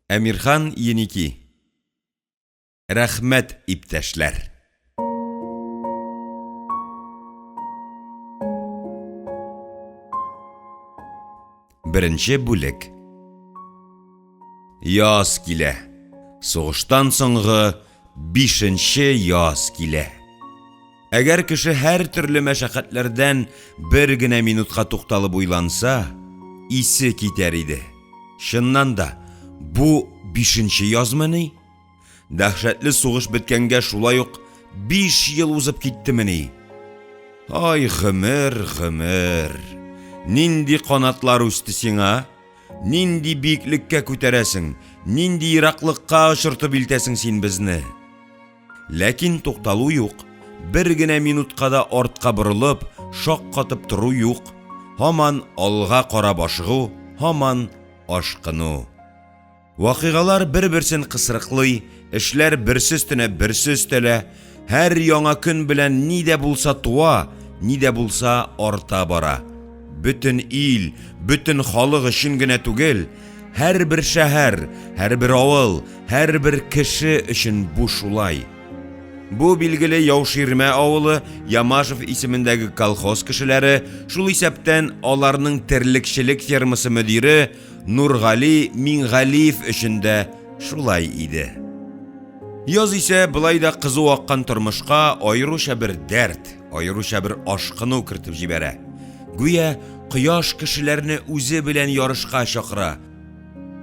Әмирхан Еники. Рәхмәт, иптәшләр! Беренче бүлек. Яз килә. Сугыштан соңгы бишенче яз килә. Әгәр кеше һәртөрле мәшәкатьләрдән бер генә минутка тукталып уйланса, исе китәр иде. Чыннан да, бу бишенче язмыни? Дәһшәтле сугыш беткәнгә шулай ук 5 ел узып киттемени? Ай, гомер, гомер! Нинди канатлар үсте сиңа? Нинди биеклеккә күтәрәсең, нинди ераклыкка очыртып илтәсең син безне? Ләкин тукталу юк. Бер генә минутка да артка борылып, шаккатып тору юк. Һаман алга карап ашыгу, һаман ашкыну. Вакыйгалар бер-берсен кысрыклый, эшләр берсе өстенә берсе өстәлә. Һәр яңа көн белән ни дә булса туа, ни дә булса арта бара. Бөтен ил, бөтен халык өчен генә түгел, һәрбер шәһәр, һәрбер авыл, һәрбер кеше өчен бу шулай. Бу, билгеле, Яуширмә авылы, Ямашев исемендәге колхоз кешеләре, шул исәптән аларның терлекчелек фермасы мөдире Нургали Миңгалиев өчен дә шулай иде. Яз исә болай да кызу аккан тормышка аеруча бер дәрт, аеруча бер ашкыну кертеп җибәрә. Гүя кояш кешеләрне үзе белән ярышка чакыра.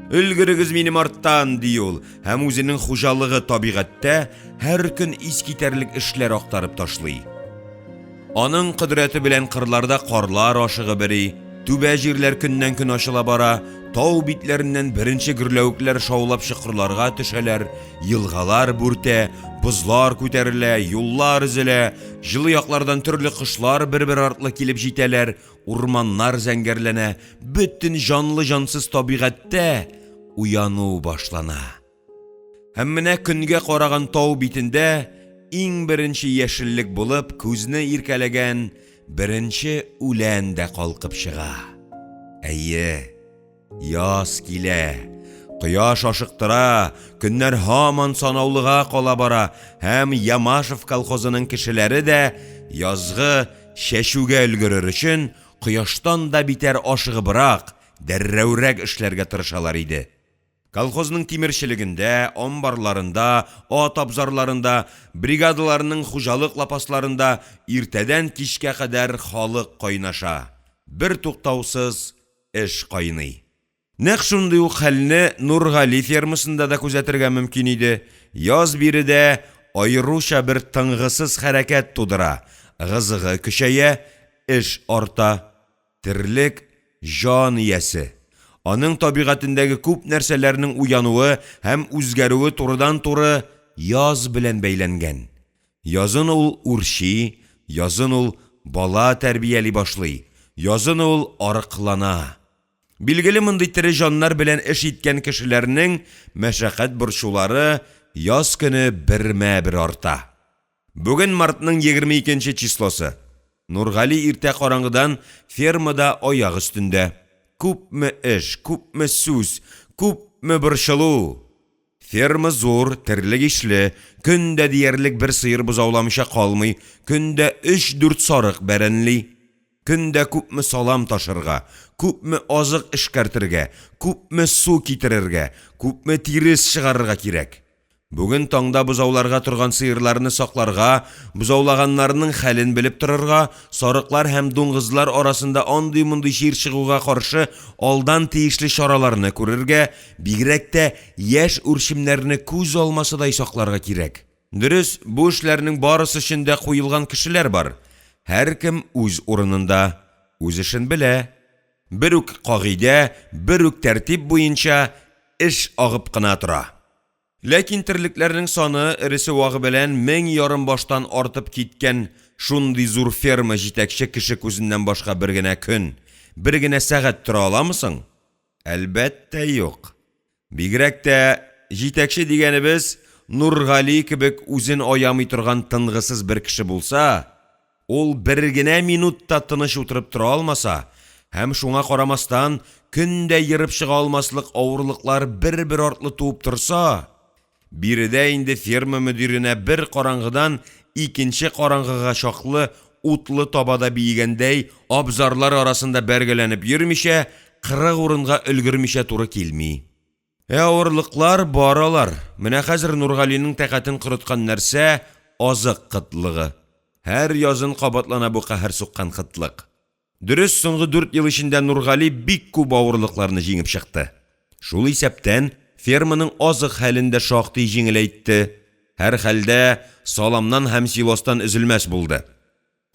Өлгерегез минем арттан, ди ул, һәм үзенең хуҗалыгы табигатьтә һәр көн искитәрлек эшләр актарып ташлый. Аның кодрәте белән кырларда карлар ашыгып эри, түбә җирләр көннән-көн ачыла бара, тау битләреннән беренче гөрләвекләр шаулап чокырларга төшәләр, елгалар бүртә, бозлар күтәрелә, юллар өзелә, җылы яклардан төрле кошлар бер-бер артлы килеп җитәләр, урманнар зәңгәрләнә, бөтен җанлы-җансыз табигатьтә уяну башлана. Һәм менә көнгә караган тау битендә иң беренче яшеллек булып күзне иркәләгән беренче үлән дә калкып чыга. Әйе, яз килә. Кояш ашыктыра, көннәр һаман санаулыга кала бара һәм Ямашев колхозының кешеләре дә язгы чәчүгә өлгерер өчен кояштан да битәр ашыгыбрак, дәррәүрәк эшләргә тырышалар иде. Колхозның тимерчелегендә, амбарларында, ат абзарларында, бригадаларның хуҗалык лапасларында иртәдән кичкә кадәр халык кайнаша, бертуктаусыз эш кайный. Нәкъ шундый ук хәлне Нургали фермасында да күзәтергә мөмкин иде. Яз биредә аеруча бер тынгысыз хәрәкәт тудыра, ыгы-зыгы көчәя, эш арта. Терлек, җан иясе. Аның табигатендәге күп нәрсәләрнең уянуы һәм үзгәрүе турыдан-туры яз белән бәйләнгән. Язын ул үрчи, язын ул бала тәрбияли башлый, язын ул арыклана. Билгеле, мондый тере җаннар белән эш иткән кешеләрнең мәшәкать-борчулары яз көне бермә-бер арта. Бүген мартның 22 нче числосы. Нургали иртә караңгыдан фермада аяк өстендә. Күпме эш, күпме сүз, күпме борчылу! Ферма зур, терлек ишле, көн дә диярлек бер сыер бозауламыйча калмый, көн дә өч-дүрт сарык бәрәнли. Көн дә күпме салам ташырга, күпме азык эшкәртергә, күпме су китерергә, күпме тирес чыгарырга кирәк. Бүген таңда бозауларга торган сыерларны сакларга, бозаулаганнарының хәлен белеп торырга, сарыклар һәм дуңгызлар арасында андый-мондый чир чыгуга каршы алдан тиешле чараларны күрергә, бигрәк тә яшь үрчемнәрне күз алмасыдай сакларга кирәк. Дөрес, бу эшләрнең барысы өчен дә куелган кешеләр бар. Һәркем үз урынында, үз эшен белә. Бер үк кагыйдә, бер үк тәртип буенча эш агып кына тора. Ләкин терлекләрнең саны эресе-вагы белән 1500 баштан артып киткән шундый зур ферма җитәкче кеше күзеннән башка бер генә көн, бер генә сәгать тора аламы соң? Әлбәттә, юк. Бигрәк тә җитәкче дигәнебез Нургали кебек үзен аямый торган тынгысыз бер кеше булса, Ул бер генә минут та тыныч утырып тора алмаса Һәм шуңа карамастан, көн дә ерып чыга алмаслык авырлыклар бер-бер артлы туып торса, биредә инде ферма мөдиренә бер караңгыдан икенче караңгыга чаклы утлы табада биегәндәй абзарлар арасында бәргәләнеп йөрмичә, 40 урынга өлгермичә туры килми. Ә авырлыклар бар алар, менә хәзер Нургалинең тәкатен корыткан нәрсә — азык кытлыгы. Һәр язын кабатлана бу каһәр суккан кытлык. Дөрес, соңгы дүрт ел эчендә Нургали бик күп авырлыкларны җиңеп чыкты. Шул исәптән ферманың азык хәлен дә шактый җиңеләйтте. Һәрхәлдә, саламнан һәм силостан өзелмәс булды.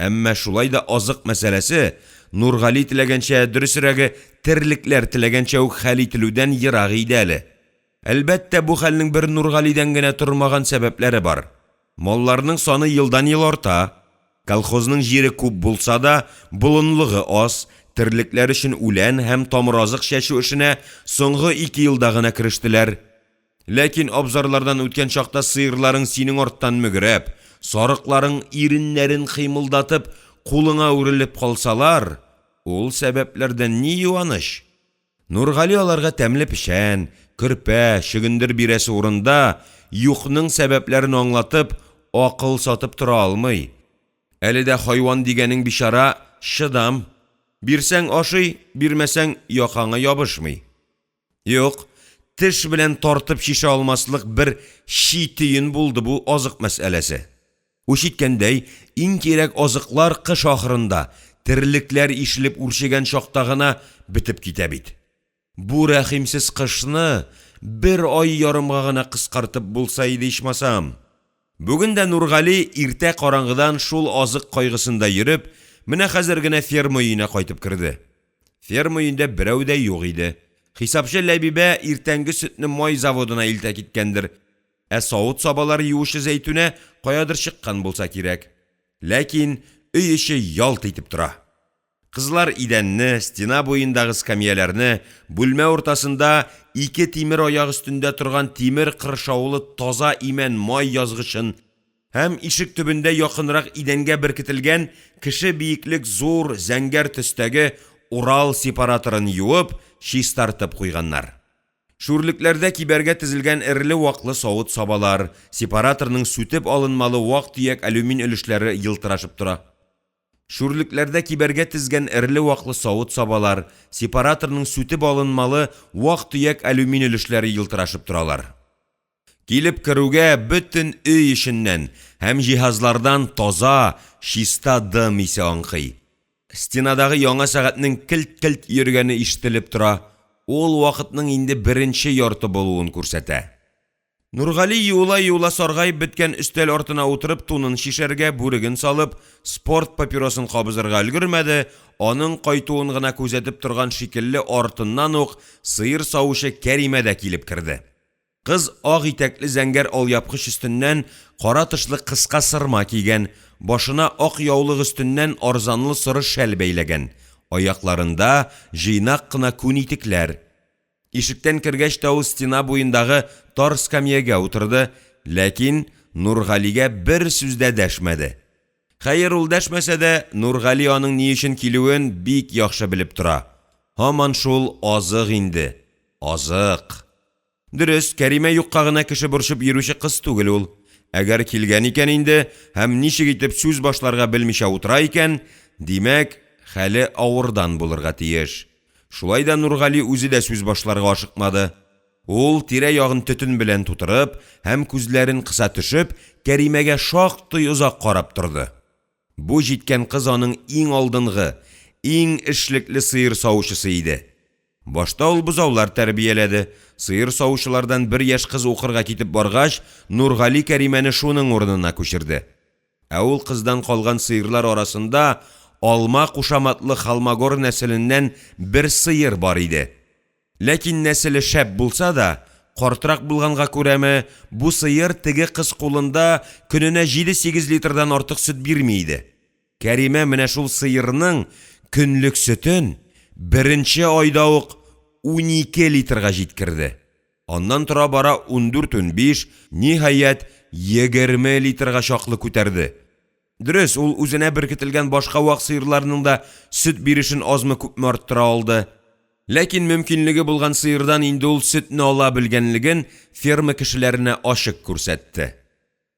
Әмма шулай да азык мәсьәләсе Нургали теләгәнчә, дөресрәге, терлекләр теләгәнчә үк хәл ителүдән ерак иде әле. Әлбәттә, бу хәлнең бер Нургалидән генә тормаган сәбәпләре бар. Малларның саны елдан-ел арта. Колхозның җире күп булса да, болынлыгы аз, терлекләр өчен үлән һәм тамыразык чәчү эшенә соңгы ике елда гына керештеләр. Ләкин абзарлардан үткән чакта сыерларың синең арттан мөгрәп, сарыкларың иреннәрен кыймылдатып, кулыңа үрелеп калсалар, ул сәбәпләрдән ни юаныч? Нургали аларга тәмле печән, көрпә, чөгендер бирәсе урында, юкның сәбәпләрен аңлатып, акыл сатып тора алмый. Әле дә хайван дигәнең бичара чыдам. Бирсәң ашый, бирмәсәң якаңа ябышмый. Юк, теш белән тартып чишә алмаслык бер чи төен булды бу азык мәсьәләсе. Үч иткәндәй, иң кирәк азыклар кыш ахырында, терлекләр ишелеп үрчегән чакта гына бетеп китә бит. Бу рәхимсез кышны бер ай ярымга гына кыскартып булса иде ичмасам! Бүген дә Нургали иртә караңгыдан шул азык кайгысында йөреп, менә хәзер генә ферма өенә кайтып керде. Ферма өендә берәү дә юк иде. Хисапчы Ләбибә иртәнге сөтне май заводына илтә киткәндер, Ә савыт-сабалар юучы Зәйтүнә каядыр чыккан булса кирәк. Ләкин өй эче ялт итеп тора. Кызлар идәнне, стена буендагы эскәмияләрне, бүлмә уртасында ике тимер аяк өстендә торган тимер кыршаулы таза имән май язгычын һәм ишек төбендә якынрак идәнгә беркетелгән кеше биеклек зур зәңгәр төстәге Урал сепараторын юып, чистартып куйганнар. Шүрлекләрдә кибәргә тезелгән эреле-ваклы савыт-сабалар, сепараторның сүтеп алынмалы вак-төяк алюмин өлешләре елтырашып тора. Шүрлекләрдә кибәргә тезгән эреле-ваклы савыт-сабалар, сепараторның сүтеп алынмалы вак-төяк алюмин өлешләре елтырашып торалар. Килеп керүгә бөтен өй эченнән һәм җиһазлардан таза, чиста дым исе аңкый. Стенадагы яңа сәгатьнең келт-келт йөргәне ишетелеп тора, ул вакытның инде беренче ярты булуын күрсәтә. Нургали юыла-юыла саргаеп беткән өстәл артына утырып тунын чишәргә, бүреген салып, спорт папиросын кабызырга өлгермәде, аның кайтуын гына күзәтеп торган шикелле артыннан ук сыер савучы Кәримә дә килеп керде. Кыз ак итәкле зәңгәр алъяпкыч өстеннән кара тышлы кыска сырма кигән, башына ак яулык өстеннән арзанлы соры шәл бәйләгән, аякларында җыйнак кына күн итекләр. Ишектән кергәч тә ул стена буендагы тар скамьягә утырды, ләкин Нургалигә бер сүз дә дәшмәде. Хәер, ул дәшмәсә дә, Нургали аның ни өчен килүен бик яхшы белеп тора. Һаман шул азык инде, азык! Дөрес, Кәримә юкка гына кеше борчып йөрүче кыз түгел ул. Әгәр килгән икән инде һәм ничек итеп сүз башларга белмичә утыра икән, димәк, хәле авырдан булырга тиеш. Шулай да Нургали үзе дә сүз башларга ашыкмады. Ул, тирә-ягын төтен белән тутырып һәм күзләрен кыса төшеп, Кәримәгә шактый озак карап торды. Бу җиткән кыз аның иң алдынгы, иң эшлекле сыер савучысы иде. Башта ул бозаулар тәрбияләде, сыер савучылардан бер яшь кыз укырга китеп баргач, Нургали Кәримәне шуның урынына күчерде. Ә ул кыздан калган сыерлар арасында Алма кушаматлы Холмогор нәселеннән бер сыер бар иде. Ләкин нәселе шәп булса да, картрак булганга күрәме, бу сыер теге кыз кулында көненә җиде-сигез литрдан артык сөт бирми иде. Кәримә менә шул сыерның көнлек сөтен беренче айда ук 12 литрга җиткерде. Аннан тора-бара ундүрт-унбиш, ниһаять, 20 литрга чаклы күтәрде. Дөрес, ул үзенә беркетелгән башка вак сыерларның да сөт бирешен азмы-күпме арттыра алды. Ләкин мөмкинлеге булган сыердан инде ул сөтне ала белгәнлеген ферма кешеләренә ачык күрсәтте.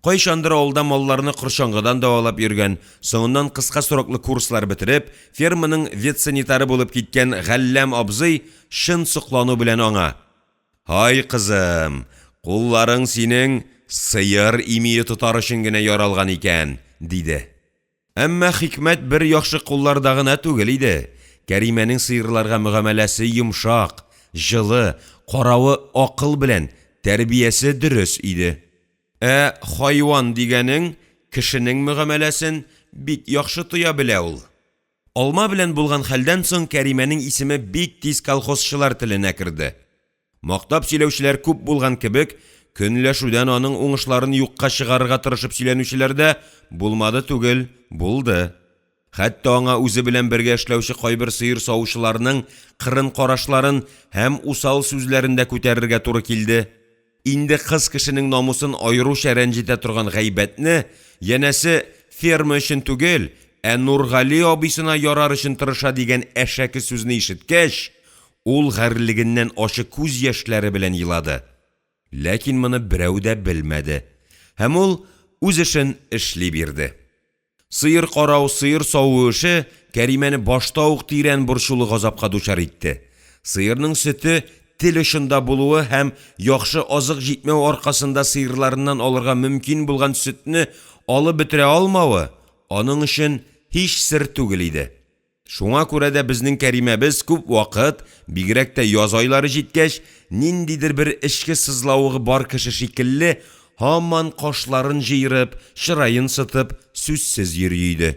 Кайчандыр авылда малларны корчаңгыдан дәвалап йөргән, соңыннан кыска сроклы курслар бетереп, ферманың ветсанитары булып киткән Галләм абзый чын соклану белән аңа: «Һай, кызым, кулларың синең сыер имие тотар өчен генә яралган икән!» — диде. Әмма хикмәт бер яхшы кулларда гына түгел иде, Кәримәнең сыерларга мөгамәләсе йомшак, җылы, каравы акыл белән, тәрбиясе дөрес иде. Ә хайван дигәнең кешенең мөгамәләсен бик яхшы тоя белә ул. Алма белән булган хәлдән соң Кәримәнең исеме бик тиз колхозчылар теленә керде. Мактап сөйләүчеләр күп булган кебек, көнләшүдән аның уңышларын юкка чыгарырга тырышып сөйләнүчеләр дә булмады түгел, булды. Хәтта аңа үзе белән бергә эшләүче кайбер сыер савучыларның кырын карашларын һәм усал сүзләрен дә күтәрергә туры килде. Инде кыз кешенең намусын аеруча рәнҗетә торган гайбәтне, янәсе, ферма өчен түгел, ә Нургали абыйсына ярар өчен тырыша дигән әшәке сүзне ишеткәч, ул гарьлегеннән ачы күз яшьләре белән елады. Ләкин моны берәү дә белмәде. Һәм ул үз эшен эшли бирде. Сыер карау, сыер саву эше Кәримәне башта ук тирән борчулы газапка дучар итте. Сыерның сөте тел очында булуы һәм яхшы азык җитмәү аркасында сыерларыннан алырга мөмкин булган сөтне алып бетерә алмавы аның өчен һич сер түгел иде. Шуңа күрә дә безнең Кәримәбез күп вакыт, бигрәк тә яз айлары җиткәч, ниндидер бер эчке сызлавыгы бар кеше шикелле, һаман кашларын җыерып, чыраен сытып, сүзсез йөри иде.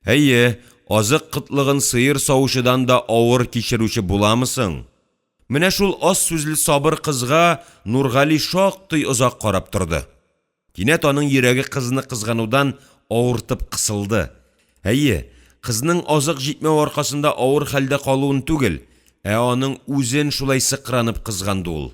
Әйе, азык кытлыгын сыер савучыдан да авыр кичерүче буламы соң? Менә шул аз сүзле сабыр кызга Нургали шактый озак карап торды. Кинәт аның йөрәге кызны кызганудан авыртып кысылды. Әйе, кызның азык җитмәү аркасында авыр хәлдә калуын түгел, ә аның үзен шулай сыкранып кызганды ул.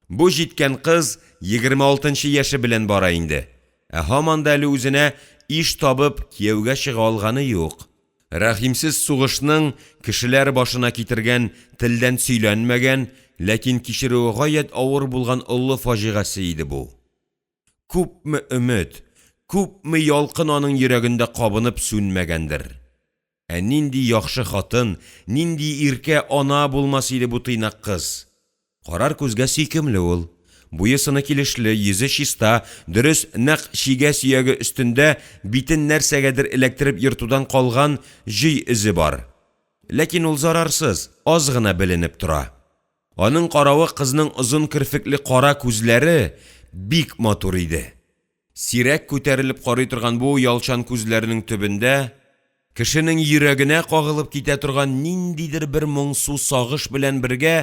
Бу җиткән кыз 26 нчы яше белән бара инде, ә һаман да әле үзенә иш табып, кияүгә чыга алганы юк. Рәхимсез сугышның кешеләр башына китергән, телдән сөйләнмәгән, ләкин кичерүе гаять авыр булган олы фаҗигасе иде бу. Күпме өмет, күпме ялкын аның йөрәгендә кабынып сүнмәгәндер. Ә нинди яхшы хатын, нинди иркә ана булмас иде бу тыйнак кыз! Карар күзгә сөйкемле ул. Буе-сыны килешле, йөзе чиста, дөрес, нәкъ чигә сөяге өстендә битен нәрсәгәдер эләктереп ертудан калган җөй эзе бар. Ләкин ул зарарсыз, аз гына беленеп тора. Аның каравы кызның озын керфекле кара күзләре бик матур иде. Сирәк күтәрелеп карый торган бу оялчан күзләренең төбендә кешенең йөрәгенә кагылып китә торган ниндидер бер моңсу сагыш белән бергә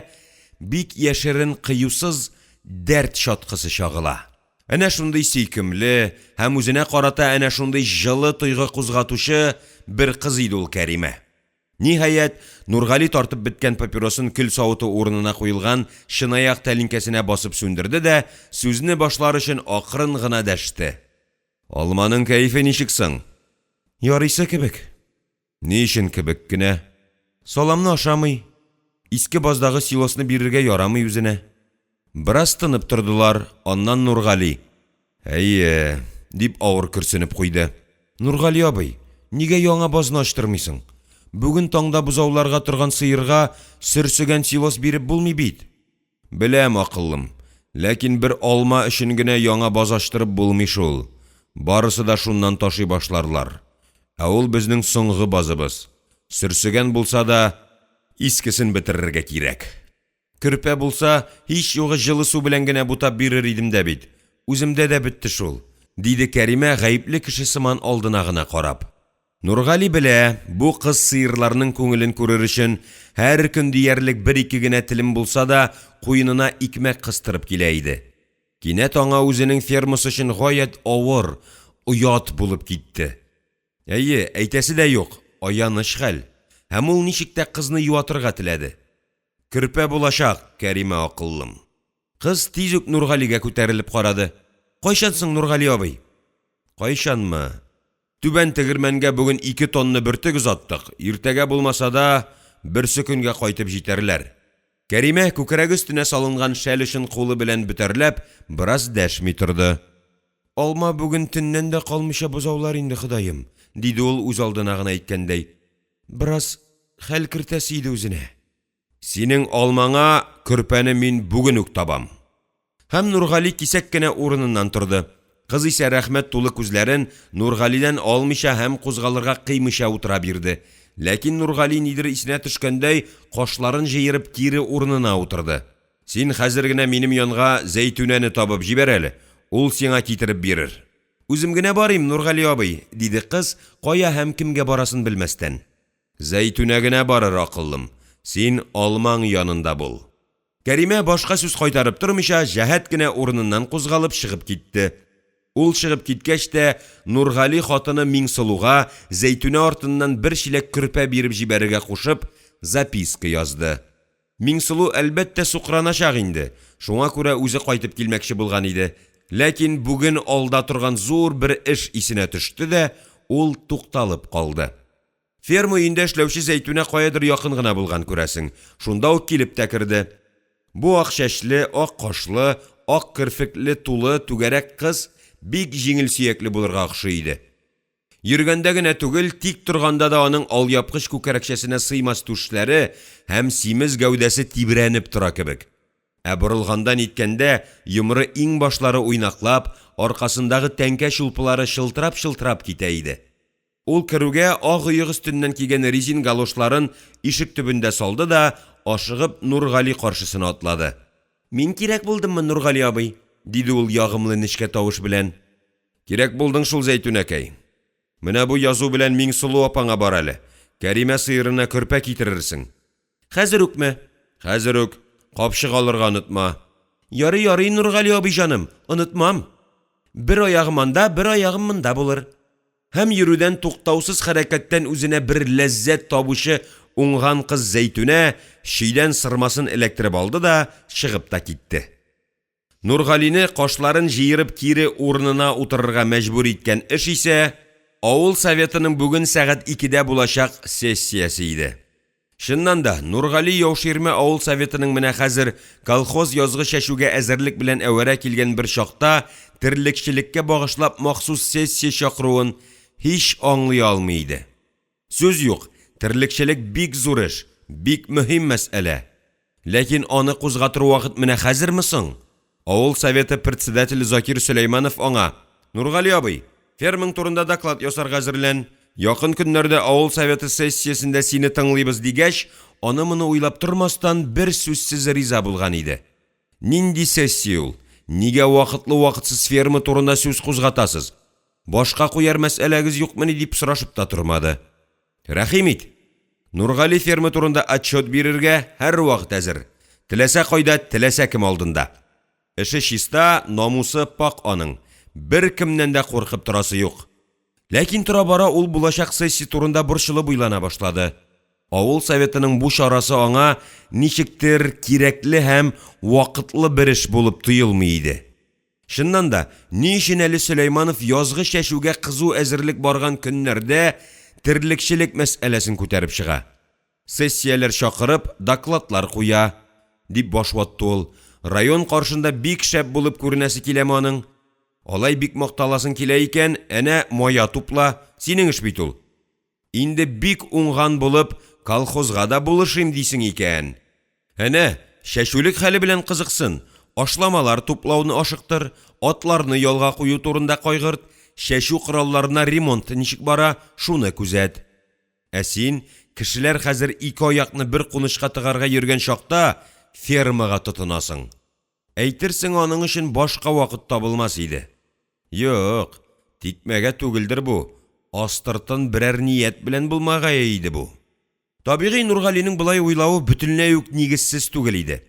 бик яшерен кыюсыз дәрт чаткысы чагыла. Әнә шундый сөйкемле һәм үзенә карата әнә шундый җылы тойгы кузгатучы бер кыз иде ул Кәримә. Ниһаять, Нургали тартып беткән папиросын көл савыты урынына куелган чынаяк тәлинкәсенә басып сүндерде дә, сүзне башлар өчен акрын гына дәште. Алманың кәефе ничек соң? Ярыйсы кебек. Ни өчен кебек кенә? Саламны ашамый. Иске баздагы силосны бирергә ярамый үзенә. Бераз тынып тордылар, аннан Нургали. Әйе, дип авыр көрсенеп куйды. Нургали абый, нигә яңа базны ачтырмыйсың? Бүген таңда бозауларга торган сыерга сөрсегән силос биреп булмый бит. Беләм, акыллым, ләкин бер алма өчен генә яңа баз ачтырып булмый шул. Барысы да шуннан ташый башларлар. Ә ул безнең соңгы базыбыз. Сөрсегән булса да, искесен бетерергә кирәк. Көрпә булса, һич югы җылы су белән генә бутап бирер идем дә бит. Үземдә дә бетте шул, диде Кәримә, гаепле кеше сыман алдына гына карап. Нургали белә, бу кыз сыерларның күңелен күрер өчен, һәр көн диярлек бер-ике генә телем булса да, куенына икмәк кыстырып килә иде. Кинәт аңа үзенең фермасы өчен гаять авыр, оят булып китте. Әйе, әйтәсе дә юк, аяныч хәл. Һәм ул ничек тә кызны юатырга теләде. Көрпә булачак, Кәримә акыллым. Кыз тиз үк Нургалигә күтәрелеп карады. Кайчан соң, Нургали абый? Кайчанмы? Түбән тегермәнгә бүген ике тонна бөртек озаттык, иртәгә булмаса да, берсекөнгә кайтып җитәрләр. Кәримә, күкрәге өстенә салынган шәл очын кулы белән бөтәрләп, бераз дәшми торды. «Алма бүген төннән дә калмыйча бозаулар инде, Ходаем,– диде ул, үзалдына гына әйткәндәй.– Бераз хәл кертәсе иде үзенә!» «Синең алмаңа көрпәне мин бүген үк табам!» Һәм Нургали кисәк кенә урыныннан торды. Кыз исә рәхмәт тулы күзләрен Нургалидән алмыйча һәм кузгалырга кыймыйча утыра бирде, ләкин Нургали нидер исенә төшкәндәй кашларын җыерып кире урынына утырды. «Син хәзер генә минем янга Зәйтүнәне табып җибәр әле, ул сиңа китереп бирер». «Үзем генә барыйм, Нургали абый»,– диде кыз, кая һәм кемгә барасын белмәстән. «Зәйтүнә генә барыр, акыллым, син алмаң янында бул». Кәримә, башка сүз кайтарып тормыйча, җәһәт кенә урыныннан кузгалып чыгып китте. Ул чыгып киткәч тә, Нургали хатыны Миңсылуга, Зәйтүнә артыннан бер чиләк көрпә биреп җибәрергә кушып, записка язды. Миңсылу, әлбәттә, сукраначак инде, шуңа күрә үзе кайтып килмәкче булган иде, ләкин бүген алда торган зур бер эш исенә төште дә, ул тукталып калды. Ферма өендә эшләүче Зәйтүнә каядыр якын гына булган, күрәсең, шунда ук килеп тә керде. Бу ак чәчле, ак кашлы, ак керфекле тулы, түгәрәк кыз бик җиңел сөякле булырга охшый иде. Йөргәндә генә түгел, тик торганда да аның алъяпкыч күкрәкчәсенә сыймас түшләре һәм симез гәүдәсе тибрәнеп тора кебек. Ә борылганда-ниткәндә йомры иңбашлары уйнаклап, аркасындагы тәңкә чулпылары чылтырап-чылтырап китә иде. Ул керүгә ак оек өстеннән кигән резин галошларын ишек төбендә салды да ашыгып Нургали каршысына атлады. «Мин кирәк булдыммы, Нургали абый?» — диде ул ягымлы нечкә тавыш белән. «Кирәк булдың шул, Зәйтүнәкәй. Менә бу язу белән Миңсылу апаңа бар әле, Кәримә сыерына көрпә китерерсең». «Хәзер үкме?» «Хәзер үк. Капчык алырга онытма». «Ярый, ярый, Нургали абый җаным, онытмам. Бер аягым анда, бер аягым монда булыр». Һәм йөрүдән туктаусыз хәрәкәттән үзенә бер ләззәт табучы уңган кыз Зәйтүнә чөйдән сырмасын эләктереп алды да чыгып та китте. Нургалине кашларын җыерып кире урынына утырырга мәҗбүр иткән эш исә авыл советының бүген сәгать икедә булачак сессиясе иде. Чыннан да, Нургали Яуширмә авыл советының менә хәзер, колхоз язгы чәчүгә әзерлек белән әвәрә килгән бер чакта терлекчелеккә багышлап махсус сессия чакыруын һич аңлый алмый иде. Сүз юк, терлекчелек бик зур эш, бик мөһим мәсьәлә. Ләкин аны кузгатыр вакыт менә хәзерме соң? Авыл советы председателе Закир Сөләйманов аңа: «Нургали абый, фермаң турында доклад ясарга әзерлән, якын көннәрдә авыл советы сессиясендә сине тыңлыйбыз», — дигәч, аны-моны уйлап тормастан, берсүзсез риза булган иде. «Нинди сессия ул, нигә вакытлы-вакытсыз ферма турында сүз кузгатасыз, башка куяр мәсьәләгез юкмыни?» — дип сорашып та тормады. Рәхим ит! Нургали ферма турында отчет бирергә һәрвакыт әзер, теләсә кайда, теләсә кем алдында. Эше чиста, намусы пакь аның, беркемнән дә куркып торасы юк. Ләкин тора-бара ул булачак сессия турында борчылып уйлана башлады. Авыл советының бу чарасы аңа ничектер кирәкле һәм вакытлы бер эш булып тоелмый иде. Чыннан да, ни өчен әле Сөләйманов язгы чәчүгә кызу әзерлек барган көннәрдә терлекчелек мәсьәләсен күтәреп чыга? Сессияләр чакырып, докладлар куя, дип баш ватты ул. Район каршында бик шәп булып күренәсе киләме аның? Алай бик макталасың килә икән, әнә мая тупла, синең эш бит ул. Инде бик уңган булып, колхозга да булышыйм дисең икән, әнә, чәчүлек хәле белән кызыксын, ашламалар туплауны ашыктыр, атларны ялга кую турында кайгырт, чәчү коралларына ремонт ничек бара, шуны күзәт. Ә син, кешеләр хәзер ике аякны бер кунычка тыгарга йөргән чакта, фермага тотынасың. Әйтерсең аның өчен башка вакыт табылмас иде. Юк, тикмәгә түгелдер бу, астыртын берәр ният белән булмагае иде бу. Табигый, Нургалинең болай уйлавы бөтенләй үк нигезсез түгел иде.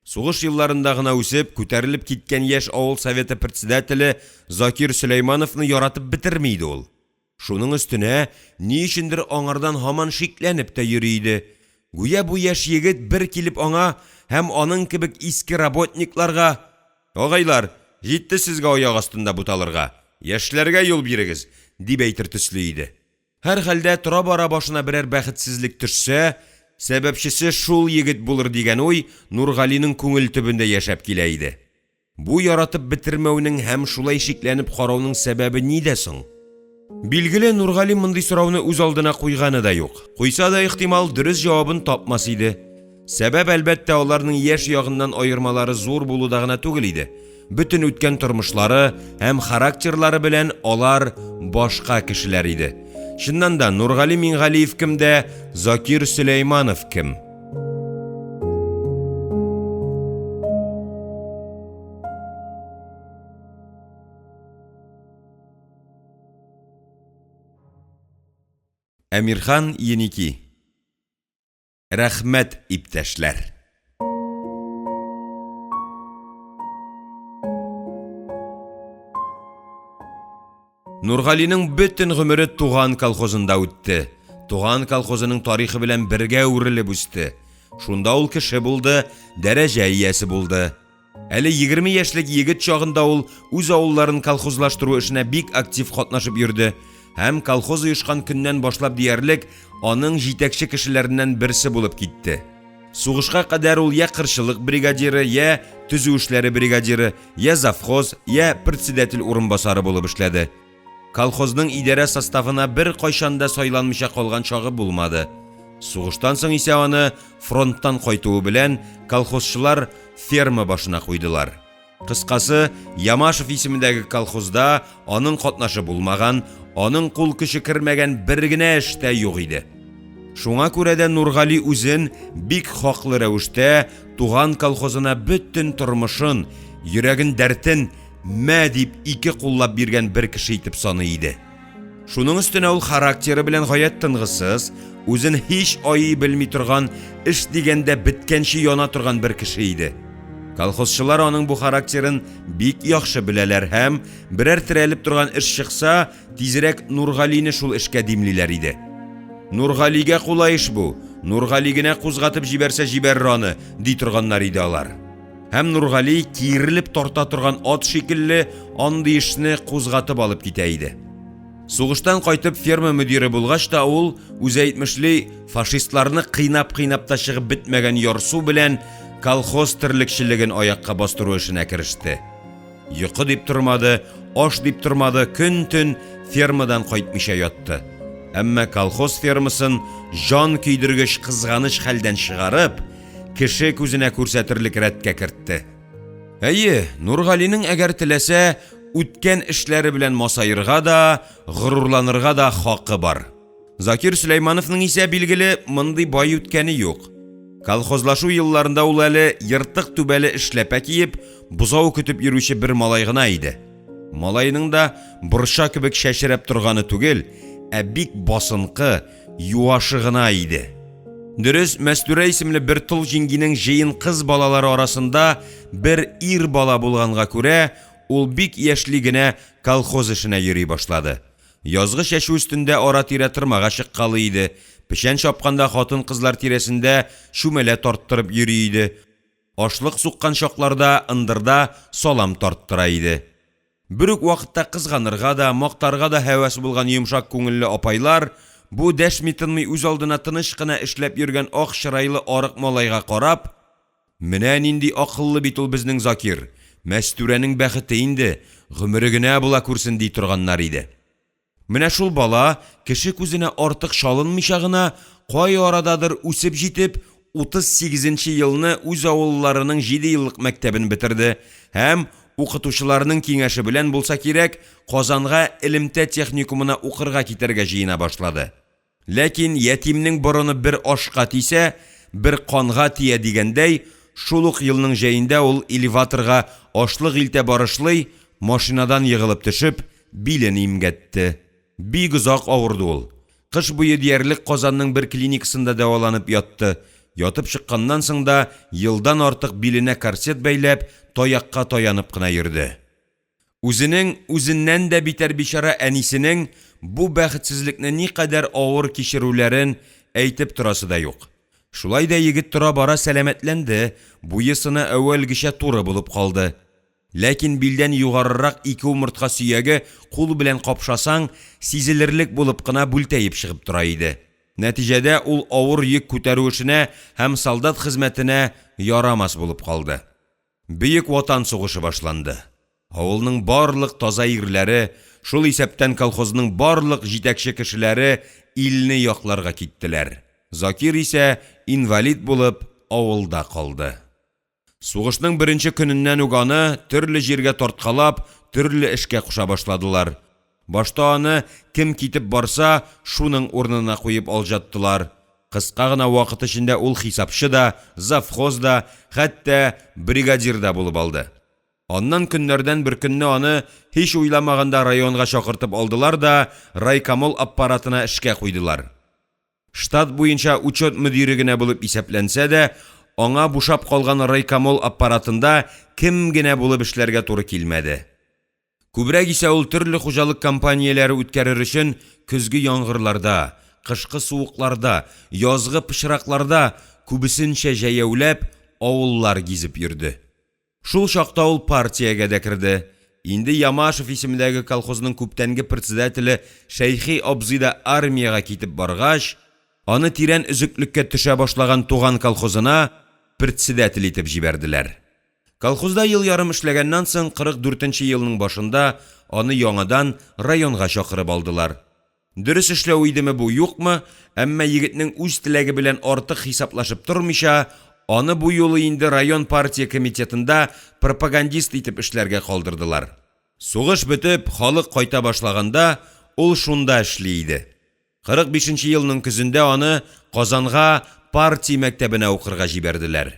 Сугыш елларында гына үсеп, күтәрелеп киткән яшь авыл советы председателе Закир Сөләймановны яратып бетерми иде ул. Шуның өстенә, ни өчендер аңардан һаман шикләнеп тә йөри иде. Гүя бу яшь егет бер килеп аңа һәм аның кебек иске работникларга: «Агайлар, җитте сезгә аяк астында буталырга, яшьләргә юл бирегез! дип әйтер төсле иде. Һәрхәлдә, тора-бара башына берәр бәхетсезлек төшсә, сәбәпчесе шул егет булыр дигән уй Нургалинең күңел төбендә яшәп килә иде. Бу яратып бетермәүнең һәм шулай шикләнеп карауның сәбәбе нидә соң? Билгеле, Нургали мондый сорауны үз алдына куйганы да юк. Куйса да, ихтимал, дөрес җавабын тапмас иде. Сәбәп, әлбәттә, аларның яшь ягыннан аермалары зур булуда гына түгел иде. Бөтен үткән тормышлары һәм характерлары белән алар башка кешеләр иде. Чыннан да, Нургали Миңгалиев кем дә, Закир Сөләйманов кем? Әмирхан Еники. Рәхмәт, иптәшләр! Нургалинең бөтен гомере туган колхозында үтте. Туган колхозының тарихы белән бергә үрелеп үсте. Шунда ул кеше булды, дәрәҗә иясе булды. Әле 20 яшьлек егет чагында ул үз авылларын колхозлаштыру эшенә бик актив катнашып йөрде һәм колхоз оешкан көннән башлап диярлек аның җитәкче кешеләреннән берсе булып китте. Сугышка кадәр ул я кырчылык бригадиры, я төзү эшләре бригадиры, я завхоз, я председатель урынбасары булып эшләде. Колхозның идарә составына беркайчан да сайланмыйча калган чагы булмады. Сугыштан соң исә аны фронттан кайтуы белән колхозчылар ферма башына куйдылар. Кыскасы, Ямашев исемендәге колхозда аның катнашы булмаган, аның кул көче кермәгән бер генә эш тә юк иде. Шуңа күрә дә Нургали үзен бик хаклы рәвештә туган колхозына бөтен тормышын, йөрәген-дәртен мә дип ике куллап биргән бер кеше итеп саный иде. Шуның өстенә ул характеры белән гаять тынгысыз, үзен һич айый белми торган, эш дигәндә беткәнче яна торган бер кеше иде. Колхозчылар аның бу характерын бик яхшы беләләр һәм, берәр терәлеп торган эш чыкса, тизрәк Нургалине шул эшкә димлиләр иде. Нургалигә кулай эш бу, Нургали генә кузгатып җибәрсә җибәрер аны, ди торганнар иде алар. Һәм Нургали, киерелеп тарта торган ат шикелле, андый эшне кузгатып алып китә иде. Сугыштан кайтып ферма мөдире булгач та ул, үзе әйтмешли, фашистларны кыйнап-кыйнап та чыгып бетмәгән ярсу белән колхоз терлекчелеген аякка бастыру эшенә кереште. Йокы дип тормады, аш дип тормады, көн-төн фермадан кайтмыйча ятты. Әмма колхоз фермасын җан көйдергеч кызганыч хәлдән чыгарып, кеше күзенә күрсәтерлек рәткә кертте. Әйе, Нургалинең әгәр теләсә, үткән эшләре белән масаерга да, горурланырга да хакы бар. Закир Сөләймановның исә, билгеле, мондый бай үткәне юк. Колхозлашу елларында ул әле ертык түбәле эшләпә киеп, бозау көтеп йөрүче бер малай гына иде. Малайның да борча кебек чәчрәп торганы түгел, ә бик басынкы, юашы гына иде. Дөрес, Мәстүрә исемле бер тол җиңгинең җыен кыз балалары арасында бер ир бала булганга күрә, ул бик яшьли генә колхоз эшенә йөри башлады. Язгы чәчү өстендә ара-тирә тырмага чыккалый иде, печән чапканда хатын-кызлар тирәсендә чүмәлә тарттырып йөри иде, ашлык суккан чакларда ындырда салам тарттыра иде. Бер үк вакытта кызганырга да, мактарга да һәвәс булган йомшак күңелле апайлар бу дәшми-тынмый үзалдына тыныч кына эшләп йөргән ак чырайлы арык малайга карап, Менә нинди акыллы бит ул безнең Закир, Мәстүрәнең бәхете инде, гомере генә була күрсен, ди торганнар иде. Менә шул бала, кеше күзенә артык чалынмыйча гына, кай арададыр үсеп җитеп, 38 нче елны үз авылларының җидееллык мәктәбен бетерде һәм, укытучыларының киңәше белән булса кирәк, Казанга элемтә техникумына укырга китәргә җыена башлады. Ләкин ятимнең борыны бер ашка тисә, бер канга тия дигәндәй, шул ук елның җәендә ул элеваторга ашлык илтә барышлый, машинадан егылып төшеп, билен имгәтте. Бик озак авырды ул. Кыш буе диярлек Казанның бер клиникасында дәваланып ятты. Ятып чыкканнан соң да елдан артык биленә корсет бәйләп, таякка таянып кына йөрде. Үзенең, үзеннән дә битәр бичара әнисенең бу бәхетсезлекне никадәр авыр кичерүләрен әйтеп торасы да юк. Шулай да егет тора-бара сәламәтләнде, буе-сыны әүвәлгечә туры булып калды. Ләкин билдән югарырак ике умыртка сөяге кул белән капшасаң сизелерлек булып кына бүлтәеп чыгып тора иде. Нәтиҗәдә ул авыр йөк күтәрү эшенә һәм солдат хезмәтенә ярамас булып калды. Бөек Ватан сугышы башланды. Авылның барлык таза ирләре, шул исәптән колхозның барлык җитәкче кешеләре илне якларга киттеләр. Закир исә инвалид булып авылда калды. Сугышның беренче көненнән үк аны, төрле җиргә тарткалап, төрле эшкә куша башладылар. Башта аны, кем китеп барса, шуның урынына куеп алҗаттылар. Кыска гына вакыт эчендә ул хисапчы да, завхоз да, хәтта бригадир да булып алды. Аннан көннәрдән бер көнне аны һич уйламаганда районга чакыртып алдылар да райкомол аппаратына эшкә куйдылар. Штат буенча учет мөдире генә булып исәпләнсә дә, аңа бушап калган райкомол аппаратында кем генә булып эшләргә туры килмәде. Күбрәк исә ул төрле хуҗалык кампанияләре үткәрер өчен көзге яңгырларда, кышкы суыкларда, язгы пычракларда күбесенчә җәяүләп авыллар гизеп йөрде. Шул чакта ул партиягә дә керде. Инде Ямашев исемендәге колхозның күптәнге председателе Шәйхи абзый да армиягә китеп баргач, аны тирән өзеклеккә төшә башлаган туган колхозына председатель итеп җибәрделәр. Колхозда ел ярым эшләгәннән соң, 44 нче елның башында аны яңадан районга чакырып алдылар. Дөрес эшләү идеме бу, юкмы, әмма егетнең үз теләге белән артык хисаплашып тормыйча, аны бу юлы инде район партия комитетында пропагандист итеп эшләргә калдырдылар. Сугыш бетеп, халык кайта башлаганда, ул шунда эшли иде. 45 нче елның көзендә аны Казанга партия мәктәбенә укырга җибәрделәр.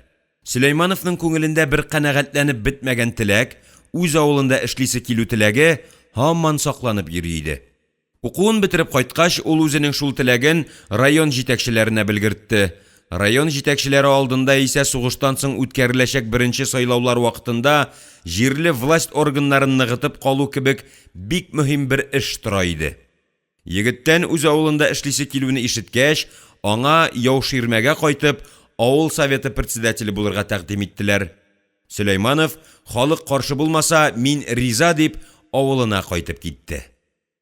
Сөләймановның күңелендә бер канәгатьләнеп бетмәгән теләк, үз авылында эшлисе килү теләге һаман сакланып йөри иде. Укуын бетереп кайткач, ул үзенең шул теләген район җитәкчеләренә белгертте. Район җитәкчеләре алдында исә сугыштан соң үткәреләчәк беренче сайлаулар вакытында җирле власть органнарын ныгытып калу кебек бик мөһим бер эш тора иде. Егеттән үз авылында эшлисе килүне ишеткәч, аңа Яуширмәгә кайтып, авыл советы председателе булырга тәкъдим иттеләр. Сөләйманов, халык каршы булмаса, мин риза дип, авылына кайтып китте.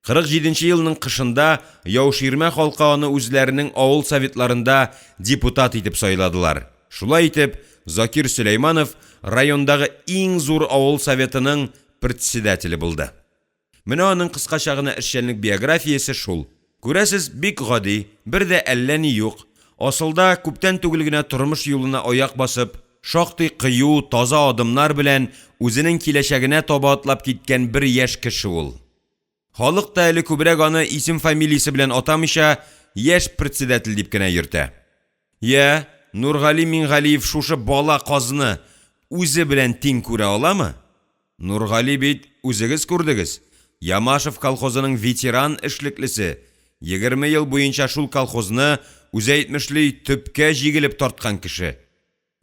47 нче елның кышында Яуширмә халкы аны үзләренең авыл советларында депутат итеп сайладылар. Шулай итеп, Закир Сөләйманов райондагы иң зур авыл советының председателе булды. Менә аның кыскача гына эшчәнлек биографиясе шул. Күрәсез, бик гади, бер дә әллә ни юк. Асылда, күптән түгел генә тормыш юлына аяк басып, шактый кыю, таза адымнар белән үзенең киләчәгенә таба атлап киткән бер яшь кеше ул. Халык та әле күбрәк аны исем-фамилиясе белән атамыйча, яшь председатель дип кенә йөртә. Я, Нургали Миңгалиев шушы бала казны үзе белән тиң күрә аламы? Нургали бит, үзегез күрдегез, Ямашев колхозының ветеран эшлеклесе, 20 ел буенча шул колхозны, үзе әйтмешли, төпкә җигелеп тарткан кеше.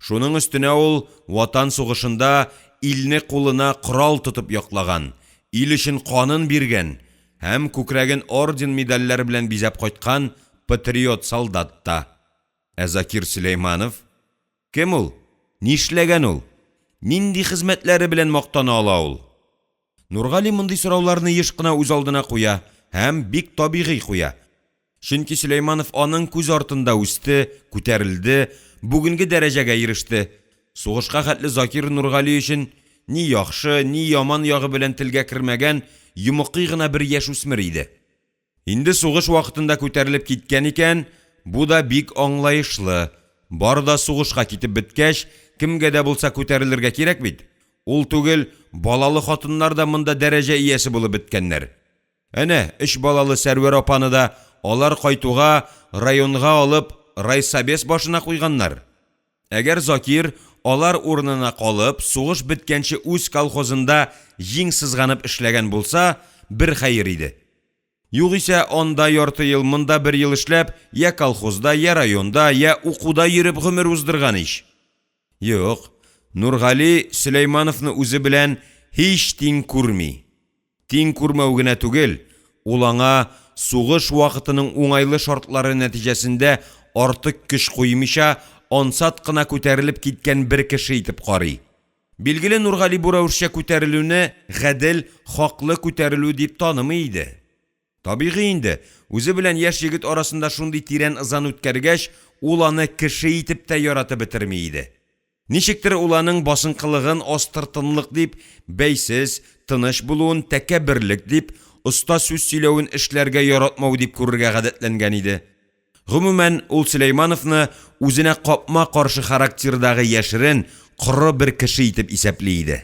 Шуның өстенә ул Ватан сугышында илне кулына корал тотып яклаган, ил өчен канын биргән һәм күкрәген орден-медальләр белән бизәп кайткан патриот солдат та. Ә Закир Сөләйманов? Кем ул? Нишләгән ул? Нинди хезмәтләре белән мактана ала ул? Нургали мондый сорауларны еш кына үз алдына куя һәм бик табигый куя. Чөнки Сөләйманов аның күз артында үсте, күтәрелде, бүгенге дәрәҗәгә иреште. Сугышка хәтле Закир Нургали өчен ни яхшы, ни яман ягы белән телгә кермәгән йомыкый гына бер яшүсмер иде. Инде сугыш вакытында күтәрелеп киткән икән, бу да бик аңлаешлы, бар да сугышка китеп беткәч, кемгә дә булса күтәрелергә кирәк бит. Ул түгел, балалы хатыннар да монда дәрәҗә иясе булып беткәннәр. Әнә, өч балалы Сәрвәр апаны да алар кайтуга районга алып, райсобес башына куйганнар. Әгәр Закир алар урынына калып, сугыш беткәнче үз колхозында җиң сызганып эшләгән булса, бер хәер иде. Югыйсә, анда ярты ел, монда бер ел эшләп, я колхозда, я районда, я укуда йөреп гомер уздырган ич. Юк, Нургали Сөләймановны үзе белән һич тиң күрми. Тиң күрмәү генә түгел, ул аңа сугыш вакытының уңайлы шартлары нәтиҗәсендә артык көч куймыйча, ансат кына күтәрелеп киткән бер кеше итеп карый. Билгеле, Нургали бу рәвешчә күтәрелүне гадел, хаклы күтәрелү дип танымый иде. Табигый инде, үзе белән яшь егет арасында шундый тирән ызан үткәргәч, ул аны кеше итеп тә яратып бетерми иде. Ничектер ул аның басынкылыгын астыртынлык дип, бәйсез, тыныч булуын тәкәбберлек дип, оста сүз сөйләвен эшләргә яратмау дип күрергә гадәтләнгән иде. Гомумән, ул Сөләймановны үзенә капма-каршы характердагы яшерен, коры бер кеше итеп исәпли иде.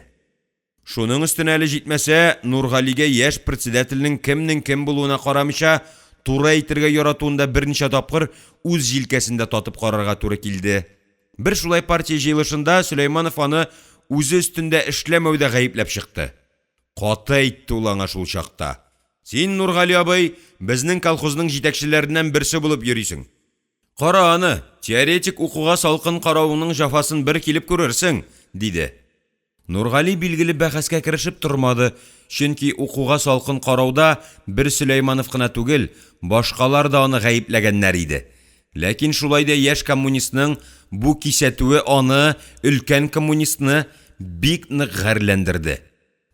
Шуның өстенә әле җитмәсә, Нургалигә яшь председательнең кемнең кем булуына карамыйча, туры әйтергә яратуын да берничә тапкыр үз җилкәсендә татып карарга туры килде. Бер шулай партия җыелышында Сөләйманов аны үзе өстендә эшләмәүдә гаепләп чыкты. Каты әйтте ул аңа шул чакта: «Син, Нургали абый, безнең колхозның җитәкчеләреннән берсе булып йөрисең. Кара аны, теоретик укуга салкын каравыңның җәфасын бер килеп күрерсең!» – диде. Нургали, билгеле, бәхәскә керешеп тормады, чөнки укуга салкын карауда бер Сөләйманов кына түгел, башкалар да аны гаепләгәннәр иде. Ләкин шулай да яшь коммунистның бу кисәтүе аны, өлкән коммунистны, бик нык гарьләндерде.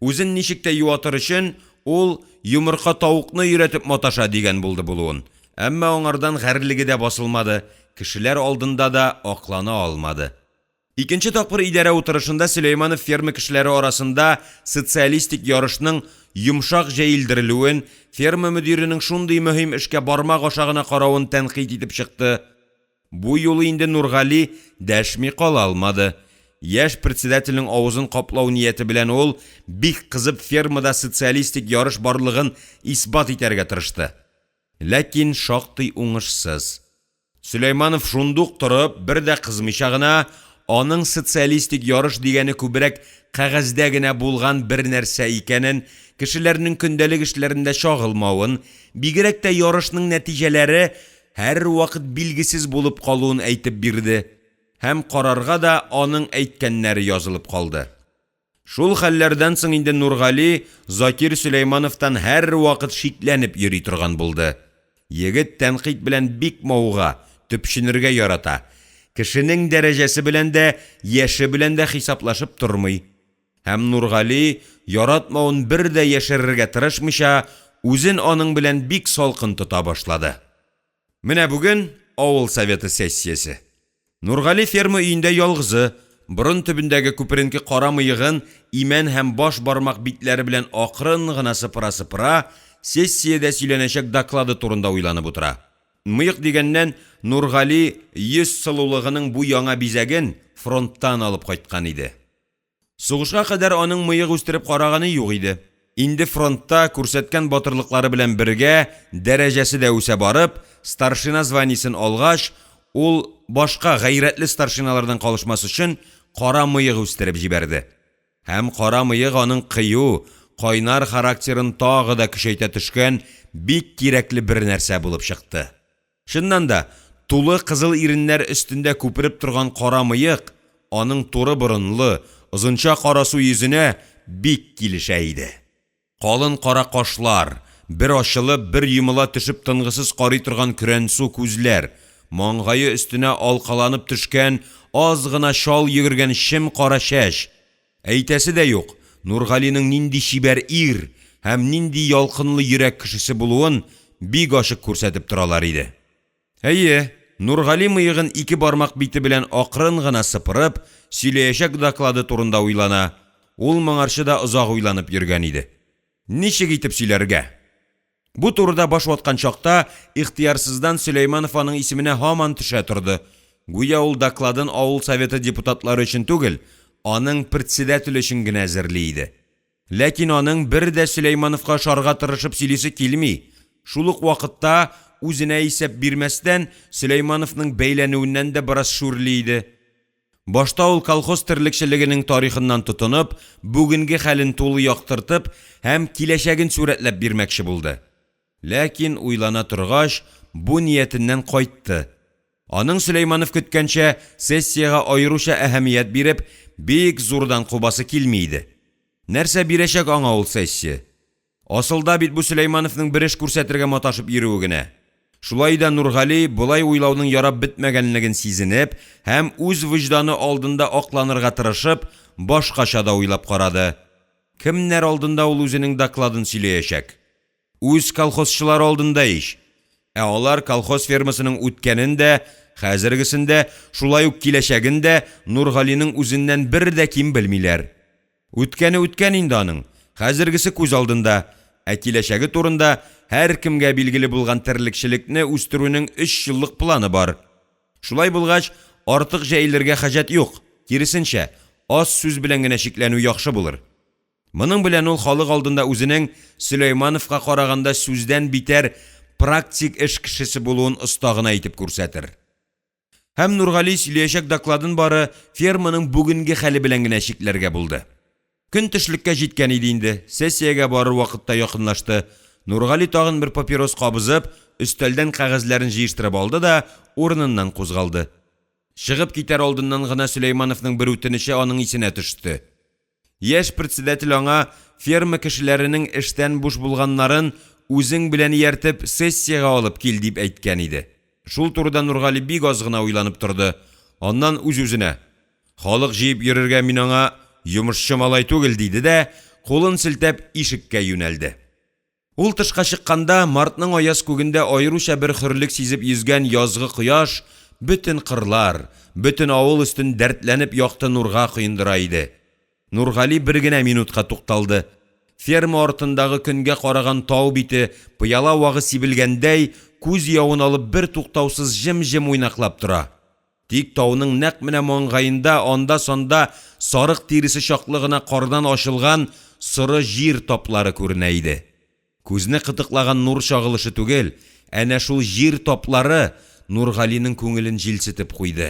Үзен ничек тә юатыр өчен, ул йомырка тавыкны өйрәтеп маташа, дигән булды булуын, әмма аңардан гарьлеге дә басылмады, кешеләр алдында да аклана алмады. Икенче тапкыр идарә утырышында Сөләйманов ферма кешеләре арасында социалистик ярышның йомшак җәелдерелүен, ферма мөдиренең шундый мөһим эшкә бармак аша гына каравын тәнкыйть итеп чыкты. Бу юлы инде Нургали дәшми кала алмады. Яшь председательнең авызын каплау нияте белән ул бик кызып фермада социалистик ярыш барлыгын исбат итәргә тырышты. Ләкин шактый уңышсыз. Сөләйманов шундук торып, бер дә кызмыйча гына, аның социалистик ярыш дигәне күбрәк кәгазьдә генә булган бер нәрсә икәнен, кешеләрнең көндәлек эшләрендә чагылмавын, бигрәк тә ярышның нәтиҗәләре һәрвакыт билгесез булып калуын әйтеп бирде һәм карарга да аның әйткәннәре язылып калды. Шул хәлләрдән соң инде Нургали Закир Сөләймановтан һәрвакыт шикләнеп йөри торган булды. Егет тәнкыйть белән бик мавыга, төпченергә ярата. Кешенең дәрәҗәсе белән дә, яше белән дә хисаплашып тормый. Һәм Нургали, яратмавын бер дә яшерергә тырышмыйча, үзен аның белән бик салкын тота башлады. Менә бүген авыл советы сессиясе. Нургали ферма өендә ялгызы, борын төбендәге күперенке кара мыегын имән һәм баш бармак битләре белән акрын гына сыпыра-сыпыра, сессиядә сөйләнәчәк доклады турында уйланып утыра. Мыек дигәннән, Нургали йөз сылулыгының бу яңа бизәген фронттан алып кайткан иде. Сугышка кадәр аның мыек үстереп караганы юк иде. Инде фронтта күрсәткән батырлыклары белән бергә дәрәҗәсе дә үсә барып, старшина званиесен алгач, ул башка гайрәтле старшиналардан калышмас өчен кара мыек үстереп җибәрде. Һәм кара мыек аның кыю, кайнар характерын тагы да көчәйтә төшкән бик кирәкле бер нәрсә булып чыкты. Чыннан да, тулы кызыл иреннәр өстендә күпереп торган кара мыек аның туры борынлы, озынча карасу йөзенә бик килешә иде. Калын кара кашлар, бер ачылып, бер йомыла төшеп тынгысыз карый торган көрәнсу күзләр, маңгае өстенә алкаланып төшкән, аз гына чал йөгергән чем-кара чәч, әйтәсе дә юк, Нургалинең нинди чибәр ир һәм нинди ялкынлы йөрәк кешесе булуын бик ачык күрсәтеп торалар иде. Әйе, Нургали мыегын ике бармак бите белән акрын гына сыпырып, сөйләячәк доклады турында уйлана. Ул моңарчы да озак уйланып йөргән иде. Ничек итеп сөйләргә? Бу турыда баш ваткан чакта ихтыярсыздан Сөләйманов аның исеменә һаман төшә торды. Гүя ул докладын авыл советы депутатлары өчен түгел, аның председателе өчен генә әзерли иде. Ләкин аның бер дә Сөләймановка ошарга тырышып сөйлисе килми, шул ук вакытта үзенә исәп бирмәстән Сөләймановның бәйләнүеннән дә бераз шүрли иде. Башта ул колхоз терлекчелегенең тарихыннан тотынып, бүгенге хәлен тулы яктыртып һәм киләчәген сурәтләп бирмәкче булды. Ләкин, уйлана торгач, бу ниятеннән кайтты. Аның Сөләйманов көткәнчә, сессиягә аеруча әһәмият биреп, бик зурдан кубасы килми иде. Нәрсә бирәчәк аңа ул сессия? Асылда бит бу Сөләймановның бер эш күрсәтергә маташып йөрүе генә. Шулай да Нургали, болай уйлауның ярап бетмәгәнлеген сизенеп һәм үз вөҗданы алдында акланырга тырышып, башкача да уйлап карады: кемнәр алдында ул үзенең докладын сөйләячәк? Үз колхозчылары алдында ич! Ә алар колхоз фермасының үткәнен дә, хәзергесен дә, шулай ук киләчәген дә Нургалинең үзеннән бер дә ким белмиләр. Үткәне үткән инде аның, хәзергесе күз алдында, ә киләчәге турында һәркемгә билгеле булган терлекчелекне үстерүнең өч еллык планы бар. Шулай булгач, артык җәелергә хаҗәт юк, киресенчә, аз сүз белән генә чикләнү яхшы булыр. Моның белән ул халык алдында үзенең Сөләймановка караганда сүздән битәр практик эш кешесе булуын оста гына итеп күрсәтер. Һәм Нургали сөйләячәк докладын бары ферманың бүгенге хәле белән генә чикләргә булды. Көн төшлеккә җиткән иде инде, сессиягә барыр вакыт та якынлашты. Нургали тагын бер папирос кабызып, өстәлдән кәгазьләрен җыештырып алды да урыныннан кузгалды. Чыгып китәр алдыннан гына Сөләймановның бер үтенече аның исенә төште. Яшь председатель аңа ферма кешеләренең эштән буш булганнарын үзең белән ияртеп сессиягә алып кил дип әйткән иде. Шул турыда Нургали бик аз гына уйланып торды. Аннан үз-үзенә, Халык җыеп йөрергә мин аңа йомышчы малай түгел, диде дә, кулын селтәп, ишеккә юнәлде. Ул тышка чыкканда, мартның аяз күгендә аеруча бер хөрлек сизеп йөзгән язгы кояш бөтен кырлар, бөтен авыл өстен дәртләнеп якты нурга коендыра иде. Нургали бер генә минутка тукталды. Ферма артындагы көнгә караган тау бите, пыяла вагы сибелгәндәй, күз явын алып бертуктаусыз җем-җем уйнаклап тора. Тик тауның нәкъ менә маңгаенда анда-санда сарык тиресе чаклы гына кардан ачылган соры җир таплары күренә иде. Күзне кытыклаган нур чагылышы түгел, әнә шул җир таплары Нургалинең күңелен җилсетеп куйды.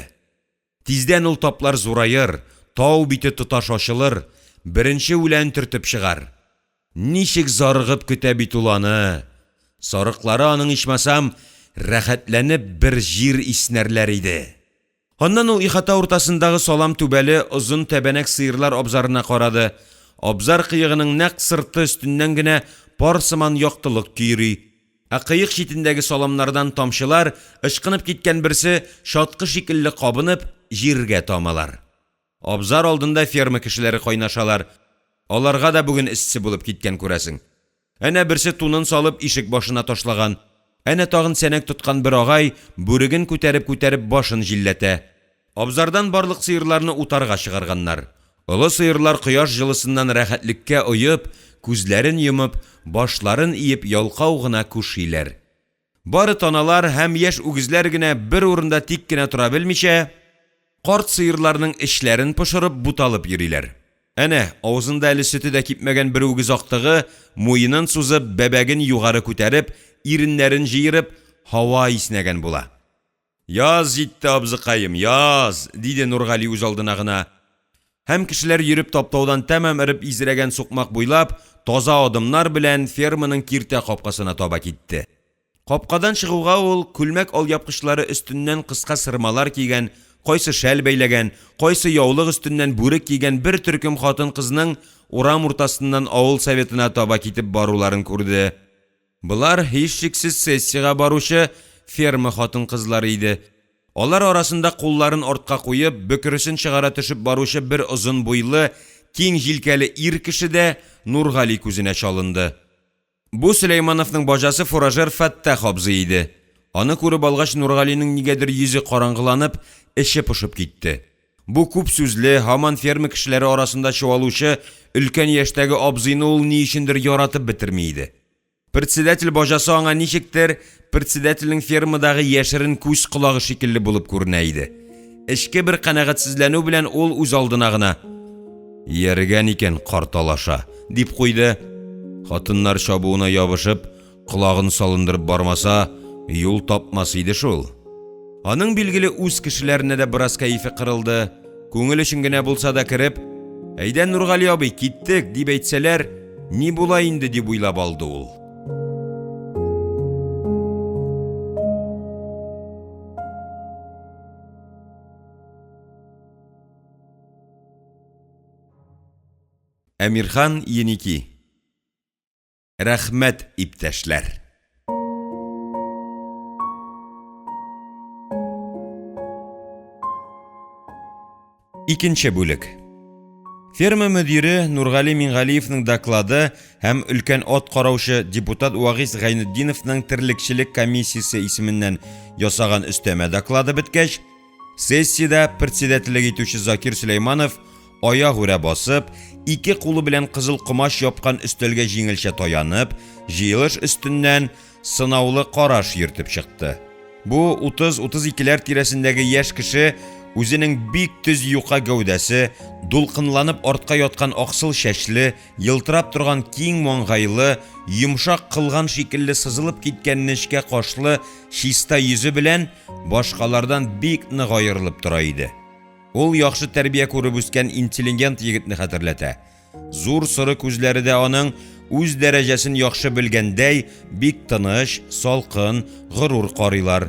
Тиздән ул таплар зураер, тау бите тоташ ачылыр, беренче үлән төртеп чыгар. Ничек зарыгып көтә бит ул аны! Сарыклары аның ичмасам рәхәтләнеп бер җир иснәрләр иде. Аннан ул ихата уртасындагы салам түбәле озын тәбәнәк сыерлар абзарына карады. Абзар кыегының нәкъ сырты өстеннән генә пар сыман яктылык көйри. Ә кыек читендәге саламнардан тамчылар, ычкынып киткән берсе чаткы шикелле кабынып, җиргә тамалар. Абзар алдында ферма кешеләре кайнашалар. Аларга да бүген эссе булып киткән, күрәсең. Әнә берсе тунын салып ишек башына ташлаган. Әнә тагын сәнәк тоткан бер агай бүреген күтәреп-күтәреп башын җилләтә. Абзардан барлык сыерларны утарга чыгарганнар. Олы сыерлар кояш җылысыннан рәхәтлеккә оеп, күзләрен йомып, башларын иеп ялкау гына күшиләр. Бары таналар һәм яшь үгезләр генә бер урында тик кенә тора белмичә, карт сыерларның эчләрен пошырып, буталып йөриләр. Әнә, авызында әле сөте дә кипмәгән бер үгез актыгы, муенын сузып, бәбәген югары күтәреп, иреннәрен җыерып, һава иснәгән була. «Яз җитте, абзыкаем, яз!» — диде Нургали үзалдына гына. Һәм кешеләр йөреп таптаудан тәмам эреп изрәгән сукмак буйлап, таза адымнар белән ферманың киртә капкасына таба китте. Капкадан чыгуга ул күлмәк алъяпкычлары өстеннән кыска сырмалар кигән, кайсы шәл бәйләгән, кайсы яулык өстеннән бүрек кигән бер төркем хатын-кызның урам уртасыннан авыл советына таба китеп баруларын күрде. Болар, һичшиксез, сессиягә баручы ферма хатын-кызлары иде. Алар арасында кулларын артка куеп, бөкресен чыгара төшеп баручы бер озын буйлы, киң җилкәле ир кеше дә Нургали күзенә чалынды. Бу Сөләймановның баҗасы фуражер Фәттах абзый иде. Аны күреп алгач, Нургалинең нигәдер йөзе караңгыланып, эче пошып китте. Бу күп сүзле, һаман ферма кешеләре арасында чуалучы өлкән яшьтәге абзыйны ул ни өчендер яратып бетерми иде. Председатель баҗасы аңа ничектер председательнең фермадагы яшерен күз колагы шикелле булып күренә иде. Эчке бер канәгатьсезләнү белән ул үз алдына гына: "Ияргән икән карт алаша", дип куйды. Хатыннар чабуына ябышып, колагын салындырып бармаса, юл тапмас иде шул. Аның билгеле үз кешеләренә дә бераз кәефе кырылды. Күңел өчен генә булса да кереп, Әйдә, Нургали абый, киттек, дип әйтсәләр, ни була инде, дип уйлап алды ул. Әмирхан Еники. Рәхмәт, иптәшләр! Икенче бүлек. Ферма мөдире Нургали Мингалиевның доклады һәм өлкән ат караучы депутат Вагиз Гайнетдиновның терлекчелек комиссиясе исеменнән ясаган өстәмә доклады беткәч, сессиядә председательлек итүче Закир Сөләйманов аягүрә басып, ике кулы белән кызыл комач япкан өстәлгә җиңелчә таянып, җыелыш өстеннән сынаулы караш йөртеп чыкты. Бу 30-32ләр тирәсендәге яшь кеше үзенең бик төз юка гәүдәсе, дулкынланып артка яткан аксыл чәчле, елтырап торган киң маңгайлы, йомшак кылган шикелле сызылып киткән нечкә кашлы чиста йөзе белән башкалардан бик нык аерылып тора иде. Ул яхшы тәрбия күреп үскән интеллигент егетне хәтерләтә. Зур соры күзләре дә аның, үз дәрәҗәсен яхшы белгәндәй, бик тыныч, салкын, горур карыйлар.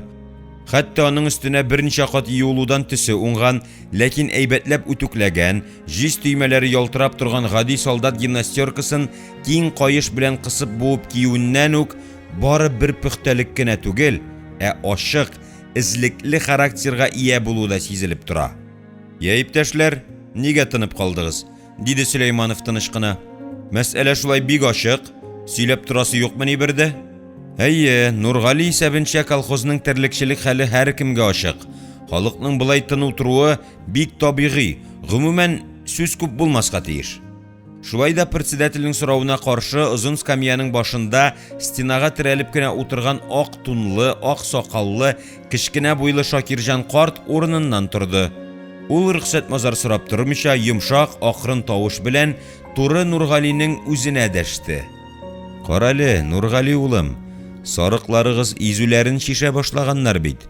Хәтта аның өстенә берничә кат юылудан төсе уңган, ләкин әйбәтләп үтүкләгән, җиз төймәләре ялтырап торган гади солдат гимнастеркасын киң каеш белән кысып буып киюеннән үк бары бер пөхтәлек кенә түгел, ә ачык, эзлекле характерга ия булуы да сизелеп тора. Йә, иптәшләр, нигә тынып калдыгыз? Диде Сөләйманов тыныч кына. Мәсьәлә шулай бик ачык, сөйләп торасы юкмыни бер дә? Әйе, Нургали исәбенчә колхозның терлекчелек хәле һәркемгә ачык. Халыкның болай тын утыруы бик табигый, гомумән, сүз күп булмаска тиеш. Шулай да председательнең соравына каршы озын скамьяның башында стенага терәлеп кенә утырган ак тунлы, ак сакаллы, кечкенә буйлы Шакирҗан карт урыныннан торды. Ул рөхсәт-мазар сорап тормыйча, йомшак, акрын тавыш белән туры Нургалинең үзенә дәште. Карале, Нургали улым, сарыкларыгыз изүләрен чишә башлаганнар бит.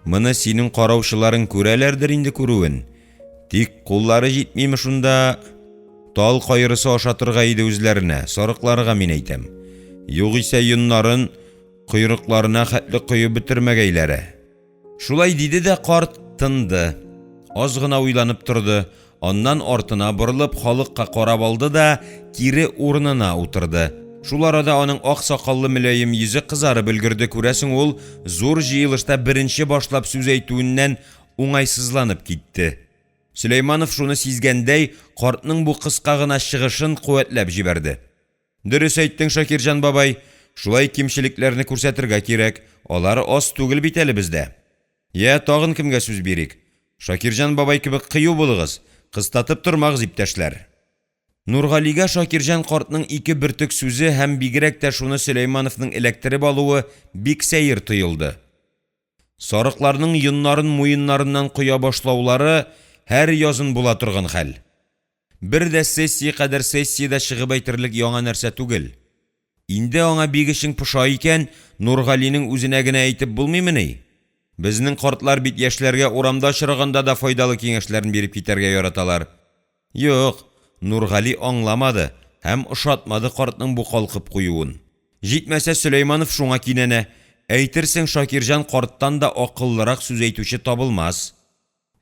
Моны синең караучыларың күрәләрдер инде күрүен. Тик куллары җитмиме шунда? Тал кайрысы ашатырга иде үзләренә, сарыкларга мин әйтәм. Югыйсә йоннарын койрыкларына хәтле коеп бетермәгәйләре. Шулай диде дә карт тынды. Аз гына уйланып торды, аннан артына борылып халыкка карап алды да кире урынына утырды. Шул арада аның ак сакаллы мөлаем йөзе кызарып өлгерде, күрәсең, ул зур җыелышта беренче башлап сүз әйтүеннән уңайсызланып китте. Сөләйманов шуны сизгәндәй, картның бу кыска гына чыгышын куәтләп җибәрде. Дөрес әйттең, Шакирҗан бабай, шулай кимчелекләрне күрсәтергә кирәк, алар аз түгел бит әле бездә. Йә, тагын кемгә сүз бирик? Шакирҗан бабай кебек кыю булыгыз, кыстатып тормагыз, иптәшләр. Нургалигә Шакирҗан картның ике бөртек сүзе һәм бигрәк тә шуны Сөләймановның эләктереп алуы бик сәер тоелды. Сарыкларның йоннарын муеннарыннан коя башлаулары һәр язын була торган хәл. Бер дә сессия кадәр сессиядә чыгып әйтерлек яңа нәрсә түгел. Инде аңа бик эчең поша икән, Нургалинең үзенә генә әйтеп булмыймыни? Безнең картлар бит яшьләргә урамда очраганда да файдалы киңәшләрен биреп китәргә яраталар. Юк, Нургали аңламады һәм ошатмады картның бу калкып куюын. Җитмәсә, Сөләйманов шуңа кинәнә, әйтерсең, Шакирҗан карттан да акыллырак сүз әйтүче табылмас.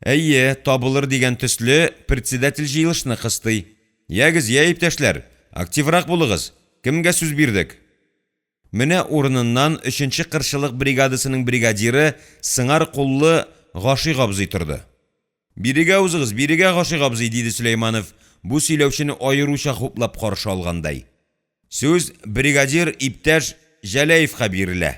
Әйе, табылыр дигән төсле, председатель җыелышны кыстый. Ягез, я, иптәшләр, активрак булыгыз, кемгә сүз бирдек? Менә урыныннан өченче кырчылык бригадасының бригадиры, сыңар куллы Гашыйк абзый торды. Бирегә узыгыз, бирегә, Гашыйк абзый, диде Сөләйманов, бу сөйләүчене аеруча хуплап каршы алгандай. Сүз бригадир иптәш Җәләевка бирелә.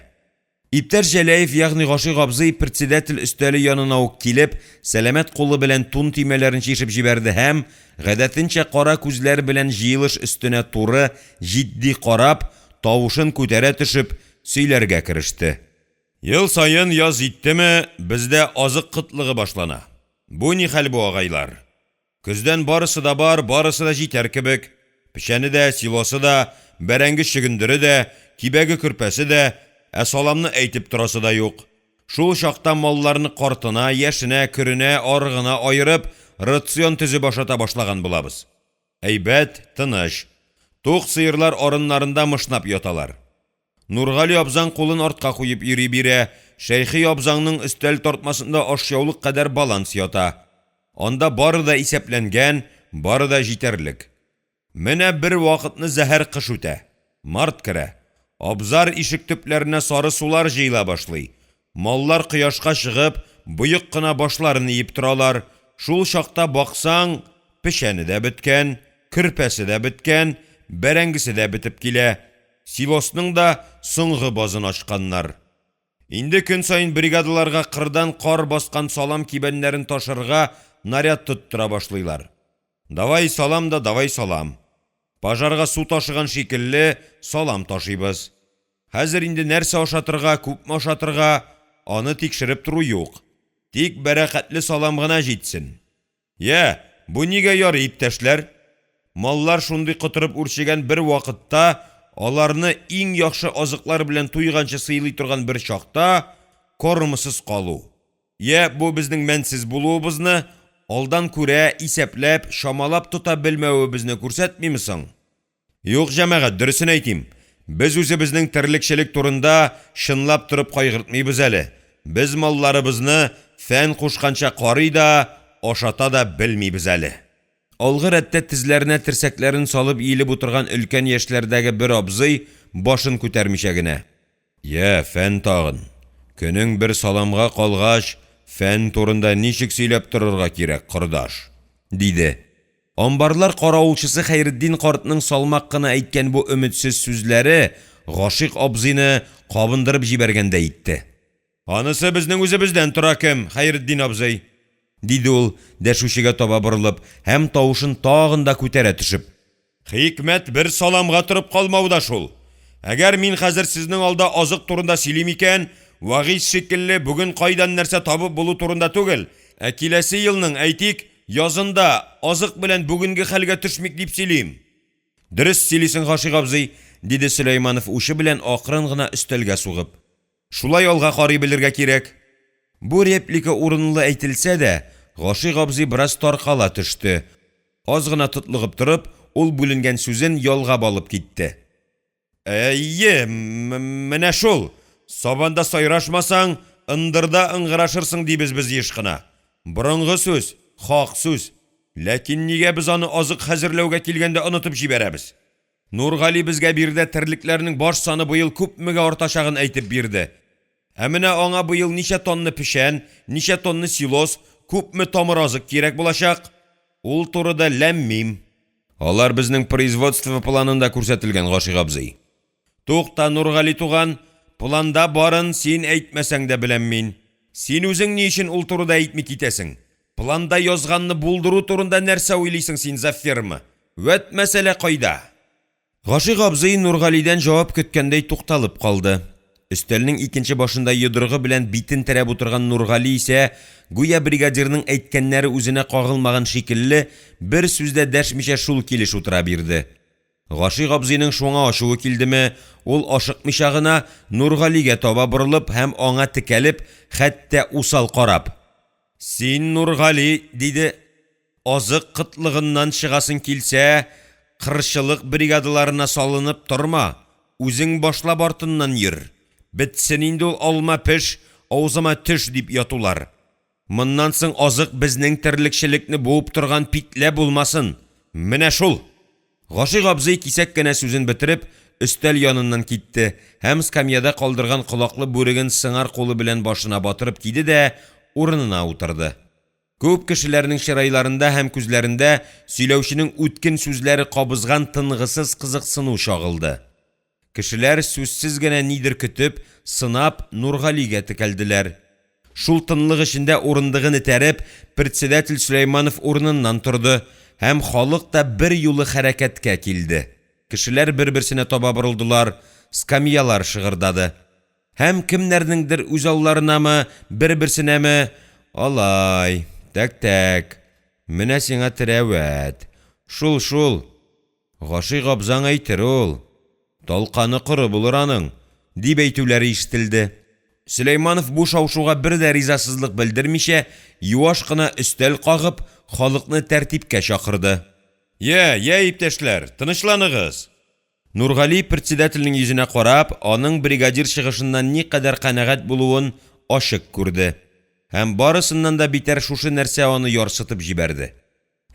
Иптәш Җәләев, ягъни Гашыйк абзый, председатель өстәле янына ук килеп, сәламәт кулы белән тун төймәләрен чишеп җибәрде һәм, гадәтенчә кара күзләр белән җыелыш өстенә туры, җитди карап, тавышын күтәрә төшеп, сөйләргә кереште. Ел саен яз җиттеме, бездә азык кытлыгы башлана. Бу ни хәл бу, агайлар? Көздән барысы да бар, барысы да җитәр кебек. Печәне дә, силосы да, бәрәңге чөгендере дә, кибәге көрпәсе дә, ә саламны әйтеп торасы да юк. Шул чакта малларны картына, яшенә, көренә, арыгына аерып, рацион төзеп ашата башлаган булабыз. Әйбәт, тыныч. Тук сыерлар арыннарында мышнап яталар. Нургали абзаң кулын артка куеп йөри бирә, Шәйхи абзаңның өстәл тартмасында ашъяулык кадәр баланс ята. Анда бары да исәпләнгән, бары да җитәрлек. Менә бер вакытны зәһәр кыш үтә. Март керә. Абзар ишек төпләренә сары сулар җыела башлый. Маллар кояшка чыгып, боек кына башларын иеп торалар. Шул чакта, баксаң, печәне дә беткән, көрпәсе дә беткән, бәрәңгесе дә бетеп килә, силосның да соңгы базын ачканнар. Инде көн саен бригадаларга кырдан кар баскан салам кибәннәрен ташырга наряд тоттыра башлыйлар. Давай салам да давай салам. Пожарга су ташыган шикелле салам ташыйбыз. Хәзер инде нәрсә ашатырга, күпме ашатырга – аны тикшереп тору юк. Тик бәрәкәтле салам гына җитсен. Я, бу нигә ярый, иптәшләр? Маллар шундый котырып үрчегән бер вакытта, аларны иң яхшы азыклар белән туйганчы сыйлый торган бер чакта кормсыз калу. Я, бу безнең мәнсез булуыбызны, алдан күрә, исәпләп, чамалап тота белмәвебезне күрсәтмиме соң? Юк, җәмәгать, дөресен әйтим, без үзебезнең терлекчелек турында чынлап торып кайгыртмыйбыз әле, без малларыбызны фән кушканча карый да, ашата да белмибез әле. Алгы рәттә тезләренә терсәкләрен салып иелеп утырган өлкән яшьләрдәге бер абзый башын күтәрмичә генә. Йә, фән тагын. Көнең бер саламга калгач, фән турында ничек сөйләп торырга кирәк, кордаш? диде. Амбарлар каравылчысы Хәйретдин картның салмак кына әйткән бу өметсез сүзләре Гашыйк абзыйны кабындырып җибәргәндәй итте. Анысы безнең үзебездән тора кем, Хәйретдин абзый! Диде ул, дәшүчегә таба борылып һәм тавышын тагын да күтәрә төшеп. Хикмәт бер саламга торып калмауда шул. Әгәр мин хәзер сезнең алда азык турында сөйлим икән, Вагыйз шикелле бүген кайдан нәрсә табып булу турында түгел, ә киләсе елның, әйтик, язында азык белән бүгенге хәлгә төшмик дип сөйлим. Дөрес сөйлисең, Гашыйк абзый, диде Сөләйманов учы белән акрын гына өстәлгә сугып. Шулай алга карый белергә кирәк. Бу реплика урынлы әйтелсә дә, Гашыйк абзый бераз таркала төште. Аз гына тотлыгып торып, ул бүленгән сүзен ялгап алып китте. Әйе, менә шул! Сабанда сайрашмасаң, ындырда ыңгырашырсың дибез без еш кына. Борынгы сүз, хак сүз. Ләкин нигә без аны азык хәзерләүгә килгәндә онытып җибәрәбез? Нургали безгә биредә терлекләрнең баш саны быел күпмегә артачагын әйтеп бирде. Ә менә аңа быел ничә тонна печән, ничә тонна силос, күпме тамыр азык кирәк булачак? Ул турыда ләм-мим. Алар безнең производство планында күрсәтелгән, Гашыйк абзый. Тукта, Нургали туган, планда барын син әйтмәсәң дә беләм мин. Син үзең ни өчен ул турыда әйтми китәсең? Планда язганны булдыру турында нәрсә уйлыйсың син, завферма? Вәт мәсьәлә кайда! Гашыйк абзый Нургалидән җавап көткәндәй тукталып калды. Өстәлнең икенче башында йодрыгы белән битен терәп утырган Нургали исә, гүя бригадирның әйткәннәре үзенә кагылмаган шикелле, бер сүз дә дәшмичә шул килеш утыра бирде. Гашыйк абзыйның шуңа ачуы килдеме, ул ашыкмыйча гына Нургалигә таба борылып һәм аңа текәлеп, хәтта усал карап. Син, Нургали, диде, азык кытлыгыннан чыгасың килсә, кырчылык бригадаларына салынып торма, үзең башлап артыннан йөр. Бетсен инде ул алма пеш, авызыма төш дип ятулар. Моннан соң азык безнең терлекчелекне буып торган питлә булмасын. Менә шул! Гашыйк абзый кисәк кенә сүзен бетереп, өстәл яныннан китте һәм скамьяда калдырган колаклы бүреген сыңар кулы белән башына батырып киде дә урынына утырды. Күп кешеләрнең чырайларында һәм күзләрендә сөйләүченең үткен сүзләре кабызган тынгысыз кызыксыну чагылды. Кешеләр сүзсез генә нидер көтеп, сынап, Нургалигә текәлделәр. Шул тынлык эчендә урындыгын этәреп, председатель Сөләйманов урыныннан торды һәм халык та берьюлы хәрәкәткә килде. Кешеләр бер-берсенә таба борылдылар, скамьялар шыгырдады. Һәм кемнәрнеңдер үз алларынамы, бер-берсенәме, Алай, тәк-тәк, менә сиңа терәвәт, шул-шул, Гашыйк абзаң әйтер ул, талканы коры булыр аның, дип әйтүләре ишетелде. Сөләйманов бу шау-шуга бер дә ризасызлык белдермичә, юаш кына өстәл кагып, халыкны тәртипкә чакырды. Я, я, иптәшләр, тынычланыгыз! Нургали, председательнең йөзенә карап, аның бригадир чыгышыннан никадәр канәгать булуын ачык күрде. Һәм барысыннан да битәр шушы нәрсә аны ярсытып җибәрде.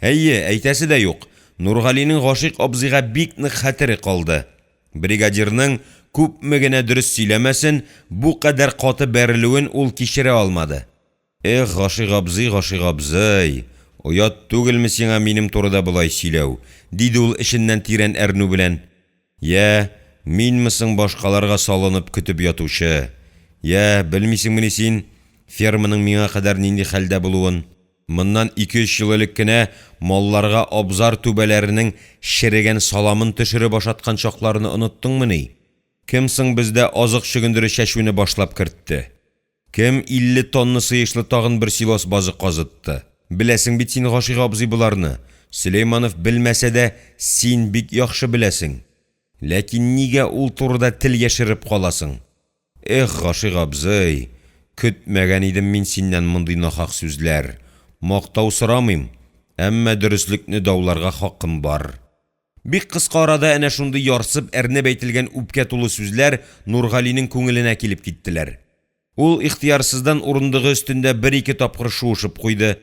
Әйе, әйтәсе дә юк, Нургалинең Гашыйк абзыйга бик нык хәтере калды. Бригадирның, күпме генә дөрес сөйләмәсен, бу кадәр каты бәрелүен ул кичерә алмады. Эх, Гашыйк абзый, Гашыйк абзый! Оят түгелме сиңа минем турыда болай сөйләү? диде ул эченнән тирән әрнү белән. Йә, минме соң башкаларга салынып көтеп ятучы? Йә, белмисеңмени син ферманың миңа кадәр нинди хәлдә булуын? Моннан ике-өч ел элек кенә малларга абзар түбәләренең черегән саламын төшереп ашаткан чакларны оныттыңмыни? Кем соң бездә азык чөгендере чәчүне башлап кертте? Кем 50 тонна сыешлы тагын бер силос базы казытты? Беләсең бит син, Гашыйк абзый, боларны. Сөләйманов белмәсә дә, син бик яхшы беләсең. Ләкин нигә ул турыда тел яшереп каласың? Эх, Гашыйк абзый, көтмәгән идем мин синнән мондый нахак сүзләр. Мактау сорамыйм, әмма дөреслекне дауларга хакым бар. Бик кыска арада әнә шундый ярсып, әрнеп әйтелгән үпкә тулы сүзләр Нургалинең күңеленә килеп киттеләр. Ул ихтыярсыздан урындыгы өстендә бер-ике тапкыр шуышып куйды.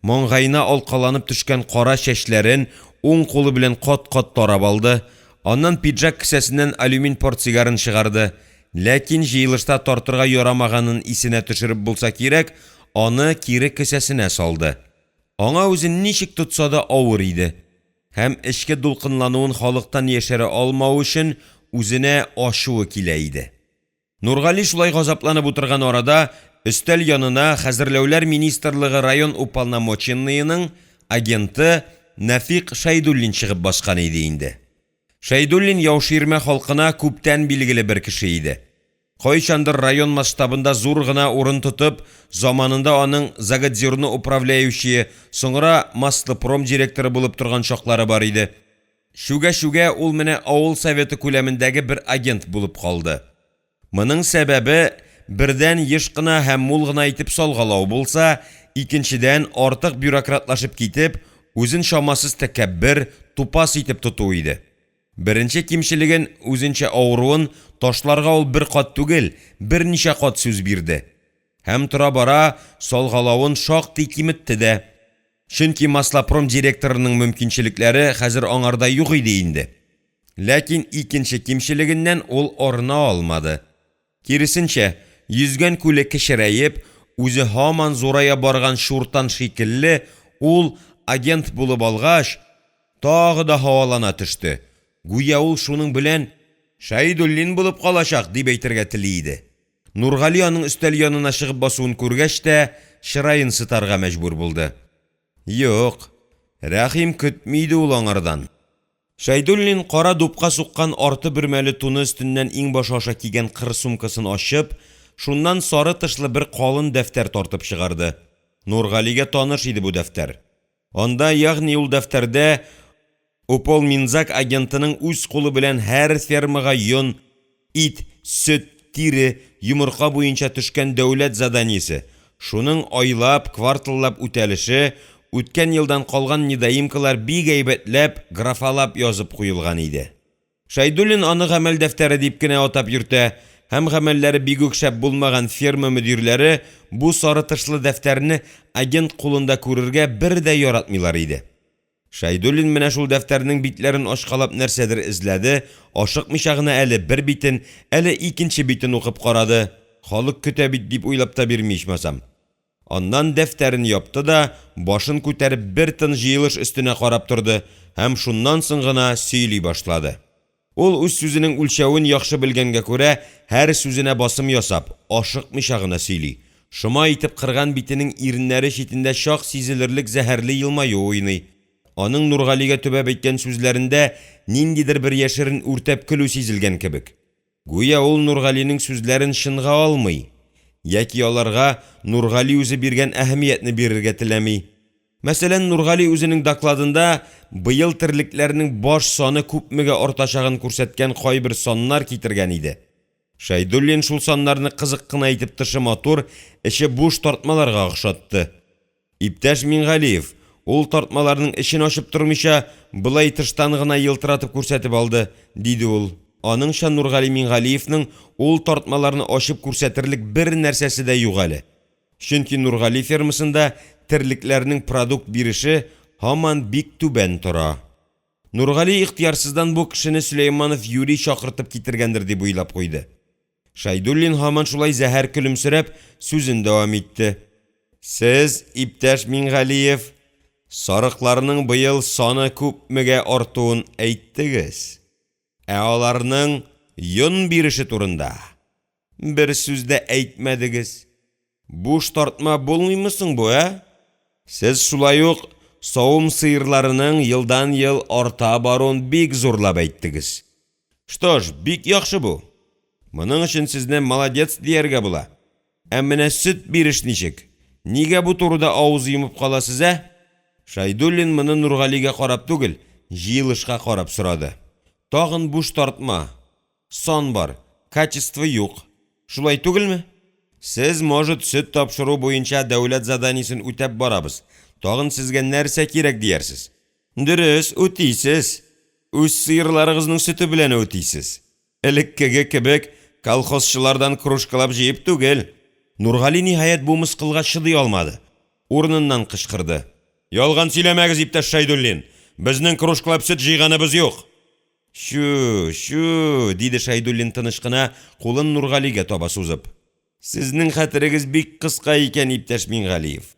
Маңгаена алкаланып төшкән кара чәчләрен уң кулы белән кат-кат тарап алды. Аннан пиджак кесәсеннән алюмин портсигарын чыгарды. Ләкин җыелышта тартырга ярамаганын исенә төшереп булса кирәк, аны кире кесәсенә салды. Аңа үзен ничек тотса да авыр иде. Һәм эчке дулкынлануын халыктан яшерә алмавы өчен үзенә ачуы килә иде. Нургали шулай газапланып утырган арада өстәл янына Хәзерләүләр министрлыгы район уполномоченныеның агенты Нәфыйк Шәйдуллин чыгып баскан иде инде. Шәйдуллин Яуширмә халкына күптән билгеле бер кеше иде. Кайчандыр район масштабында зур гына урын тотып, заманында аның заготзерно управляющие, соңра маслопром директоры булып торган чаклары бар иде. Чүгә-чүгә ул менә авыл советы күләмендәге бер агент булып калды. Моның сәбәбе, бердән, еш кына һәм мул гына итеп салгалау булса, икенчедән, артык бюрократлашып китеп, үзен чамасыз тәкәббер, тупас итеп тоту иде. Беренче кимчелеген, үзенчә авыруын ташларга ул бер кат түгел, берничә кат сүз бирде. Һәм тора-бара салгалавын шактый киметте дә. Чөнки Маслопром директорының мөмкинчелекләре хәзер аңарда юк иде инде. Ләкин икенче кимчелегеннән ул арына алмады. Киресенчә, йөзгән күле кечерәеп, үзе һаман зурая барган чуртан шикелле, ул, агент булып алгач, тагы да һавалана төште, гүя ул шуның белән Шәйдуллин булып калачак, дип әйтергә тели иде. Нургали аның өстәл янына чыгып басуын күргәч тә, чыраен сытарга мәҗбүр булды. Юк, рәхим көтми иде ул аңардан. Шәйдуллин кара дупка суккан арты бөрмәле туны өстеннән иңбашы аша кигән кыр сумкасын ачып, шуннан сары тышлы бер калын дәфтәр тартып чыгарды. Нургалигә таныш иде бу дәфтәр. Анда, ягъни ул дәфтәрдә, Уполминзаг агентының үз кулы белән һәр фермага йон, ит, сөт, тире, йомырка буенча төшкән дәүләт заданиесе, шуның айлап, кварталлап үтәлеше, үткән елдан калган недоимкалар бик әйбәтләп, графалап язып куелган иде. Шәйдуллин аны гамәл дәфтәре дип кенә атап йөртә һәм гамәлләре бик үк шәп булмаган ферма мөдирләре бу сары тышлы дәфтәрне агент кулында күрергә бер дә яратмыйлар иде. Шәйдуллин менә шул дәфтәрнең битләрен ачкалап нәрсәдер эзләде, ашыкмыйча гына әле бер битен, әле икенче битен укып карады, халык көтә бит дип уйлап та бирми ичмасам. Аннан дәфтәрен япты да, башын күтәреп бер тын җыелыш өстенә карап торды һәм шуннан соң гына сөйли башлады. Ул үз сүзенең үлчәвен яхшы белгәнгә күрә, һәр сүзенә басым ясап, ашыкмыйча гына сөйли. Шома итеп кырган битенең иреннәре читендә чак сизелерлек зәһәрле елмаю уйный. Аның Нургалигә төбәп әйткән сүзләрендә ниндидер бер яшерен үртәп көлү сизелгән кебек. Гүя ул Нургалинең сүзләрен чынга алмый. Яки аларга Нургали үзе биргән әһәмиятне бирергә теләми. Мәсәлән, Нургали үзенең докладында быел терлекләрнең баш саны күпмегә артачагын күрсәткән кайбер саннар китергән иде. Шәйдуллин шул саннарны кызык кына итеп тышы матур, эче буш тартмаларга охшатты. Иптәш Миңгалиев, ул тартмаларның эчен ачып тормыйча, болай тыштан гына елтыратып күрсәтеп алды, диде ул. Аныңча, Нургали Миңгалиевның ул тартмаларны ачып күрсәтерлек бер нәрсәсе дә юк әле. Чөнки Нургали фермасында терлекләрнең продукт биреше һаман бик түбән тора. Нургали ихтыярсыздан бу кешене Сөләйманов юри чакыртып китергәндер дип уйлап куйды. Шәйдуллин һаман шулай зәһәр көлемсерәп сүзен дәвам итте. Сез, иптәш Миңгалиев, Сарыкларның быел саны күпмегә артуын әйттегез, ә аларның йон биреше турында бер сүз дә әйтмәдегез, буш тартма булмыймы соң бу, ә? Сез шулай ук савым сыерларының елдан-ел арта баруын бик зурлап әйттегез. Что ж, бик яхшы бу, моның өчен сезне молодец дияргә була, ә менә сөт биреш ничек, нигә бу турыда авыз йомып каласыз, ә? Шәйдуллин моны Нургалигә карап түгел, җыелышка карап сорады. Тагын буш тартма, сан бар, качество юк. Шулай түгелме? Сез, может, сөт тапшыру буенча дәүләт заданиесен үтәп барабыз, тагын сезгә нәрсә кирәк диярсез. Дөрес, үтисез. Үз сыерларыгызның сөте белән үтисез. Элеккеге кебек колхозчылардан кружкалап җыеп түгел. Нургали, ниһаять, бу мыскылга чыдый алмады, урыныннан кычкырды. Ялган сөйләмәгез, иптәш Шәйдуллин! Безнең кружкалап сөт җыйганыбыз юк! Чү, чү, диде Шәйдуллин тыныч кына, кулын Нургалигә таба сузып. Сезнең хәтерегез бик кыска икән, иптәш Миңгалиев.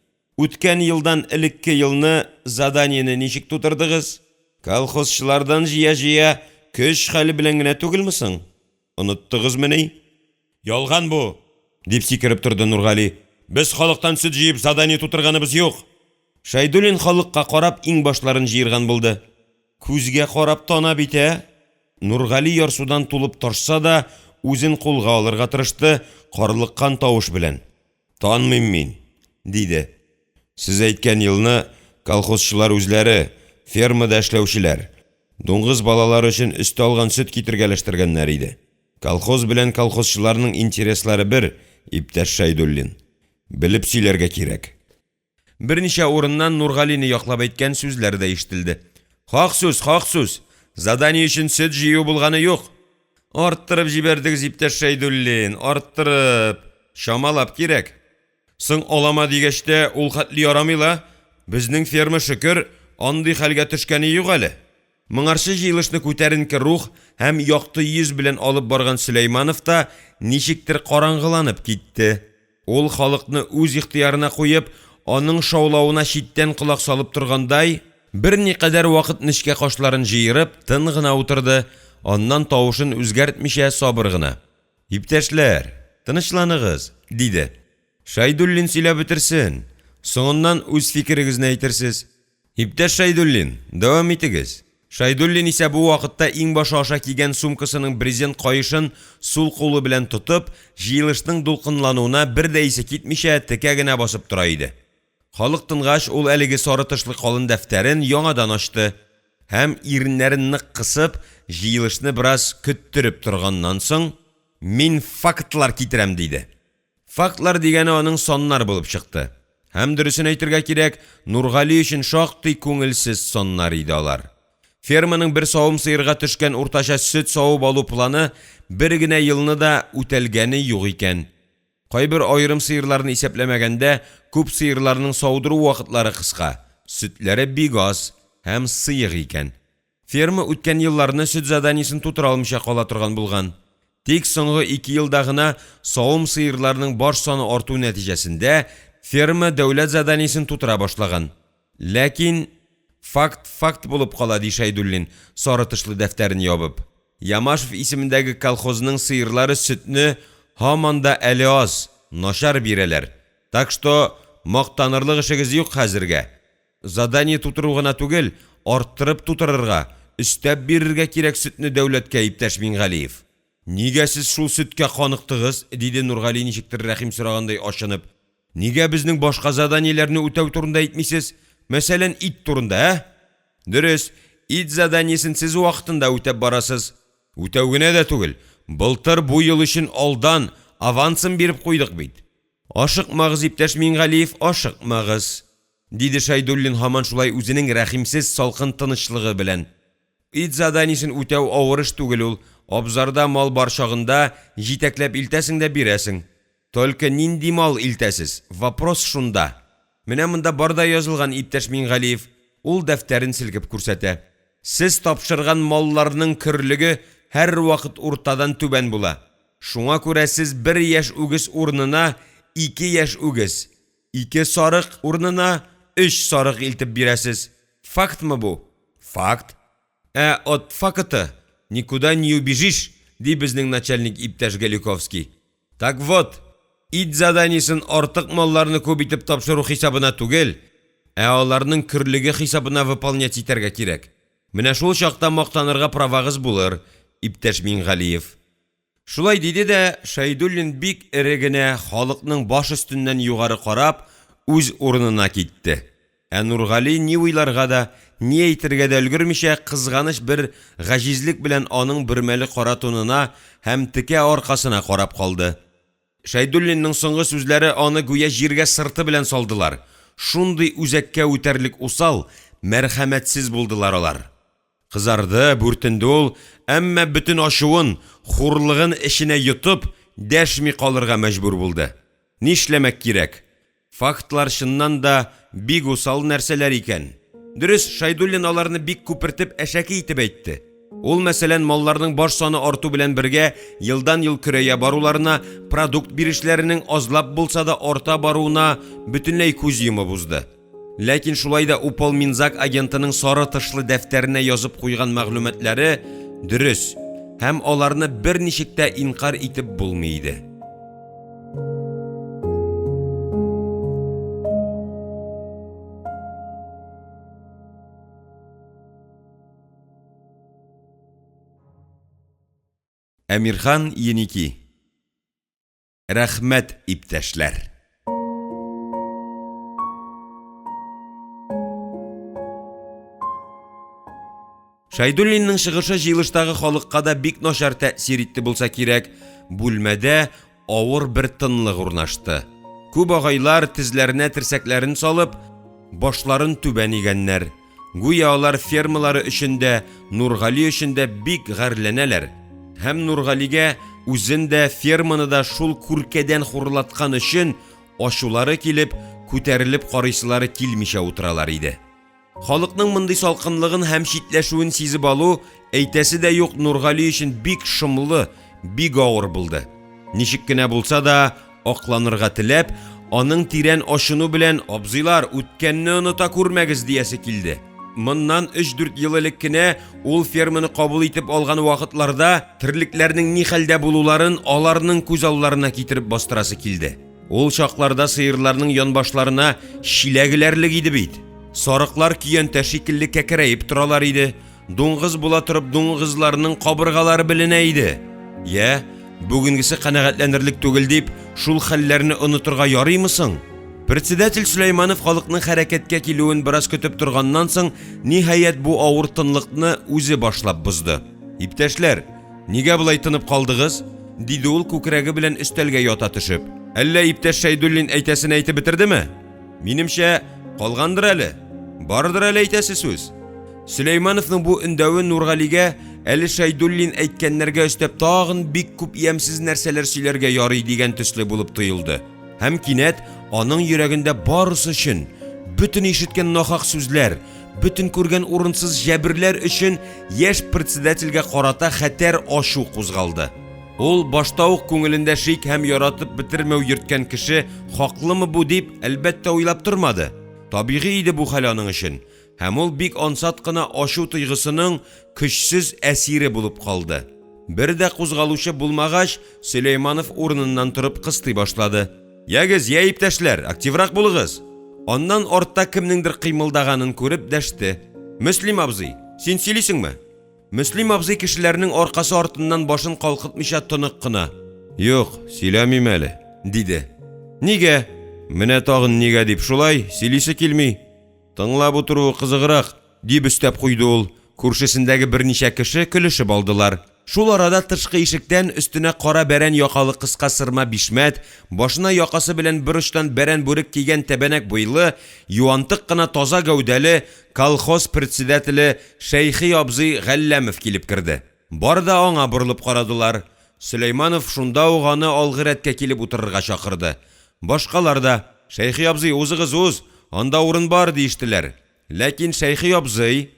Үткән елдан элекке елны заданиене ничек тутырдыгыз? Колхозчылардан җыя-җыя көч-хәл белән генә түгелме соң? Оныттыгызмыни? Ялган бу! дип сикереп торды Нургали. Без халыктан сөт җыеп задание тутырганыбыз юк! Шәйдуллин халыкка карап иңбашларын җыерган булды. Күзгә карап тана бит, ә! Нургали ярсудан тулып ташса да, үзен кулга алырга тырышты, карлыккан тавыш белән. Танмыйм мин, диде. Сез әйткән елны колхозчылар үзләре, фермада эшләүчеләр, дуңгыз балалары өчен өстә алган сөт китергәләштергәннәр иде. Колхоз белән колхозчыларның интереслары бер, иптәш Шәйдуллин. Белеп сөйләргә кирәк. Берничә урыннан Нургалине яклап әйткән сүзләр дә ишетелде. Хак сүз, хак сүз! Задание өчен сөт җыю булганы юк! Арттырып җибәрдегез, иптәш Шәйдуллин, арттырып! Чамалап кирәк. Соң алама дигәч тә, ул хәтле ярамый ла! Безнең ферма, шөкер, андый хәлгә төшкәне юк әле. Моңарчы җыелышны күтәренке рух һәм якты йөз белән алып барган Сөләйманов та ничектер караңгыланып китте. Ул халыкны үз ихтыярына куеп, аның шаулавына читтән колак салып торгандай, берникадәр вакыт нечкә кашларын җыерып, тын гына утырды, аннан тавышын үзгәртмичә сабыр гына: Иптәшләр, тынычланыгыз, диде. Шәйдуллин сөйләп бетерсен, соңыннан үз фикерегезне әйтерсез. Иптәш Шәйдуллин, дәвам итегез. Шәйдуллин исә бу вакытта иңбашы аша кигән сумкасының брезент каешын сул кулы белән тотып, җыелышның дулкынлануына бер дә исе китмичә, текә генә басып тора иде. Халык тынгач, ул әлеге сары тышлы калын дәфтәрен яңадан ачты һәм, иреннәрен нык кысып, җыелышны бераз көттереп торганнан соң, Мин фактлар китерәм, диде. Фактлар дигәне аның саннар булып чыкты. Һәм дөресен әйтергә кирәк, Нургали өчен шактый күңелсез саннар иде алар. Ферманың бер савым сыерга төшкән уртача сөт савып алу планы бер генә елны да үтәлгәне юк икән. Кайбер аерым сыерларны исәпләмәгәндә, күп сыерларның саудыру вакытлары кыска, сөтләре бик аз һәм сыек икән. Ферма үткән елларны сөт заданиесен тутыра алмыйча кала торган булган. Тик соңгы ике елда гына савым сыерларының баш саны арту нәтиҗәсендә ферма дәүләт заданиесен тутыра башлаган. Ләкин факт факт булып кала, ди Шәйдуллин, сары тышлы дәфтәрен ябып. Ямашев исемендәге колхозның сыерлары сөтне һаман да әле аз, начар бирәләр. Так что мактанырлык эшегез юк хәзергә. Задание тутыру гына түгел, арттырып тутырырга, өстәп бирергә кирәк сөтне дәүләткә, иптәш Миңгалиев. Нигә сез шул сөткә каныктыгыз? диде Нургали ничектер рәхим сорагандай ачынып. Нигә безнең башка заданиеләрне үтәү турында әйтмисез? Мәсәлән, ит турында, ә? Дөрес, ит заданиесен сез вакытында үтәп барасыз. Үтәү генә дә түгел, былтыр бу ел өчен алдан авансын биреп куйдык бит. Ашыкмагыз, иптәш Миңгалиев, ашыкмагыз! Диде Шәйдуллин һаман шулай үзенең рәхимсез салкын тынычлыгы белән. Ит заданиесен үтәү авыр эш түгел ул, абзарда мал бар чагында җитәкләп илтәсең дә бирәсең. Только нинди мал илтәсез, вопрос шунда. Менә монда бар да язылган, иптәш Миңгалиев, ул дәфтәрен селкеп күрсәтә. Сез тапшырган малларның көрлеге һәрвакыт уртадан түбән була. Шуңа күрә сез бер яшь үгез урынына ике яшь үгез, Ике сарык урынына өч сарык илтеп бирәсез. Фактмы бу? Факт. Ә от факта никуда не убежишь, ди безнең начальник иптәш Голиковский. Так вот, ит заданиесен артык малларны күп итеп тапшыру хисабына түгел, ә аларның көрлеге хисабына выполнять итәргә кирәк. Менә шул чакта мактанырга правагыз булыр, иптәш Миңгалиев. Шулай диде дә Шәйдуллин бик эре генә, халыкның баш өстеннән югары карап, үз урынына китте. Ә Нургали ни уйларга да, ни әйтергә дә өлгермичә, кызганыч бер гаҗизлек белән аның бөрмәле кара тунына һәм текә аркасына карап калды. Шәйдуллинның соңгы сүзләре аны гүя җиргә сырты белән салдылар, шундый үзәккә үтәрлек усал, мәрхәмәтсез булдылар алар. Кызарды, бүртенде ул, әмма бөтен ачуын, хурлыгын эченә йотып, дәшми калырга мәҗбүр булды. Нишләмәк кирәк, фактлар чыннан да бик усал нәрсәләр икән. Дөрес, Шәйдуллин аларны бик күпертеп, әшәке итеп әйтте. Ул, мәсәлән, малларның баш саны арту белән бергә елдан-ел көрәя баруларына, продукт бирешләренең азлап булса да арта баруына бөтенләй күз йомып узды. Ләкин шулай да Уполминзаг агентының сары тышлы дәфтәренә язып куйган мәгълүматлары дөрес һәм аларны берничек тә инкарь итеп булмый иде. Әмирхан Еники. Рәхмәт, иптәшләр! Шәйдуллинның чыгышы җыелыштагы халыкка да бик начар тәэсир итте булса кирәк, бүлмәдә авыр бер тынлык урнашты. Күп агайлар, тезләренә терсәкләрен салып, башларын түбән игәннәр. Гүя алар фермалары өчен дә, Нургали өчен дә бик гарьләнәләр һәм Нургалигә үзен дә, ферманы да шул күркәдән хурлаткан өчен ачулары килеп, күтәрелеп карыйсылары килмичә утыралар иде. Халыкның мондый салкынлыгын һәм читләшүен сизеп алу, әйтәсе дә юк, Нургали өчен бик шомлы, бик авыр булды. Ничек кенә булса да, акланырга теләп, аның тирән ачыну белән, Абзыйлар, үткәнне оныта күрмәгез, диясе килде. Моннан өч-дүрт ел элек кенә ул ферманы кабул итеп алган вакытларда терлекләрнең ни хәлдә булуларын аларның күз алларына китереп бастырасы килде. Ул чакларда сыерларның янбашларына чиләк эләрлек иде бит. Сарыклар көянтә шикелле кәкрәеп торалар иде. Дуңгыз була торып, дуңгызларның кабыргалары беленә иде. Йә, бүгенгесе канәгатьләнерлек түгел дип, шул хәлләрне онытырга ярыймы соң? Председатель Сөләйманов халыкның хәрәкәткә килүен бераз көтеп торганнан соң, ниһаять, бу авыр тынлыкны үзе башлап бозды. Иптәшләр, нигә болай тынып калдыгыз? диде ул күкрәге белән өстәлгә ята төшеп. Әллә иптәш Шәйдуллин әйтәсен әйтеп бетердеме? Минемчә, калгандыр әле. Бардыр әле әйтәсе сүз. Сөләймановның бу өндәве Нургалигә әле Шәйдуллин әйткәннәргә өстәп тагын бик күп ямьсез нәрсәләр сөйләргә ярый дигән төсле булып тоелды. Һәм кинәт аның йөрәгендә барысы өчен, бөтен ишеткән нахак сүзләр, бөтен күргән урынсыз җәберләр өчен яшь председательгә карата хәтәр ачу кузгалды. Ул башта ук күңелендә шик һәм яратып бетермәү йөрткән кеше хаклымы бу дип, әлбәттә, уйлап тормады. Табигый иде бу хәл аның өчен. Һәм ул бик ансат кына ачу тойгысының көчсез әсире булып калды. Бер дә кузгалучы булмагач, Сөләйманов урыныннан торып кыстый башлады. Ягез, я иптәшләр, активрак булыгыз! Аннан артта кемнеңдер кыймылдаганын күреп дәште. Мөслим абзый, син сөйлисеңме? Мөслим абзый кешеләрнең аркасы артыннан башын калкытмыйча тонык кына. Юк, сөйләмим әле, диде. Нигә? Менә тагын нигә дип шулай, сөйлисе килми. Тыңлап утыруы кызыграк, дип өстәп куйды ул. Күршесендәге берничә кеше көлешеп алдылар. Шул арада тышкы ишектән өстенә кара бәрән якалы кыска сырма бишмәт, башына якасы белән бер очтан бәрән бүрек кигән тәбәнәк буйлы, юантык кына таза гәүдәле колхоз председателе Шәйхи абзый Галләмов килеп керде. Бар да аңа борылып карадылар. Сөләйманов шунда ук аны алгы рәткә килеп утырырга чакырды. Башкалар да, Шәйхи абзый, узыгыз, уз, анда урын бар, диештеләр. Ләкин Шәйхи абзый,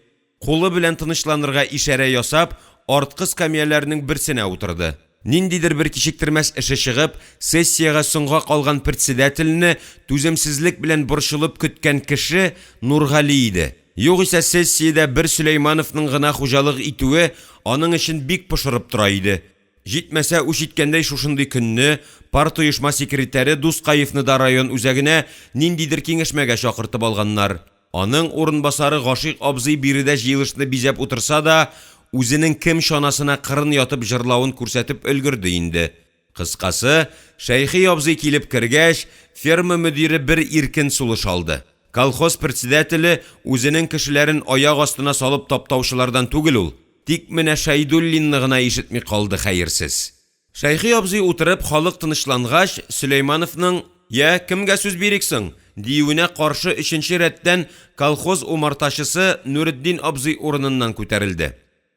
кулы белән тынычланырга ишарә ясап, арткы скамьяләрнең берсенә утырды. Ниндидер бер кичектермәс эше чыгып, сессиягә соңга калган председательне түземсезлек белән борчылып көткән кеше Нургали иде, югыйсә сессиядә бер Сөләймановның гына хуҗалык итүе аның эчен бик пошырып тора иде. Җитмәсә, үч иткәндәй шушындый көнне партоешма секретаре Дускаевны да район үзәгенә ниндидер киңәшмәгә чакыртып алганнар. Аның урынбасары Гашыйк абзый биредә җыелышны бизәп утырса да, үзенең кем чанасына кырын ятып җырлавын күрсәтеп өлгерде инде. Кыскасы, Шәйхи абзый килеп кергәч, ферма мөдире бер иркен сулыш алды. Колхоз председателе үзенең кешеләрен аяк астына салып таптаучылардан түгел ул, тик менә Шәйдуллинны гына ишетми калды хәерсез. Шәйхи абзый утырып, халык тынычлангач, Сөләймановның: «Я, кемгә сүз бирик соң?» — диюенә каршы өченче рәттән колхоз умартачысы Нуретдин абзый урыныннан күтәрелде.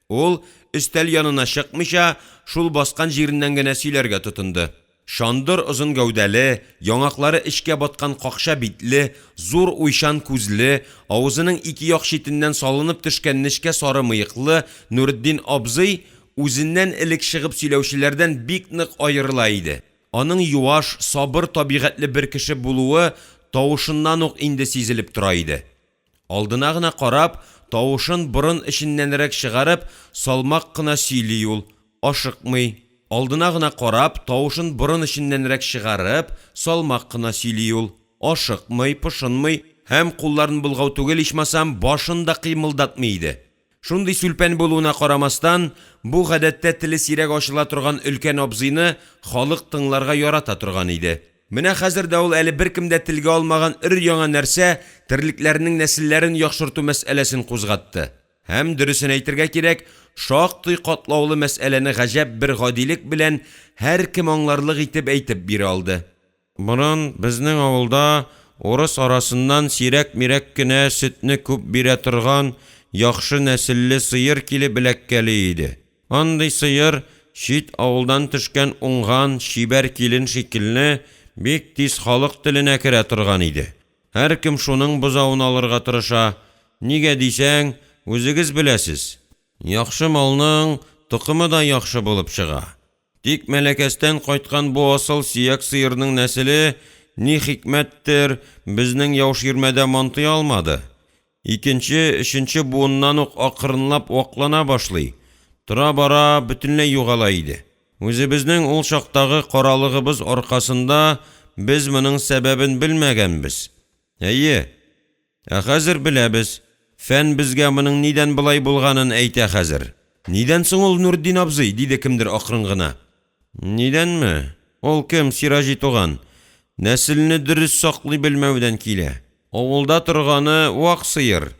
Ул, өстәл янына чыкмыйча, шул баскан җиреннән генә сөйләргә тотынды. Чандыр озын гәүдәле, яңаклары эчкә баткан какча битле, зур уйчан күзле, авызының ике як читеннән салынып төшкән нечкә сары мыеклы Нуретдин абзый үзеннән элек чыгып сөйләүчеләрдән бик нык аерыла иде. Аның юаш, сабыр табигатьле бер кеше булуы тавышыннан ук инде сизелеп тора иде. Алдына гына карап, тавышын борын эченнәнрәк чыгарып, салмак кына сөйли ул, ашыкмый. Алдына гына карап, тавышын борын эченнәнрәк чыгарып, салмак кына сөйли ул, ашыкмый, пошынмый һәм кулларын болгау түгел, ичмасам, башын да кыймылдатмый иде. Шундый сүлпән булуына карамастан, бу гадәттә теле сирәк ачыла торган өлкән абзыйны халык тыңларга ярата торган иде. Менә хәзер дә ул әле беркем дә телгә алмаган өр-яңа нәрсә терлекләрнең нәселләрен яхшырту мәсьәләсен кузгатты. Һәм, дөресен әйтергә кирәк, шактый катлаулы мәсьәләне гаҗәп бер гадилек белән һәркем аңларлык итеп әйтеп бирә алды. Борын безнең авылда урыс арасыннан сирәк-мирәк кенә сөтне күп бирә торган яхшы нәселле сыер килеп эләккәли иде. Андый сыер, чит авылдан төшкән уңган, чибәр килен шикелле, бик тиз халык теленә керә торган иде. Һәркем шуның бозавын алырга тырыша. Нигә дисәң, үзегез беләсез, яхшы малның токымы да яхшы булып чыга. Тик Мәләкәстән кайткан бу асыл сөяк сыерның нәселе, ни хикмәттер, безнең Яуширмәдә мантый алмады. Икенче, өченче буыннан ук акрынлап ваклана башлый, тора-бара бөтенләй югала иде. Үзебезнең ул чактагы каралыгыбыз аркасында без моның сәбәбен белмәгәнбез. Әйе, Ә хәзер беләбез. Фән безгә моның нидән болай булганын әйтә хәзер. Нидән соң ул, Нуртдин абзый? диде кемдер акрын гына. Нидәнме? Ул кем, Сираҗи туган? Нәселне дөрес саклый белмәүдән килә. Авылда торганы вак сыер,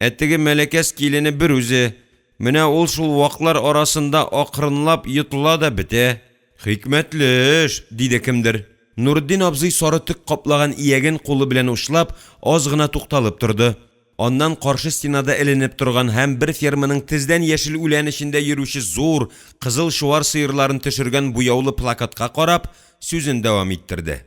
ә теге Мәләкәс килене берүзе. Менә ул шул ваклар арасында акрынлап йотыла да бетә. Хикмәтле эш, диде кемдер. Нуретдин абзый сары төк каплаган ияген кулы белән учлап, аз гына тукталып торды. Аннан каршы стенада эленеп торган һәм бер ферманың тездән яшел үлән эчендә йөрүче зур, кызыл-чуар сыерларын төшергән буяулы плакатка карап, сүзен дәвам иттерде.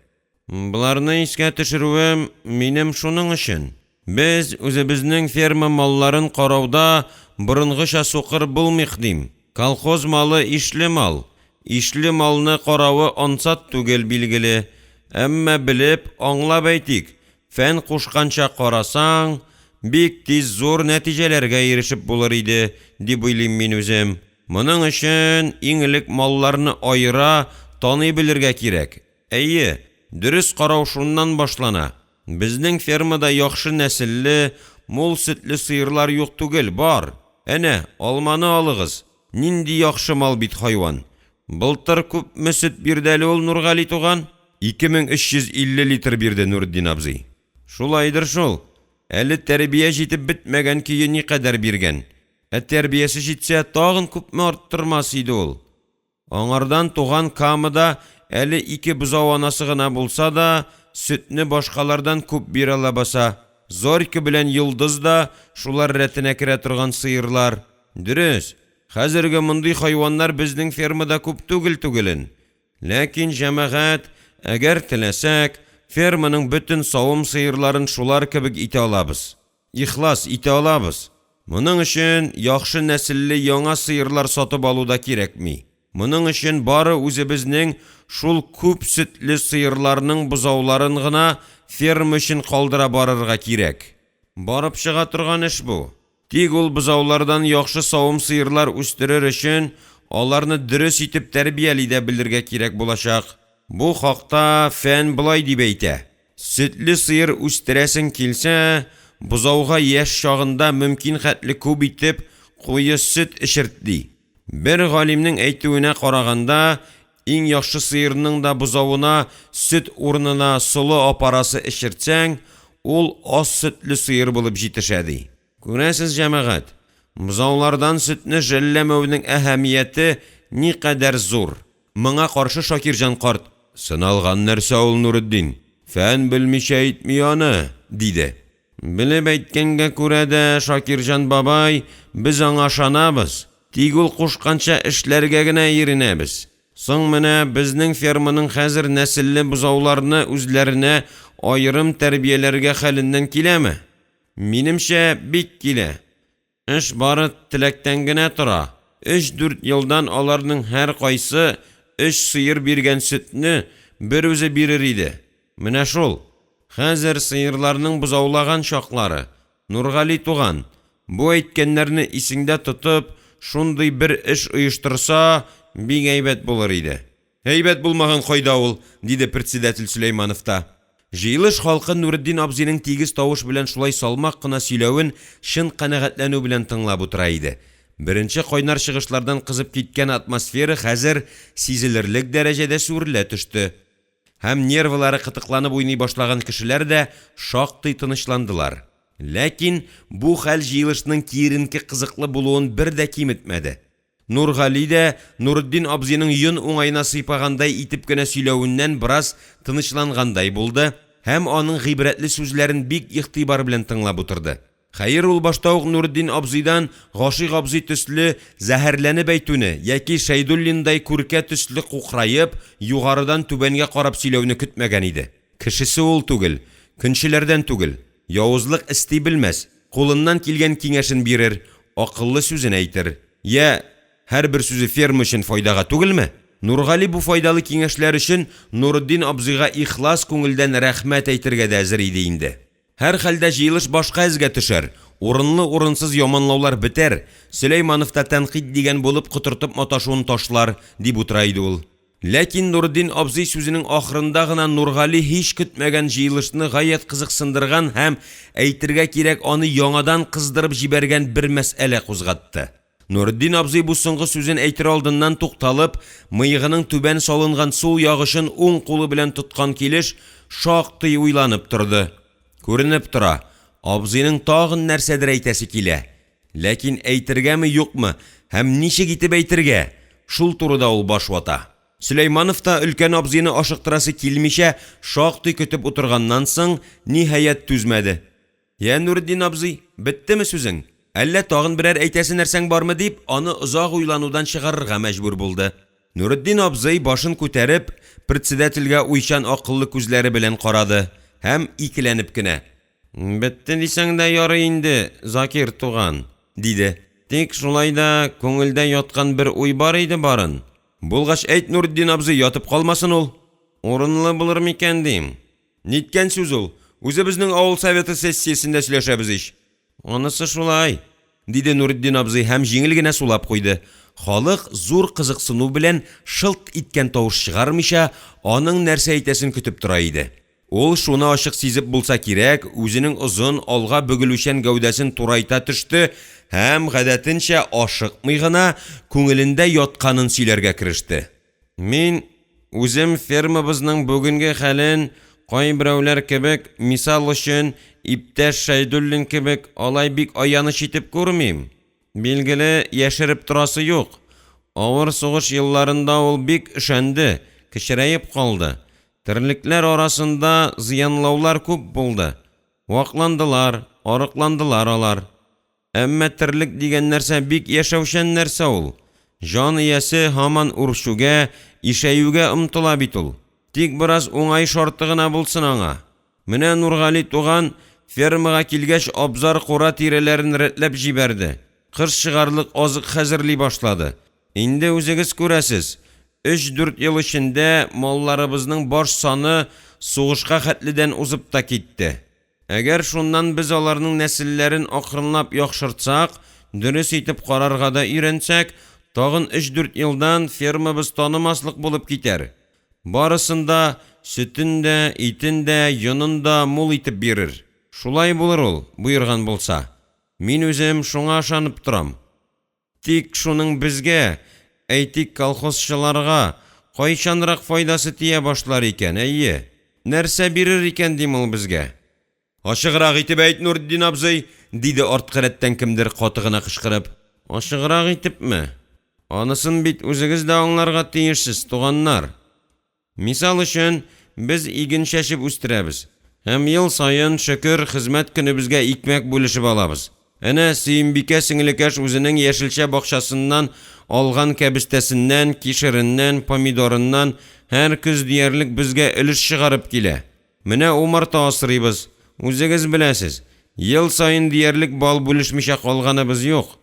Боларны искә төшерүем минем шуның өчен. Без үзебезнең ферма малларын карауда борынгыча сукыр булмыйк дим. Колхоз малы ишле мал. Ишле малны каравы ансат түгел, билгеле. Әмма белеп, аңлап әйтик, фән кушканча карасаң, бик тиз зур нәтиҗәләргә ирешеп булыр иде, дип уйлыйм мин үзем. Моның өчен иң элек малларны аера, таный белергә кирәк. Әйе, дөрес карау шуннан башлана. Безнең фермада яхшы нәселле, мул сөтле сыерлар юк түгел, бар. Әнә, алманы алыгыз, нинди яхшы мал бит хайван. Былтыр күпме сөт бирде әле ул, Нургали туган? 2350 литр бирде, Нуретдин абзый. Шулайдыр шул. Әле тәрбия җитеп бетмәгән көе никадәр биргән. Ә тәрбиясе җитсә, тагын күпме арттырмас иде ул. Аңардан туган Камада әле ике бозау анасы гына булса да, сөтне башкалардан күп бирә ләбаса. Зорька белән Йолдыз да шулар рәтенә керә торган сыерлар. Дөрес, хәзерге мондый хайваннар безнең фермада күп түгел түгелен. Ләкин, җәмәгать, әгәр теләсәк, ферманың бөтен савым сыерларын шулар кебек итә алабыз. Ихлас итә алабыз. Моның өчен яхшы нәселле яңа сыерлар сатып алу да кирәкми. Моның өчен бары үзебезнең шул күп сөтле сыерларның бозауларын гына ферма өчен калдыра барырга кирәк. Барып чыга торган эш бу. Тик ул бозаулардан яхшы савым сыерлар үстерер өчен аларны дөрес итеп тәрбияли дә белергә кирәк булачак. Бу хакта фән болай дип әйтә: сөтле сыер үстерәсең килсә, бозауга яшь чагында мөмкин хәтле күп итеп куе сөт эчерт, ди. Бер галимнең әйтүенә караганда, иң яхшы сыерның да бозавына сөт урынына солы апарасы эчертсәң, ул аз сөтле сыер булып җитешә, ди. Күрәсез, җәмәгать, бозаулардан сөтне жәлләмәүнең әһәмияте никадәр зур! Моңа каршы Шакирҗан карт: «Сыналган нәрсә ул, Нуретдин, фән белмичә әйтми аны», — диде. «Белеп әйткәнгә күрә дә, Шакирҗан бабай, без аңа ышанабыз, тик ул кушканча эшләргә генә иренәбез. Соң менә безнең ферманың хәзер нәселле бозауларны үзләренә аерым тәрбияләргә хәленнән киләме? Минемчә, бик килә. Эш бары теләктән генә тора. Өч-дүрт елдан аларның һәркайсы өч сыер биргән сөтне берүзе бирер иде. Менә шул. Хәзер сыерларның бозаулаган чаклары. Нургали туган, бу әйткәннәрне исеңдә тотып, шундый бер эш оештырса, бик әйбәт булыр иде. Әйбәт булмаган кайда ул? — диде председатель Сөләйманов та. Җыелыш халкы Нуретдин абзыйның тигез тавыш белән шулай салмак кына сөйләвен чын канәгатьләнү белән тыңлап утыра иде. Беренче кайнар чыгышлардан кызып киткән атмосфера хәзер сизелерлек дәрәҗәдә сүрелә төште һәм нервылары кытыкланып уйный башлаган кешеләр дә шактый тынычландылар. Ләкин бу хәл җыелышның киеренке-кызыклы булуын бер дә киметмәде. Нургали дә Нуретдин абзыйның йон уңаена сыйпагандай итеп кенә сөйләвеннән бераз тынычлангандай булды һәм аның гыйбрәтле сүзләрен бик игътибар белән тыңлап утырды. Хәер, ул башта ук Нуретдин абзыйдан Гашыйк абзый төсле зәһәрләнеп әйтүне яки Шәйдуллиндай күркә төсле кукраеп, югарыдан түбәнгә карап сөйләүне көтмәгән иде. Кешесе ул түгел, көнчеләрдән түгел, явызлык эсти белмәс, кулыннан килгән киңәшен бирер, акыллы сүзен әйтер. Я, һәрбер сүзе ферма өчен файдага түгелме? Нургали бу файдалы киңәшләр өчен Нуретдин абзыйга ихлас күңелдән рәхмәт әйтергә дә әзер иде инде. Һәрхәлдә җыелыш башка эзгә төшәр, урынлы-урынсыз яманлаулар бетәр, Сөләйманов та тәнкыйть дигән булып котыртып маташуын ташлар, дип утыра иде ул. Ләкин Нуретдин абзый сүзенең ахырында гына Нургали һич көтмәгән җыелышны гаять кызыксындырган һәм, әйтергә кирәк, аны яңадан кыздырып җибәргән бер мәсьәлә кузгатты. Нуретдин абзый бу соңгы сүзен әйтер алдыннан тукталып, мыегының түбән салынган сул як очын уң кулы белән тоткан килеш шактый уйланып торды. Күренеп тора, абзыйның тагын нәрсәдер әйтәсе килә. Ләкин әйтергәме-юкмы һәм ничек итеп әйтергә, шул турыда ул баш вата. Сөләйманов та өлкән абзыйны ашыктырасы килмичә шактый көтеп утырганнан соң, ниһаять, түзмәде: «Йә, Нуретдин абзый, беттеме сүзең, әллә тагын берәр әйтәсе нәрсәң бармы?» — дип, аны озак уйланудан чыгарырга мәҗбүр булды. Нуретдин абзый, башын күтәреп, председательгә уйчан акыллы күзләре белән карады һәм икеләнеп кенә: «Бетте дисәң дә ярый инде, Закир туган,– диде.– Тик шулай да күңелдә яткан бер уй бар иде барын. Булгач әйт, Нуретдин абзый, ятып калмасын ул. Урынлы булыр микән дим. Ниткән сүз ул? Үзебезнең авыл советы сессиясендә сөйләшәбез ич. Анысы шулай,– диде Нуретдин абзый һәм җиңел генә сулап куйды. Халык зур кызыксыну белән, шылт иткән тавыш чыгармыйча, аның нәрсә әйтәсен көтеп тора иде. Ул шуны ачык сизеп булса кирәк, үзенең озын, алга бөгелүчән гәүдәсен турайта төште һәм, гадәтенчә, ашыкмый гына, күңелендә ятканын сөйләргә кереште. Мин үзем фермабызның бүгенге хәлен кайберәүләр кебек, мисал өчен, иптәш Шәйдуллин кебек, алай бик аяныч итеп күрмим. Билгеле, яшереп торасы юк, авыр сугыш елларында ул бик өшәнде, кечерәеп калды. Терлекләр арасында зыянлаулар күп булды. Вакландылар, арыкландылар алар. Әмма терлек дигән нәрсә бик яшәүчән нәрсә ул. Җан иясе һаман үрчүгә, ишәюгә омтыла бит ул. Тик бераз уңай шарты гына булсын аңа. Менә Нургали туган, фермага килгәч, абзар-кура тирәләрен рәтләп җибәрде, кыш чыгарлык азык хәзерли башлады. Инде үзегез күрәсез, өч-дүрт ел эчендә малларыбызның баш саны сугышка хәтледән узып та китте. Әгәр шуннан без аларның нәселләрен акрынлап яхшыртсак, дөрес итеп карарга да өйрәнсәк, тагын өч-дүрт елдан фермабыз танымаслык булып китәр. Барысын да, сөтен дә, итен дә, йонын да мул итеп бирер. Шулай булыр ул, боерган булса. Мин үзем шуңа ышанып торам. Тик шуның безгә, әйтик, колхозчыларга, кайчанрак файдасы тия башлар икән, әйе? Нәрсә бирер икән дим ул безгә? Ачыграк итеп әйт, Нуретдин абзый,– диде арткы рәттән кемдер, каты гына кычкырып. Ачыграк итепме? Анысын бит үзегез дә аңларга тиешсез, туганнар. Мисал өчен, без иген чәчеп үстерәбез һәм ел саен, шөкер, хезмәт көнебезгә икмәк бүлешеп алабыз. Әнә Сөембикә сеңлекәш үзенең яшелчә бакчасыннан алган кәбестәсеннән, кишереннән, помидорыннан һәр көз диярлек безгә өлеш чыгарып килә. Менә умарта асрыйбыз, үзегез беләсез, ел саен диярлек бал бүлешмичә калганыбыз юк.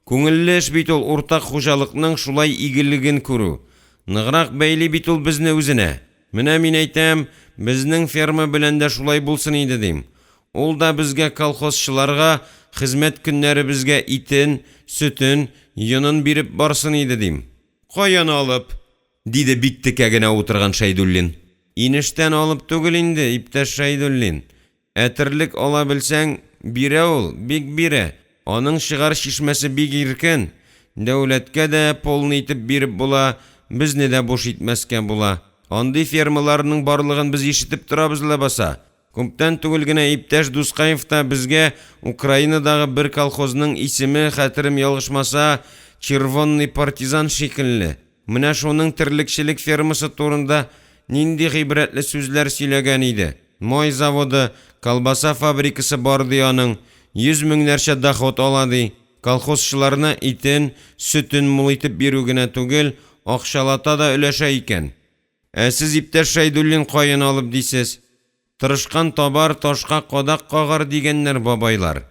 Күңелле эш бит ул уртак хуҗалыкның шулай игелеген күрү. Ныграк бәйли бит ул безне үзенә. Менә мин әйтәм, безнең ферма белән дә шулай булсын иде, дим. Ул да безгә, колхозчыларга, хезмәт көннәребезгә итен, сөтен, йонын биреп барсын иде, дим. Каян алып? Диде бик текә генә утырган Шәйдуллин. Инештән алып түгел инде, иптәш Шәйдуллин. Ә терлек ала белсәң, бирә ул, бик бирә. Аның чыгар чишмәсе бик иркен. Дәүләткә дә полный итеп биреп була, безне дә буш итмәскә була. Андый фермаларның барлыгын без ишетеп торабыз ләбаса. Күптән түгел генә иптәш Дускаев та безгә Украинадагы бер колхозның исеме, хәтерем ялгышмаса, Червонный партизан шикелле, менә шуның терлекчелек фермасы турында нинди гыйбрәтле сүзләр сөйләгән иде. Май заводы, колбаса фабрикасы бар, ди аның, йөз меңнәрчә доход ала, ди. Колхозчыларына итен, сөтен мул итеп бирү генә түгел, акчалата да өләшә икән. Ә сез, иптәш Шәйдуллин, каян алып дисез? Тырышкан табар, ташка кадак кагар, дигәннәр бабайлар.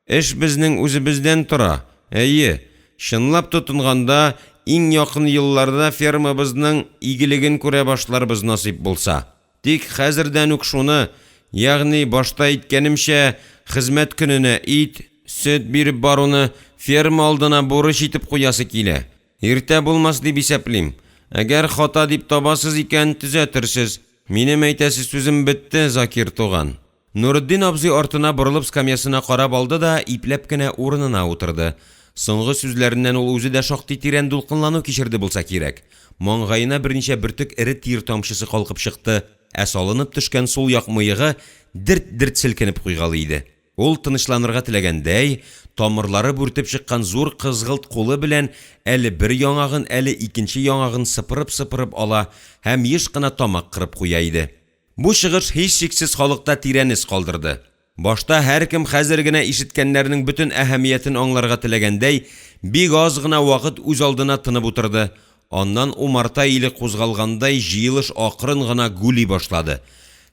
Эш безнең үзебездән тора. Әйе, чынлап тотынганда, иң якын елларда фермабызның игелеген күрә башларбыз насыйп булса. Тик хәзердән үк шуны, ягъни башта әйткәнемчә, хезмәт көненә ит, сөт биреп баруны ферма алдына бурыч итеп куясы килә. Иртә булмас дип исәплим. Әгәр хата дип табасыз икән, төзәтерсез. Минем әйтәсе сүзем бетте, Закир туган. Нуретдин абзый артына борылып скамьясына карап алды да ипләп кенә урынына утырды. Соңгы сүзләреннән ул үзе дә шактый тирән дулкынлану кичерде булса кирәк, маңгаена берничә бөртек эре тир тамчысы калкып чыкты, ә салынып төшкән сул як мыегы дерт-дерт селкенеп куйгалый иде. Ул, тынычланырга теләгәндәй, тамырлары бүртеп чыккан зур кызгылт кулы белән әле бер яңагын, әле икенче яңагын сыпырып-сыпырып ала һәм еш кына тамак кырып куя иде. Бу чыгыш һичшиксез халыкта тирән эз калдырды. Башта һәркем хәзер генә ишеткәннәрнең бөтен әһәмиятен аңларга теләгәндәй, бик аз гына вакыт үзалдына тынып утырды, аннан умарта иле кузгалгандай җыелыш акрын гына гүли башлады.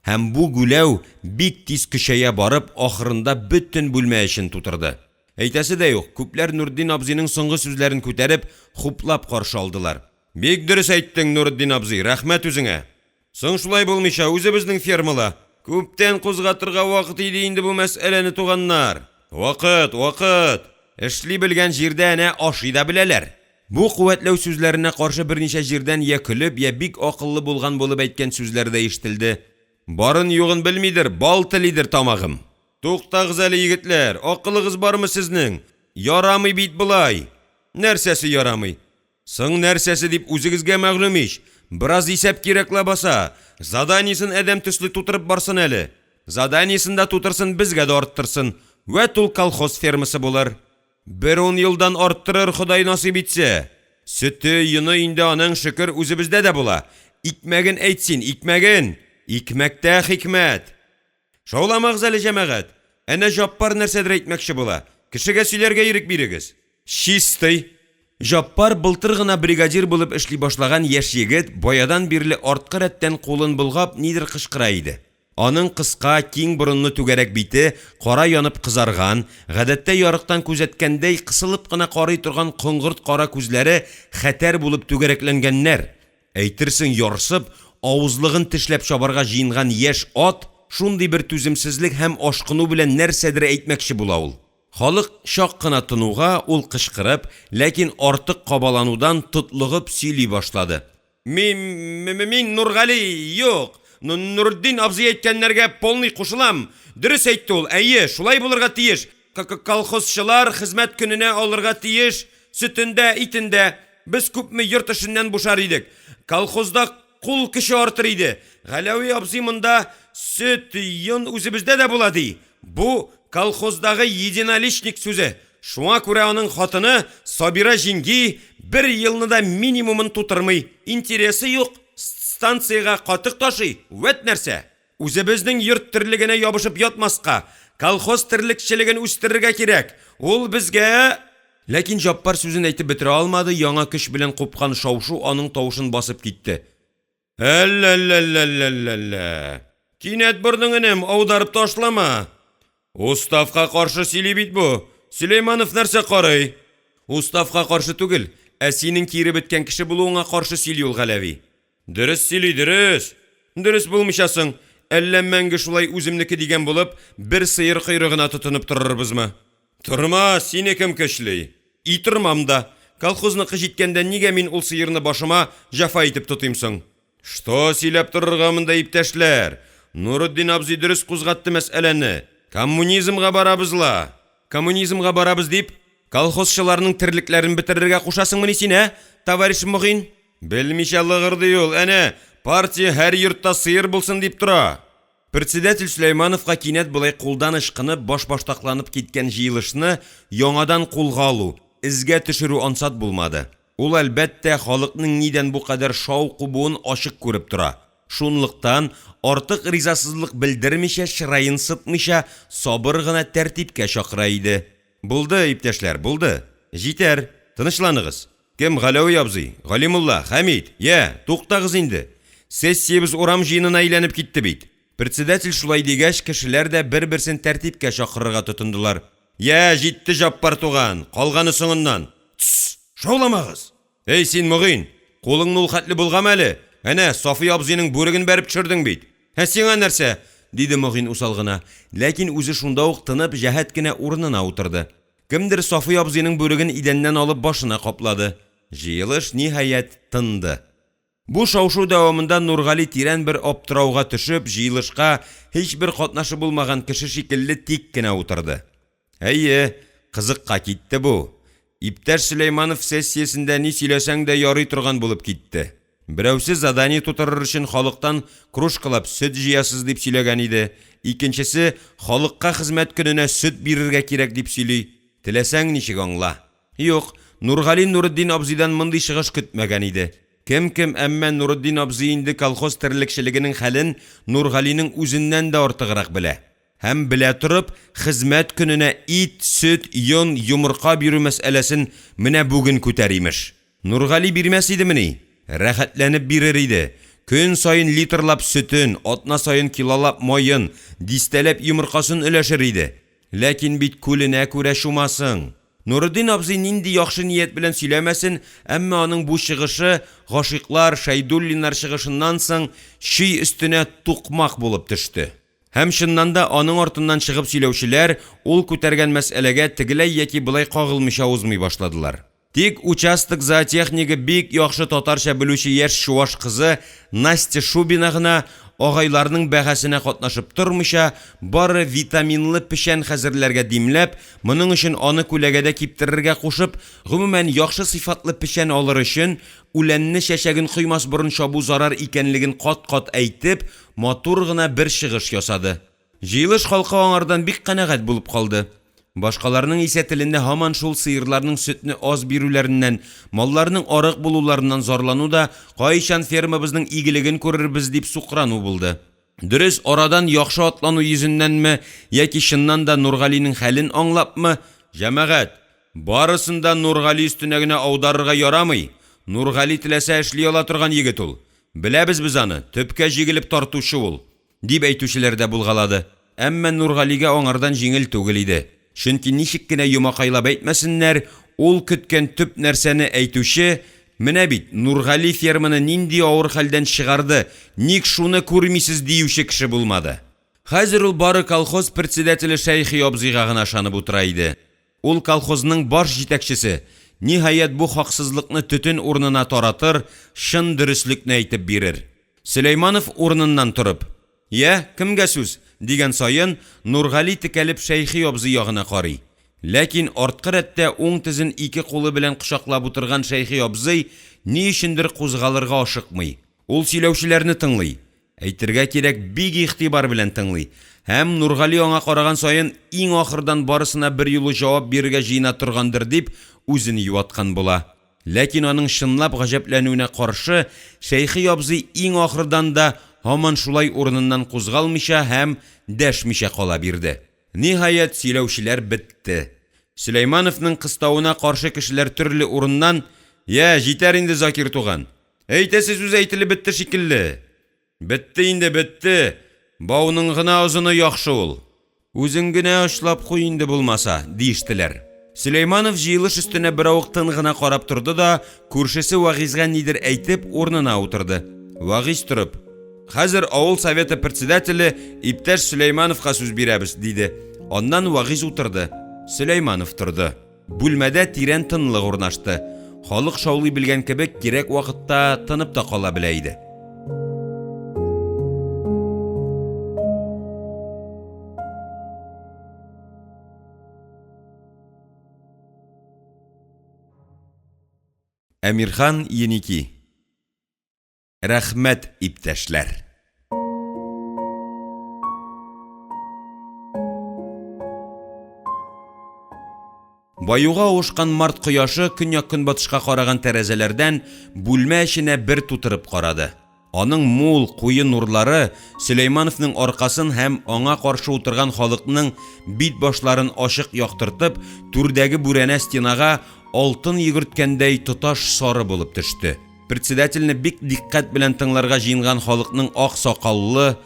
Һәм бу гүләү бик тиз көчәя барып, ахырында бөтен бүлмә эчен тутырды. Әйтәсе дә юк, күпләр Нуртдин абзыйның соңгы сүзләрен күтәреп, хуплап каршы алдылар. Бик дөрес әйттең, Нуретдин абзый, рәхмәт үзеңә! Соң шулай булмыйча, үзебезнең фермала! Күптән кузгатырга вакыт иде инде бу мәсьәләне, туганнар! Вакыт, вакыт! Эшли белгән җирдә әнә ашый да беләләр! Бу куәтләү сүзләренә каршы берничә җирдән я көлеп, я бик акыллы булган булып әйткән сүзләр дә ишетелде. Барын-югын белмидер, бал телидер тамагым! Туктагыз әле, егетләр, акылыгыз бармы сезнең? Ярамый бит болай! Нәрсәсе ярамый? Соң нәрсәсе дип үзегезгә мәгълүм ич! Бераз исәп кирәк ләбаса! Заданиесен адәм төсле тутырып барсын әле! Заданиесен дә тутырсын, безгә дә арттырсын! Вәт ул колхоз фермасы булыр! Бер ун елдан арттырыр, Ходай насыйп итсә! Сөте, йоны инде аның, шөкер, үзебездә дә була! Икмәген әйт син, икмәген! Икмәктә хикмәт! Шауламагыз әле, җәмәгать! Әнә Җаппар нәрсәдер әйтмәкче була. Кешегә сөйләргә ирек бирегез. Чистый! Җаппар, былтыр гына бригадир булып эшли башлаган яшь егет, баядан бирле арткы рәттән кулын болгап нидер кычкыра иде. Аның кыска, киң борынлы түгәрәк бите кара янып кызарган, гадәттә ярыктан күзәткәндәй кысылып кына карый торган коңгырт кара күзләре хәтәр булып түгәрәкләнгәннәр, әйтерсең ярсып, авызлыгын тешләп чабарга җыенган яшь ат, шундый бер түземсезлек һәм ашкыну белән нәрсәдер әйтмәкче була ул. Халык чак кына тынуга, ул кычкырып, ләкин артык кабаланудан тотлыгып сөйли башлады: – Ми-мин, Нургали, юк, Нуретдин абзый әйткәннәргә полный кушылам, дөрес әйтте ул, әйе, шулай булырга тиеш, к-колхозчылар хезмәт көненә алырга тиеш сөтен дә, итен дә, без күпме йорт эшеннән бушар идек, колхозда кул көче артыр иде, Галәви абзый монда сөт, йон үзебездә дә була, ди, бу колхоздагы единоличник сүзе, шуңа күрә аның хатыны Сабира җиңги бер елны да минимумын тутырмый, интересы юк, станциягә катык ташый, вәт нәрсә! Үзебезнең йорт терлегенә ябышып ятмаска, колхоз терлекчелеген үстерергә кирәк, ул безгә… Ләкин Җаппар сүзен әйтеп бетерә алмады, яңа көч белән купкан шау-шу аның тавышын басып китте. Әллә-лә-лә-лә-лә-лә! Кинәт бордың, энем, аударып ташлама! Уставка каршы сөйли бит бу! Сөләйманов нәрсә карый? Уставка каршы түгел, ә синең кире беткән кеше булуыңа каршы сөйли ул Галәви. Дөрес сөйли, дөрес! Дөрес булмыйча соң, әллә мәңге шулай үземнеке дигән булып, бер сыер койрыгына тотынып торырбызмы? Торма, сине кем көчли? И тормам да. Колхозныкы җиткәндә нигә мин ул сыерны башыма җәфа итеп тотыйм соң? Что сөйләп торырга монда, иптәшләр? Нуретдин абзый дөрес кузгатты мәсьәләне. Коммунизмга барабыз ла! Коммунизмга барабыз дип, колхозчыларның терлекләрен бетерергә кушасыңмыни син, ә, товарищ Могыйн? Белмичә лыгырдый ул, әнә, партия һәр йортта сыер булсын дип тора. Председатель Сөләймановка кинәт болай кулдан ычкынып, башбаштакланып киткән җыелышны яңадан кулга алу, эзгә төшерү ансат булмады. Ул, әлбәттә, халыкның нидән бу кадәр шау кубуын ачык күреп тора. Шунлыктан, артык ризасызлык белдермичә, чыраен сытмыйча, сабыр гына тәртипкә чакыра иде. Булды, иптәшләр, булды. Җитәр, тынычланыгыз. Кем, Галәви абзый, Галимулла, Хәмит, я, туктагыз инде. Сессиябез урам җыенына әйләнеп китте бит. Председатель шулай дигәч, кешеләр дә бер-берсен тәртипкә чакырырга тотындылар. Я, җитте, Җаппар туган, калганы соңыннан. Тсс, шауламагыз! Әй син, Могыйн, кулыңны ул хәтле болгама әле, әнә, Сафый абзыйның бүреген бәреп төшердең бит. Ә сиңа нәрсә? диде Могыйн усал гына. Ләкин үзе шунда ук тынып, җәһәт кенә урынына утырды. Кемдер Сафый абзыйның бүреген идәннән алып башына каплады. Җыелыш, ниһаять, тынды. Бу шау-шу дәвамында Нургали тирән бер аптырауга төшеп, җыелышка һичбер катнашы булмаган кеше шикелле тик кенә утырды. Әйе, кызыкка китте бу. Иптәш Сөләйманов сессиясендә ни сөйләсәң дә ярый торган булып китте. Берәүсе задание тутырыр өчен халыктан кружкалап сөт җыясыз дип сөйләгән иде, икенчесе халыкка хезмәт көненә сөт бирергә кирәк дип сөйли. Теләсәң ничек аңла. Юк, Нургали Нуретдин абзыйдан мондый чыгыш көтмәгән иде. Кем-кем, әмма Нуретдин абзый инде колхоз терлекчелегенең хәлен Нургалинең үзеннән дә артыграк белә. Һәм белә торып, хезмәт көненә ит, сөт, йон, йомырка бирү мәсьәләсен менә бүген күтәр, имеш. Нургали бирмәс идемени? Рәхәтләнеп бирер иде. Көн саен литрлап сөтен, атна саен килолап маен, дистәләп йомыркасын өләшер иде. Ләкин бит күленә күрә чумасың. Нуретдин абзый нинди яхшы ният белән сөйләмәсен, әмма аның бу чыгышы гашыйклар, Шәйдуллиннар чыгышыннан соң чөй өстенә тукмак булып төште. Һәм чыннан да аның артыннан чыгып сөйләүчеләр ул күтәргән мәсьәләгә тегеләй яки болай кагылмыйча узмый башладылар. Тик участок зоотехнигы бик яхшы татарча белүче яшь чуваш кызы Настя Шубина гына агайларның бәхәсенә катнашып тормыйча, бары витаминлы печән хәзерләргә димләп, моның өчен аны күләгәдә киптерергә кушып, гомумән, яхшы сыйфатлы печән алыр өчен үләнне чәчәген коймас борын чабу зарар икәнлеген кат-кат әйтеп, матур гына бер чыгыш ясады. Җыелыш халкы аңардан бик канәгать булып калды. Башкаларның исә телендә һаман шул сыерларның сөтне аз бирүләреннән, малларның арык булуларыннан зарлану да, кайчан фермабызның игелеген күрербез дип сукрану булды. Дөрес, арадан яхшы атлану йөзеннәнме яки чыннан да Нургалинең хәлен аңлапмы, Җәмәгать, барысын да Нургали өстенә генә аударырга ярамый, Нургали теләсә эшли ала торган егет ул. Беләбез без аны, төпкә җигелеп тартучы ул. Дип әйтүчеләр дә булгалады. Әмма Нургалигә аңардан җиңел түгел иде. Чөнки ничек кенә йомакайлап әйтмәсеннәр, ул көткән төп нәрсәне әйтүче, менә бит, Нургали ферманы нинди авыр хәлдән чыгарды, ник шуны күрмисез, диюче кеше булмады. Хәзер ул бары колхоз председателе Шәйхи абзыйга гына ышанып утыра иде. Ул колхозның баш җитәкчесе, ниһаять, бу хаксызлыкны төтен урынына таратыр, чын дөреслекне әйтеп бирер. Сөләйманов урыныннан торып: «Я, кемгә сүз?» – дигән саен, Нургали текәлеп Шәйхи абзый ягына карый, ләкин арткы рәттә уң тезен ике кулы белән кочаклап утырган Шәйхи абзый ни өчендер кузгалырга ашыкмый, ул сөйләүчеләрне тыңлый, әйтергә кирәк, бик игътибар белән тыңлый һәм Нургали аңа караган саен иң ахырдан барысына берьюлы җавап бирергә җыена торгандыр дип үзен юаткан була. Ләкин аның чынлап гаҗәпләнүенә каршы, Шәйхи абзый иң ахырдан да һаман шулай урыныннан кузгалмыйча һәм дәшмичә кала бирде. Ниһаять, сөйләүчеләр бетте. Сөләймановның кыставына каршы кешеләр төрле урыннан, Я, җитәр инде, Закир туган! Әйтәсе сүз әйтелеп бетте шикелле! Бетте инде, бетте! Бауның гына озыны яхшы ул. Үзең генә очлап куй инде булмаса, диештеләр. Сөләйманов җыелыш өстенә беравык тын гына карап торды да, күршесе Вагыйзгә нидер әйтеп, урынына утырды. Вагыйз торып, Хәзер авыл советы председателе иптәш Сөләймановка сүз бирәбез, диде. Аннан Вагыйз утырды. Сөләйманов торды. Бүлмәдә тирән тынлык урнашты. Халык шаулый белгән кебек, кирәк вакытта тынып та кала белә иде. Әмирхан Еники. Рәхмәт, иптәшләр! Баюга авышкан март кояшы көньяк-көнбатышка караган тәрәзәләрдән бүлмә эченә бер тутырып карады. Аның мул, куе нурлары Сөләймановның аркасын һәм аңа каршы утырган халыкның бит-башларын ачык яктыртып, түрдәге бүрәнә стенага алтын йөгерткәндәй тоташ сары булып төште. Председательне бик дикъкать белән тыңларга җыенган халыкның ак сакаллы,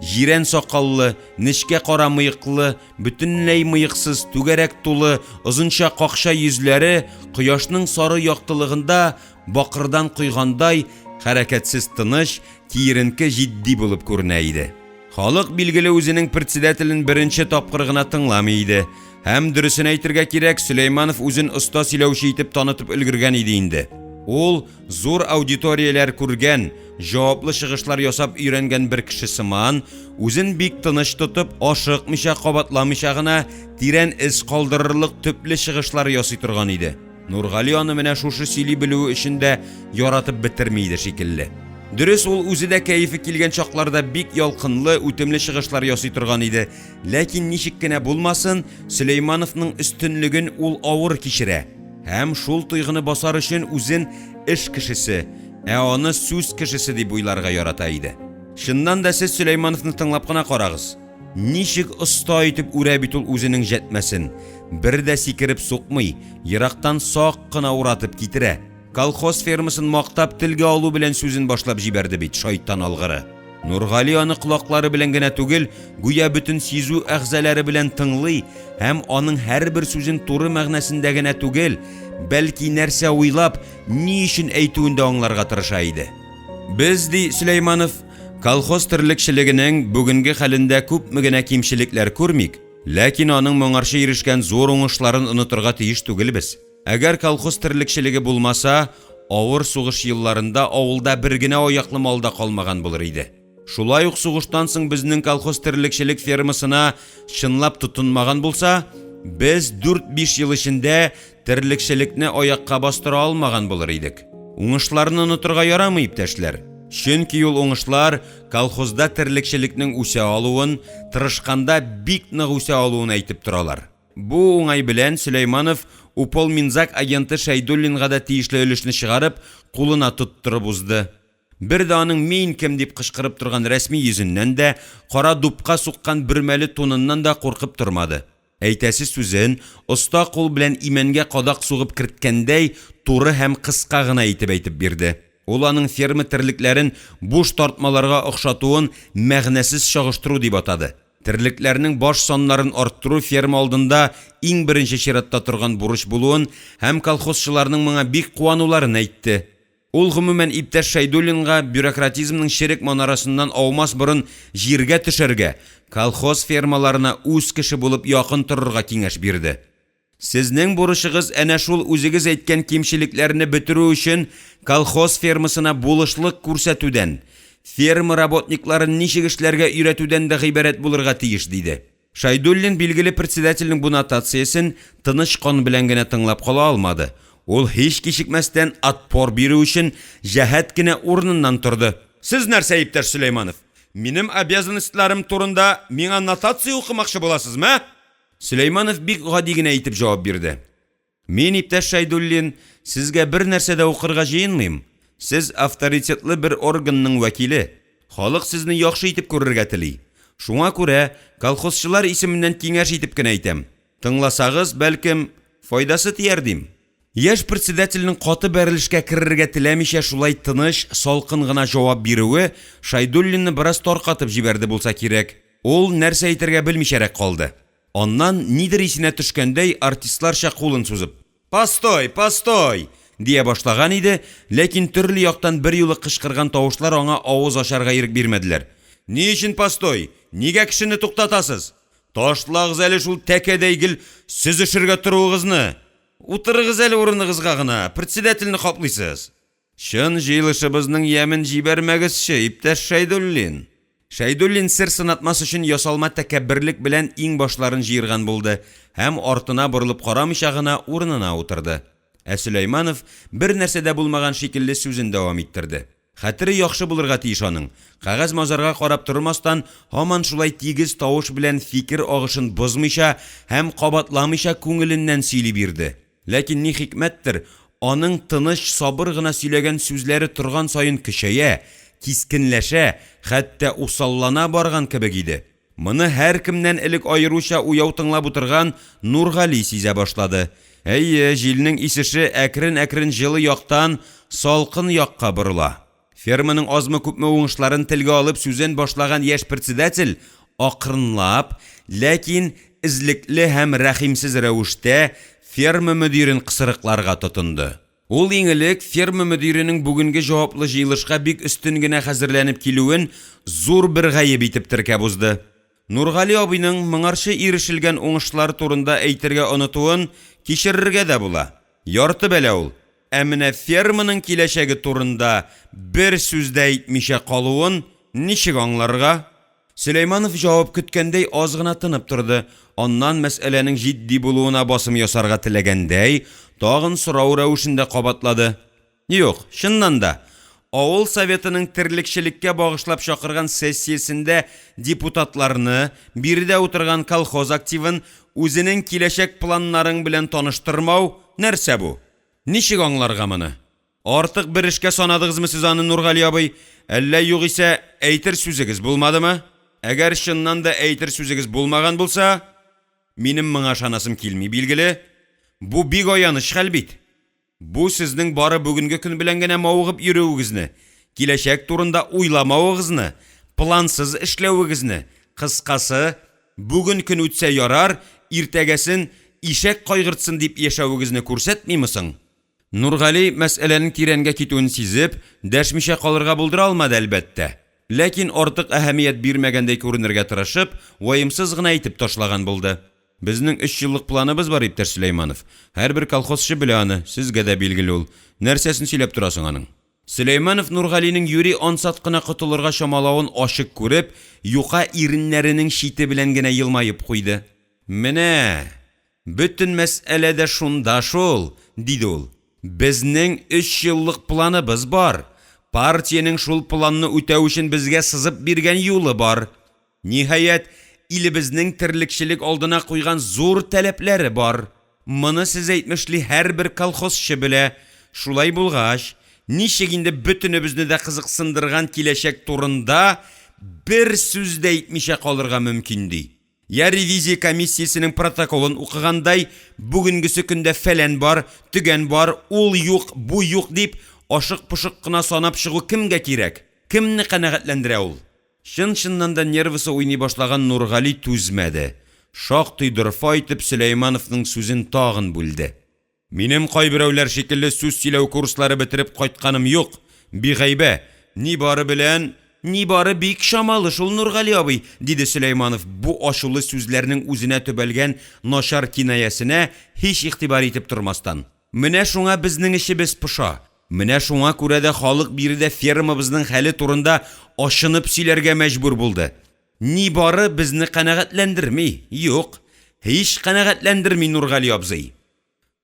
җирән сакаллы, нечкә кара мыеклы, бөтенләй мыексыз, түгәрәк тулы, озынча какча йөзләре кояшның сары яктылыгында бакырдан койгандай хәрәкәтсез тыныч, киеренке җитди булып күренә иде. Халык, билгеле, үзенең председателен беренче тапкыр гына тыңламый иде. Һәм, дөресен әйтергә кирәк, Сөләйманов үзен оста сөйләүче итеп танытып өлгергән иде инде. Ул, зур аудиторияләр күргән, җаваплы чыгышлар ясап өйрәнгән бер кеше сыман, үзен бик тыныч тотып, ашыкмыйча, кабатламыйча гына, тирән эз калдырырлык төпле чыгышлар ясый торган иде. Нургали аны менә шушы сөйли белүе өчен дә яратып бетерми иде шикелле. Дөрес, ул үзе дә кәефе килгән чакларда бик ялкынлы, үтемле чыгышлар ясый торган иде. Ләкин ничек кенә булмасын, Сөләймановның өстенлеген ул авыр кичерә. Һәм шул тойгыны басар өчен үзен эш кешесе, ә аны сүз кешесе дип уйларга ярата иде. Чыннан да сез Сөләймановны тыңлап кына карагыз. Ничек оста итеп үрә бит ул үзенең җәтмәсен! Бер дә сикереп сукмый, ерактан сак кына уратып китерә. Колхоз фермасын мактап телгә алу белән сүзен башлап җибәрде бит, шайтан алгыры! Нургали аны колаклары белән генә түгел, гүя бөтен сизү әгъзалары белән тыңлый һәм аның һәрбер сүзен туры мәгънәсендә генә түгел, бәлки нәрсә уйлап, ни өчен әйтүен дә аңларга тырыша иде. Без, ди Сөләйманов, Колхоз терлекчелегенең бүгенге хәлендә күпме генә кимчелекләр күрмик, ләкин аның моңарчы ирешкән зур уңышларын онытырга тиеш түгелбез. Әгәр колхоз терлекчелеге булмаса, авыр сугыш елларында авылда бер генә аяклы мал да калмаган булыр иде. Шулай ук сугыштан соң безнең колхоз терлекчелек фермасына чынлап тотынмаган булса, без дүрт-биш ел эчендә Терлекчелекне аякка бастыра алмаган булыр идек. Уңышларны онытырга ярамый, иптәшләр. Чөнки ул уңышлар колхозда терлекчелекнең үсә алуын, тырышканда бик нык үсә алуын әйтеп торалар. Бу уңай белән Сөләйманов Уполминзаг агенты Шәйдуллинга да тиешле өлешне чыгарып, кулына тоттырып узды. Бер дә аның мин кем дип кычкырып торган рәсми йөзеннән дә, кара дупка суккан бөрмәле туныннан да куркып тормады. Әйтәсе сүзен, оста кул белән имәнгә кадак сугып керткәндәй, туры һәм кыска гына итеп әйтеп бирде. Ул аның ферма терлекләрен буш тартмаларга охшатуын мәгънәсез чагыштыру дип атады, терлекләрнең баш саннарын арттыру ферма алдында иң беренче чиратта торган бурыч булуын һәм колхозчыларның моңа бик куануларын әйтте. Ул, гомумән, иптәш Шәйдуллинга бюрократизмның черек манарасыннан аумас борын җиргә төшәргә, колхоз фермаларына үз кеше булып якын торырга киңәш бирде. Сезнең бурычыгыз әнә шул үзегез әйткән кимчелекләрне бетерү өчен колхоз фермасына булышлык күрсәтүдән, ферма работникларын ничек эшләргә өйрәтүдән дә гыйбарәт булырга тиеш, диде. Шәйдуллин билгеле председательнең бу нотациясен тыныч кан белән генә тыңлап кала алмады. Ул һич кичекмәстән отпор бирү өчен җәһәт кенә урыныннан торды. Сез нәрсә, иптәш Сөләйманов, минем обязанностьларым турында миңа нотация укымакчы буласызмы, ә? Сөләйманов бик гади генә итеп җавап бирде. Мин, иптәш Шәйдуллин, сезгә бернәрсә дә укырга җыенмыйм. Сез авторитетлы бер органның вәкиле. Халык сезне яхшы итеп күрергә тели. Шуңа күрә колхозчылар исеменнән киңәш итеп кенә әйтәм. Тыңласагыз, бәлкем, файдасы тияр дим. Яшь председательнең каты бәрелешкә керергә теләмичә шулай тыныч, салкын гына җавап бирүе Шәйдуллинны бераз таркатып җибәрде булса кирәк. Ул нәрсә әйтергә белмичәрәк калды. Аннан, нидер исенә төшкәндәй, артистларча кулын сузып: Постой, постой! дия башлаган иде, ләкин төрле яктан берьюлы кычкырган тавышлар аңа авыз ачарга ирек бирмәделәр. Ни өчен постой? Нигә кешене туктатасыз? Ташлагыз әле шул тәкәдәй гел сөзешергә торуыгызны! Утырыгыз әле урыныгызга гына, председательне каплыйсыз! Чын җыелышыбызның ямен җибәрмәгезче, иптәш Шәйдуллин! Шәйдуллин сер сынатмас өчен ясалма тәкәбберлек белән иңбашларын җыерган булды һәм артына борылып карамыйча гына урынына утырды. Ә Сөләйманов бернәрсә дә булмаган шикелле сүзен дәвам иттерде. Хәтере яхшы булырга тиеш аның, кәгазь-мазарга карап тормастан, һаман шулай тигез тавыш белән фикер агышын бозмыйча һәм кабатламыйча күңеленнән сөйли бирде. Ләкин ни хикмәттер, аның тыныч, сабыр гына сөйләгән сүзләре торган саен көчәя, кискенләшә, хәтта усаллана барган кебек иде. Моны һәркемнән элек аеруча уяу тыңлап утырган Нургали сизә башлады. Әйе, җилнең исеше әкрен-әкрен җылы яктан салкын якка борыла. Ферманың азмы-күпме уңышларын телгә алып сүзен башлаган яшь председатель акрынлап, ләкин эзлекле һәм рәхимсез рәвештә ферма мөдирен кысрыкларга тотынды. Ул иң элек ферма мөдиренең бүгенге җаваплы җыелышка бик өстен генә хәзерләнеп килүен зур бер гаеп итеп теркәп узды. Нургали абыйның моңарчы ирешелгән уңышлар турында әйтергә онытуын кичерергә дә була. Ярты бәла ул. Ә менә ферманың киләчәге турында бер сүз дә әйтмичә калуын ничек аңларга? Сөләйманов җавап көткәндәй аз гына тынып торды, аннан мәсьәләнең җитди булуына басым ясарга теләгәндәй, тагын сорау рәвешендә кабатлады. Юк, чыннан да, авыл советының терлекчелеккә багышлап чакырган сессиясендә депутатларны, биредә утырган колхоз активын, үзенең киләчәк планнарың белән таныштырмау нәрсә бу? Ничек аңларга моны? Артык бер эшкә санадыгызмы сез аны, Нургали абый? Әллә югыйсә, әйтер сүзегез булмадымы? Әгәр чыннан да әйтер сүзегез булмаган булса, минем моңа ышанасым килми, билгеле. Бу бик аяныч хәл бит. Бу сезнең бары бүгенге көн белән генә мавыгып йөрүегезне, киләчәк турында уйламавыгызны, плансыз эшләвегезне, кыскасы, бүген көн үтсә ярар, иртәгәсен ишәк кайгыртсын дип яшәвегезне күрсәтмиме соң? Нургали, мәсьәләнең тирәнгә китүен сизеп, дәшмичә калырга булдыра алмады, әлбәттә. Ләкин артык әһәмият бирмәгәндәй күренергә тырышып, ваемсыз гына әйтеп ташлаган булды. Безнең өч еллык планыбыз бар, иптәш Сөләйманов. Һәрбер колхозчы белә аны, сезгә дә билгеле ул. Нәрсәсен сөйләп торасың аның? Сөләйманов Нургалинең юри ансат кына котылырга чамалавын ачык күреп, юка иреннәренең чите белән генә елмаеп куйды. Менә! Бөтен мәсьәлә дә шунда шул, диде ул. Безнең өч еллык планыбыз бар. Партиянең шул планны үтәү өчен безгә сызып биргән юлы бар. Ниһаять, илебезнең терлекчелек алдына куйган зур таләпләре бар. Моны, сез әйтмешли, һәрбер колхозчы белә. Шулай булгач, ничек инде бөтенебезне дә кызыксындырган киләчәк турында бер сүз дә әйтмичә калырга мөмкин, ди? Я ревизия комиссиясенең протоколын укыгандай, бүгенгесе көндә фәлән бар, төгән бар, ул юк, бу юк дип, ашык-пошык кына санап чыгу кемгә кирәк, кемне канәгатьләндерә ул? Чын-чыннан да нервысы уйный башлаган Нургали түзмәде, шактый дорфа итеп Сөләймановның сүзен тагын бүлде: – Минем кайберәүләр шикелле сүз сөйләү курслары бетереп кайтканым юк, бигайбә, нибары белән, Нибары бик чамалы шул, Нургали абый,– диде Сөләйманов, бу ачулы сүзләрнең үзенә төбәлгән начар кинаясенә һич игътибар итеп тормастан.– Менә шуңа безнең эчебез поша, менә шуңа күрә дә халык биредә фермабызның хәле турында ачынып сөйләргә мәҗбүр булды. Нибары безне канәгатьләндерми, юк, һич канәгатьләндерми, Нургали абзый.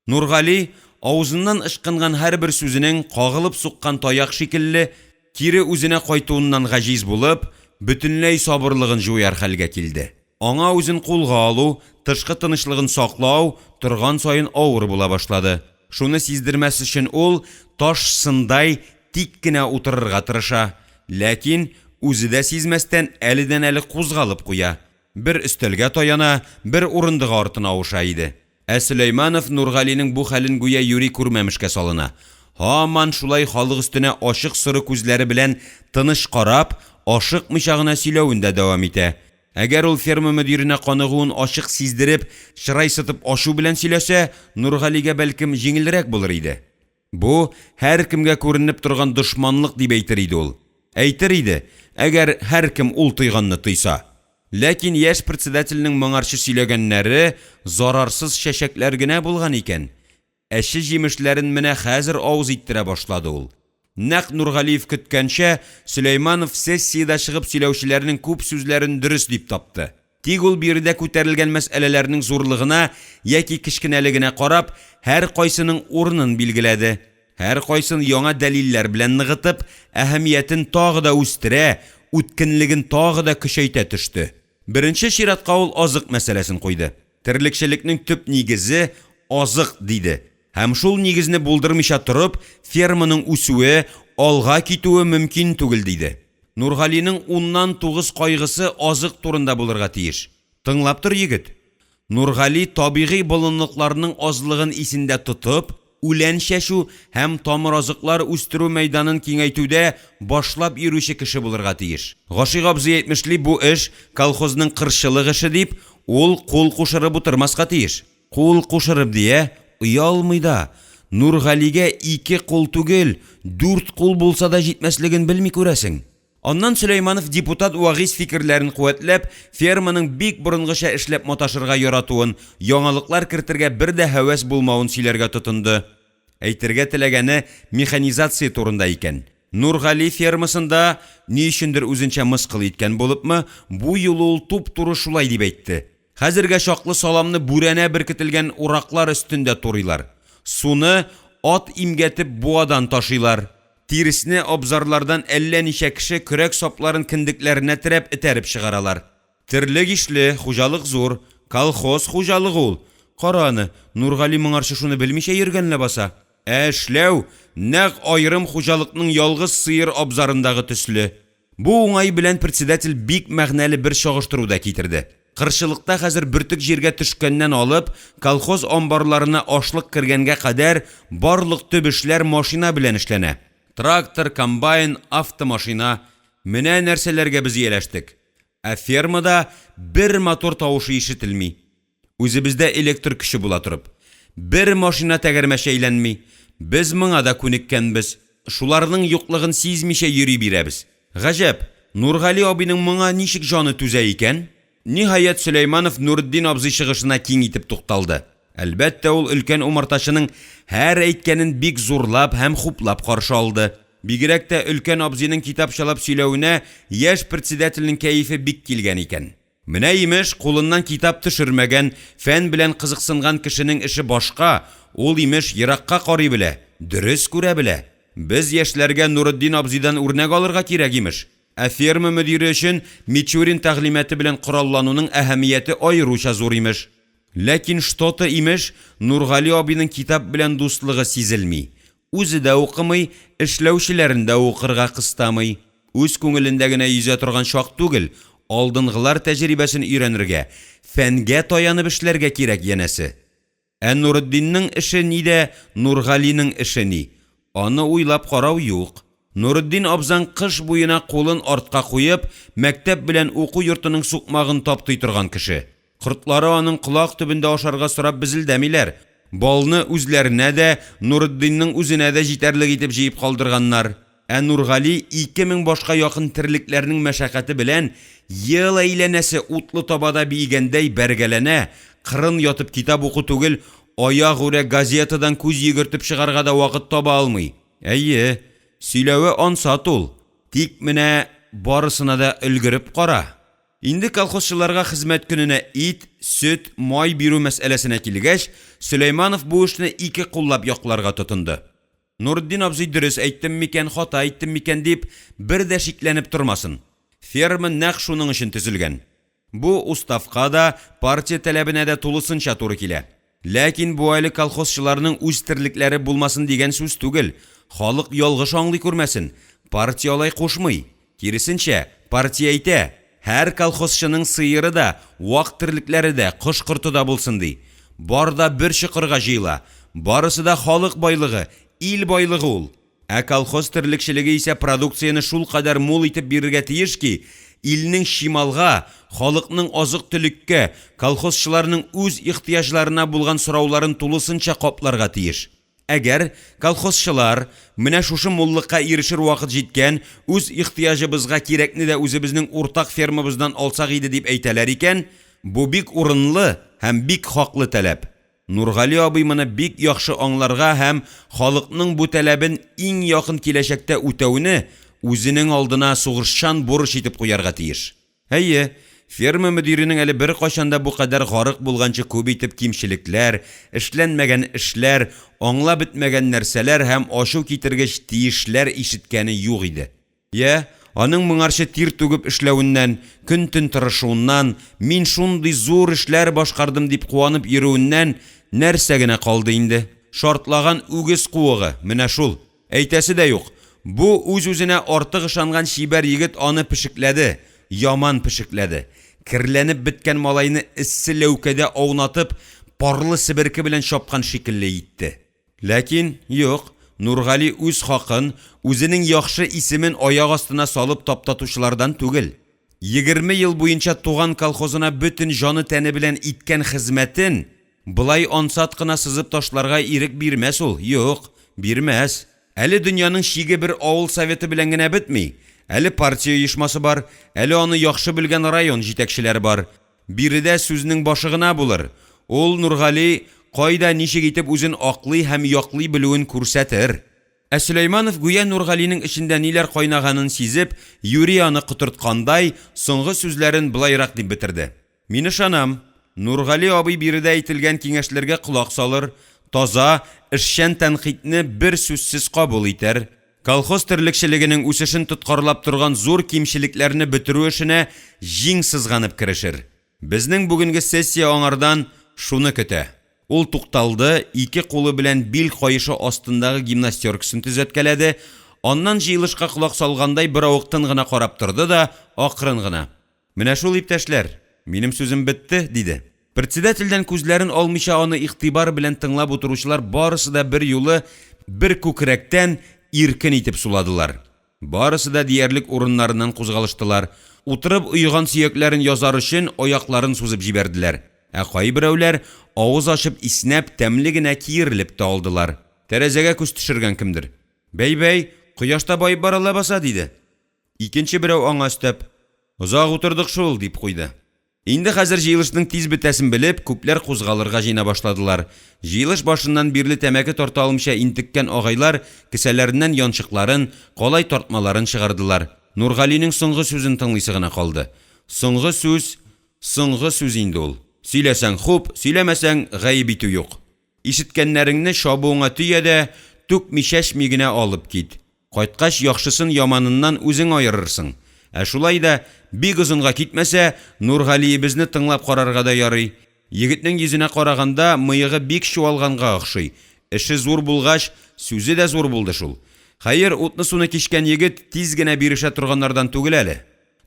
Нургали, авызыннан ычкынган һәрбер сүзенең, кагылып суккан таяк шикелле, кире үзенә кайтуыннан гаҗиз булып, бөтенләй сабырлыгын җуяр хәлгә килде. Аңа үзен кулга алу, тышкы тынычлыгын саклау торган саен авыр була башлады. Шуны сиздермәс өчен ул таш сындай тик кенә утырырга тырыша, ләкин үзе дә сизмәстән әледән-әле кузгалып куя, бер өстәлгә таяна, бер урындык артына авыша иде. Ә Сөләйманов Нургалинең бу хәлен гүя юри күрмәмешкә салына, һаман шулай халык өстенә ачык соры күзләре белән тыныч карап, ашыкмыйча гына сөйләвен дә дәвам итә. Әгәр ул ферма мөдиренә каныгуын ачык сиздереп, чырай сытып ачу белән сөйләсә, Нургалигә, бәлкем, җиңелрәк булыр иде. Бу һәркемгә күренеп торган дошманлык дип әйтер иде ул. Әйтер иде, әгәр һәркем ул тойганны тойса. Ләкин яшь председательнең моңарчы сөйләгәннәре зарарсыз чәчәкләр генә булган икән, әче җимешләрен менә хәзер авыз иттерә башлады ул. Нәкъ Нургалиев көткәнчә, Сөләйманов сессиядә чыгып сөйләүчеләрнең күп сүзләрен дөрес дип тапты. Тик ул биредә күтәрелгән мәсьәләләрнең зурлыгына яки кечкенәлегенә карап, һәркайсының урынын билгеләде, һәркайсын яңа дәлилләр белән ныгытып, әһәмиятен тагы да үстерә, үткенлеген тагы да көчәйтә төште. Беренче чиратка ул азык мәсьәләсен куйды. Терлекчелекнең төп нигезе, азык, диде һәм шул нигезне булдырмыйча торып, ферманың үсүе, алга китүе мөмкин түгел, диде. Нургалинең уннан тугыз кайгысы азык турында булырга тиеш. Тыңлап тор, егет! Нургали табигый болынлыкларның азлыгын исендә тотып, үлән чәчү һәм тамыразыклар үстерү мәйданын киңәйтүдә башлап йөрүче кеше булырга тиеш. Гашыйк абзый әйтмешли, бу эш, колхозның кырчылык эше дип, ул кул кушырып утырмаска тиеш. Кул кушырып ди, ә? Оялмый да! Нургалигә ике кул түгел, дүрт кул булса да җитмәслеген белми күрәсең. Аннан Сөләйманов депутат Вагыйз фикерләрен куәтләп, ферманың бик борынгыча эшләп маташырга яратуын, яңалыклар кертергә бер дә һәвәс булмавын сөйләргә тотынды. Әйтергә теләгәне механизация турында икән. Нургали фермасында, ни өчендер үзенчә мыскыл иткән булыпмы, бу юлы ул туп-туры шулай дип әйтте. Хәзергә чаклы саламны бүрәнә беркетелгән ураклар өстендә турыйлар. Суны ат имгәтеп буадан ташыйлар. Тиресне абзарлардан әллә ничә кеше көрәк сапларын кендекләренә терәп этәреп чыгаралар. Терлек ишле, хуҗалык зур. Колхоз хуҗалыгы ул. Кара аны, Нургали моңарчы шуны белмичә йөргән ләбаса. Ә эшләү нәкъ аерым хуҗалыкның ялгыз сыер абзарындагы төсле. Бу уңай белән председатель бик мәгънәле бер чагыштыру да китерде. Кырчылыкта хәзер бөртек җиргә төшкәннән алып, колхоз амбарларына ашлык кергәнгә кадәр барлык төп эшләр машина белән эшләнә. Трактор, комбайн, автомашина. Менә нәрсәләргә без ияләштек. Ә фермада бер мотор тавышы ишетелми. Үзебездә электр көче була торып. Бер машина тәгәрмәче әйләнми. Без моңа да күнеккәнбез. Шуларның юклыгын сизмичә йөри бирәбез. Гаҗәп, Нургали абыйның моңа ничек җаны түзә икән? Ниһаять, Сөләйманов Нуретдин абзый чыгышына киң итеп тукталды. Әлбәттә, ул өлкән умартачының һәр әйткәнен бик зурлап һәм хуплап каршы алды. Бигрәк тә өлкән абзыйның китапчалап сөйләвенә яшь председательнең кәефе бик килгән икән. Менә, имеш, кулыннан китап төшермәгән, фән белән кызыксынган кешенең эше башка, ул, имеш, еракка карый белә, дөрес күрә белә. Без яшьләргә Нуретдин абзыйдан үрнәк алырга кирәк, имеш. Ә ферма мөдире өчен Мичурин тәгълиматы белән кораллануның әһәмияте аеруча зур, имеш. Ләкин что-то, имеш, Нургали абыйның китап белән дуслыгы сизелми. Үзе дә укымый, эшләүчеләрен дә укырга кыстамый. Үз күңелендә генә йөзә торган чак түгел, алдынгылар тәҗрибәсен өйрәнергә, фәнгә таянып эшләргә кирәк, янәсе. Ә Нуретдинның эше ни дә, Нургалинең эше ни? Аны уйлап карау юк. Нуретдин абзаң кыш буена кулын артка куеп, мәктәп белән уку йортының сукмагын таптый торган кеше, кортлары аның колак төбендә ашарга сорап безелдәмиләр, балны үзләренә дә, Нуретдинның үзенә дә җитәрлек итеп җыеп калдырганнар, ә Нургали 2000 башка якын терлекләрнең мәшәкате белән ел әйләнәсе утлы табада биегәндәй бәргәләнә, кырын ятып китап уку түгел, аягүрә газетадан күз йөгертеп чыгарга да вакыт таба алмый. Әйе, сөйләве ансат ул, тик менә барысына да өлгереп кара! Инде колхозчыларга хезмәт көненә ит, сөт, май бирү мәсьәләсенә килгәч, Сөләйманов бу эшне ике куллап якларга тотынды. Нуретдин абзый дөрес әйттем микән, хата әйттем микән дип, бер дә шикләнеп тормасын. Ферма нәкъ шуның өчен төзелгән. Бу уставка да, партия таләбенә дә тулысынча туры килә. Ләкин бу әле колхозчыларның үз терлекләре булмасын дигән сүз түгел, халык ялгыш аңлый күрмәсен, партия алай кушмый, киресенчә, партия әйтә, һәр колхозчының сыеры да, вак терлекләре дә, кош-корты да булсын, ди. Бар да бер чокырга җыела, барысы да халык байлыгы, ил байлыгы ул. Ә колхоз терлекчелеге исә продукцияне шулкадәр мул итеп бирергә тиеш ки, илнең чималга, халыкның азык-төлеккә, колхозчыларның үз ихтыяҗларына булган сорауларын тулысынча капларга тиеш. Әгәр колхозчылар, менә шушы муллыкка ирешер вакыт җиткән, үз ихтыяҗыбызга кирәкне дә үзебезнең уртак фермабыздан алсак иде дип әйтәләр икән, бу бик урынлы һәм бик хаклы таләп. Нургали абый моны бик яхшы аңларга һәм халыкның бу таләбен иң якын киләчәктә үтәүне үзенең алдына сугышчан бурыч итеп куярга тиеш. Әйе, ферма мөдиренең әле беркайчан да бу кадәр гарык булганчы күп итеп кимчелекләр, эшләнмәгән эшләр, аңлап бетмәгән нәрсәләр һәм ачу китергеч тиешләр ишеткәне юк иде. Я, аның моңарчы тир түгеп эшләвеннән, көн-төн тырышуыннан, мин шундый зур эшләр башкардым дип куанып йөрүеннән нәрсә генә калды инде? Шартлаган үгез куыгы, менә шул. Әйтәсе дә юк, бу үз-үзенә артык ышанган чибәр егет аны пешекләде, яман пешекләде. Керләнеп беткән малайны эссе ләүкәдә аунатып, парлы себерке белән чапкан шикелле итте. Ләкин, юк, Нургали үз хакын, үзенең яхшы исемен аяк астына салып таптатучылардан түгел. 20 ел буенча туган колхозына бөтен җаны-тәне белән иткән хезмәтен болай ансат кына сызып ташларга ирек бирмәс ул, юк, бирмәс. Әле дөньяның чиге бер авыл советы белән генә бетми, әле партия оешмасы бар, әле аны яхшы белгән район җитәкчеләре бар. Биредә сүзнең башы гына булыр. Ул, Нургали, кайда ничек итеп үзен аклый һәм яклый белүен күрсәтер. Ә Сөләйманов гүя Нургалинең эчендә ниләр кайнаганын сизеп, юри аны котырткандай, соңгы сүзләрен болайрак дип бетерде, Мин ышанам, Нургали абый биредә әйтелгән киңәшләргә колак салыр, таза, эшчән тәнкыйтьне берсүзсез кабул итәр. Колхоз терлекчелегенең үсешен тоткарлап торган зур кимчелекләрне бетерү эшенә җиң сызганып керешер. Безнең бүгенге сессия аңардан шуны көтә. Ул тукталды, ике кулы белән бил каешы астындагы гимнастеркасын төзәткәләде, аннан җыелышка колак салгандай беравык тын гына карап торды да акрын гына: Менә шул, иптәшләр, минем сүзем бетте, диде. Председательдән күзләрен алмыйча аны игътибар белән тыңлап утыручылар барысы да берьюлы, бер күкрәктән иркен итеп суладылар. Барысы да диярлек урыннарыннан кузгалыштылар, утырып оеган сөякләрен язар өчен аякларын сузып җибәрделәр, ә кайберәүләр авыз ачып иснәп, тәмле генә киерелеп тә алдылар. Тәрәзәгә күз төшергән кемдер: «Бәй-бәй, кояш та баеп бара лабаса!» — диде. Икенче берәү аңа өстәп: «Озак утырдык шул», — дип куйды. Инде хәзер җыелышның тиз бетәсен белеп, күпләр кузгалырга җыена башладылар. Җыелыш башыннан бирле тәмәке тарта алмыйча интеккән агайлар кесәләреннән янчыкларын, калай тартмаларын чыгардылар. Нургалинең соңгы сүзен тыңлыйсы гына калды. Соңгы сүз, соңгы сүз инде ул. Сөйләсәң хуп, сөйләмәсәң, гаеп итү юк. Ишеткәннәреңне чабуыңа төя дә, түкми-чәчми генә алып кит. Кайткач, яхшысын яманыннан үзең аерырсың. Ә шулай да, бик озынга китмәсә, Нургалиебезне тыңлап карарга да ярый. Егетнең йөзенә караганда, мыегы бик чуалганга охшый. Эше зур булгач, сүзе дә зур булды шул. Хәер, утны-суны кичкән егет тиз генә бирешә торганнардан түгел әле.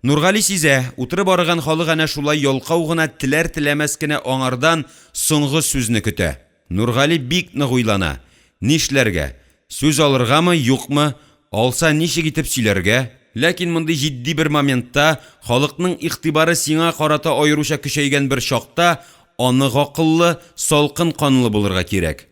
Нургали сизә, утырып арыган халык әнә шулай ялкау гына, теләр-теләмәс кенә аңардан соңгы сүзне көтә. Нургали бик нык уйлана. Нишләргә? Сүз алыргамы, юкмы, алса, ничек итеп сөйләргә? Ләкин мондый җитди бер моментта, халыкның игътибары сиңа карата аеруча көчәйгән бер чакта анык акыллы, салкын канлы булырга кирәк.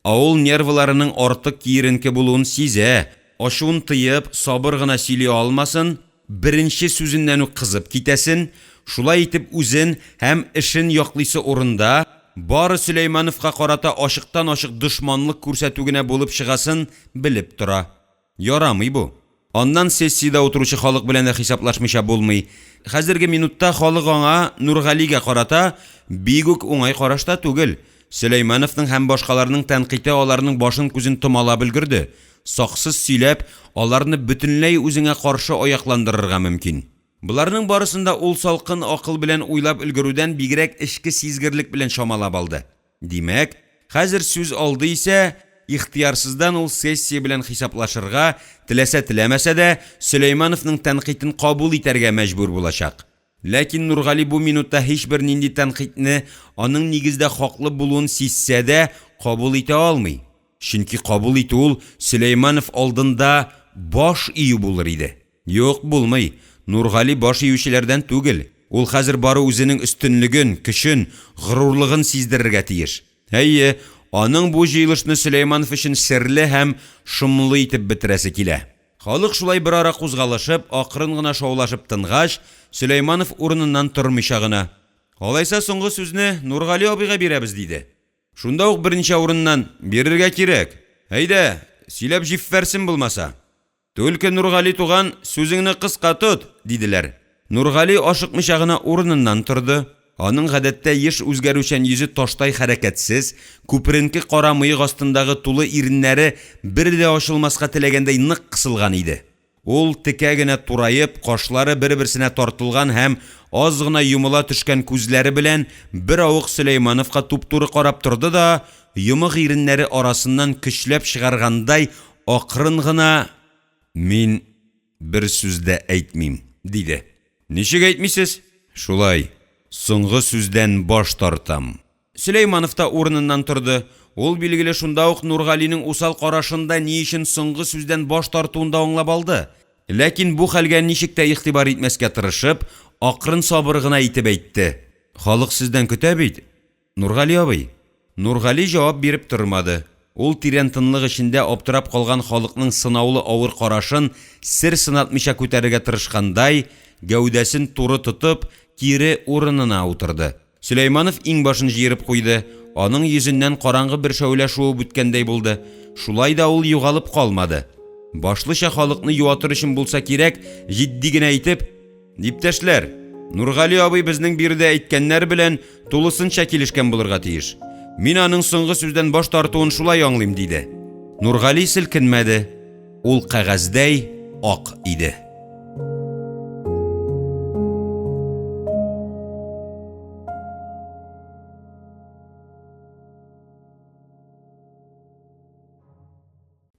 Авыл нервыларының артык киеренке булуын сизә, ачуын тыеп, сабыр гына сөйли алмасын, беренче сүзеннән үк кызып китәсен, шулай итеп үзен һәм эшен яклыйсы урында, бары Сөләймановка карата ачыктан-ачык дошманлык күрсәтү генә булып чыгасын белеп тора. Ярамый бу! Аннан сессиядә утыручы халык белән дә хисаплашмыйча булмый. Хәзерге минутта халык аңа, Нургалигә карата, бик үк уңай карашта түгел. Сөләймановның һәм башкаларның тәнкыйте аларның башын-күзен томалап өлгерде. Саксыз сөйләп, аларны бөтенләй үзеңә каршы аякландырырга мөмкин. Боларның барысын да ул салкын акыл белән уйлап өлгерүдән бигрәк эчке сизгерлек белән чамалап алды. Димәк, хәзер сүз алды исә, ихтыярсыздан ул сессия белән хисаплашырга, теләсә-теләмәсә дә, Сөләймановның тәнкыйтен кабул итәргә мәҗбүр булачак. Ләкин Нургали бу минутта һичбер нинди тәнкыйтьне, аның нигездә хаклы булуын сизсә дә, кабул итә алмый. Чөнки кабул итү ул Сөләйманов алдында баш ию булыр иде. Юк, булмый. Нургали баш иючеләрдән түгел. Ул хәзер бары үзенең өстенлеген, көчен, горурлыгын сиздерергә тиеш. Әйе, аның бу җыелышны Сөләйманов өчен серле һәм шомлы итеп бетерәсе килә. Халык шулай берара кузгалышып, акрын гына шаулашып тынгач, Сөләйманов урыныннан тормыйча гына: «Алайса соңгы сүзне Нургали абыйга бирәбез», — диде. Шунда ук берничә урыннан: «Бирергә кирәк! Әйдә, сөйләп җиффәрсен булмаса!» «Түлке, Нургали туган, сүзеңне кыска тот!» – диделәр. Нургали ашыкмыйча гына урыныннан торды. Аның гадәттә еш үзгәрүчән йөзе таштай хәрәкәтсез, күперенке кара мыек астындагы тулы иреннәре бер дә ачылмаска теләгәндәй нык кысылган иде. Ул текә генә тураеп, кашлары бер-берсенә тартылган һәм аз гына йомыла төшкән күзләре белән беравык Сөләймановка туп-туры карап торды да, йомык иреннәре арасыннан көчләп чыгаргандай Акрын гына: «Мин бер сүз дә әйтмим», — диде. «Ничек әйтмисез?» «Шулай, соңгы сүздән баш тартам». Сөләйманов та урыныннан торды. Ул, билгеле, шунда ук Нургалинең усал карашын да, ни өчен соңгы сүздән баш тартуын да аңлап алды. Ләкин бу хәлгә ничек тә игътибар итмәскә тырышып, акрын-сабыр гына итеп әйтте: «Халык сездән көтә бит, Нургали абый. Нургали җавап биреп тормады. Ул тирән тынлык эчендә аптырап калган халыкның сынаулы авыр карашын сер сынатмыйча күтәрергә тырышкандай, гәүдәсен туры тотып, кире урынына утырды. Сөләйманов иңбашын җыерып куйды. Аның йөзеннән караңгы бер шәүлә шуып үткәндәй булды. Шулай да ул югалып калмады. Башлыча халыкны юатыр өчен булса кирәк, җитди генә итеп, Иптәшләр, Нургали абый безнең биредә әйткәннәр белән тулысынча килешкән булырга тиеш. Мин аның соңгы сүздән баш тартуын шулай аңлыйм, диде. Нургали селкенмәде. Ул кәгазьдәй ак иде.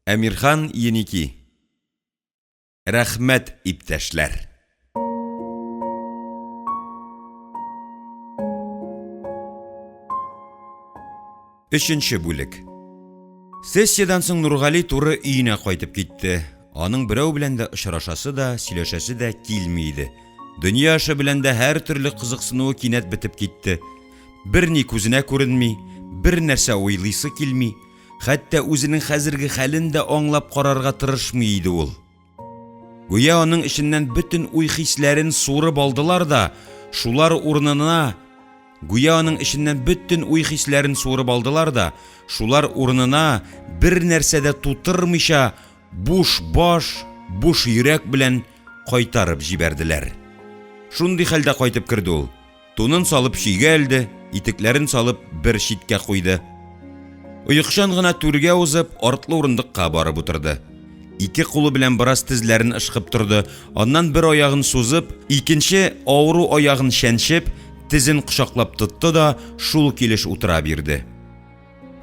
Әмирхан Еники. Рәхмәт, иптәшләр! Өченче бүлек. Сессиядән соң Нургали туры өенә кайтып китте. Аның берәү белән дә очрашасы да, сөйләшәсе дә килми иде. Дөнья эше белән дә һәртөрле кызыксынуы кинәт бетеп китте. Берни күзенә күренми, бер нәрсә уйлыйсы килми. Хәтта үзенең хәзерге хәлен дә аңлап карарга тырышмый иде ул. Гүя аның эченнән бөтен уй-хисләрен суырып алдылар да, шулар урынына Гүя аның эченнән бөтен уй-хисләрен суырып алдылар да, шулар урынына бер нәрсә дә тутырмыйча, буш баш, буш йөрәк белән кайтарып җибәрделәр. Шундый хәлдә кайтып керде ул. Тунын салып чөйгә элде, итекләрен салып бер читкә куйды. Оекчан гына түргә узып, артлы урындыкка барып утырды. Ике кулы белән бераз тезләрен ышкып торды, аннан бер аягын сузып, икенче авыру аягын чәнчеп, тезен кочаклап тотты да шул килеш утыра бирде.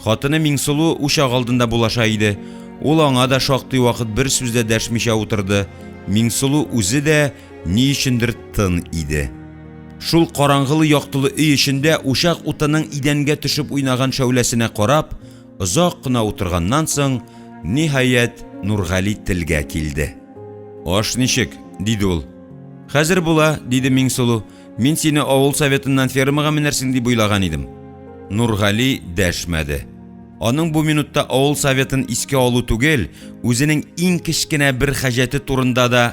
Хатыны Миңсылу учак алдында булаша иде. Ул аңа да шактый вакыт бер сүз дә дәшмичә утырды. Миңсылу үзе дә ни өчендер тын иде. Шул караңгылы-яктылы өй эчендә учак утының идәнгә төшеп уйнаган шәүләсенә карап, озак кына утырганнан соң, Ниһаять, Нургали телгә килде. Аш ничек? диде ул. Хәзер була, диде Миңсылу. Мин сине авыл советыннан фермага менәрсең дип уйлаган идем. Нургали дәшмәде. Аның бу минутта авыл советын искә алу түгел, үзенең иң кечкенә бер хаҗәте турында да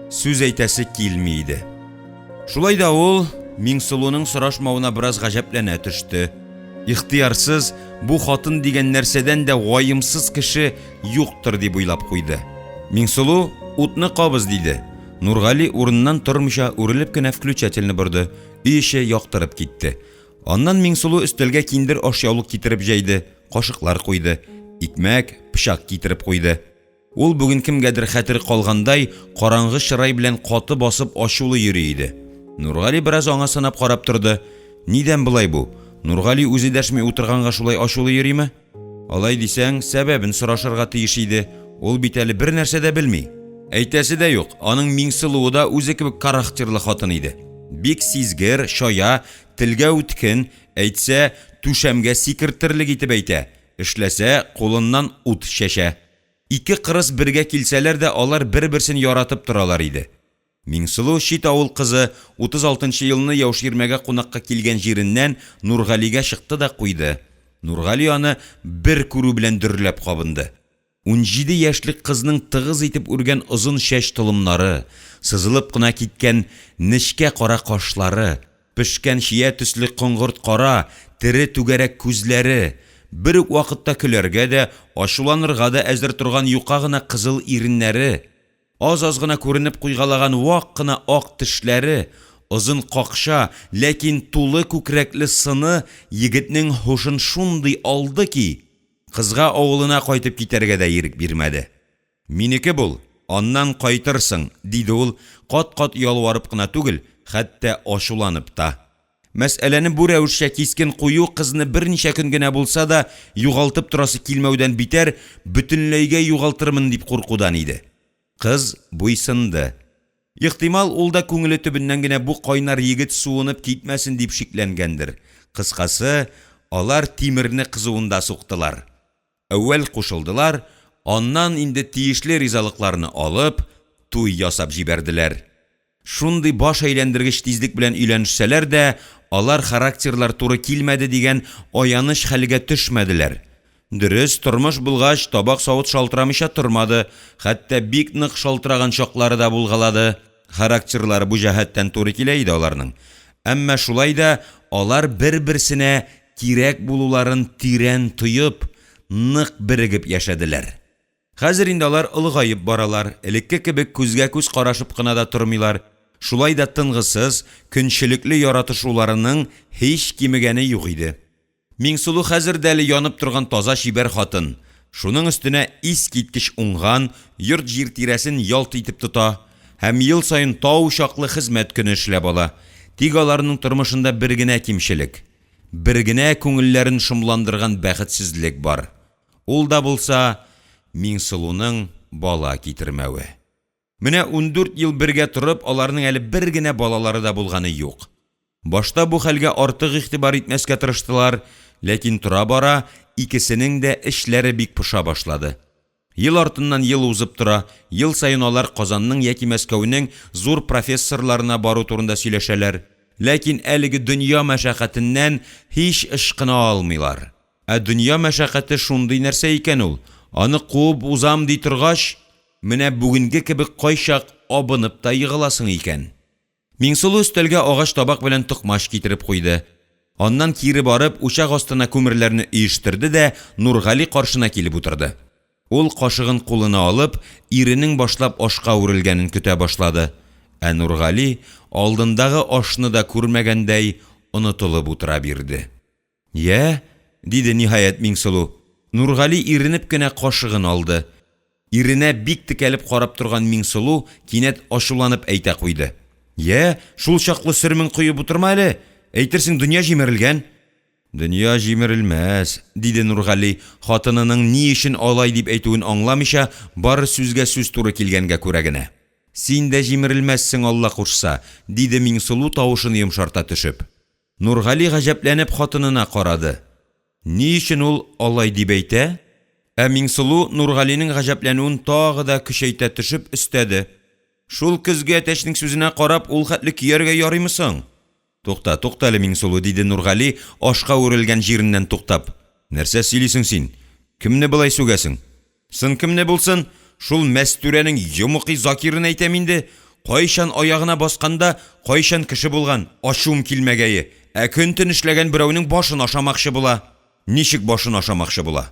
сүз әйтәсе килми иде. Шулай да ул Миңсылуның сорашмавына бераз гаҗәпләнә төште. Ихтыярсыз, бу хатын дигән нәрсәдән дә ваемсыз кеше юктыр дип уйлап куйды. Миңсылу, утны кабыз, диде. Нургали урыныннан тормыйча үрелеп кенә включательне борды, өй эче яктырып китте. Аннан Миңсылу өстәлгә киндер ашъяулык китереп җәйде, кашыклар куйды, икмәк, пычак китереп куйды. Ул бүген кемгәдер хәтере калгандай, караңгы чырай белән каты басып ачулы йөри иде. Нургали бераз аңа сынап карап торды. Нидән болай бу? Нургали үзе дәшми утырганга шулай ачулы йөриме? Алай дисәң, сәбәбен сорашырга тиеш иде. Ул бит әле бер нәрсә дә белми. Әйтәсе дә юк, аның Миңсылуы да үзе кебек карахтерлы хатын иде. Бик сизгер, чая, телгә үткен, әйтсә, түшәмгә сикертерлек итеп әйтә, эшләсә, кулыннан ут чәчә. Ике кырыс бергә килсәләр дә, алар бер-берсен яратып торалар иде. Миңсылу, чит авыл кызы, 36 нчы елны Яуширмәгә кунакка килгән җиреннән Нургалигә чыкты да куйды. Нургали аны бер күрү белән дөрләп кабынды. 17 яшьлек кызның тыгыз итеп үргән озын чәч толымнары, сызылып кына киткән нечкә кара кашлары, Пешкән чия төсле коңгырт кара, тере түгәрәк күзләре, бер үк вакытта көләргә дә, ачуланырга да әзер торган юка гына кызыл иреннәре, аз-аз гына күренеп куйгалаган вак кына ак тешләре, озын какча, ләкин тулы күкрәкле сыны егетнең һушын шундый алды ки, кызга авылына кайтып китәргә дә ирек бирмәде. Минеке бул, аннан кайтырсың, диде ул, кат-кат ялварып кына түгел, хәтта ачуланып та. Мәсьәләне бу рәвешчә кискен кую кызны берничә көн генә булса да югалтып торасы килмәүдән битәр, бөтенләйгә югалтырмын дип куркудан иде. Кыз буйсынды. Ихтимал, ул да күңеле төбеннән генә бу кайнар егет суынып китмәсен дип шикләнгәндер. Кыскасы, алар тимерне кызуында суктылар. Әүвәл кушылдылар, аннан инде тиешле ризалыкларны алып, туй ясап җибәрделәр. Шундый баш әйләндергеч тизлек белән өйләнешсәләр дә, алар характерлар туры килмәде дигән аяныч хәлгә төшмәделәр. Дөрес, тормыш булгач, табак-савыт шалтырамыйча тормады, хәтта бик нык шалтыраган чаклары да булгалады. Характерлары бу җәһәттән туры килә иде аларның. Әмма шулай да алар бер-берсенә кирәк булуларын тирән тоеп, нык берегеп яшәделәр. Хәзер инде алар олыгаеп баралар, элекке кебек күзгә-күз карашып кына да тормыйлар, шулай да тынгысыз, көнчелекле яратышуларының һич кимегәне юк иде. Миңсылу хәзер дә әле янып торган таза чибәр хатын, шуның өстенә искиткеч уңган, йорт-җир тирәсен ялт итеп тота һәм ел саен тау чаклы хезмәт көне эшләп ала. Тик аларның тормышында бер генә кимчелек, бер генә күңелләрен шомландырган бәхетсезлек бар. Ул да булса, Миңсылуның бала китермәве. Менә 14 ел бергә торып, аларның әле бер генә балалары да булганы юк. Башта бу хәлгә артык игътибар итмәскә тырыштылар, ләкин тора-бара икесенең дә эчләре бик поша башлады. Ел артыннан ел узып тора, ел саен алар Казанның яки Мәскәүнең зур профессорларына бару турында сөйләшәләр, ләкин әлеге дөнья мәшәкатеннән һич ычкына алмыйлар. Ә дөнья мәшәкате шундый нәрсә икән ул, аны куып узам ди торгач, менә бүгенге кебек кайчак абынып та егыласың икән. Миңсылу өстәлгә агач табак белән токмач китереп куйды. Аннан кире барып, учак астына күмерләрне өештерде дә Нургали каршына килеп утырды. Ул кашыгын кулына алып, иренең башлап ашка үрелгәнен көтә башлады. Ә Нургали, алдындагы ашны да күрмәгәндәй, онытылып утыра бирде. Йә? диде, ниһаять, Миңсылу. Нургали иренеп кенә кашыгын алды. Иренә бик текәлеп карап торган Миңсылу кинәт ачуланып әйтә куйды. Йә, шул чаклы сөрмең коеп утырма әле! Әйтерсең, дөнья җимерелгән! Дөнья җимерелмәс, диде Нургали, хатынының ни өчен алай дип әйтүен аңламыйча, бары сүзгә сүз туры килгәнгә күрә генә. Син дә җимерелмәссең, Алла кушса, диде Миңсылу тавышын йомшарта төшеп. Нургали гаҗәпләнеп хатынына карады. Ни өчен ул алай дип әйтә? Ә Миңсылу Нургалинең гаҗәпләнүен тагын да көчәйтә төшеп өстәде: «Шул көзге әтәчнең сүзенә карап ул хәтле көяргә ярыймы соң?» «Тукта, туктале, Миңсылу,– диде Нургали, ашка үрелгән җиреннән туктап.– Нәрсә сөйлисең син? Кемне болай сүгәсең?» «Сын кемне булсын, шул Мәстүрәнең йомыкый Закирын әйтәм инде, кайчан аягына баскан да, кайчан кеше булган, ачуым килмәгәе, ә көн-төн эшләгән берәүнең башын ашамакчы була!» «Ничек башын ашамакчы була?»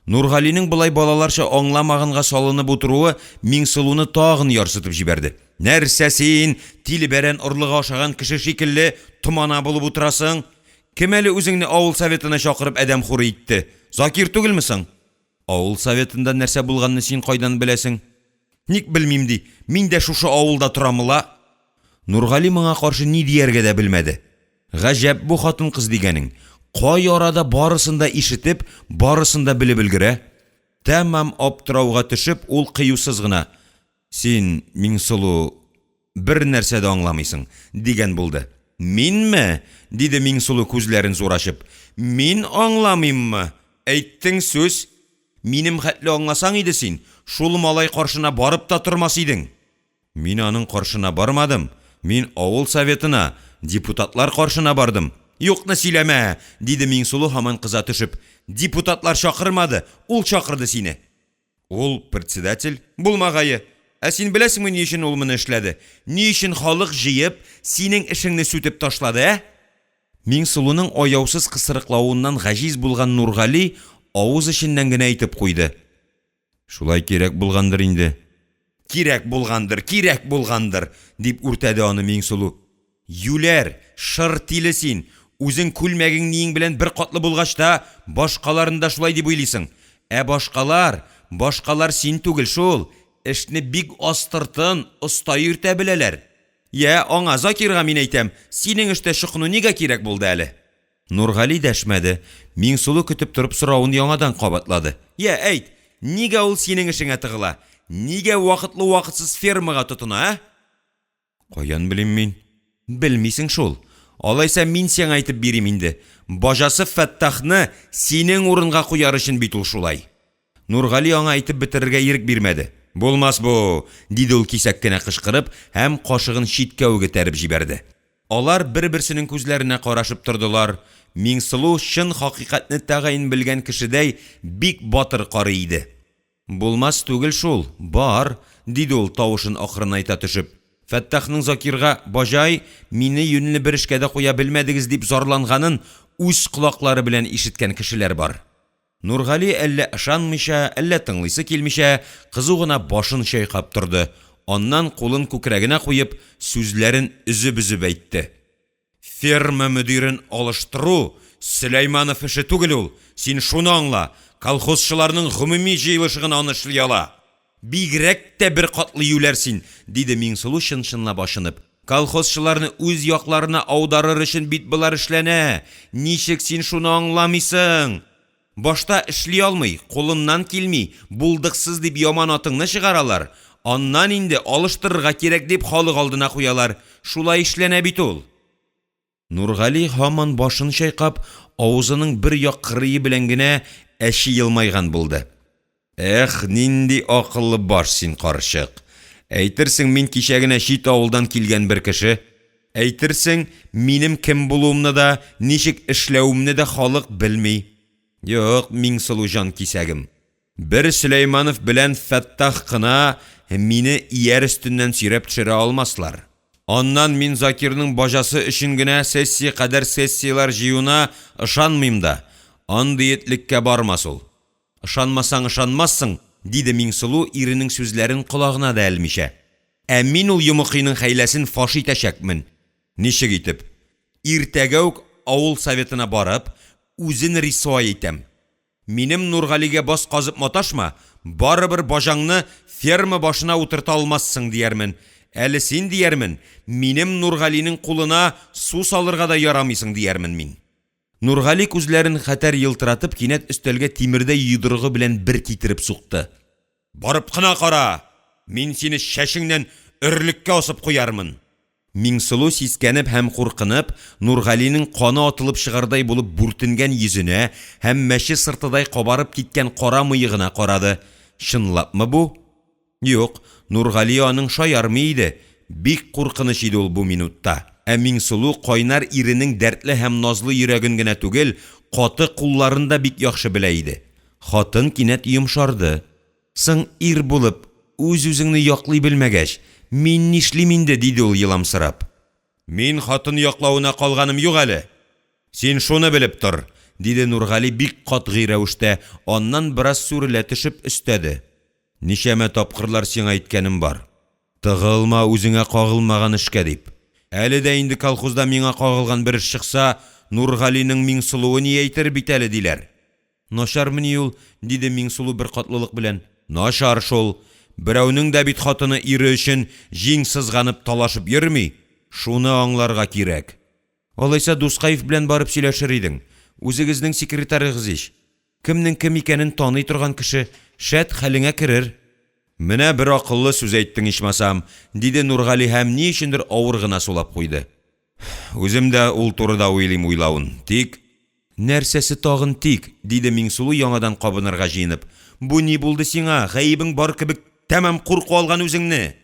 Нургалинең болай балаларча аңламаганга салынып утыруы Миңсылуны тагын ярсытып җибәрде: «Нәрсә син, тилебәрән орлыгы ашаган кеше шикелле, томана булып утырасың? Кем әле үзеңне авыл советына чакырып адәм хуры итте, Закир түгелме соң?» «Авыл советында нәрсә булганны син кайдан беләсең?» «Ник белмим ди, мин дә шушы авылда торам ла!» Нургали моңа каршы ни дияргә дә белмәде. Гаҗәп бу хатын-кыз дигәнең, кай арада барысын да ишетеп, барысын да белеп өлгерә? Тәмам аптырауга төшеп, ул кыюсыз гына: «Син, Миңсылу, бернәрсә дә аңламыйсың», – дигән булды. «Минме?» – диде Миңсылу, күзләрен зур ачып. «Мин аңламыйммы? Әйттең сүз! Минем хәтле аңласаң иде син, шул малай каршына барып та тормас идең!» «Мин аның каршына бармадым, мин авыл советына, депутатлар каршына бардым». «Юкны сөйләмә!» – диде Миңсылу, һаман кыза төшеп. «Депутатлар чакырмады, ул чакырды сине!» «Ул – председатель.» «Булмагае! Ә син беләсеңме, ни өчен ул моны эшләде? Ни өчен халык җыеп, синең эшеңне сүтеп ташлады, ә?» Миңсылуның аяусыз кысрыклавыннан гаҗиз булган Нургали авыз эченнән генә әйтеп куйды: «Шулай кирәк булгандыр инде». «Кирәк булгандыр, кирәк булгандыр!» – дип үртәде аны Миңсылу. «Юләр, шыр тиле син, үзең күлмәгең-ниең белән беркатлы булгач та, башкаларны да шулай дип уйлыйсың. Ә башкалар, башкалар син түгел шул, эшне бик астыртын, оста йөртә беләләр. Йә, аңа, Закирга, мин әйтәм, синең эштә чокыну нигә кирәк булды әле?» Нургали дәшмәде, Миңсылу көтеп торып соравын яңадан кабатлады: «Я, әйт, нигә ул синең эшеңә тыгыла, нигә вакытлы-вакытсыз фермага тотына, ә?» «Каян белим мин?» «Белмисең шул. Алайса мин сиңа әйтеп бирим инде, баҗасы Фәттахны синең урынга куяр өчен бит ул шулай!» Нургали аңа әйтеп бетерергә ирек бирмәде: «Булмас бу!» — диде ул кисәк кенә кычкырып һәм кашыгын читкә үк этәреп җибәрде. Алар бер-берсенең күзләренә карашып тордылар. Миңсылу чын хакыйкатьне тәгаен белгән кешедәй бик батыр карый иде. «Булмас түгел шул, бар»,– диде ул, тавышын акрынайта төшеп. «Фәттахның Закирга: „Баҗай, мине юньле бер эшкә дә куя белмәдегез“, – дип зарланганын үз колаклары белән ишеткән кешеләр бар». Нургали әллә ышанмыйча, әллә тыңлыйсы килмичә, кызу гына башын чайкап торды, аннан кулын күкрәгенә куеп, сүзләрен өзеп-өзеп әйтте: «Ферма мөдирен алыштыру Сөләйманов эше түгел ул, син шуны аңла, колхозчыларның гомуми җыелышы гына аны эшли ала!» «Бигрәк тә беркатлы юләр син,– диде Миңсылу, чын-чынлап ачынып.– Колхозчыларны үз якларына аударыр өчен бит болар эшләнә, ничек син шуны аңламыйсың? Башта эшли алмый, кулыннан килми, булдыксыз дип яман атыңны чыгаралар, аннан инде алыштырырга кирәк дип халык алдына куялар, шулай эшләнә бит ул!» Нургали һаман башын чайкап, авызының бер як кырые белән генә әче елмайган булды. «Эх, нинди акыллы баш син, карчык! Әйтерсең мин кичә генә чит авылдан килгән бер кеше! Әйтерсең минем кем булуымны да, ничек эшләвемне дә халык белми! Юк, Миңсылу җанкисәгем, бер Сөләйманов белән Фәттах кына мине ияр өстеннән сөйрәп төшерә алмаслар. Аннан мин Закирның баҗасы өчен генә сессия кадәр сессияләр җыюына ышанмыйм да, андый этлеккә бармас ул. Ышанмасаң ышанмассың,– диде Миңсылу, иренең сүзләрен колагына да элмичә. «Ә мин ул йомыкыйның хәйләсен фаш итәчәкмен!» «Ничек итеп?» «Иртәгә үк авыл советына барып, үзен рисвай итәм. Минем Нургалигә баз казып маташма, барыбер баҗаңны ферма башына утырта алмассың, диярмен. Әле син, диярмен, минем Нургалинең кулына су салырга да ярамыйсың, диярмен мин». Нургали күзләрен хәтәр елтыратып кинәт өстәлгә тимердәй йодрыгы белән бер китереп сукты. «Барып кына кара! Мин сине чәчеңнән өрлеккә асып куярмын!» Миңсылу сискәнеп һәм куркынып Нургалинең каны атылып чыгардай булып бүртенгән йөзенә һәм мәче сыртыдай кабарып киткән кара мыегына карады, чынлапмы бу? Юк, Нургалие аның шаярмый иде, бик куркыныч иде ул бу минутта, ә Миңсылу кайнар иренең дәртле һәм назлы йөрәген генә түгел, каты кулларын да бик яхшы белә иде. Хатын кинәт йомшарды. Соң, ир булып, үз-үзеңне яклый белмәгәч, мин нишлим инде, диде ул еламсырап. Мин хатын яклавына калганым юк әле, син шуны белеп тор,– диде Нургали бик катгый рәвештә, аннан бераз сүрелә төшеп өстәде.– Ничәмә тапкырлар сиңа әйткәнем бар, тыгылма үзеңә кагылмаган эшкә дип. Әле дә инде колхозда миңа кагылган бер эш чыкса, Нургалинең Миңсылуы ни әйтер бит әле, диләр. Начармыни ул? диде Миңсылу беркатлылык белән. Начар шул! Берәүнең дә бит хатыны ире өчен җиң сызганып талашып йөрми, шуны аңларга кирәк. Алайса Дускаев белән барып сөйләшер идең, үзегезнең секретарыгыз ич. Кемнең кем икәнен таный торган кеше, шәт, хәлеңә керер. Менә бер акыллы сүз әйттең ичмасам, диде Нургали һәм ни өчендер авыр гына сулап куйды. Үзем дә ул турыда уйлыйм уйлавын, тик. Нәрсәсе тагын тик? диде Миңсылу яңадан кабынырга җыенып. Бу ни булды сиңа, гаебең бар кебек тәмам курку алган үзеңне!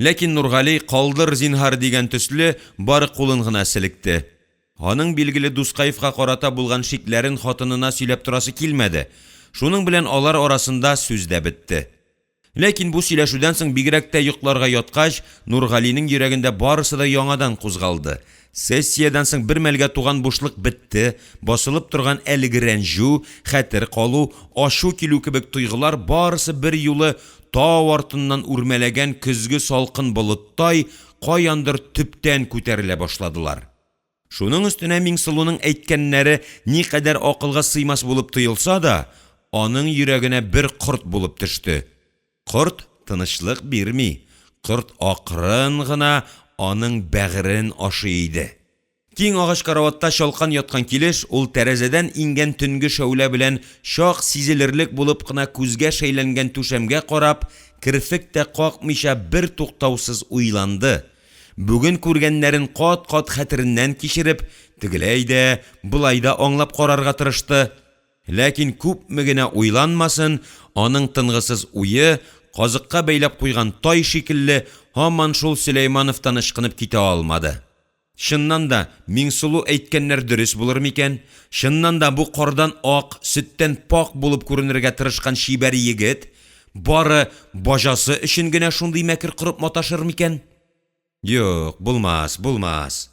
Ләкин Нургали, калдыр, зинһар дигән төсле, бары кулын гына селекте. Аның, билгеле, Дускаевка карата булган шикләрен хатынына сөйләп торасы килмәде. Шуның белән алар арасында сүз дә бетте. Ләкин бу сөйләшүдән соң, бигрәк тә йокларга яткач, Нургалинең йөрәгендә барысы да яңадан кузгалды. Сессиядән соң бер мәлгә туган бушлык бетте, басылып торган әлеге рәнҗү, хәтер калу, ачу килү кебек тойгылар барысы берьюлы тау артыннан үрмәләгән көзге салкын болыттай каяндыр төптән күтәрелә башладылар. Шуның өстенә Миңсылуның әйткәннәре никадәр акылга сыймас булып тоелса да, аның йөрәгенә бер корт булып төште. Корт тынычлык бирми, корт акрын гына аның бәгырен ашый иде. Киң агач караватта чалкан яткан килеш, ул тәрәзәдән иңгән төнге шәүлә белән чак сизелерлек булып кына күзгә шәйләнгән түшәмгә карап, керфек тә какмыйча бертуктаусыз уйланды. Бүген күргәннәрен кат-кат хәтереннән кичереп, тегеләй дә, болай да аңлап карарга тырышты. Ләкин күпме генә уйланмасын, аның тынгысыз уе, казыкка бәйләп куйган тай шикелле, һаман шул Сөләймановтан ычкынып китә алмады. Чыннан да, Миңсылу әйткәннәр дөрес булыр микән? Чыннан да бу кардан ак, сөттән пакь булып күренергә тырышкан чибәр егет бары баҗасы өчен генә шундый мәкер корып маташыр микән? Юк, булмас, булмас.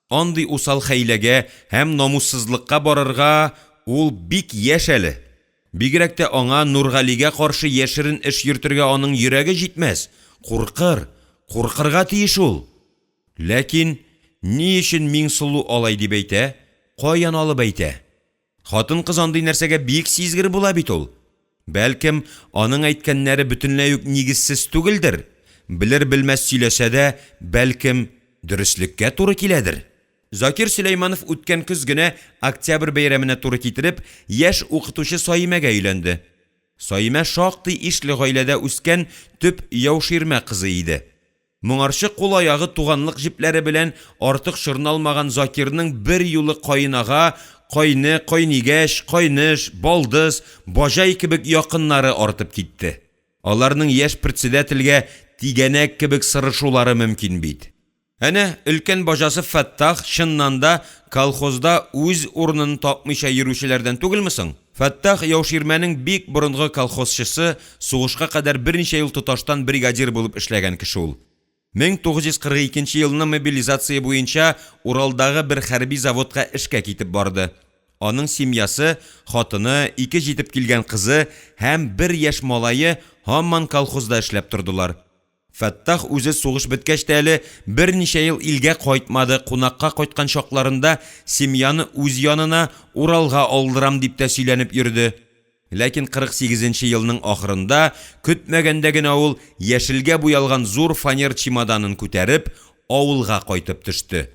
Андый усал хәйләгә һәм намуссызлыкка барырга ул бик яшь әле. Бигрәк тә аңа Нургалигә каршы яшерен эш йөртергә аның йөрәге җитмәс, куркыр, куркырга тиеш ул. Ләкин ни өчен Миңсылу алай дип әйтә, каян алып әйтә? Хатын-кыз андый нәрсәгә бик сизгер була бит ул. Бәлкем, аның әйткәннәре бөтенләй үк нигезсез түгелдер, белер-белмәс сөйләсә дә, бәлкем, дөреслеккә туры киләдер? Закир Сөләйманов үткән көз генә, Октябрь бәйрәменә туры китереп, яшь укытучы Саимәгә өйләнде. Саимә шактый ишле гаиләдә үскән төп Яуширмә кызы иде. Моңарчы кул-аягы туганлык җепләре белән артык чорналмаган Закирның берьюлы каенага, кайны, кайнигәч, кайныш, балдыз, баҗай кебек якыннары артып китте. Аларның яшь председательгә тигәнәк кебек сырышулары мөмкин бит. Әнә, өлкән баҗасы Фәттах, чыннан да, колхозда үз урынын тапмыйча йөрүчеләрдән түгелме соң? Фәттах Яуширмәнең бик борынгы колхозчысы, сугышка кадәр берничә ел тоташтан бригадир булып эшләгән кеше ул. 1942 елны мобилизация буенча Уралдагы бер хәрби заводка эшкә китеп барды. Аның семьясы, хатыны, ике җитеп килгән кызы һәм бер яшь малае һаман колхозда эшләп тордылар. Фәттах үзе сугыш беткәч тә әле берничә ел илгә кайтмады, кунакка кайткан чакларында семьяны үз янына, Уралга алдырам дип тә сөйләнеп йөрде. Ләкин 48 нче елның ахырында, көтмәгәндә генә ул, яшелгә буялган зур фанер чемоданын күтәреп, авылга кайтып төште.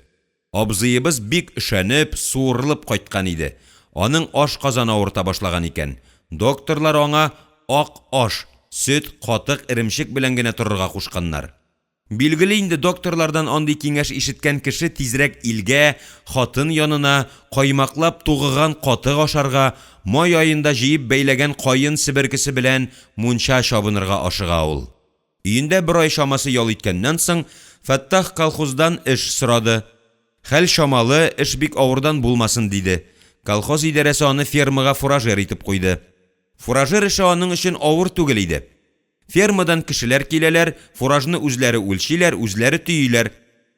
Абзыебыз бик өшәнеп, суырылып кайткан иде. Аның ашказаны авырта башлаган икән. Докторлар аңа ак аш, сөт, катык, эремчек белән генә торырга кушканнар. Билгеле инде, докторлардан андый киңәш ишеткән кеше тизрәк илгә, хатын янына, каймаклап тугыган катык ашарга, май аенда җыеп бәйләгән каен себеркесе белән мунча чабынырга ашыга ул. Өендә бер ай чамасы ял иткәннән соң, Фәттах колхоздан эш сорады, хәл чамалы, эш бик авырдан булмасын, диде. Колхоз идарәсе аны фермага фуражер итеп куйды. Фуражер эше аның өчен авыр түгел иде. Фермадан кешеләр киләләр, фуражны үзләре үлчиләр, үзләре төйиләр.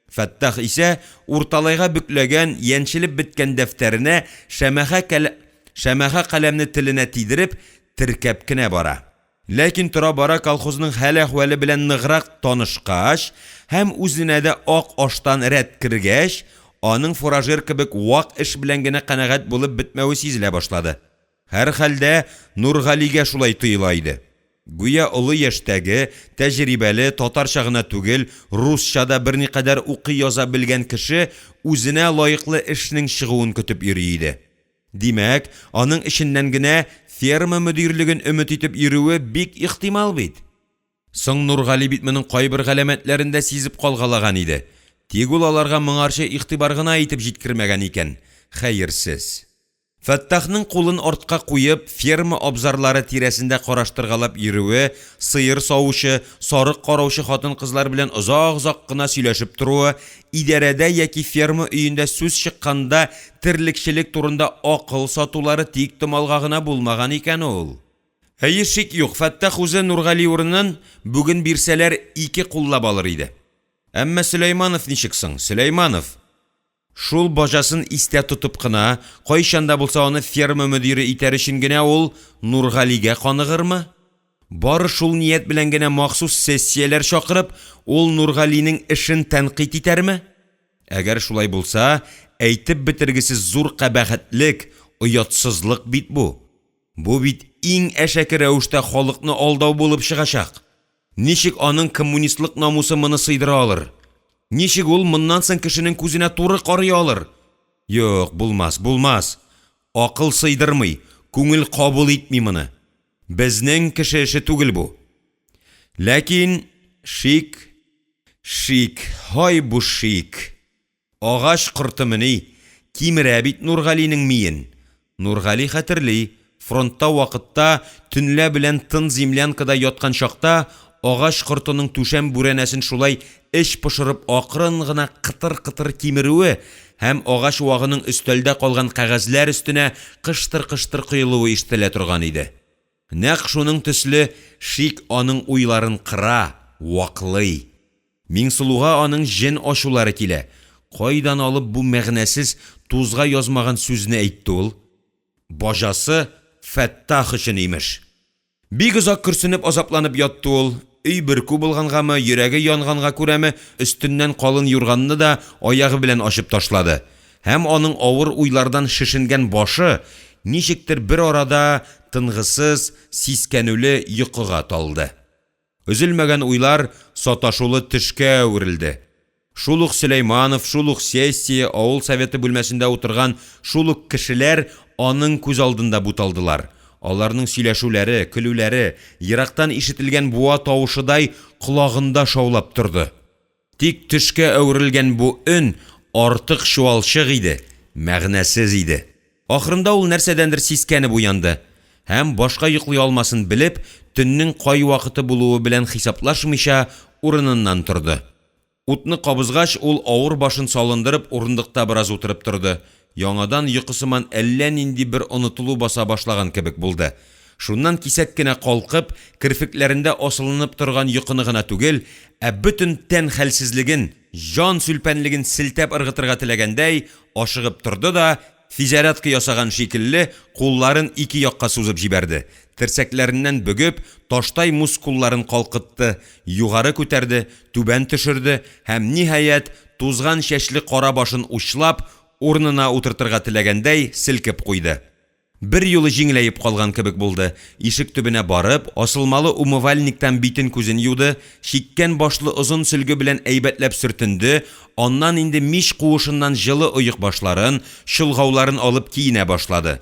Фәттах исә урталайга бөкләгән, яньчелеп беткән дәфтәренә шәмәхә калә шәмәхә каләмне теленә тидереп, теркәп кенә бара. Ләкин тора-бара колхозның хәл-әхвәле белән ныграк танышкач һәм үзенә дә ак аштан рәт кергәч, аның фуражер кебек вак эш белән генә канәгать булып бетмәве сизелә башлады. Һәрхәлдә, Нургалигә шулай тоела иде. Гүя олы яшьтәге, тәҗрибәле, татарча гына түгел, русча да берникадәр укый-яза белгән кеше үзенә лаеклы эшнең чыгуын көтеп йөри иде. Димәк, аның эченнән генә ферма мөдирлеген өмет итеп йөрүе бик ихтимал бит. Соң Нургали бит моның кайбер галәмәтләрен дә сизеп калгалаган иде. Тик ул аларга моңарчы игътибар гына итеп җиткермәгән икән, хәерсез. Фәттахның кулын артка куеп, ферма абзарлары тирәсендә караштыргалап йөрүе, сыер савучы, сарык караучы хатын-кызлар белән озак-озак кына сөйләшеп торуы, идарәдә яки ферма өендә сүз чыкканда терлекчелек турында акыл сатулары тиктомалга гына булмаган икән ул. Әйе, шик юк, Фәттах үзе Нургали урынын, бүген бирсәләр, ике куллап алыр иде. Әмма Сөләйманов ничек соң, Сөләйманов? Шул баҗасын истә тотып кына, кайчан да булса аны ферма мөдире итәр өчен генә ул Нургалигә каныгырмы? Бары шул ният белән генә махсус сессияләр чакырып, ул Нургалинең эшен тәнкыйть итәрме? Әгәр шулай булса, әйтеп бетергесез зур кабахәтлек, оятсызлык бит бу! Бу бит иң әшәке рәвештә халыкны алдау булып чыгачак! Ничек аның коммунистлык намусы моны сыйдыра алыр? Ничек ул моннан соң кешенең күзенә туры карый алыр? Юк, булмас, булмас! Акыл сыйдырмый, күңел кабул итми моны. Безнең кеше эше түгел бу. Ләкин шик, шик, һай бу шик! Агач кортымыни, кимерә бит Нургалинең миен. Нургали хәтерли, фронтта вакытта, төнлә белән тын землянкада яткан чакта, агач кортының түшәм бүрәнәсен шулай эч пошырып акрын гына кытыр-кытыр кимерүе һәм агач вагының өстәлдә калган кәгазьләр өстенә кыштыр-кыштыр коелуы ишетелә торган иде. Нәкъ шуның төсле шик аның уйларын кыра, ваклый. Миңсылуга аның җен ачулары килә, кайдан алып бу мәгънәсез, тузга язмаган сүзне әйтте ул? Баҗасы Фәттах өчен, имеш! Бик озак көрсенеп азапланып ятты ул. Өй бөркү булгангамы, йөрәге янганга күрәме, өстеннән калын юрганны да аягы белән ачып ташлады. Һәм аның авыр уйлардан шешенгән башы ничектер бер арада тынгысыз, сискәнүле йокыга талды. Өзелмәгән уйлар саташулы төшкә әверелде. Шул ук Сөләйманов, шул ук сессия, авыл советы бүлмәсендә утырган шул ук кешеләр аның күз алдында буталдылар. Аларның сөйләшүләре, көлүләре, ерактан ишетелгән буа тавышыдай колагында шаулап торды. Тик төшкә әверелгән бу өн артык чуалчык иде, мәгънәсез иде. Ахырында ул нәрсәдәндер сискәнеп уянды һәм, башка йоклый алмасын белеп, төннең кай вакыты булуы белән хисаплашмыйча, урыныннан торды. Утны кабызгач, ул авыр башын салындырып урындыкта бераз утырып торды, яңадан йокысыман әллә нинди бер онытылу баса башлаган кебек булды. Шуннан кисәк кенә калкып, керфекләрендә асылынып торган йокыны гына түгел, ә бөтен тән хәлсезлеген, җан сүлпәнлеген селтәп ыргытырга теләгәндәй, ашыгып торды да, физәрядка ясаган шикелле, кулларын ике якка сузып җибәрде, терсәкләреннән бөгеп, таштай мускулларын калкытты, югары күтәрде, түбән төшерде һәм, ниһаять, тузган чәчле кара башын учлап, урынына утыртырга теләгәндәй, селкеп куйды. Берьюлы җиңеләеп калган кебек булды, ишек төбенә барып, асылмалы умывальниктан битен-күзен юды, чиккән башлы озын сөлге белән әйбәтләп сөртенде, аннан инде мич куышыннан җылы оекбашларын, чолгауларын алып киенә башлады.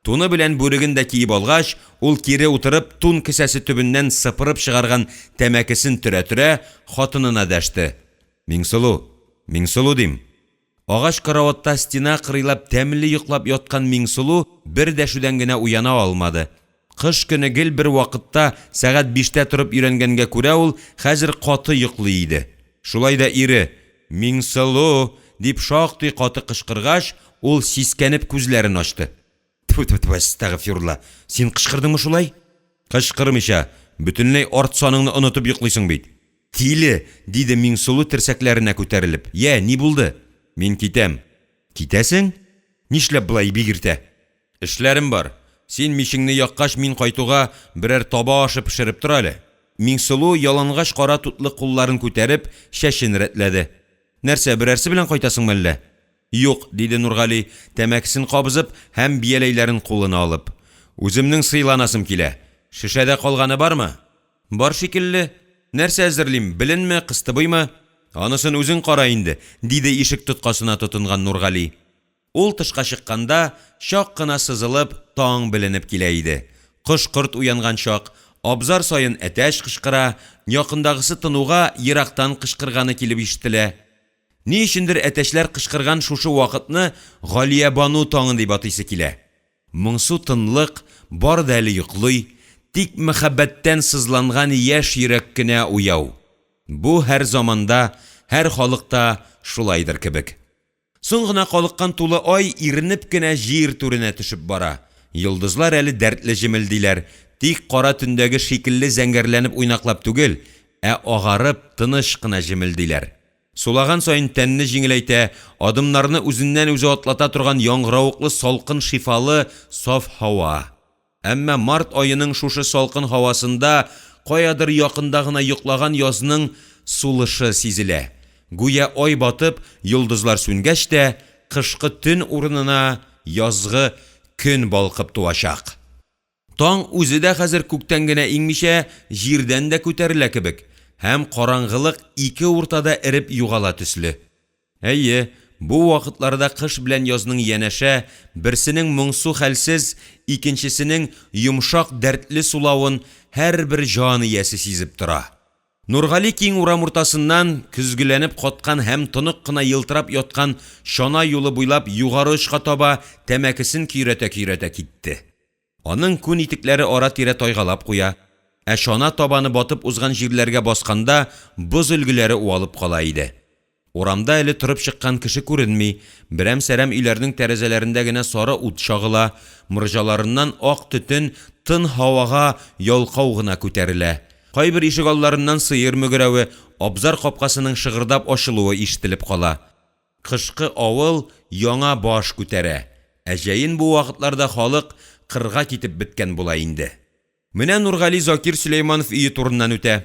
Туны белән бүреген дә киеп алгач, ул кире утырып, тун кесәсе төбеннән сыпырып чыгарган тәмәкесен төрә-төрә, хатынына дәште: «Миңсылу, Миңсылу, дим!» Агач караватта стена кырыйлап тәмле йоклап яткан Миңсылу бер дәшүдән генә уяна алмады, кыш көне гел бер вакытта, сәгать биштә торып өйрәнгәнгә күрә ул хәзер каты йоклый иде. Шулай да ире: «Миңсылу!» — дип шактый каты кычкыргач, ул сискәнеп күзләрен ачты. Тфү-тфү, әстәгъфирулла, син кычкырдыңмы шулай? Кычкырмыйча, бөтенләй арт саныңны онытып йоклыйсың бит. Тиле,– диде Миңсылу, терсәкләренә күтәрелеп. Я, ни булды? Мин китәм. Китәсең? Нишләп болай бик иртә? Эшләрем бар. Син мичеңне яккач, мин кайтуга берәр таба ашы пешереп тор әле. Миңсылу, ялангач кара тутлы кулларын күтәреп, чәчен рәтләде. Нәрсә, берәрсе белән кайтасыңмы әллә? Юк,– диде Нургали, тәмәкесен кабызып һәм бияләйләрен кулына алып. Үземнең сыйланасым килә. Шешәдә калганы бармы? Бар шикелле. Нәрсә әзерлим, беленме, кыстыбыймы? Анысын үзең кара инде,– диде ишек тоткасына тотынган Нургали. Ул тышка чыкканда, чак кына сызылып, таң беленеп килә иде. Кош-корт уянган чак, абзар саен әтәч кычкыра, якындагысы тынуга, ерактан кычкырганы килеп ишетелә. Ни өчендер әтәчләр кычкырган шушы вакытны Галиябану таңы дип атыйсы килә. Моңсу тынлык, бар да әле йоклый, тик мәхәббәттән сызланган яшь йөрәк кенә уяу. Бу һәр заманда, һәр халыкта шулайдыр кебек. Соң гына калыккан тулы ай иренеп кенә җир түренә төшеп бара. Йолдызлар әле дәртле җемелдиләр, тик кара төндәге шикелле зәңгәрләнеп уйнаклап түгел, ә агарып, тыныч кына җемелдиләр. Сулаган саен тәнне җиңеләйтә, адымнарны үзеннән-үзе атлата торган яңгыравыклы салкын шифалы саф һава. Әмма март аеның шушы салкын һавасында каядыр якында гына йоклаган язның сулышы сизелә. Гүя ай батып, йолдызлар сүнгәч тә, кышкы төн урынына язгы көн балкып туачак. Таң үзе дә хәзер күктән генә иңмичә, җирдән дә күтәрелә кебек һәм караңгылык ике уртада эреп югала төсле. Әйе, бу вакытларда кыш белән язның янәшә, берсенең моңсу-хәлсез, икенчесенең йомшак-дәртле сулавын һәрбер җан иясе сизеп тора. Нургали киң урам уртасыннан, көзгеләнеп каткан һәм тонык кына елтырап яткан чана юлы буйлап Югары очка таба тәмәкесен көйрәтә-көйрәтә китте. Аның күн итекләре ара-тирә тайгалап куя, ә чана табаны батып узган җирләргә басканда боз өлгеләре уалып кала иде. Урамда әле торып чыккан кеше күренми, берәм-сәрәм өйләрнең тәрәзәләрендә генә сары ут чагыла, морҗаларыннан ак төтен тын һавага ялкау гына күтәрелә. Кайбер ишегалларыннан сыер мөгрәве, абзар капкасының шыгырдап ачылуы ишетелеп кала. Кышкы авыл яңа баш күтәрә, ә җәен бу вакытларда халык кырга китеп беткән була инде. Менә Нургали Закир Сөләйманов өе турыннан үтә.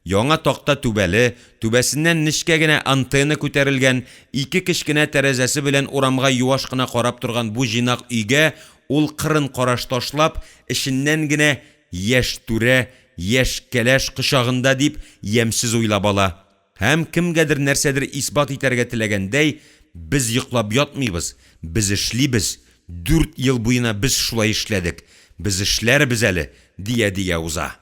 Яңа такта түбәле, түбәсеннән нечкә генә антенна күтәрелгән, ике кечкенә тәрәзәсе белән урамга юаш кына карап торган бу җыйнак өйгә ул кырын караш ташлап, эченнән генә яшь түрә, яшь кәләш кочагында дип ямьсез уйлап ала. Һәм кемгәдер нәрсәдер исбат итәргә теләгәндәй, без йоклап ятмыйбыз, без эшлибез, дүрт ел буена без шулай эшләдек, без эшләрбез әле, дия-дия уза.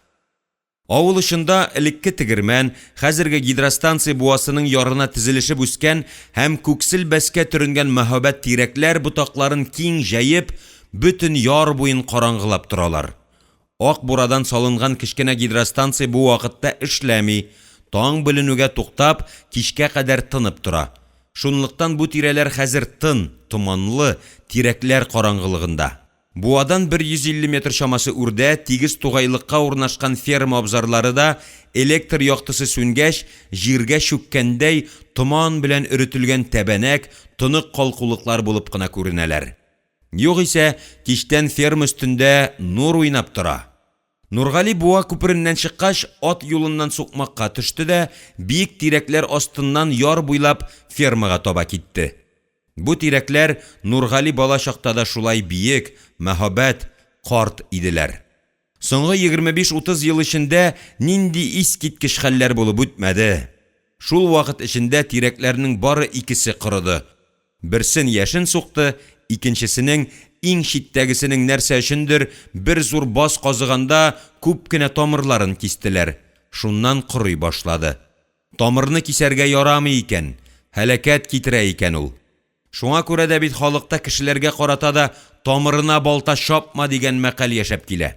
Авыл очында элекке тегермән, хәзерге гидростанция буасының ярына тезелешеп үскән һәм күксел бәскә төренгән мәһабәт тирәкләр ботакларын киң җәеп, бөтен яр буен караңгылап торалар. Ак бурадан салынган кечкенә гидростанция бу вакытта эшләми, таң беленүгә туктап, кичкә кадәр тынып тора. Шунлыктан бу тирәләр хәзер тын, томанлы, тирәкләр караңгылыгында. Буадан бер 150 метр чамасы үрдә, тигез тугайлыкка урнашкан ферма абзарлары да, электр яктысы сүнгәч, җиргә чүккәндәй, томан белән өретелгән тәбәнәк, тонык калкулыклар булып кына күренәләр. Югыйсә, кичтән ферма өстендә нур уйнап тора. Нургали буа күпереннән чыккач, ат юлыннан сукмакка төште дә, биек тирәкләр астыннан яр буйлап фермага таба китте. Бу тирәкләр Нургали бала чакта да шулай биек, мәһабәт, карт иделәр. Соңгы 25-30 ел эчендә нинди искиткеч хәлләр булып үтмәде! Шул вакыт эчендә тирәкләрнең бары икесе корыды. Берсен яшен сукты, Икенчесенең, иң читтәгесенең нәрсә өчендер, бер зур баз казыганда күп кенә тамырларын кистеләр, шуннан корый башлады. Тамырны кисәргә ярамый икән, һәлакәт китерә икән ул. Шуңа күрә дә бит халыкта кешеләргә карата да «тамырына балта чапма» дигән мәкаль яшәп килә.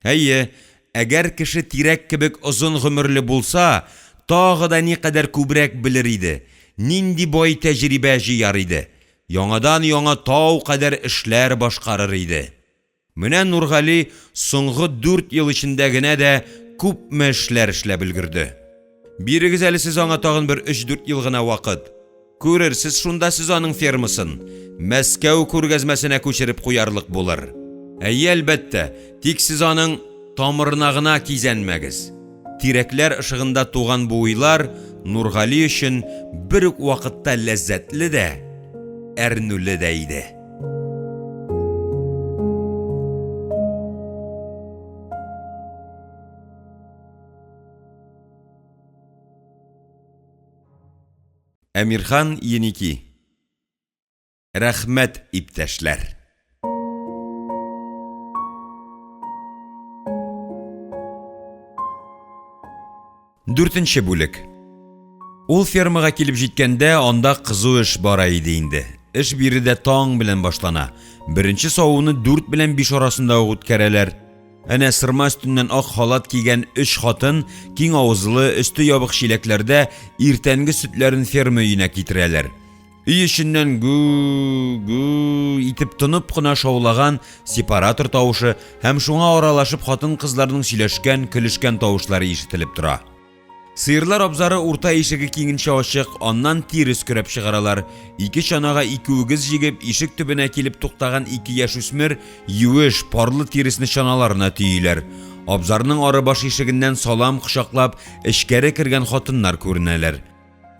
Әйе, әгәр кеше тирәк кебек озын гомерле булса, тагы да никадәр күбрәк белер иде, нинди бай тәҗрибә җыяр иде, яңадан-яңа тау кадәр эшләр башкарыр иде. Менә Нургали соңгы дүрт ел эчендә генә дә күпме эшләр эшләп өлгерде. Бирегез әле сез аңа тагын бер өч-дүрт ел гына вакыт. Күрерсез шунда сез аның фермасын, Мәскәү күргәзмәсенә күчереп куярлык булыр. Әйе, әлбәттә, тик сез аның тамырына гына кизәнмәгез. Тирәкләр ышыгында туган бу уйлар Нургали өчен бер үк вакытта ләззәтле дә, әрнүле дә иде. Әмирхан Еники. Рәхмәт, иптәшләр! Дүртенче бүлек. Ул фермага килеп җиткәндә, анда кызу эш бара иде инде. Эш биредә таң белән башлана. Беренче савуны дүрт белән биш арасында ук үткәрәләр. Әнә сырма өстеннән ак халат кигән өч хатын киң авызлы, өсте ябык чиләкләрдә иртәнге сөтләрен ферма өенә китерәләр. Өй эченнән гү-гү итеп тынып кына шаулаган сепаратор тавышы һәм шуңа аралашып хатын-кызларның сөйләшкән, көлешкән тавышлары ишетелеп тора. Сыерлар абзары урта ишеге киңенчә ачык, аннан тирес көрәп чыгаралар. Ике чанага ике үгез җигеп, ишек төбенә килеп туктаган ике яшүсмер юеш, парлы тиресне чаналарына төйиләр. Абзарның ары баш ишегеннән салам кочаклап, эчкәре кергән хатыннар күренәләр.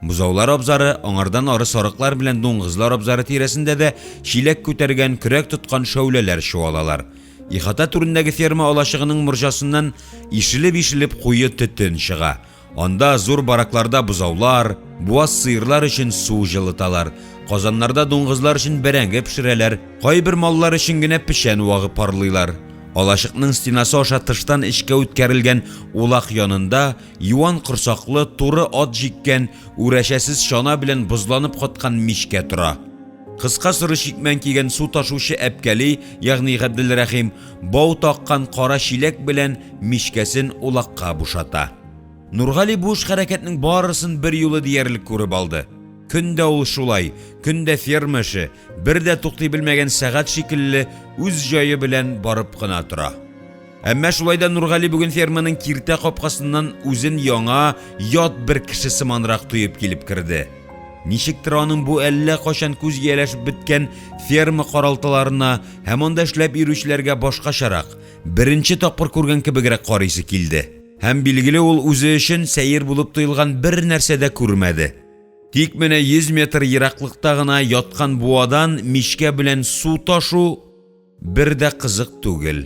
Бозаулар абзары, аңардан ары сарыклар белән дуңгызлар абзары тирәсендә дә чиләк күтәргән, көрәк тоткан шәүләләр чуалалар. Ихата түрендәге ферма алачыгының морҗасыннан ишелеп-ишелеп куе төтен чыга. Анда зур баракларда бозаулар, буаз сыерлар өчен су җылыталар, казаннарда дуңгызлар өчен бәрәңге пешерәләр, кайбер маллар өчен генә печән вагы парлыйлар. Алачыкның стенасы аша тыштан эчкә үткәрелгән улак янында Юан корсаклы, туры ат җиккән, үрәчәсез чана белән бозланып каткан мичкә тора. Кыска соры чикмән кигән су ташучы Әпкәли, ягъни Габделрәхим, бау таккан кара чиләк белән мичкәсен улакка бушата. Нургали бу эш-хәрәкәтнең барысын берьюлы диярлек күреп алды. Көн дә ул шулай, көн дә ферма эше, бер дә туктый белмәгән сәгать шикелле үз җае белән барып кына тора. Әмма шулай да Нургали бүген ферманың киртә капкасыннан үзен яңа, ят бер кеше сыманрак тоеп килеп керде. Ничектер аның бу әллә кайчан күз ияләшеп беткән ферма каралтыларына һәм анда эшләп йөрүчеләргә башкачарак, беренче тапкыр күргән кебегрәк карыйсы килде. Һәм, билгеле, ул үзе өчен сәер булып тоелган бер нәрсә дә күрмәде. Тик менә 100 метр ераклыкта гына яткан буадан мичкә белән су ташу, Бер дә кызык түгел.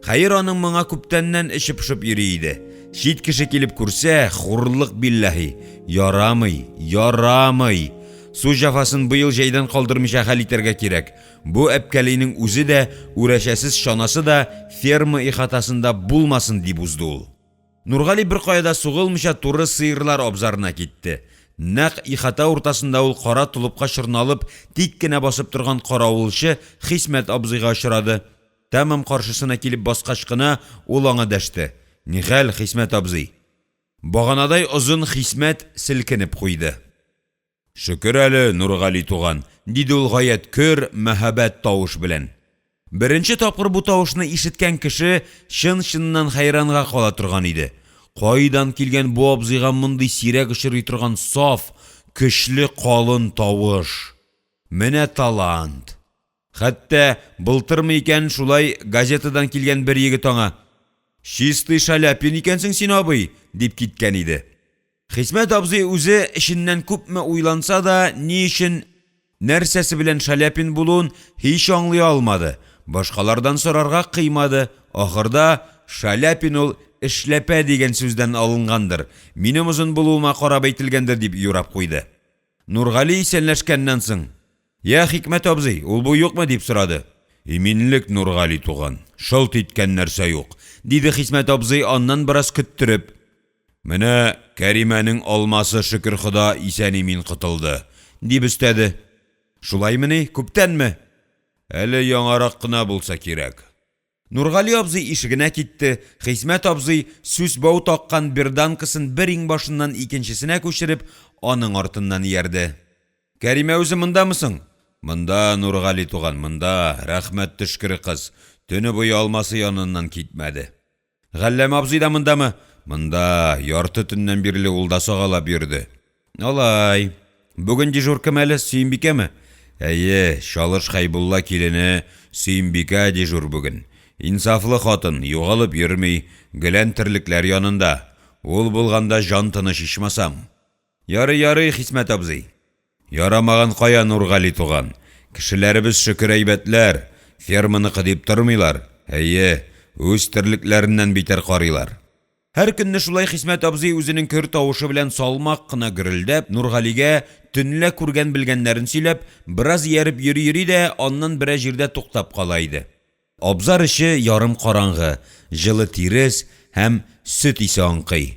Хәер, аның моңа күптәннән эче пошып йөри иде. Чит кеше килеп күрсә, хурлык билләһи. Ярамый, ярамый! Су җәфасын быел җәйдән калдырмыйча хәл итәргә кирәк. Бу әпкәлинең үзе дә, үрәчәсез чанасы да ферма ихатасында булмасын, дип узды ул. Нургали беркая да сугылмыйча туры сыерлар абзарына китте. Нәкъ ихата уртасында ул кара толыпка чорналып тик кенә басып торган каравылчы Хисмәт абзыйга очрады. Тәмам каршысына килеп баскач кына ул аңа дәште, Нихәл, Хисмәт абзый? Баганадай озын Хисмәт селкенеп куйды. Шөкер әле, Нургали туган, диде ул гаять көр, мәһабәт тавыш белән. Беренче тапкыр бу тавышны ишеткән кеше чын-чыннан хәйранга кала торган иде. Кайдан килгән бу абзыйга мондый сирәк очрый торган саф, көчле калын тавыш? Менә талант! Хәтта былтырмы икән, шулай газетадан килгән бер егет аңа, Чистый Шаляпин икәнсең син, абый, дип киткән иде. Хисмәт абзый үзе эченнән күпме уйланса да, ни өчен, нәрсәсе белән Шаляпин булуын һич аңлый алмады, башкалардан сорарга кыймады, ахырда, Шаляпин ул эшләпә дигән сүздән алынгандыр, минем озын булуыма карап әйтелгәндер дип юрап куйды. Нургали исәнләшкәннән соң. Я, Хикмәт абзый, ул-бу юкмы? — дип сорады. Иминлек, Нургали туган, шылт иткән нәрсә юк,– диде Хисмәт абзый, аннан бераз көттереп. Менә Кәримәнең алмасы, шөкер Хода, исән-имин котылды,– дип өстәде. Шулаймыни, күптәнме? Әле яңарак кына булса кирәк. Нургали абзый ишегенә китте, Хисмәт абзый, сүс бау таккан берданкасын бер иңбашыннан икенчесенә күчереп, аның артыннан иярде. Кәримә үзе мондамы соң? Монда, Нургали туган, монда, рәхмәт төшкере кыз, төне буе алмасы яныннан китмәде. Галләм абзый да мондамы? Монда, ярты төннән бирле ул да сагалап йөрде. Алай. Бүген дежур кем әле, Сөембикәме? Әйе, Чалыш Хәйбулла килене Сөембикә дежур бүген. Инсафлы хатын, югалып йөрми, гелән терлекләр янында. Ул булганда җан тыныч ичмасам. Ярый, ярый, Хисмәт абзый. Ярамаган кая, Нургали туган? Кешеләребез, шөкер, әйбәтләр, ферманыкы дип тормыйлар, әйе, үз терлекләреннән битәр карыйлар. Һәр көнне шулай Хисмәт абзый үзенең көр тавышы белән салмак кына гөрелдәп, Нургалигә төнлә күргән-белгәннәрен сөйләп, бераз ияреп йөри-йөри дә, аннан берәр җирдә туктап кала иде. Абзар эче ярым караңгы, җылы тирес һәм сөт исе аңкый.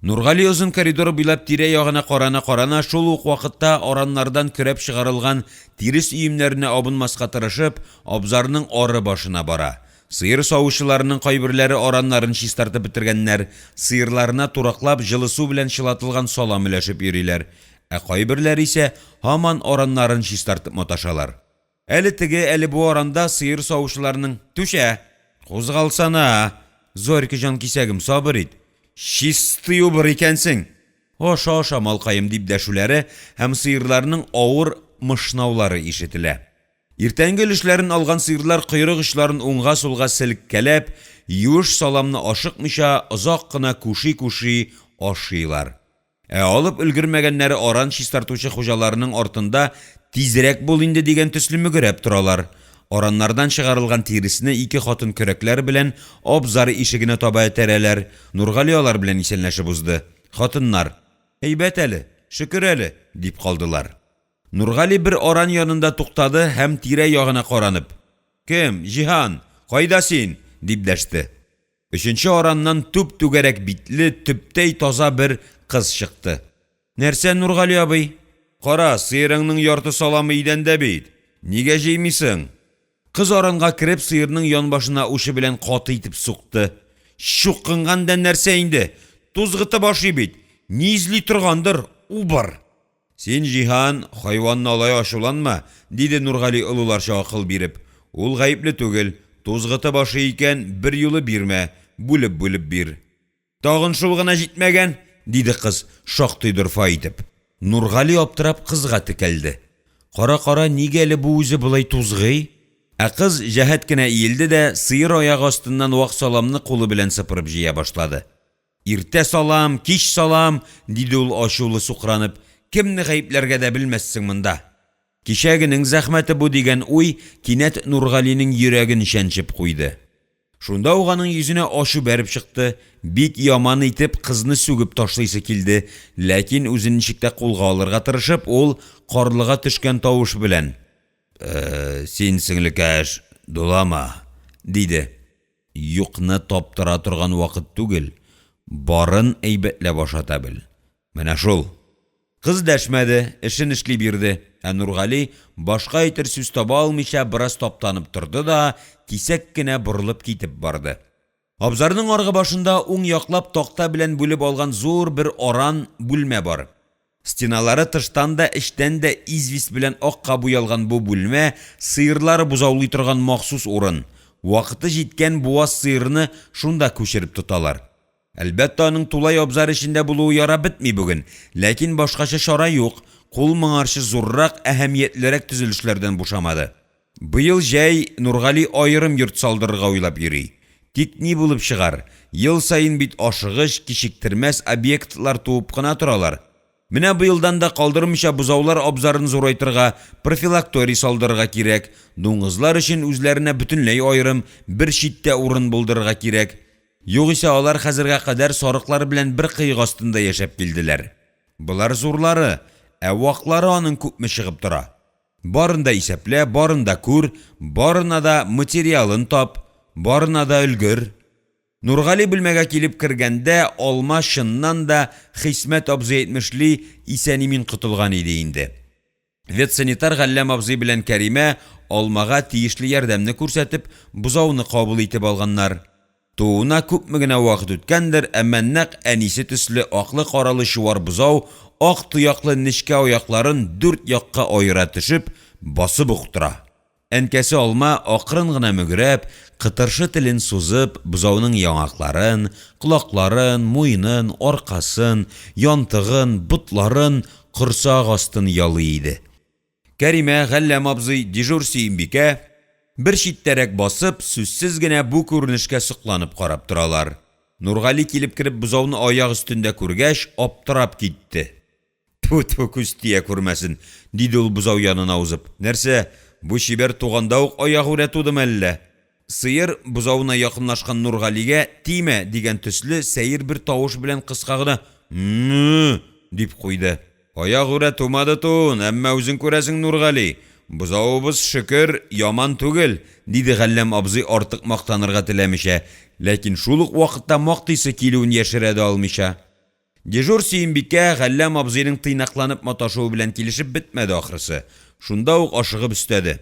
Нургали озын коридор буйлап тирә-ягына карана-карана, шул ук вакытта араннардан көрәп чыгарылган тирес өемнәренә абынмаска тырышып, абзарның ары башына бара. Сыер савучыларның кайберләре араннарын чистартып бетергәннәр, сыерларына тураклап җылы су белән чылатылган салам өләшеп йөриләр, ә кайберләре исә һаман араннарын чистартып маташалар. Әле теге, әле бу аранда сыер савучыларның, Түшә! Кузгалсана! Зорька җанкисәгем, сабыр ит! Чистый убыр икәнсең! Аша, аша, малкаем, дип дәшүләре һәм сыерларның авыр мышнаулары ишетелә. Иртәнге өлешләрен алган сыерлар койрык очларын уңга-сулга селеккәләп, юеш саламны ашыкмыйча, озак кына күши-күши ашыйлар. Ә алып өлгермәгәннәре аран чистартучы хуҗаларының артында тизрәк бул инде дигән төсле мөгерәп торалар. Араннардан чыгарылган тиресне ике хатын көрәкләр белән абзар ишегенә таба этәрәләр. Нургали алар белән исәнләшеп узды. Хатыннар, Әйбәт әле, шөкер әле, дип калдылар. Нургали бер аран янында туктады һәм тирә-ягына каранып, Кем, Җиһан, кайда син? дип дәште. Өченче араннан түп-түгәрәк битле, төптәй таза бер кыз чыкты. Нәрсә, Нургали абый? Кара, сыерыңның ярты саламы идәндә бит! Нигә җыймыйсың? Кыз аранга кереп, сыерның янбашына учы белән каты итеп сукты. Чукынган да нәрсә инде? Тузгытып ашый бит! Ни эзли торгандыр, убыр! Син, Җиһан, хайванны алай ачуланма, диде Нургали олыларча акыл биреп. Ул гаепле түгел, тузгытып ашый икән, берьюлы бирмә, бүлеп-бүлеп бир. Тагын шул гына җитмәгән, диде кыз, шактый дорфа итеп. Нургали аптырап кызга текәлде. Кара-кара, нигә әле бу үзе болай тузгый? Ә кыз җәһәт кенә иелде дә сыер аягы астыннан вак саламны кулы белән сыпырып җыя башлады. Иртә салам, кич салам, диде ул ачулы сукранып, кемне гаепләргә дә белмәссең монда. Кичәгенең зәхмәте бу дигән уй кинәт Нургалинең йөрәген чәнчеп куйды. Шунда ук аның йөзенә ачу бәреп чыкты, бик яман итеп кызны сүгеп ташлыйсы килде, ләкин үзен ничек тә кулга алырга тырышып, ул карлыга төшкән тавыш белән: Син, сеңлекәш, дулама, диде. Юкны таптыра торган вакыт түгел, барын әйбәтләп ашата бел. Менә шул. Кыз дәшмәде, эшен эшли бирде, ә Нургали, башка әйтер сүз таба алмыйча, бераз таптанып торды да, кисәк кенә борылып китеп барды. Абзарның аргы башында уң яклап такта белән бүлеп алган зур бер аран бүлмә бар. Стеналары тыштан да, эчтән дә известь белән акка буялган бу бүлмә сыерлар бозаулый торган махсус урын. Вакыты җиткән буаз сыерны шунда күчереп тоталар. Әлбәттә, аның тулай абзар эчендә булуы ярап бетми бүген, ләкин башкача чара юк, кул моңарчы зуррак, әһәмиятлерәк төзелешләрдән бушамады. Быел җәй Нургали аерым йорт салдырырга уйлап йөри. Тик ни булып чыгар, ел саен бит ашыгыч, кичектермәс объектлар туып кына торалар. Менә быелдан да калдырмыйча бозаулар абзарын зурайтырга, профилакторий салдырырга кирәк, дуңгызлар өчен үзләренә бөтенләй аерым, бер читтә урын булдырырга кирәк. Югыйсә алар хәзергә кадәр сарыклар белән бер кыек астында яшәп килделәр. Болар зурлары, ә ваклары аның күпме чыгып тора. Барын да исәплә, барын да күр, барына да материалын тап, барына да өлгер! Нургали бүлмәгә килеп кергәндә алма, чыннан да, Хисмәт абзый әйтмешли, исән-имин котылган иде инде. Ветсанитар Галләм абзый белән Кәримә алмага тиешле ярдәмне күрсәтеп, бозауны кабул итеп алганнар. Тууына күпме генә вакыт үткәндер, әмма нәкъ әнисе төсле аклы-каралы чуар бозау ак тояклы нечкә аякларын дүрт якка аера төшеп, басып ук тора. Әнкәсе алма, акрын гына мөгрәп, кытыршы телен сузып, бозауның яңакларын, колакларын, муенын, аркасын, янтыгын, ботларын, корсак астын ялый иде. Кәримә, Галләм абзый, дежур Сөембикә, бер читтәрәк басып, сүзсез генә бу күренешкә сокланып карап торалар. Нургали килеп кереп бозауны аяк өстендә күргәч, аптырап китте. Тфү-тфү, күз тия күрмәсен, диде ул бозау янына узып. Нәрсә, бу чибәр туганда ук аягүрә тудымы әллә? Сыер, бозавына якынлашкан Нургалигә тимә дигән төсле сәер бер тавыш белән кыска гына мө-ө дип куйды. Аягүрә тумады тууын, әмма үзең күрәсең, Нургали, бозавыбыз, шөкер, яман түгел, диде Галләм абзый артык мактанырга теләмичә, ләкин шул ук вакытта мактыйсы килүен яшерә дә алмыйча. Дежур Сөембикә Галләм абзыйның тыйнакланып маташуы белән килешеп бетмәде ахрысы, шунда ук ашыгып өстәде.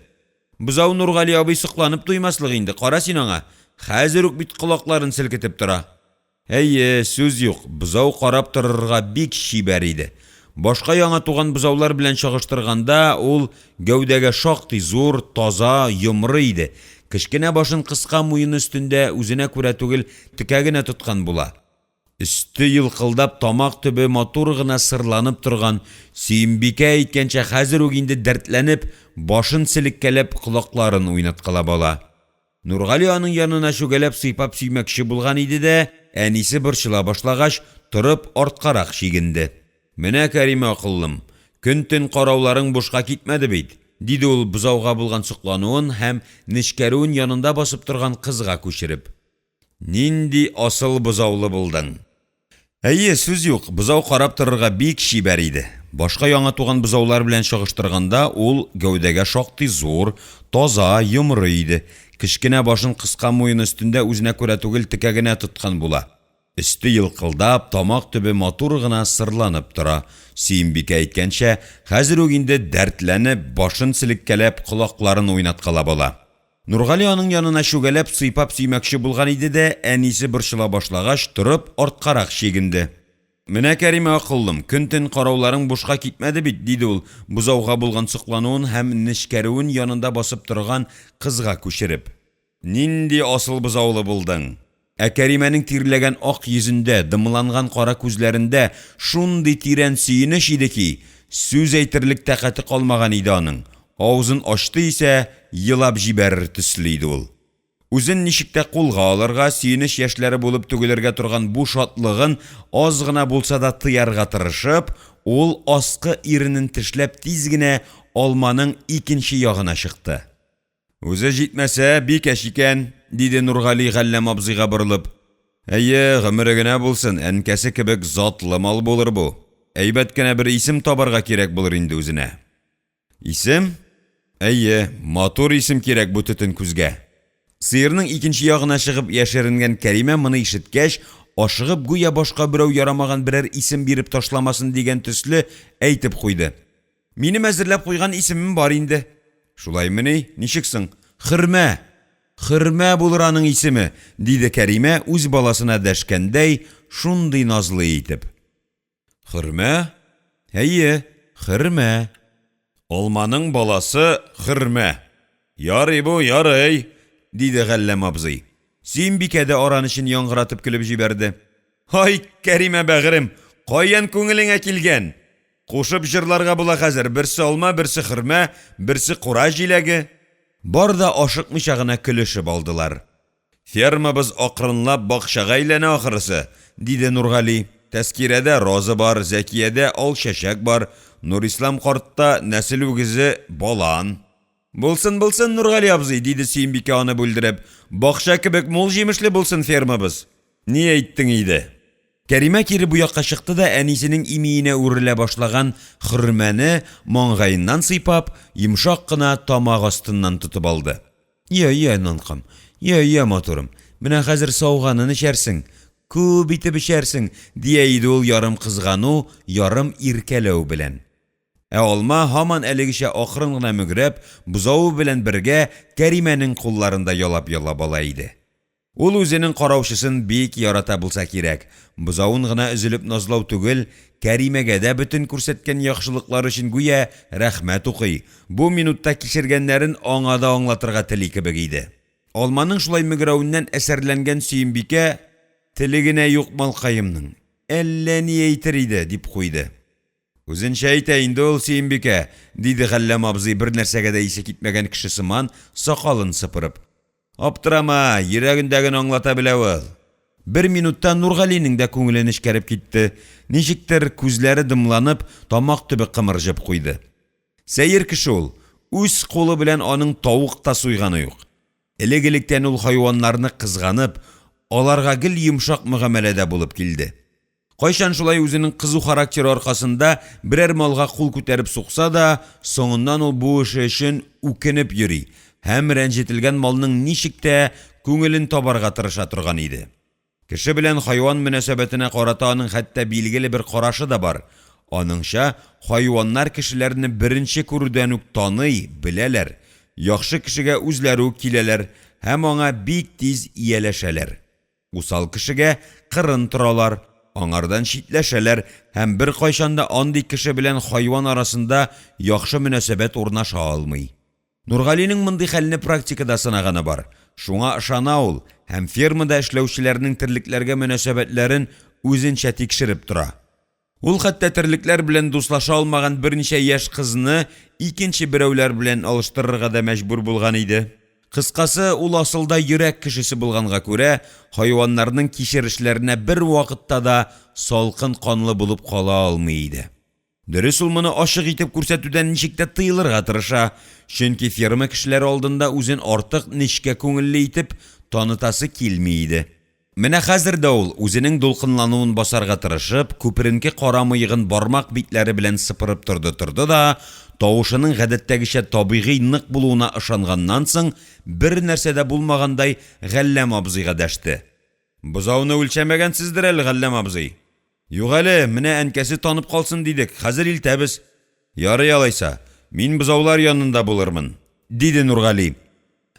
Бозау Нургали абый сокланып туймаслык инде, кара син аңа, хәзер үк бит колакларын селкетеп тора. Әйе, сүз юк, бозау карап торырга бик чибәр иде. Башка яңа туган бозаулар белән чагыштырганда, ул гәүдәгә шактый зур, таза, йомры иде. Кечкенә башын кыска муены өстендә үзенә күрә түгел, текә генә тоткан була. Өсте елкылдап, тамак төбе матур гына сырланып торган Сөембикә әйткәнчә, хәзер үк инде дәртләнеп, башын селеккәләп, колакларын уйнаткалап ала. Нургали аның янына чүгәләп сыйпап сөймәкче булган иде дә, әнисе борчыла башлагач, торып, арткарак чигенде. Менә, Кәримә акыллым, көн-төн карауларың бушка китмәде бит, диде ул бозауга булган соклануын һәм нечкәрүен янында басып торган кызга күчереп. Нинди асыл бозаулы булдың! Әйе, сүз юк, бозау карап торырга бик чибәр иде. Башка яңа туган бозаулар белән чагыштырганда, ул гәүдәгә шактый зур, таза, йомры иде. Кечкенә башын кыска муены өстендә үзенә күрә түгел текә генә тоткан була. Өсте елкылдап, тамак төбе матур гына сырланып тора. Сөембикә әйткәнчә, хәзер үк инде дәртләнеп, башын селеккәләп, колакларын уйнаткалап ала. Нургали аның янына чүгәләп сыйпап сөймәкче булган иде дә, әнисе борчыла башлагач, торып, арткарак чигенде. Менә, Кәримә акыллым, көн-төн карауларың бушка китмәде бит, диде ул, бозауга булган соклануын һәм нечкәрүен янында басып торган кызга күчереп. Нинди асыл бозаулы булдың! Ә Кәримәнең тирләгән ак йөзендә, дымланган кара күзләрендә шундый тирән сөенеч иде ки, сүз әйтерлек тәкате калмаган иде аның, авызын ачты исә, елап җибәрер төсле иде ул. Үзен ничек тә кулга алырга, сөенеч яшьләре булып түгелергә торган бу шатлыгын аз гына булса да тыярга тырышып, ул аскы иренен тешләп тиз генә алманың икенче ягына чыкты. Үзе җитмәсә, бикәч икән, диде Нургали Галләм абзыйга борылып. Әйе, гомере генә булсын, әнкәсе кебек затлы мал булыр бу. Әйбәт кенә бер исем табарга кирәк булыр инде үзенә. Исем? Әйе, матур исем кирәк бу төтен күзгә. Сыерның икенче ягына чыгып яшеренгән Кәримә моны ишеткәч, ашыгып, гүя башка берәү ярамаган берәр исем биреп ташламасын дигән төсле әйтеп куйды. Минем әзерләп куйган исемем бар инде. Шулаймыни? Ничек соң? Хөрмә! Хөрмә булыр аның исеме, диде Кәримә, үз баласына дәшкәндәй, шундый назлы итеп. Хөрмә? Әйе, хөрмә. Алманың баласы хөрмә. Ярый бу, ярый, диде Галләм абзый. Сөембикә дә аран эчен яңгыратып көлеп җибәрде. Һай, Кәримә бәгырем, каян күңелеңә килгән? Кушып җырларга була хәзер, берсе алма, берсе хөрмә, берсе кура җиләге. Бар да ашыкмыйча гына көлешеп алдылар. Фермабыз акрынлап бакчага әйләнә ахрысы, диде Нургали. Тәскирәдә роза бар, Зәкиядә ал чәчәк бар, Нурислам картта нәсел үгезе, балан. Булсын, булсын, Нургали абзый, диде Сөембикә аны бүлдереп. Бакча кебек мул җимешле булсын фермабыз. Ни әйттең иде? Кәримә кире бу якка чыкты да әнисенең имиенә үрелә башлаган хөрмәне маңгаеннан сыйпап, йомшак кына тамак астыннан тотып алды. Я, я, нанкам, я, я, матурым, менә хәзер сауганын эчәрсең, күп итеп эчәрсең, дия иде ул ярым кызгану, ярым иркәләү белән. Ә алма һаман әлегечә акрын гына мөгрәп, бозавы белән бергә Кәримәнең кулларында ялап-ялап ала иде. Ул үзенең караучысын бик ярата булса кирәк, бозавын гына өзелеп назлау түгел, Кәримәгә дә бөтен күрсәткән яхшылыклары өчен гүя рәхмәт укый, бу минутта кичергәннәрен аңа да аңлатырга тели кебек иде. Алманың шулай мөгрәвеннән әсәрләнгән Сөембикә, Теле генә юк малкаемның, әллә ни әйтер иде, дип куйды. Үзенчә әйтә инде ул, Сөембикә, диде Галләм абзый, бернәрсәгә дә исе китмәгән кеше сыман, сакалын сыпырып. Аптырама, йөрәгендәген аңлата белә ул. Бер минутта Нургалинең дә күңеле нечкәреп китте, ничектер, күзләре дымланып, тамак төбе кымырҗып куйды. Сәер кеше ул, үз кулы белән аның тавык та суйганы юк. Элек-электән ул хайваннарны кызганып, аларга гел йомшак мөгамәләдә булып килде. Кайчан шулай үзенең кызу характеры аркасында берәр малга кул күтәреп сукса да, соңыннан ул бу эше өчен үкенеп йөри һәм рәнҗетелгән малның ничек тә күңелен табарга тырыша торган иде. Кеше белән хайван мөнәсәбәтенә карата аның хәтта билгеле бер карашы да бар, аныңча, хайваннар кешеләрне беренче күрүдән үк таный, беләләр, яхшы кешегә үзләре үк киләләр һәм аңа бик тиз ияләшәләр. Усал кешегә кырын торалар, аңардан читләшәләр һәм беркайчан да андый кеше белән хайван арасында яхшы мөнәсәбәт урнаша алмый. Нургалинең мондый хәлне практикада сынаганы бар, шуңа ышана ул һәм фермада эшләүчеләрнең терлекләргә мөнәсәбәтләрен үзенчә тикшереп тора. Ул хәтта терлекләр белән дуслаша алмаган берничә яшь кызны икенче берәүләр белән алыштырырга да мәҗбүр булган иде. Кыскасы, ул асылда йөрәк кешесе булганга күрә, хайваннарның кичерешләренә бервакытта да салкын канлы булып кала алмый иде. Дөрес, ул моны ачык итеп күрсәтүдән ничек тә тыелырга тырыша, чөнки ферма кешеләре алдында үзен артык нечкә күңелле итеп танытасы килми иде. Менә хәзер дә ул, үзенең дулкынлануын басарга тырышып, күперенке кара мыегын бармак битләре белән сыпырып торды-торды да, тавышының гадәттәгечә табигый нык булуына ышанганнан соң, бернәрсә дә булмагандай, Галләм абзыйга дәште. Бозауны үлчәмәгәнсездер әле, Галләм абзый? Юк әле, менә әнкәсе танып калсын дидек, хәзер илтәбез. Ярый алайса, мин бозаулар янында булырмын, диде Нургали.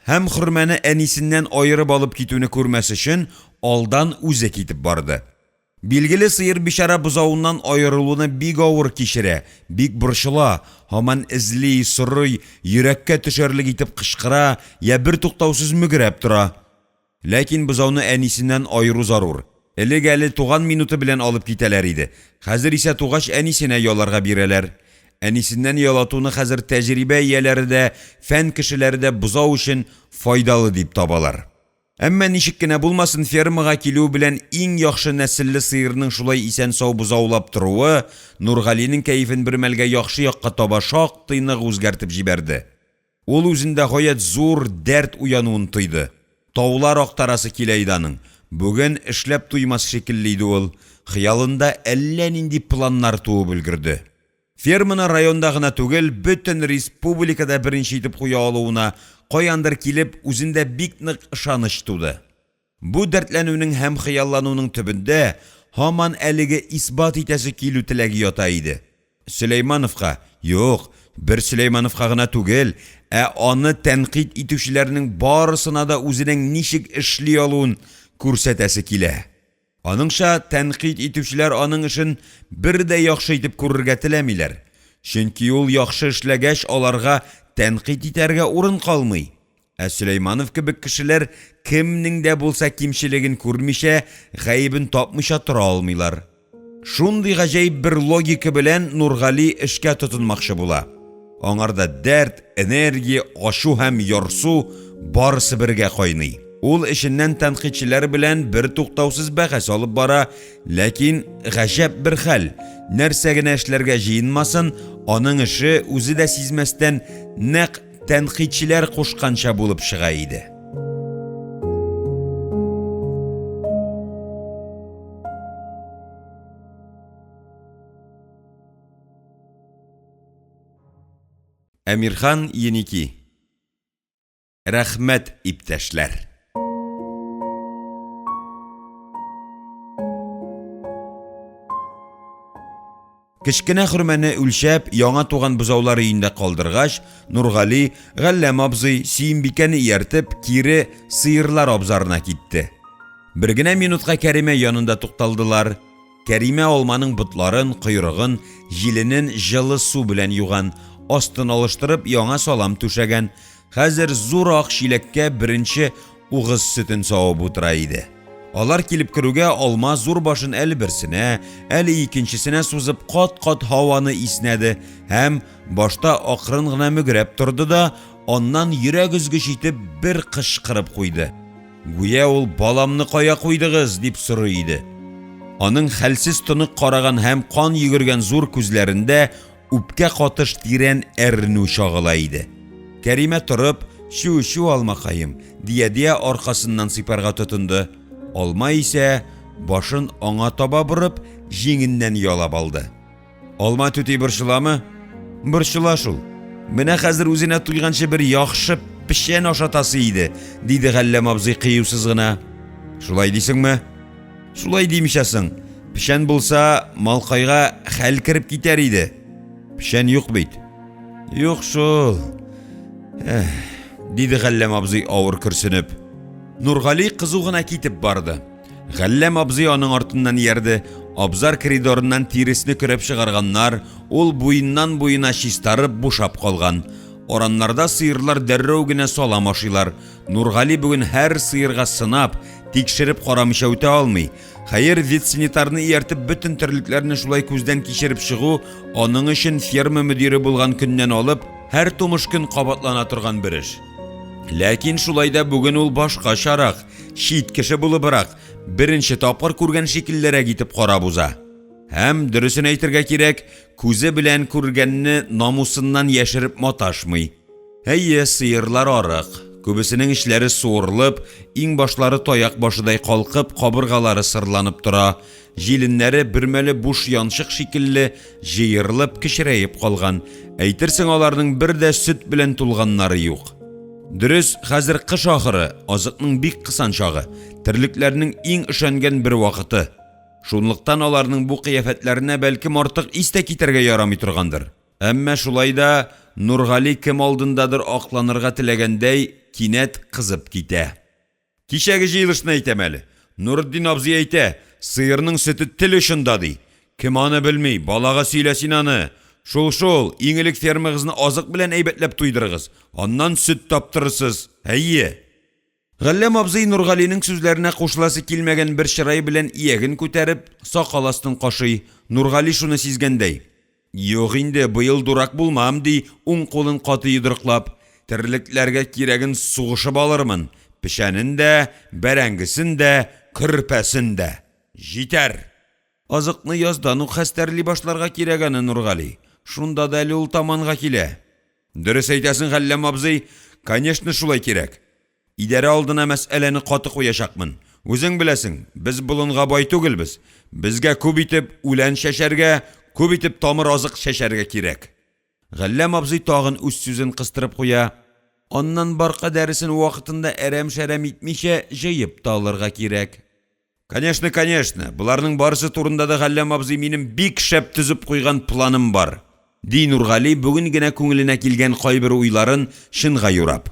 Һәм хөрмәне әнисеннән аерып алып китүне күрмәс өчен алдан үзе китеп барды. Билгеле, сыер бичара бозавыннан аерылуны бик авыр кичерә, бик борчыла, һаман эзли, сорый, йөрәккә төшәрлек итеп кычкыра, я бертуктаусыз мөгрәп тора. Ләкин бозауны әнисеннән аеру зарур. Элек әле туган минуты белән алып китәләр иде, хәзер исә тугач әнисенә яларга бирәләр. Әнисеннән ялатуны хәзер тәҗрибә ияләре дә, фән кешеләре дә бозау өчен файдалы дип табалар. Әмма ничек кенә булмасын, фермага килүе белән иң яхшы нәселле сыерның шулай исән-сау бозаулап торуы Нургалинең кәефен бер мәлгә яхшы якка таба шактый нык үзгәртеп җибәрде. Ул үзендә гаять зур дәрт уянуын тойды. Таулар актарасы килә иде аның. Бүген эшләп туймас шикелле иде ул. Хыялында әллә нинди планнар туып өлгерде. Ферманы районда гына түгел, бөтен республикада беренче итеп куя алуына, каяндыр килеп, үзендә бик нык ышаныч туды. Бу дәртләнүнең һәм хыяллануның төбендә һаман әлеге исбат итәсе килү теләге ята иде. Сөләймановка, юк, бер Сөләймановка гына түгел, ә аны тәнкыйть итүчеләрнең барысына да үзенең ничек эшли алуын күрсәтәсе килә. Аныңча, тәнкыйть итүчеләр аның эшен бер дә яхшы итеп күрергә теләмиләр. Чөнки ул яхшы эшләгәч, аларга тәнкыйть итәргә урын калмый. Ә Сөләйманов кебек кешеләр кемнең дә булса кимчелеген күрмичә, гаебен тапмыйча тора алмыйлар. Шундый гаҗәеп бер логика белән Нургали эшкә тотынмакчы була. Аңарда дәрт, энергия, ачу һәм ярсу барысы бергә кайный. Ул эченнән тәнкыйтьчеләр белән бертуктаусыз бәхәс алып бара, ләкин гаҗәп бер хәл, нәрсә генә эшләргә җыенмасын, аның эше, үзе дә сизмәстән, нәкъ тәнкыйтьчеләр кушканча булып чыга иде. Әмирхан Еники. Рәхмәт, иптәшләр! Кечкенә хөрмәне үлчәп, яңа туган бозаулар өендә калдыргач, Нургали, Галләм абзый, Сөембикәне ияртеп, кире сыерлар абзарына китте. Бер генә минутка Кәримә янында тукталдылар. Кәримә алманың ботларын, койрыгын, җиленен җылы су белән юган, астын алыштырып, яңа салам түшәгән, хәзер зур ак чиләккә беренче угыз сөтен савып утыра иде. Алар килеп керүгә алма зур башын әле берсенә, әле икенчесенә сузып кат-кат һаваны иснәде һәм башта акрын гына мөгрәп торды да, аннан йөрәк өзгеч итеп бер кычкырып куйды. Гүя ул баламны кая куйдыгыз, дип сорый иде. Аның хәлсез тонык караган һәм кан йөгергән зур күзләрендә үпкә катыш тирән әрнү чагыла иде. Кәримә торып, чү, чү, алмакаем, дия-дия аркасыннан сыйпарга тотынды. Алма исә, башын аңа таба борып, җиңеннән ялап алды. Алма түти борчыламы? Борчыла шул. Менә хәзер үзенә туйганчы бер яхшы печән ашатасы иде, диде Галләм абзый кыюсыз гына. Шулай дисеңме? Шулай димичә соң. Печән булса, малкайга хәл кереп китәр иде. Печән юк бит. Юк шул. Эх, диде Галләм абзый авыр көрсенеп. Нургали кызу гына китеп барды. Галләм абзый аның артыннан иярде. Абзар коридорыннан тиресне көрәп чыгарганнар, ул буеннан-буена чистарып, бушап калган. Араннарда сыерлар дәррәү генә салам ашыйлар. Нургали бүген һәр сыерга сынап, тикшереп карамыйча үтә алмый. Хәер, ветсанитарны ияртеп бөтен терлекләрне шулай күздән кичереп чыгу аның өчен ферма мөдире булган көннән алып һәр тумыш көн кабатлана торган бер эш. Ләкин шулай да бүген ул башкачарак, чит кеше булыбрак, беренче тапкыр күргән шикеллерәк итеп карап уза. Һәм, дөресен әйтергә кирәк, күзе белән күргәнне намусыннан яшереп маташмый. Әйе, сыерлар арык, күбесенең эчләре суырылып, иңбашлары таяк башыдай калкып, кабыргалары сырланып тора, җиленнәре бөрмәле буш янчык шикелле җыерылып, кечерәеп калган, әйтерсең аларның бер дә сөт белән тулганнары юк. Дөрес, хәзер кыш ахыры, азыкның бик кысан чагы, терлекләрнең иң өшәнгән бер вакыты. Шунлыктан аларның бу кыяфәтләренә бәлкем артык ис тә китәргә ярамый торгандыр. Әмма шулай да Нургали кем алдындадыр акланырга теләгәндәй кинәт кызып китә. Кичәге җыелышны әйтәм әле. Нуретдин абзый әйтә, сыерның сөте тел очында, ди. Кем аны белми, балага сөйлә син аны. Шул-шул, иң элек фермагызны азык белән әйбәтләп туйдырыгыз, аннан сөт таптырырсыз, әйе. Галләм абзый Нургалинең сүзләренә кушыласы килмәгән бер чырай белән ияген күтәреп, сакал астын кашый. Нургали шуны сизгәндәй. Юк инде, быел дурак булмам, ди, уң кулын каты йодрыклап. Терлекләргә кирәген сугышып алырмын, печәнен дә, бәрәңгесен дә, көрпәсен дә. Җитәр! Азыкны яздан ук хәстәрли башларга кирәк аны, Нургали. Шунда да әле ул таманга килә. Дөрес әйтәсең, Галләм абзый, конечно, шулай кирәк. Идарә алдына мәсьәләне каты куячакмын. Үзең беләсең, без болынга бай түгелбез. Безгә күп итеп үлән чәчәргә, күп итеп тамыр азык чәчәргә кирәк. Галләм абзый тагын үз сүзен кыстырып куя. Аннан бар кадәресен вакытында әрәм-шәрәм итмичә җыеп та алырга кирәк. Конечно, конечно, боларның барысы турында да, Галләм абзый, минем бик шәп төзеп куйган планым бар, ди Нургали, бүген генә күңеленә килгән кайбер уйларын чынга юрап.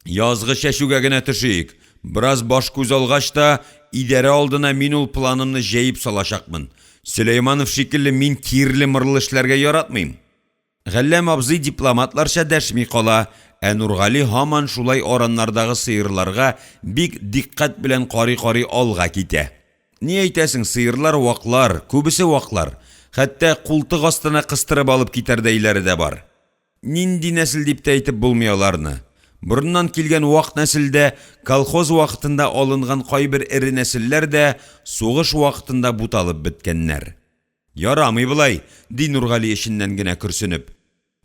Язгы чәчүгә генә төшик, бераз баш-күз алгач та, идарә алдына мин ул планымны җәеп салачакмын. Сөләйманов шикелле мин кирле-мырлы эшләргә яратмыйм. Галләм абзый дипломатларча дәшми кала, ә Нургали һаман шулай араннардагы сыерларга бик дикъкать белән карый-карый алга китә. Ни әйтәсең, сыерлар ваклар, күбесе ваклар, хәтта култык астына кыстырып алып китәрдәйләре дә бар. Нинди нәсел дип тә әйтеп булмый аларны. Борыннан килгән вак нәсел дә, колхоз вакытында алынган кайбер эре нәселләр дә сугыш вакытында буталып беткәннәр. Ярамый болай, ди Нургали эченнән генә көрсенеп.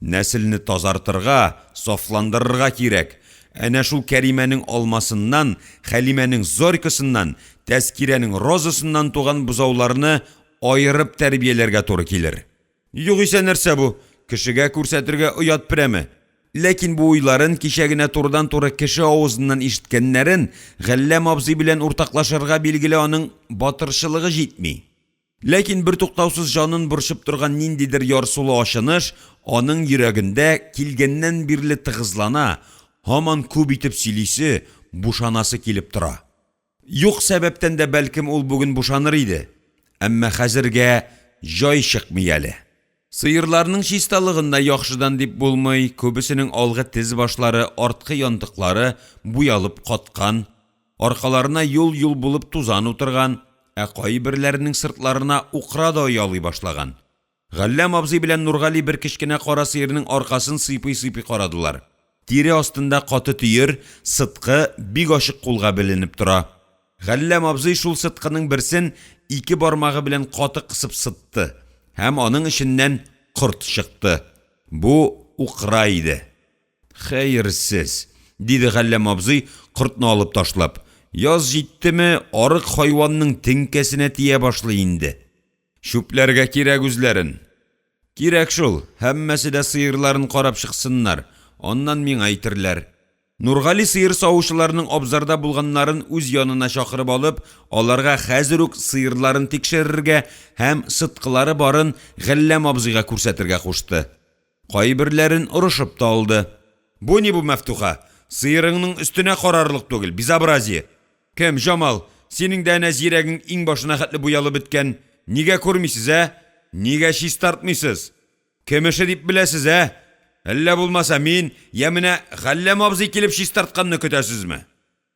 Нәселне тазартырга, сафландырырга кирәк. Әнә шул Кәримәнең алмасыннан, Хәлимәнең Зорькасыннан, Тәскирәнең Розасыннан туган бозауларны аерып тәрбияләргә туры килер. Югыйсә нәрсә бу? Кешегә күрсәтергә оят прәме? Ләкин бу уйларын, кичә генә турыдан-туры кеше авызыннан ишеткәннәрен Галләм абзый белән уртаклашырга, билгеле, аның батырчылыгы җитми. Ләкин бертуктаусыз җанын борчып торган ниндидер ярсулы ачыныш аның йөрәгендә килгәннән бирле тыгызлана, һаман күп итеп сөйлисе, бушанасы килеп тора. Юк сәбәптән дә бәлкем ул бүген бушаныр иде, әмма хәзергә җай чыкмый әле. Сыерларның чисталыгын да яхшыдан дип булмый, күбесенең алгы тез башлары, арткы янтыклары буялып каткан, аркаларына юл-юл булып тузан утырган, ә кайберләренең сыртларына укра да оялый башлаган. Галләм абзый белән Нургали бер кечкенә кара сыерның аркасын сыйпый-сыйпый карадылар. Тире астында каты төер, сыткы бик ачык кулга беленеп тора. Галләм абзый шул сыткының берсен ике бармагы белән каты кысып сытты һәм аның эченнән корт чыкты. Бу укра иде. Хәерсез, диде Галләм абзый, кортны алып ташлап. Яз җиттеме, арык хайванның теңкәсенә тия башлый инде. Чүпләргә кирәк үзләрен. Кирәк шул, һәммәсе дә сыерларын карап чыксыннар, аннан миңа әйтерләр. Нургали сыер савучыларның абзарда булганнарын үз янына чакырып алып, аларга хәзер үк сыерларын тикшерергә һәм сыткылары барын Галләм абзыйга күрсәтергә кушты. Кайберләрен орышып та алды. Бу ни бу, Мәфтуха? Сыерыңның өстенә карарлык түгел, безобразие! Кем, Җамал, синең дә әнә зирәгең иңбашына хәтле буялып беткән. Нигә күрмисез, ә? Нигә чистартмыйсыз? Кем эше дип беләсез, ә? Әллә булмаса мин, я менә Галләм абзый килеп чистартканны көтәсезме?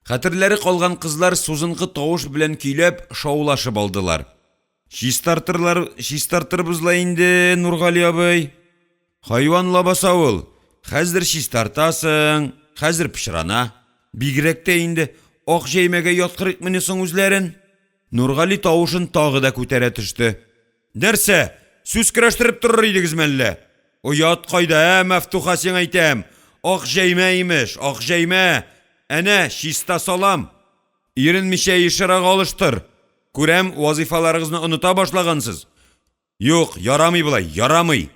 Хәтерләре калган кызлар сузынкы тавыш белән көйләп, шаулашып алдылар. Чистартырлар, чистартырбыз ла инде, Нургали абый. Хайван лабаса ул, хәзер чистартасың, хәзер пычрана. Бигрәк тә инде ак җәймәгә яткырыйкмыни соң үзләрен? Нургали тавышын тагы да күтәрә төште. Нәрсә, сүз көрәштереп торыр идегезме әллә? Оят кайда, ә, Мәфтуха, сиңа әйтәм! Ак җәймә, имеш, ак җәймә! Әнә, чиста салам! Иренмичә ешрак алыштыр! Күрәм, вазыйфаларыгызны оныта башлагансыз. Юк, ярамый болай, ярамый!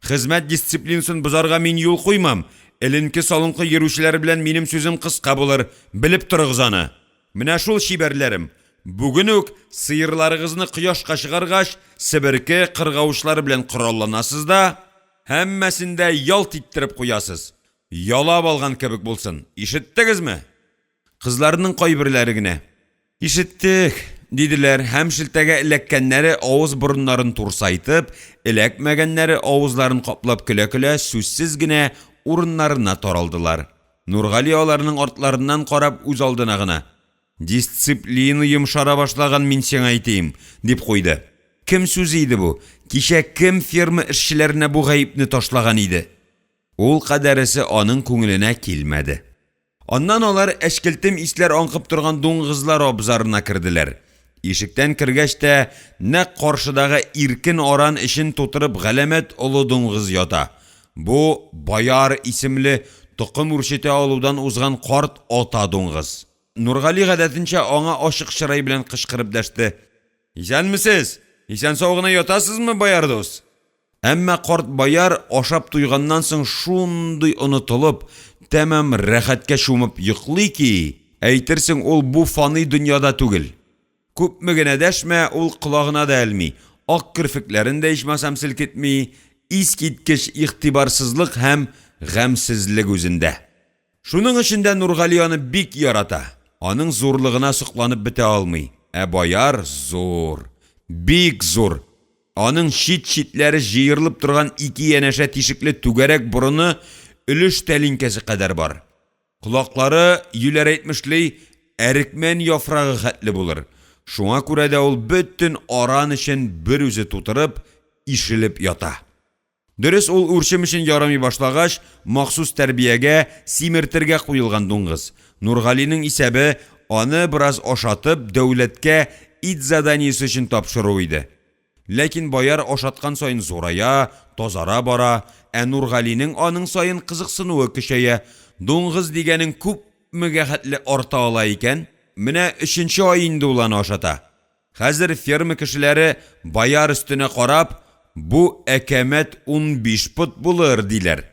Хезмәт дисциплинасын бозарга мин юл куймам, эленке-салынкы йөрүчеләр белән минем сүзем кыска булыр, белеп торыгыз аны! Менә шул, чибәрләрем, бүген үк сыерларыгызны кояшка чыгаргач, себерке, кыргавычлар белән коралланасыз да, һәммәсен дә ялт иттереп куясыз, ялап алган кебек булсын, ишеттегезме? Кызларның кайберләре генә: «Ишеттек!» – диделәр һәм шелтәгә эләккәннәре авыз-борыннарын турсайтып, эләкмәгәннәре авызларын каплап көлә-көлә сүзсез генә урыннарына таралдылар. Нургали аларның артларыннан карап үзалдына гына: «Дисциплина йомшара башлаган, мин сиңа әйтим!» – дип куйды. Кем сүзе иде бу? Кичә кем ферма эшчеләренә бу гаепне ташлаган иде? Ул кадәресе аның күңеленә килмәде. Аннан алар әчкелтем исләр аңкып торган дуңгызлар абзарына керделәр. Ишектән кергәч тә, нәкъ каршыдагы иркен аран эчен тутырып галәмәт олы дуңгыз ята. Бу, Баяр исемле, токым үрчетә алудан узган карт ата дуңгыз. Нургали гадәтенчә аңа ачык чырай белән кычкырып дәште. Исәнмесез! Исән-сау гына ятасызмы, Баяр дус? Әмма карт бояр ашап туйганнан соң шундый онытылып, тәмам рәхәткә чумып йоклый ки, әйтерсең ул бу фани дөньяда түгел. Күпме генә дәшмә, ул колагына да элми, ак керфекләрен дә ичмасам селкетми, искиткеч игътибарсызлык һәм гамьсезлек үзендә. Шуның өчен дә Нургали аны бик ярата, аның зурлыгына сокланып бетә алмый. Ә бояр зур, бик зур. Аның чит-читләре җыерылып торган ике янәшә тишекле түгәрәк борыны өлеш тәлинкәсе кадәр бар. Колаклары, юләр әйтмешли, әрекмән яфрагы хәтле булыр. Шуңа күрә дә ул бөтен аран эчен берүзе тутырып, ишелеп ята. Дөрес, ул үрчем өчен ярамый башлагач, махсус тәрбиягә, симертергә куелган дуңгыз. Нургалинең исәбе, аны бераз ашатып, дәүләткә ит заданиесе өчен тапшыру иде. Ләкин бояр ашаткан саен зурая, тазара бара, ә Нургалинең аның саен кызыксынуы көчәя. Дуңгыз дигәнең күпмегә хәтле арта ала икән? Менә өченче ай инде ул аны ашата. Хәзер ферма кешеләре бояр өстенә карап, бу әкәмәт 15 пот булыр, диләр.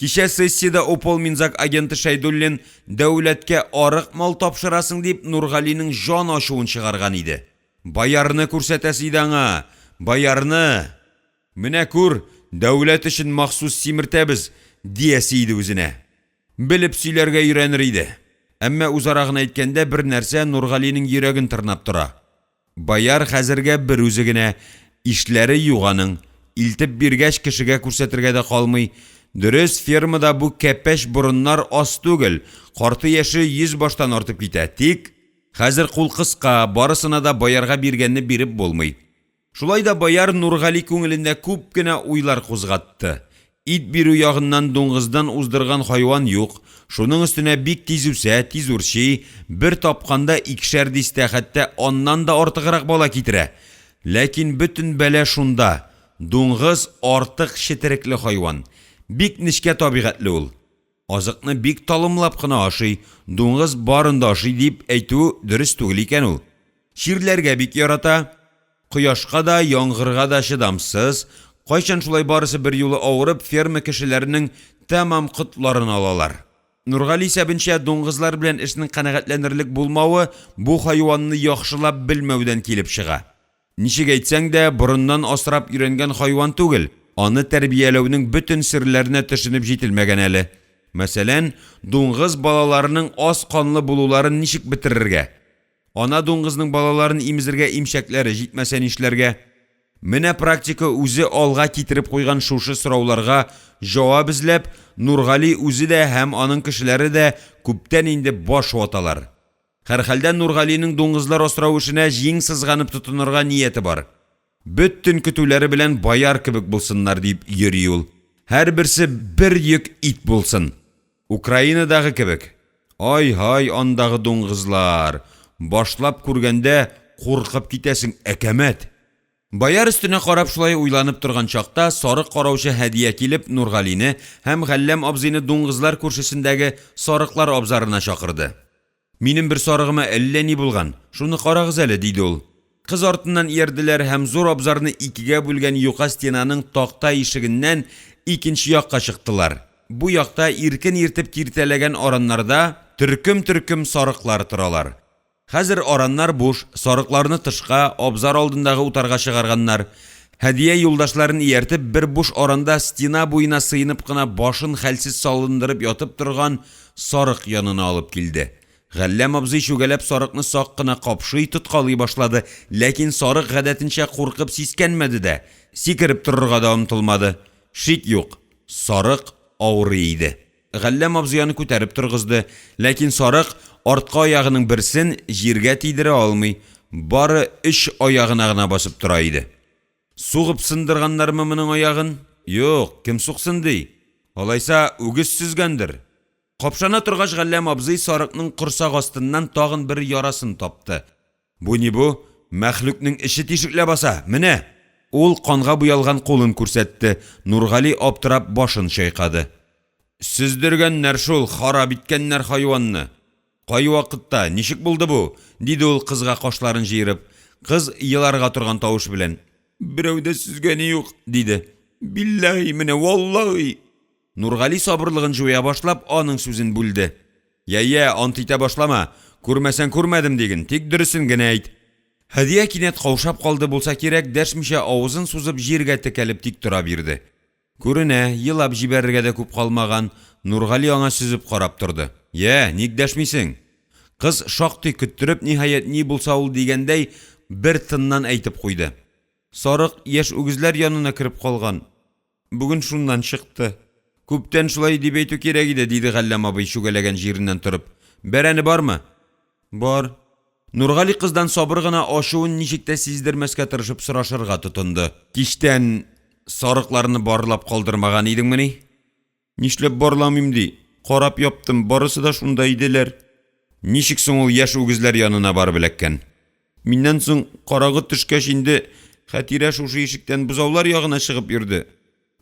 Кичә сессиядә уполминзаг агенты Шәйдуллин, дәүләткә арык мал тапшырасың дип, Нургалинең җан ачуын чыгарган иде. Боярны күрсәтәсе иде аңа, боярны! Менә күр, дәүләт өчен махсус симертәбез, диясе иде үзенә. Белеп сөйләргә өйрәнер иде. Әмма үзара гына әйткәндә бер нәрсә Нургалинең йөрәген тырнап тора. Бояр хәзергә берүзе генә, ишләре юк аның. Илтеп биргәч, кешегә күрсәтергә дә калмый. Дөрес, фермада бу кәпәч борыннар аз түгел, карты-яше 100 баштан артып китә, тик хәзер кул кыска, барысына да боярга биргәнне биреп булмый. Шулай да бояр Нургали күңелендә күп кенә уйлар кузгатты. Ит бирү ягыннан дуңгыздан уздырган хайван юк, шуның өстенә бик тиз үсә, тиз үрчи, бер тапканда икешәр дистә, хәтта аннан да артыграк бала китерә. Ләкин бөтен бәла шунда, дуңгыз артык четерекле хайван, бик нечкә табигатьле ул. Азыкны бик талымлап кына ашый, дуңгыз барын да ашый дип әйтү дөрес түгел икән ул. Чирләргә бик ярата. Кояшка да, яңгырга да чыдамсыз. Кайчан шулай барысы берьюлы авырып, ферма кешеләренең тәмам котларын алалар. Нургали исәбенчә, дуңгызлар белән эшнең канәгатьләнерлек булмавы бу хайванны яхшылап белмәүдән килеп чыга. Ничек әйтсәң дә, борыннан асрап өйрәнгән хайван түгел, аны тәрбияләүнең бөтен серләренә төшенеп җителмәгән әле. Мәсәлән, дуңгыз балаларының аз канлы булуларын ничек бетерергә? Ана дуңгызның балаларын имезергә имчәкләре җитмәсә нишләргә? Менә практика үзе алга китереп куйган шушы сорауларга җавап эзләп, Нургали үзе дә һәм аның кешеләре дә күптән инде баш ваталар. Һәрхәлдә Нургалинең дуңгызлар асрау эшенә җиң сызганып тотынырга нияте бар. Бөтен көтүләре белән бояр кебек булсыннар дип йөри ул. Һәрберсе бер йөк ит булсын. Украинадагы кебек. Ай-һай андагы дуңгызлар! Башлап күргәндә куркып китәсең, әкәмәт! Бояр өстенә карап шулай уйланып торган чакта, сарык караучы Һәдия килеп Нургалине һәм Галләм абзыйны дуңгызлар күршесендәге сарыклар абзарына чакырды. Минем бер сарыгыма әллә ни булган, шуны карагыз әле, диде ул. Кыз артыннан иярделәр һәм зур абзарны икегә бүлгән юка стенаның такта ишегеннән икенче якка чыктылар. Бу якта иркен ертып киртәләгән араннарда төркем-төркем сарыклар торалар. Хәзер араннар буш, сарыкларны тышка, абзар алдындагы утарга чыгарганнар. Һәдия юлдашларын ияртеп, бер буш аранда стена буена сыенып кына башын хәлсез салындырып ятып торган сарык янына алып килде. Галләм абзый чүгәләп сарыкны сак кына капшый, тоткалый башлады, ләкин сарык гадәтенчә куркып сискәнмәде дә, сикереп торырга да омтылмады. Шик юк, сарык авырый иде. Галләм абзый аны күтәреп торгызды, ләкин сарык арткы аягының берсен җиргә тидерә алмый, бары өч аягына гына басып тора иде. Сугып сындырганнармы моның аягын? Юк, кем суксын ди? Алайса, үгез сөзгәндер. Капшана торгач, Галләм абзый сарыкның корсак астыннан тагын бер ярасын тапты. Бу ни бу? Мәхлукның эче тишек ләбаса, менә! Ул канга буялган кулын күрсәтте, Нургали аптырап башын чайкады. Сөздергәннәр шул, харап иткәннәр хайванны. Кай вакытта, ничек булды бу? диде ул кызга кашларын җыерып. Кыз еларга торган тавыш белән. Берәү дә сөзгәне юк, диде. Билләһи, менә, валлаһи! Нургали сабырлыгын җуя башлап, аның сүзен бүлде. Я, я, ант итә башлама. Күрмәсәң күрмәдем диген, тик дөресен генә әйт. Һәдия кинәт каушап калды булса кирәк, дәшмичә авызын сузып җиргә текәлеп тик тора бирде. Күренә, елап җибәрергә дә күп калмаган, Нургали аңа сөзеп карап торды. Я, ник дәшмисең? Кыз шактый көттереп, ниһаять, ни булса ул дигәндәй, бер тыннан әйтеп куйды. Сарык яшь үгезләр янына кереп калган. Бүген шуннан чыкты. Күптән шулай дип әйтү кирәк иде, диде Галләм абый чүгәләгән җиреннән торып. Бәрәне бармы? Бар. Нургали кыздан сабыр гына ачуын ничек тә сиздермәскә тырышып сорашырга тотынды. Кичтән сарыкларны барлап калдырмаган идеңмени? Нишләп барламыйм ди? Карап яптым, барысы да шунда иделәр. Ничек соң ул яшь үгезләр янына барып эләккән? Миннән соң карагы төшкәч инде Хәтирә шушы ишектән бозаулар ягына чыгып йөрде.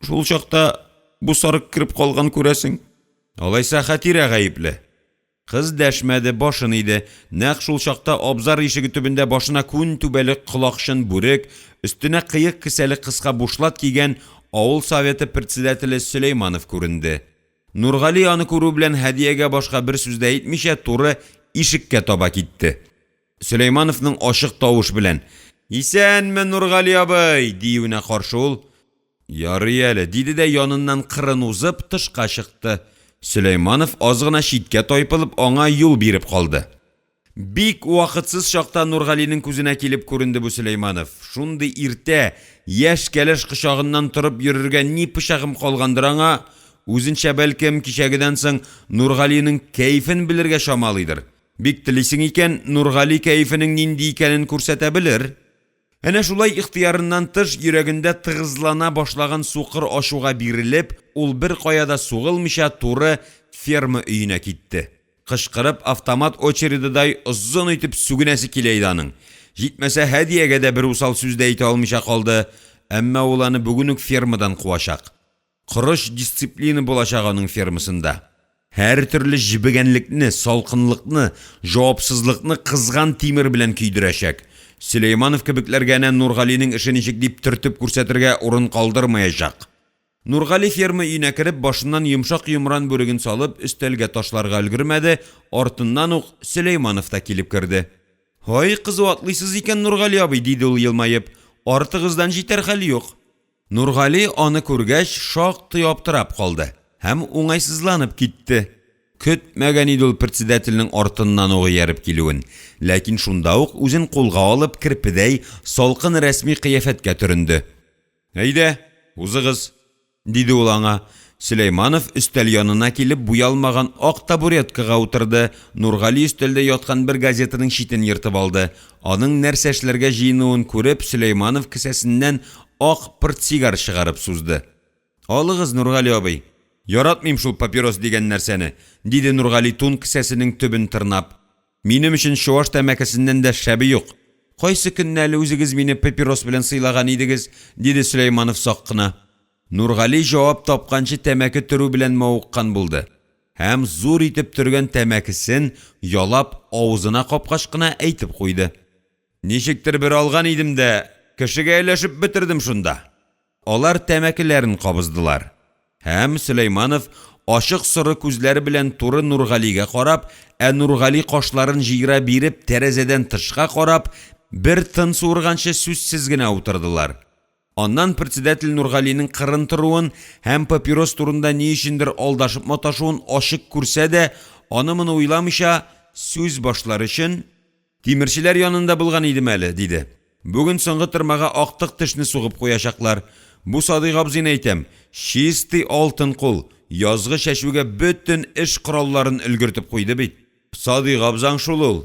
Шул чакта бу сарык кереп калган күрәсең. Алайса Хәтирә гаепле. Кыз дәшмәде, башын иде. Нәкъ шул чакта абзар ишеге төбендә башына күн түбәле колакчын бүрек, өстенә кыек кесәле кыска бушлат кигән авыл советы председателе Сөләйманов күренде. Нургали аны күрү белән Һәдиягә башка бер сүз дә әйтмичә туры ишеккә таба китте. Сөләймановның ачык тавыш белән: «Исәнме, Нургали абый!» – диюенә каршы ул: «Ярый әле!» – диде дә яныннан кырын узып тышка чыкты, Сөләйманов аз гына читкә тайпылып аңа юл биреп калды. Бик вакытсыз чакта Нургалинең күзенә килеп күренде бу Сөләйманов, шундый иртә, яшь кәләш кочагыннан торып йөрергә ни пычагым калгандыр аңа, үзенчә бәлкем, кичәгедән соң Нургалинең кәефен белергә чамалыйдыр, бик телисең икән, Нургали кәефенең нинди икәнен күрсәтә белер! Әнә шулай ихтыярыннан тыш йөрәгендә тыгызлана башлаган сукыр ачуга бирелеп, ул беркая да сугылмыйча туры ферма өенә китте. Кычкырып, автомат очередыдай озын итеп сүгенәсе килә иде аның. Җитмәсә, Һәдиягә дә бер усал сүз дә әйтә алмыйча калды. Әмма ул аны бүген үк фермадан куачак. Корыч дисциплина булачак аның фермасында. Һәртөрле җебегәнлекне, салкынлыкны, җавапсызлыкны кызган тимер белән көйдерәчәк. Сөләйманов кебекләргә әнә Нургалинең эше ничек дип төртеп күрсәтергә урын калдырмаячак. Нургали ферма өенә кереп, башыннан йомшак йомран бүреген салып, өстәлгә ташларга өлгермәде, артыннан ук Сөләйманов та килеп керде. Һай, кызу атлыйсыз икән, Нургали абый,– диде ул елмаеп,– артыгыздан җитәр хәл юк. Нургали аны күргәч шактый аптырап калды һәм уңайсызланып китте. Көтмәгән иде ул председательнең артыннан ук ияреп килүен, ләкин шунда ук үзен кулга алып, керпедәй салкын рәсми кыяфәткә төренде. Әйдә, узыгыз! Диде ул аңа. Сөләйманов өстәл янына килеп буялмаган ак табуреткага утырды, Нургали өстәлдә яткан бер газетаның читен ертып алды. Аның нәрсә эшләргә җыенуын күреп, Сөләйманов кесәсеннән ак портсигар чыгарып сузды. Алыгыз, Нургали абый. Яратмыйм шул папирос дигән нәрсәне, диде Нургали тун кесәсенең төбен тырнап. Минем өчен чуаш тәмәкесеннән дә шәбе юк. Кайсы көнне әле үзегез мине папирос белән сыйлаган идегез? диде Сөләйманов сак кына. Нургали җавап тапканчы тәмәке төрү белән мавыккан булды һәм зур итеп төргән тәмәкесен ялап авызына капкач кына әйтеп куйды. Ничектер бер алган идем дә, кешегә өләшеп бетердем шунда. Алар тәмәкеләрен кабыздылар. Һәм Сөләйманов ачык соры күзләре белән туры Нургалигә карап, ә Нургали кашларын җыера биреп тәрәзәдән тышка карап, бер тын суырганчы сүзсез генә утырдылар. Аннан председатель Нургалинең кырын торуын һәм папирос турында ни өчендер алдашып маташуын ачык күрсә дә, аны-моны уйламыйча, сүз башлар өчен, Тимерчеләр янында булган идем әле, диде. Бүген соңгы тырмага актык тешне сугып куячаклар. Бу Садыйк абзыйны әйтәм, чистый алтын кул, язгы чәчүгә бөтен эш коралларын өлгертеп куйды бит. Садыйк абзаң шул ул.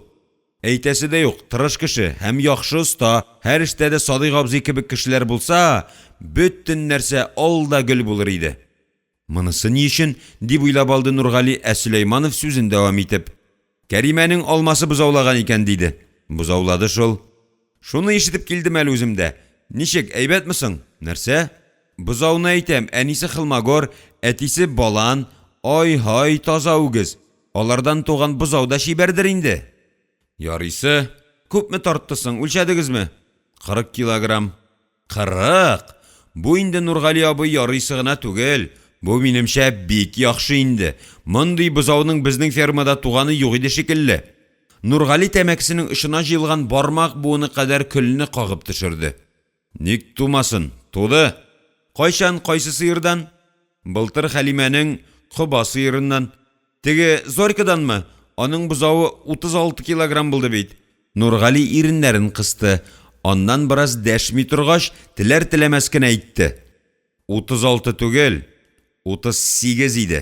Әйтәсе дә юк, тырыш кеше һәм яхшы оста, һәр эштә дә Садыйк абзый кебек кешеләр булса, бөтен нәрсә ал да гөл булыр иде. Монысы ни өчен? дип уйлап алды Нургали, ә Сөләйманов сүзен дәвам итеп. Кәримәнең алмасы бозаулаган икән, диде. Бозаулады шул. Шуны ишетеп килдем әле үзем дә. Ничек, әйбәтме соң? Нәрсә? Бозауны әйтәм, әнисе Хылмагор, әтисе Балан, ай-һай таза үгез. Алардан туган бозау да чибәрдер инде. Ярыйсы. Күпме тартты соң, үлчәдегезме? 40 килограмм. 40! Бу инде, Нургали абый, ярыйсы гына түгел, бу, минемчә, бик яхшы инде. Мондый бозауның безнең фермада туганы юк иде шикелле. Нургали тәмәкесенең очына җыелган бармак буыны кадәр көлне кагып төшерде. Ник тумасын, туды. Кайчан, кайсы сыердан? Былтыр Хәлимәнең коба сыерыннан. Теге Зорькаданмы? Аның бозавы 36 килограмм булды бит. Нургали иреннәрен кысты. Аннан бераз дәшми торгач, теләр-теләмәс кенә әйтте. 36 түгел, 38 иде.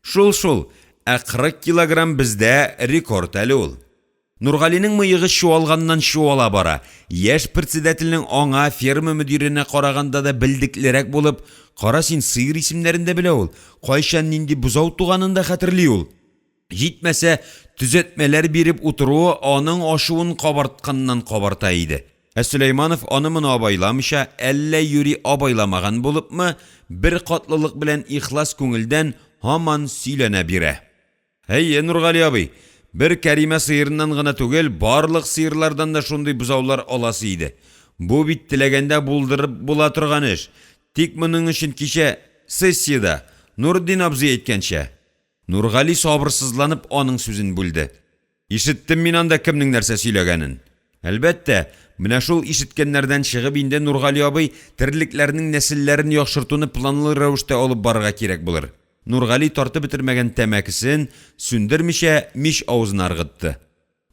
Шул-шул, ә 40 килограмм бездә рекорд әле ул. Нургалинең мыегы чуалганнан-чуала бара. Яшь председательнең аңа, ферма мөдиренә караганда да белдеклерәк булып, кара син, сыер исемнәрен дә белә ул, кайчан нинди бозау туганын да хәтерли ул. Җитмәсә, төзәтмәләр биреп утыруы аның ачуын кабартканнан-кабарта иде. Ә Сөләйманов аны-моны абайламыйча, әллә юри абайламаган булыпмы, беркатлылык белән ихлас күңелдән һаман сөйләнә бирә. Әйе, Нургали абый, бер Кәримә сыерыннан гына түгел, барлык сыерлардан да шундый бозаулар аласы иде. Бу бит теләгәндә булдырып була торган эш. Тик моның өчен кичә сессиядә Нуретдин абзый әйткәнчә…» Нургали сабырсызланып аның сүзен бүлде: «Ишеттем мин анда кемнең нәрсә сөйләгәнен! Әлбәттә, менә шул ишеткәннәрдән чыгып инде, Нургали абый, терлекләрнең нәселләрен яхшыртуны планлы рәвештә алып барырга кирәк булыр.– Нургали тартып бетермәгән тәмәкесен, сүндермичә, мич авызына ыргытты.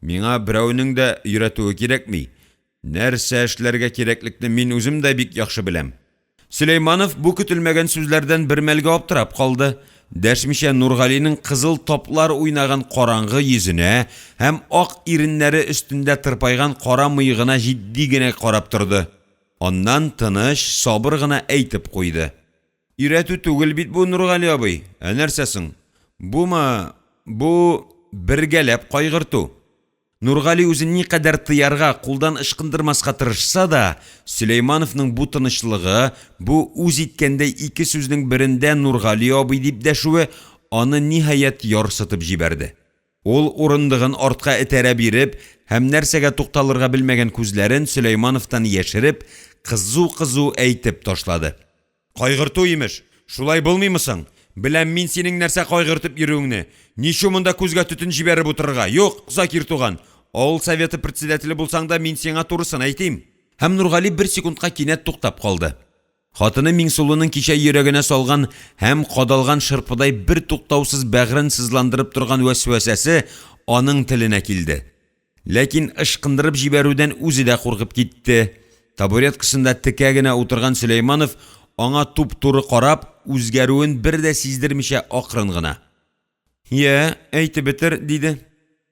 «Миңа берәүнең дә өйрәтүе кирәкми. Нәрсә эшләргә кирәклекне мин үзем дә бик яхшы беләм. Сөләйманов бу көтелмәгән сүзләрдән бер мәлгә аптырап калды. Дәшмичә Нургалинең кызыл таплар уйнаган караңгы йөзенә һәм ак иреннәре өстендә тырпайган кара мыегына җитди генә карап торды. Аннан тыныч, сабыр гына әйтеп куйды. Өйрәтү түгел бит бу, Нургали абый. Ә нәрсә соң? Бумы? Бу, бергәләп кайгырту. Нургали үзен никадәр тыярга, кулдан ычкындырмаска тырышса да, Сөләймановның бу тынычлыгы, бу үз иткәндәй ике сүзнең берендә Нургали абый дип дәшүе аны, ниһаять, ярсытып җибәрде. Ул урындыгын артка этәрә биреп һәм нәрсәгә тукталырга белмәгән күзләрен Сөләймановтан яшереп, кызу-кызу әйтеп ташлады. Кайгырту, имеш! Шулай булмыймы соң? Беләм мин синең нәрсә кайгыртып йөрүеңне! Ничу монда күзгә төтен җибәреп утырырга! Юк, Закир туган, авыл советы председателе булсаң да, мин сиңа турысын әйтим! Һәм Нургали бер секундка кинәт туктап калды. Хатыны Миңсылуның кичә йөрәгенә салган һәм кадалган шырпыдай бертуктаусыз бәгърен сызландырып торган вәсвәсәсе аның теленә килде. Ләкин ычкындырып җибәрүдән үзе дә куркып китте. Табуреткасында текә генә утырган Сөләйманов аңа туп-туры карап, үзгәрүен бер дә сиздермичә акрын гына. Йә, әйтеп бетер, диде.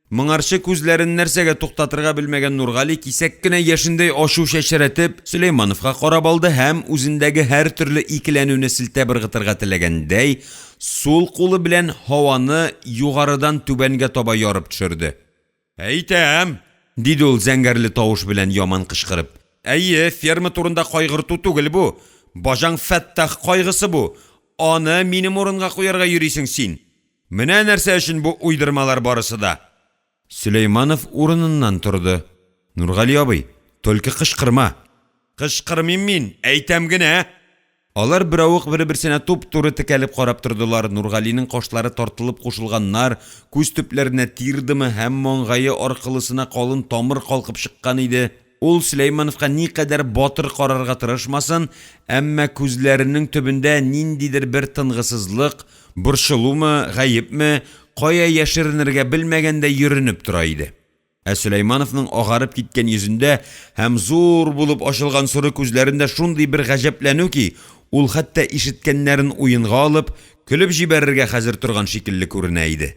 Моңарчы күзләрен нәрсәгә туктатырга белмәгән Нургали кисәк кенә яшендәй ачу чәчрәтеп Сөләймановка карап алды һәм үзендәге һәртөрле икеләнүне селтәп ыргытырга теләгәндәй, сул кулы белән һаваны югарыдан түбәнгә таба ярып төшерде. Әйтәм! диде ул зәңгәрле тавыш белән яман кычкырып. Әйе, ферма турында кайгырту түгел бу! Баҗаң Фәттах кайгысы бу! Аны минем урынга куярга йөрисең син! Менә нәрсә өчен бу уйдырмалар барысы да! Сөләйманов урыныннан торды. Нургали абый, только кычкырма! Кычкырмыйм мин, әйтәм генә! Алар беравык бер-берсенә туп-туры текәлеп карап тордылар, Нургалинең кашлары тартылып кушылганнар, күз төпләренә тир дымы һәм маңгае аркылысына калын тамыр калкып чыккан иде. Ул Сөләймановка никадәр батыр карарга тырышмасын, әмма күзләренең төбендә ниндидер бер тынгысызлык, борчылумы, гаепме, кая яшеренергә белмәгәндәй йөренеп тора иде. Ә Сөләймановның агарып киткән йөзендә һәм зур булып ачылган соры күзләрендә шундый бер гаҗәпләнү ки, ул хәтта ишеткәннәрен уенга алып, көлеп җибәрергә хәзер торган шикелле күренә иде.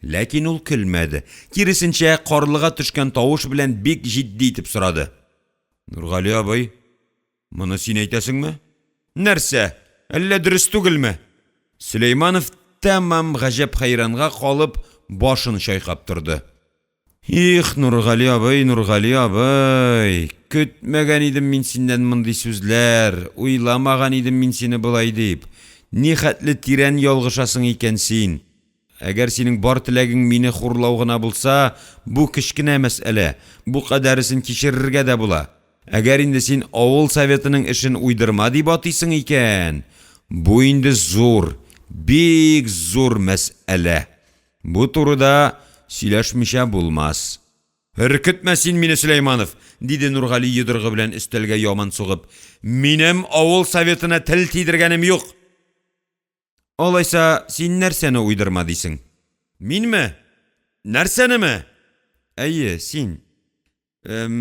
Ләкин ул көлмәде, киресенчә, карлыга төшкән тавыш белән бик җитди итеп сорады. Нургали абый, моны син әйтәсеңме? Нәрсә, әллә дөрес түгелме? Сөләйманов тәмам гаҗәп-хәйранга калып, башын чайкап торды. Их, Нургали абый, Нургали абый, көтмәгән идем мин синнән мондый сүзләр, уйламаган идем мин сине болай дип. Нихәтле тирән ялгышасың икән син. Әгәр синең бар теләгең мине хурлау гына булса, бу кечкенә мәсьәлә, бу кадәресен кичерергә дә була. Әгәр инде син авыл советының эшен уйдырма дип атыйсың икән, бу инде зур, бик зур мәсьәлә. Бу турыда сөйләшмичә булмас. Өркетмә син мине, Сөләйманов! диде Нургали йодрыгы белән өстәлгә яман сугып. Минем авыл советына тел тидергәнем юк! Алайса, син нәрсәне уйдырма дисең? Минме? Нәрсәнеме? Әйе, син. Эм,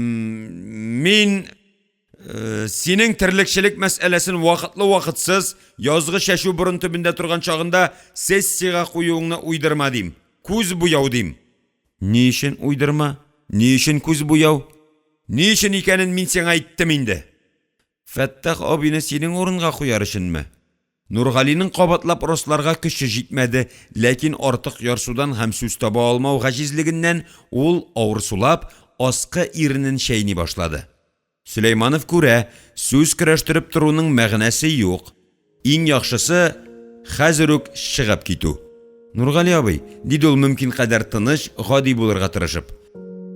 мин э, синең терлекчелек мәсьәләсен вакытлы-вакытсыз, язгы чәчү борын төбендә торган чагында сессиягә куюыңны уйдырма дим. Күз буяу дим. Ни өчен уйдырма? Ни өчен күз буяу? Ни өчен икәнен мин сиңа әйттем инде. Фәттах абыйны синең урынга куяр өченме? Нургалинең кабатлап расларга көче җитмәде, ләкин артык ярсудан һәм сүз таба алмау гаҗизлегеннән ул, авыр сулап, аскы иренен чәйни башлады. Сөләйманов күрә, сүз көрәштереп торуның мәгънәсе юк. Иң яхшысы, хәзер үк чыгып китү. Нургали абый, диде ул мөмкин кадәр тыныч, гади булырга тырышып.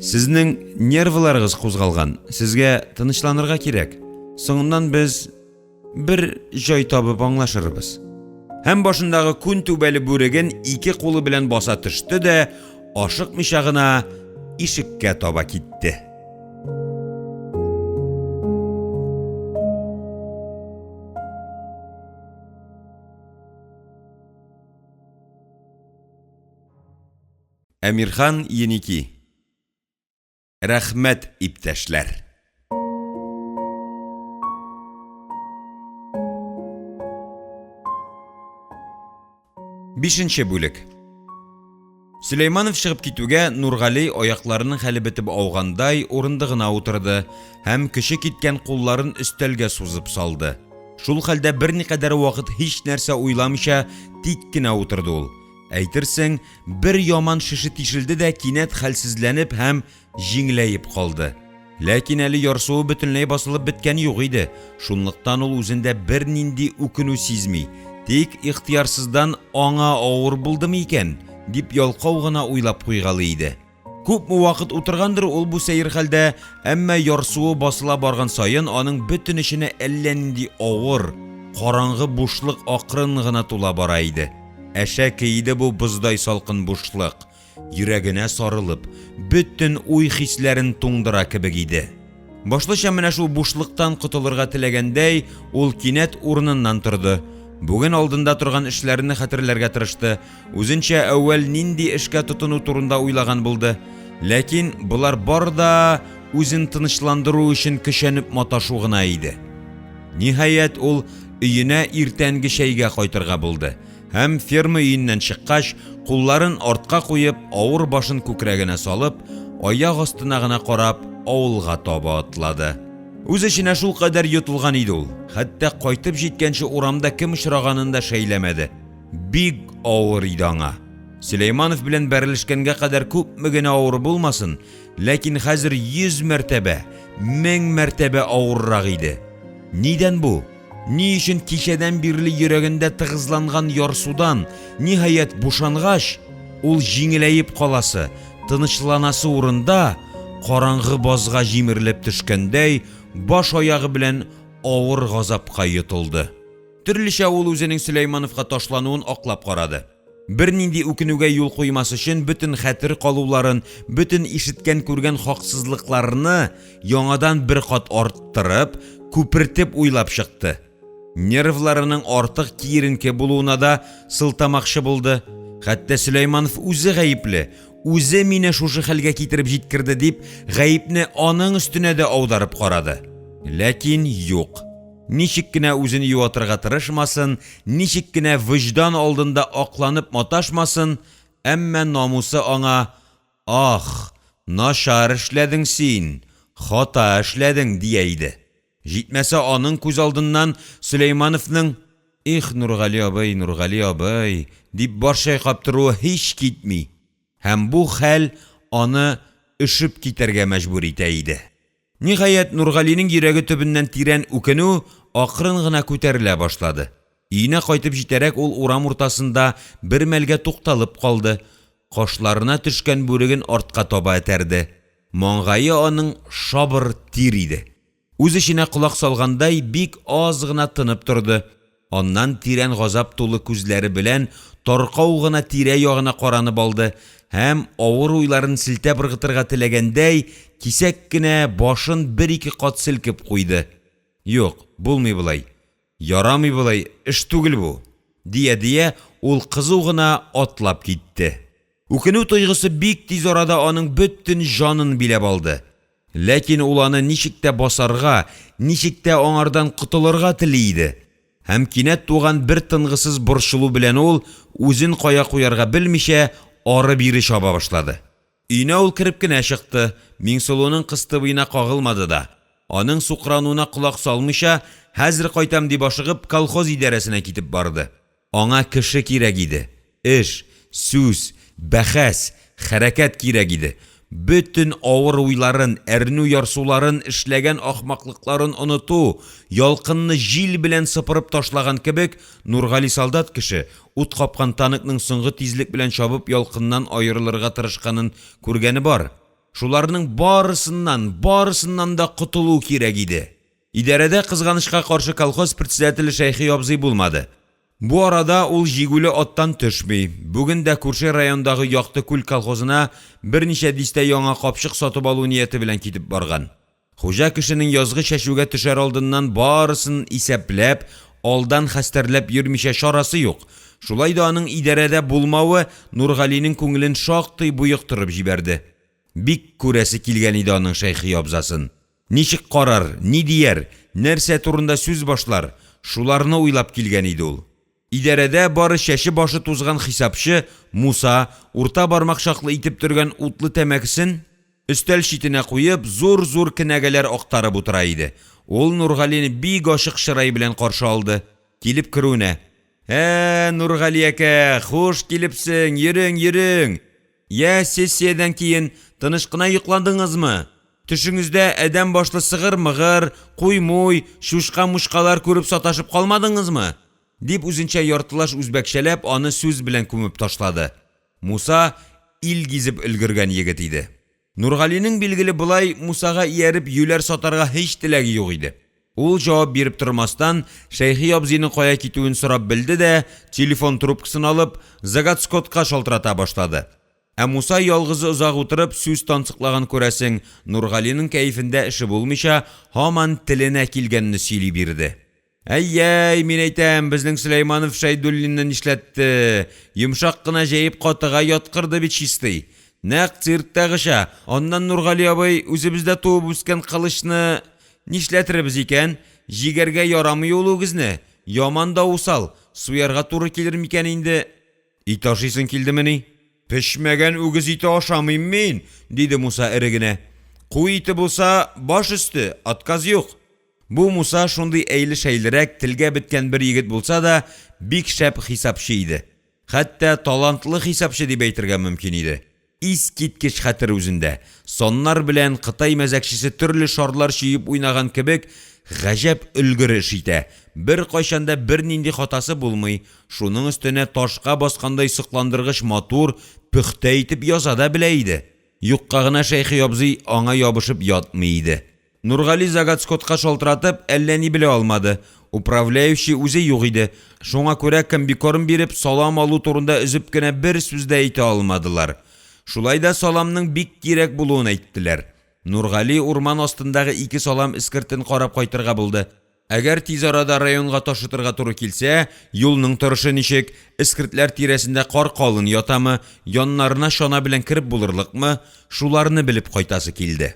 Сезнең нервыларыгыз кузгалган, сезгә тынычланырга кирәк. Соңыннан без бер җай табып аңлашырбыз. Һәм башындагы күн түбәле бүреген ике кулы белән баса төште дә, ашыкмыйча гына ишеккә таба китте. Әмирхан Еники. Рәхмәт, иптәшләр! Бишенче бүлек. Сөләйманов чыгып китүгә, Нургали, аякларының хәле бетеп аугандай, урындыгына утырды һәм көче киткән кулларын өстәлгә сузып салды. Шул хәлдә берникадәр вакыт һичнәрсә уйламыйча тик кенә утырды ул. Әйтерсең, бер яман шеше тишелде дә кинәт хәлсезләнеп һәм җиңеләеп калды. Ләкин әле ярсуы бөтенләй басылып беткән юк иде, шунлыктан ул үзендә бернинди үкенү сизми, тик ихтыярсыздан аңа авыр булдымы икән, дип ялкау гына уйлап куйгалый иде. Күпме вакыт утыргандыр ул бу сәер хәлдә, әмма ярсуы басыла барган саен аның бөтен эченә әллә нинди авыр, караңгы бушлык акрын гына тула бара иде. Әшәке иде бу боздай салкын бушлык, йөрәгенә сарылып, бөтен уй-хисләрен туңдыра кебек иде. Башлыча менә шул бушлыктан котылырга теләгәндәй, ул кинәт урыныннан торды. Бүген алдында торган эшләрне хәтерләргә тырышты. Үзенчә әүвәл нинди эшкә тотыну турында уйлаган булды. Ләкин болар бар да үзен тынычландыру өчен көчәнеп маташу гына иде. Ниһаять, ул өенә иртәнге чәйгә кайтырга булды. Һәм ферма өеннән чыккач, кулларын артка куеп, авыр башын күкрәгенә салып, аяк астына гына карап, авылга таба атлады. Үз эченә шулкадәр йотылган иде ул, хәтта кайтып җиткәнче урамда кем очраганын да шәйләмәде. Бик авыр иде аңа. Сөләйманов белән бәрелешкәнгә кадәр күпме генә авыр булмасын, ләкин хәзер йөз мәртәбә, мең мәртәбә авыррак иде. Нидән бу? Ни өчен кичәдән бирле йөрәгендә тыгызланган ярсудан, ниһаять, бушангач, ул җиңеләеп каласы, тынычланасы урында, караңгы базга җимерелеп төшкәндәй, баш-аягы белән авыр газапка йотылды. Төрлечә ул үзенең Сөләймановка ташлануын аклап карады. Бернинди үкенүгә юл куймас өчен бөтен хәтер калуларын, бөтен ишеткән-күргән хаксызлыкларны яңадан бер кат арттырып, күпертеп уйлап чыкты. Нервларының артык киеренке булуына да сылтамакчы булды. Хәтта Сөләйманов үзе гаепле, үзе мине шушы хәлгә китереп җиткерде дип, гаепне аның өстенә дә аударып карады. Ләкин юк. Ничек кенә үзен юатырга тырышмасын, ничек кенә вөҗдан алдында акланып маташмасын, әмма намусы аңа, Ах, начар эшләдең син, хата эшләдең, дия иде. Җитмәсә, аның күз алдыннан Сөләймановның, Их, Нургали абый, Нургали абый, дип баш чайкап торуы һич китми. Һәм бу хәл аны өшеп китәргә мәҗбүр итә иде. Ниһаять, Нургалинең йөрәге төбеннән тирән үкенү акрын гына күтәрелә башлады. Өенә кайтып җитәрәк ул урам уртасында бер мәлгә тукталып калды, кашларына төшкән бүреген артка таба этәрде. Маңгае аның шабыр тир иде. Үз эченә колак салгандай бик аз гына тынып торды. Аннан тирән газап тулы күзләре белән таркау гына тирә-ягына каранып алды һәм, авыр уйларын селтәп ыргытырга теләгәндәй, кисәк кенә башын бер-ике кат селкеп куйды. Юк, булмый болай. Ярамый болай, эш түгел бу! дия-дия, ул кызу гына атлап китте. Үкенү тойгысы бик тиз арада аның бөтен җанын биләп алды. Ләкин ул аны ничек тә басарга, ничек тә аңардан котылырга тели иде. Һәм кинәт туган бер тынгысыз борчылу белән ул, үзен кая куярга белмичә, ары-бире чаба башлады. Өенә ул кереп кенә чыкты, Миңсылуның кыстыбыена кагылмады да. Аның сукрануына колак салмыйча, хәзер кайтам дип ашыгып, колхоз идарәсенә китеп барды. Аңа кеше кирәк иде, эш, сүз, бәхәс, хәрәкәт кирәк иде. Бөтен авыр уйларын, әрнү-ярсуларын, эшләгән ахмаклыкларын оныту, ялкынны җил белән сыпырып ташлаган кебек, Нургали солдат кеше, ут капкан танкның соңгы тизлек белән чабып ялкыннан аерылырга тырышканын күргәне бар. Шуларның барысыннан, барысыннан да котылу кирәк иде. Идарәдә, кызганычка каршы, колхоз председателе Шәйхи абзый булмады. Бу арада ул җигүле аттан төшми, бүген дә күрше райондагы Якты Күл колхозына берничә дистә яңа капчык сатып алу нияте белән китеп барган. Хуҗа кешенең язгы чәчүгә төшәр алдыннан барысын исәпләп, алдан хәстәрләп йөрмичә чарасы юк. Шулай да аның идарәдә булмавы Нургалинең күңелен шактый боектырып җибәрде. Бик күрәсе килгән иде аның Шәйхи абзасын. Ничек карар, ни дияр, нәрсә турында сүз башлар, шуларны уйлап килгән иде ул. Идарәдә бары чәче-башы тузган хисапчы Муса, урта бармак чаклы итеп төргән утлы тәмәкесен өстәл читенә куеп, зур-зур кенәгәләр актарып утыра иде. Ул Нургалине бик ачык чырай белән каршы алды. Килеп керүенә: Ә, Нургали әкә, хуш килепсең, йөрең, йөрең! Йә, сессиядән киен тыныч кына йокладыңызмы? Төшеңездә адәм башлы сыгыр-мыгыр, куй-муй, чучка-мучкалар күреп саташып калмадыңызмы? Дип үзенчә яртылаш үзбәкчәләп аны сүз белән күмеп ташлады. Муса ил гизеп өлгергән егет иде. Нургалинең, билгеле, болай Мусага ияреп юләр сатарга һич теләге юк иде. Ул җавап биреп тормастан, Шәйхи абзыйның кая китүен сорап белде дә, телефон трубкасын алып, заготскотка шалтырата башлады. Ә Муса ялгызы озак утырып сүз тансыклаган күрәсең, Нургалинең кәефендә эше булмыйча, һаман теленә килгәнне сөйли бирде. Әй-йәй, мин әйтәм, безнең Сөләйманов Шәйдуллинны нишләтте? Йомшак кына җәеп катыга яткырды бит чистый. Нәкъ цирктагыча. Аннан, Нургали абый, үзебездә туып үскән кылычны нишләтербез икән? Җигәргә ярамый ул үгезне. Яман да усал, суярга туры килер микән инде? Ит ашыйсың килдемени? Пешмәгән үгез ите ашамыйм мин, диде Муса эре генә. Куй ите булса, баш өсте, отказ юк. Бу Муса шундый әйле-шәйлерәк, телгә беткән бер егет булса да, бик шәп хисапчы иде. Хәтта талантлы хисапчы дип әйтергә мөмкин иде. Искиткеч хәтер үзендә, саннар белән кытай мәзәкчесе төрле шарлар чөеп уйнаган кебек, гаҗәп өлгер эш итә, беркайчан да бернинди хатасы булмый, шуның өстенә ташка баскандай сокландыргыч матур, пөхтә итеп яза да белә иде. Юкка гына Шәйхи абзый аңа ябышып ятмый иде. Нургали заготскотка шалтыратып, әллә ни белә алмады. Управляющий үзе юк иде. Шуңа күрә комбикорм биреп, салам алу турында өзеп кенә бер сүз дә әйтә алмадылар. Шулай да саламның бик кирәк булуын әйттеләр. Нургали урман астындагы ике салам эскертен карап кайтырга булды. Әгәр тиз арада районга ташытырга туры килсә, юлның торышы ничек, эскертләр тирәсендә кар калын ятамы, яннарына чана белән кереп булырлыкмы, шуларны белеп кайтасы килде.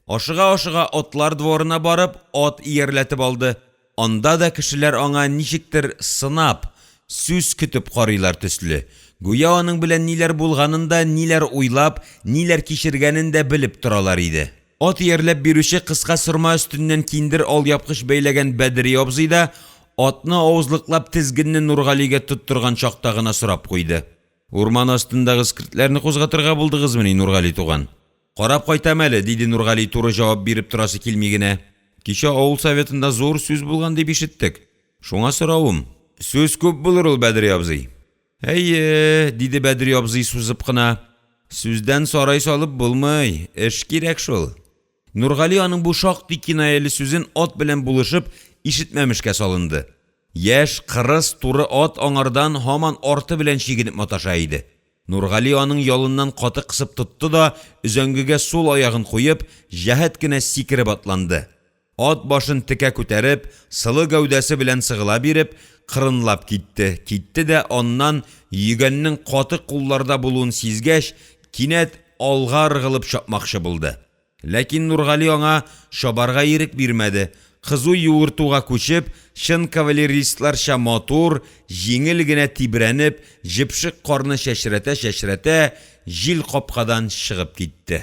Ашыга-ашыга атлар дворына барып, ат иярләтеп алды. Анда да кешеләр аңа ничектер сынап, сүз көтеп карыйлар төсле. Гүя аның белән ниләр булганын да, ниләр уйлап, ниләр кичергәнен дә белеп торалар иде. Ат иярләп бирүче кыска сырма өстеннән киндер алъяпкыч бәйләгән Бәдри абзый да атны авызлыклап тезгенне Нургалигә тоттырган чакта гына сорап куйды. Урман астындагы эскертләрне кузгатырга булдыгызмыни, Нургали туган? Карап кайтам әле, диде Нургали туры җавап биреп торасы килми генә. Кичә авыл советында зур сүз булган дип ишеттек. Шуңа соравым. Сүз күп булыр ул, Бәдри абзый. Әйе, диде Бәдри абзый сузып кына. Сүздән сарай салып булмый, эш кирәк шул. Нургали аның бу шактый кинаяле сүзен ат белән булышып ишетмәмешкә салынды. Яшь, кырыс, туры ат аңардан һаман арты белән чигенеп маташа иде. Нургали аның ялыннан каты кысып тотты да, өзәңгегә сул аягын куеп, җәһәт кенә сикереп атланды. Ат башын текә күтәреп, сылы гәүдәсе белән сыгыла биреп, кырынлап китте, китте дә аннан йөгәннең каты кулларда булуын сизгәч, кинәт алга ыргылып чапмакчы булды. Ләкин Нургали аңа чабарга ирек бирмәде, кызу юыртуга күчеп, чын кавалеристларча матур, җиңел генә тибрәнеп, җепшек карны чәчрәтә-чәчрәтә, җил капкадан чыгып китте.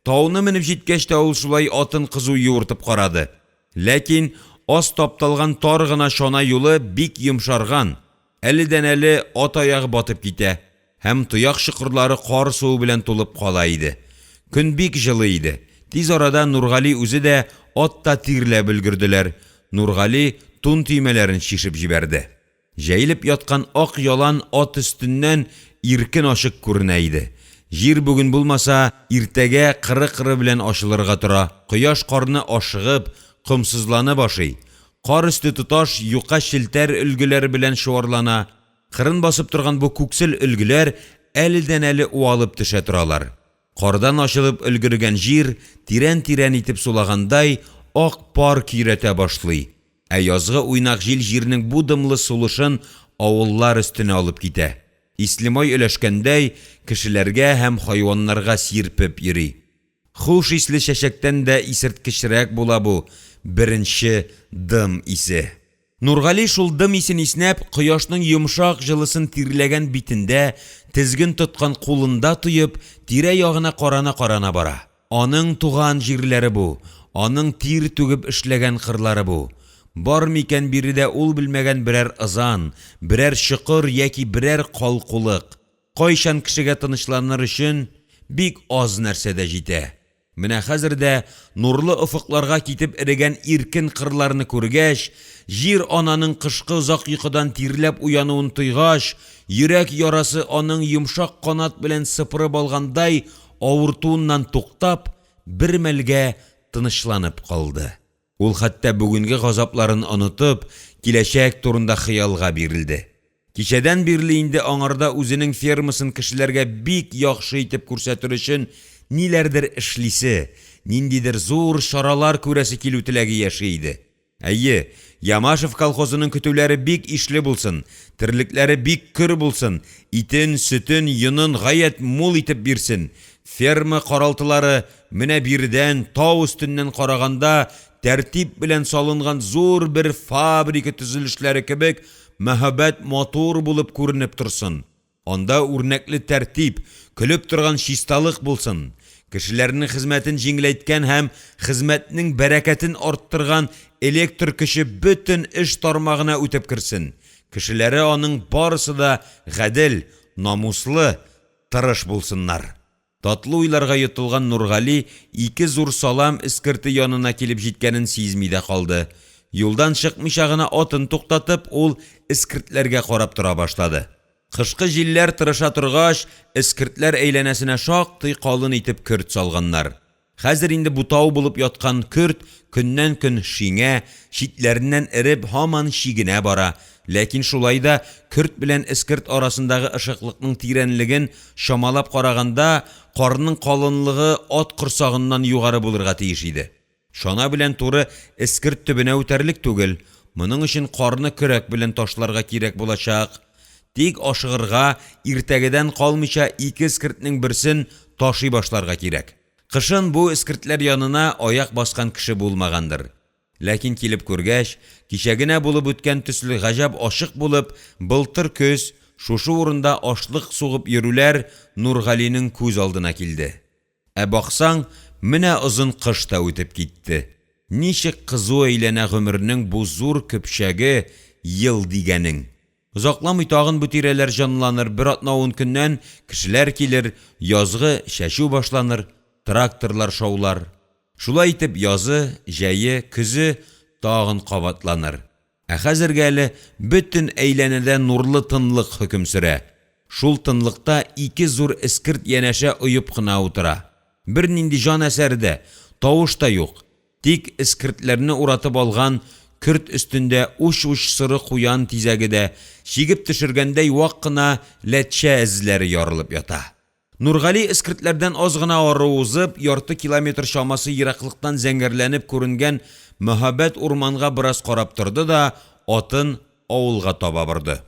Тауны менеп җиткәч тә ул шулай атын кызу юыртып карады. Ләкин аз тапталган тар гына чана юлы бик йомшарган, әледән-әле ат аягы батып китә һәм тояк чокырлары кар суы белән тулып кала иде. Көн бик җылы иде. Тиз арада Нургали үзе дә, ат та тирләп өлгерделәр. Нургали тун төймәләрен чишеп җибәрде. Җәелеп яткан ак ялан ат өстеннән иркен-ачык күренә иде. Җир бүген булмаса, иртәгә кыры-кыры белән ачылырга тора. Кояш карны ашыгып, комсызланып ашый. Кар өсте тоташ юка челтәр өлгеләре белән чуарлана, кырын басып торган бу күксел өлгеләр әледән-әле уалып төшә торалар. Кардан ачылып өлгергән җир, тирән-тирән итеп сулагандай, ак пар көйрәтә башлый, ә язгы уйнак җил җирнең бу дымлы сулышын авыллар өстенә алып китә, ислемай өләшкәндәй, кешеләргә һәм хайваннарга сирпеп йөри. Хуш исле чәчәктән дә исерткечрәк була бу беренче дым исе. Нургали шул дым исен иснәп, кояшның йомшак җылысын тирләгән битендә, тезген тоткан кулында тоеп, тирә-ягына карана-карана бара. Аның туган җирләре бу, аның тир түгеп эшләгән кырлары бу. Бар микән биредә ул белмәгән берәр ызан, берәр чокыр яки берәр калкулык? Кайчан кешегә тынычланыр өчен бик аз нәрсә дә җитә. Менә хәзер дә нурлы офыкларга китеп эрегән иркен кырларны күргәч, Җир-ананың кышкы озак йокыдан тирләп уянуын тойгач, йөрәк ярасы аның йомшак канат белән сыпырып алгандай авыртуыннан туктап, бер мәлгә тынычланып калды. Ул хәтта бүгенге газапларын онытып, киләчәк турында хыялга бирелде. Кичәдән бирле инде аңарда үзенең фермасын кешеләргә бик яхшы итеп күрсәтер өчен ниләрдер эшлисе, ниндидер зур чаралар күрәсе килү теләге яши иде. Әйе, Ямашев колхозының көтүләре бик ишле булсын, терлекләре бик көр булсын, итен, сөтен, йонын гаять мул итеп бирсен, ферма каралтылары менә биредән, тау өстеннән караганда, тәртип белән салынган зур бер фабрика төзелешләре кебек мәһабәт матур булып күренеп торсын, анда үрнәкле тәртип, көлеп торган чисталык булсын, кешеләрнең хезмәтен җиңеләйткән һәм хезмәтнең бәрәкәтен арттырган электр көче бөтен эш тармагына үтеп керсен, кешеләре аның барысы да гадел, намуслы, тырыш булсыннар. Татлы уйларга йотылган Нургали ике зур салам эскерте янына килеп җиткәнен сизми дә калды. Юлдан чыкмыйча гына атын туктатып, ул эскертләргә карап тора башлады. Кышкы җилләр тырыша торгач, эскертләр әйләнәсенә шактый калын итеп көрт салганнар. Хәзер инде бу тау булып яткан көрт көннән-көн шиңә, читләреннән эреп, һаман чигенә бара, ләкин шулай да көрт белән эскерт арасындагы ышыклыкның тирәнлеген чамалап караганда, карның калынлыгы ат корсагыннан югары булырга тиеш иде. Чана белән туры эскерт төбенә үтәрлек түгел, моның өчен карны көрәк белән ташларга кирәк булачак. Тик ашыгырга, иртәгедән калмыйча ике эскертнең берсен ташый башларга кирәк. Кышын бу эскертләр янына аяк баскан кеше булмагандыр. Ләкин килеп күргәч, кичә генә булып үткән төсле гаҗәп ачык булып, былтыр көз шушы урында ашлык сугып йөрүләр Нургалинең күз алдына килде. Ә баксаң, менә озын кыш та үтеп китте. Ничек кызу әйләнә гомернең бу зур көпчәге, ел дигәнең! Озакламый тагын бу тирәләр җанланыр, бер атна-ун көннән кешеләр килер, язгы чәчү башланыр, тракторлар шаулар. Шулай итеп, язы, җәе, көзе тагын кабатланыр. Ә хәзергә әле бөтен әйләнәдә нурлы тынлык хөкем сөрә. Шул тынлыкта ике зур эскерт янәшә оеп кына утыра. Бернинди җан әсәре дә, тавыш та юк. Тик эскертләрне уратып алган көрт өстендә уч-уч соры куян тизәге дә, чигеп төшергәндәй вак кына ләтчә эзләре ярылып ята. Нургали эскертләрдән аз гына ары узып, ярты километр чамасы ераклыктан зәңгәрләнеп күренгән мәһабәт урманга бераз карап торды да атын авылга таба борды.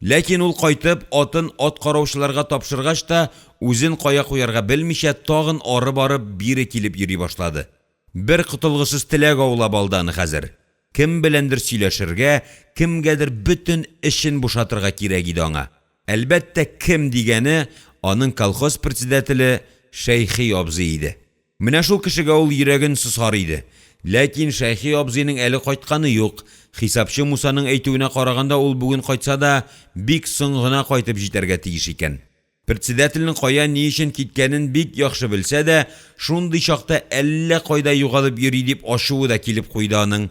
Ләкин ул кайтып, атын ат караучыларга тапшыргач та, үзен кая куярга белмичә, тагын ары барып, бире килеп йөри башлады. Бер котылгысыз теләк аулап алды аны хәзер. Кем беләндер сөйләшергә, кемгәдер бөтен эчен бушатырга кирәк иде аңа. Әлбәттә, кем дигәне аның колхоз председателе Шәйхи абзый иде. Менә шул кешегә ул йөрәген сосар иде. Ләкин Шәйхи абзыйның әле кайтканы юк. Хисапчы Мусаның әйтүенә караганда, ул бүген кайтса да, бик соң гына кайтып җитәргә тиеш икән. Председательнең кая, ни өчен киткәнен бик яхшы белсә дә, шундый чакта әллә кайда югалып йөри дип ачуы да килеп куйды аның.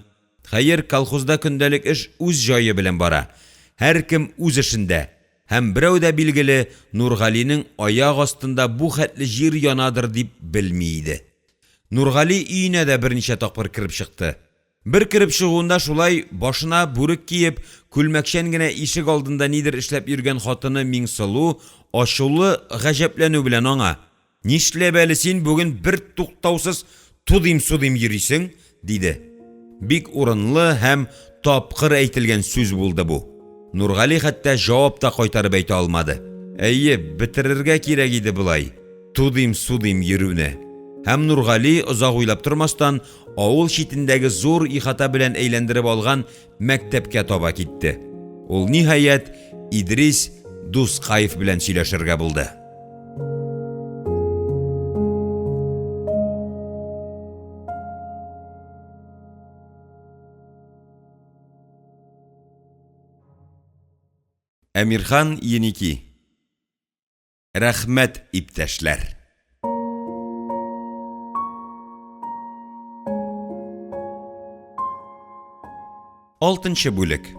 Хәер, колхозда көндәлек эш үз җае белән бара. Һәркем үз эшендә. Һәм берәү дә, билгеле, Нургалинең аяк астында бу хәтле җир янадыр дип белми иде. Нургали өенә дә берничә тапкыр кереп чыкты. Бер кереп чыгуында шулай башына бүрек киеп, күлмәкчән генә ишек алдында нидер эшләп йөргән хатыны Миңсылу ачулы гаҗәпләнү белән аңа: «Нишләп әле син бүген бертуктаусыз тудыйм-судыйм йөрисең?» – диде. Бик урынлы һәм тапкыр әйтелгән сүз булды бу. Нургали хәтта җавап та кайтарып әйтә алмады. Әйе, бетерергә кирәк иде болай тудыйм-судыйм йөрүне. Һәм Нургали, озак уйлап тормастан, авыл читендәге зур ихата белән әйләндереп алган мәктәпкә таба китте. Ул, ниһаять, Идрис Дускаев белән сөйләшергә булды. Әмирхан Еники. Рәхмәт, иптәшләр! Алтынчы бүлек.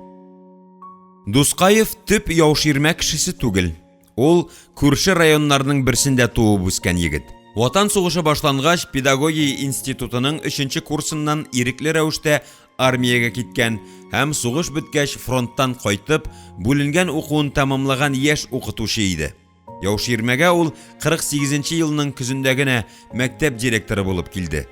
Дускаев төп Яуширмә кешесе түгел. Ул күрше районнарның берсендә туып үскән егет. Ватан сугышы башлангач, педагогия институтының өченче курсыннан ирекле рәвештә армиягә киткән һәм сугыш беткәч фронттан кайтып, бүленгән укуын тәмамлаган яшь укытучы иде. Яуширмәгә ул 48 нче елның көзендә генә мәктәп директоры булып килде.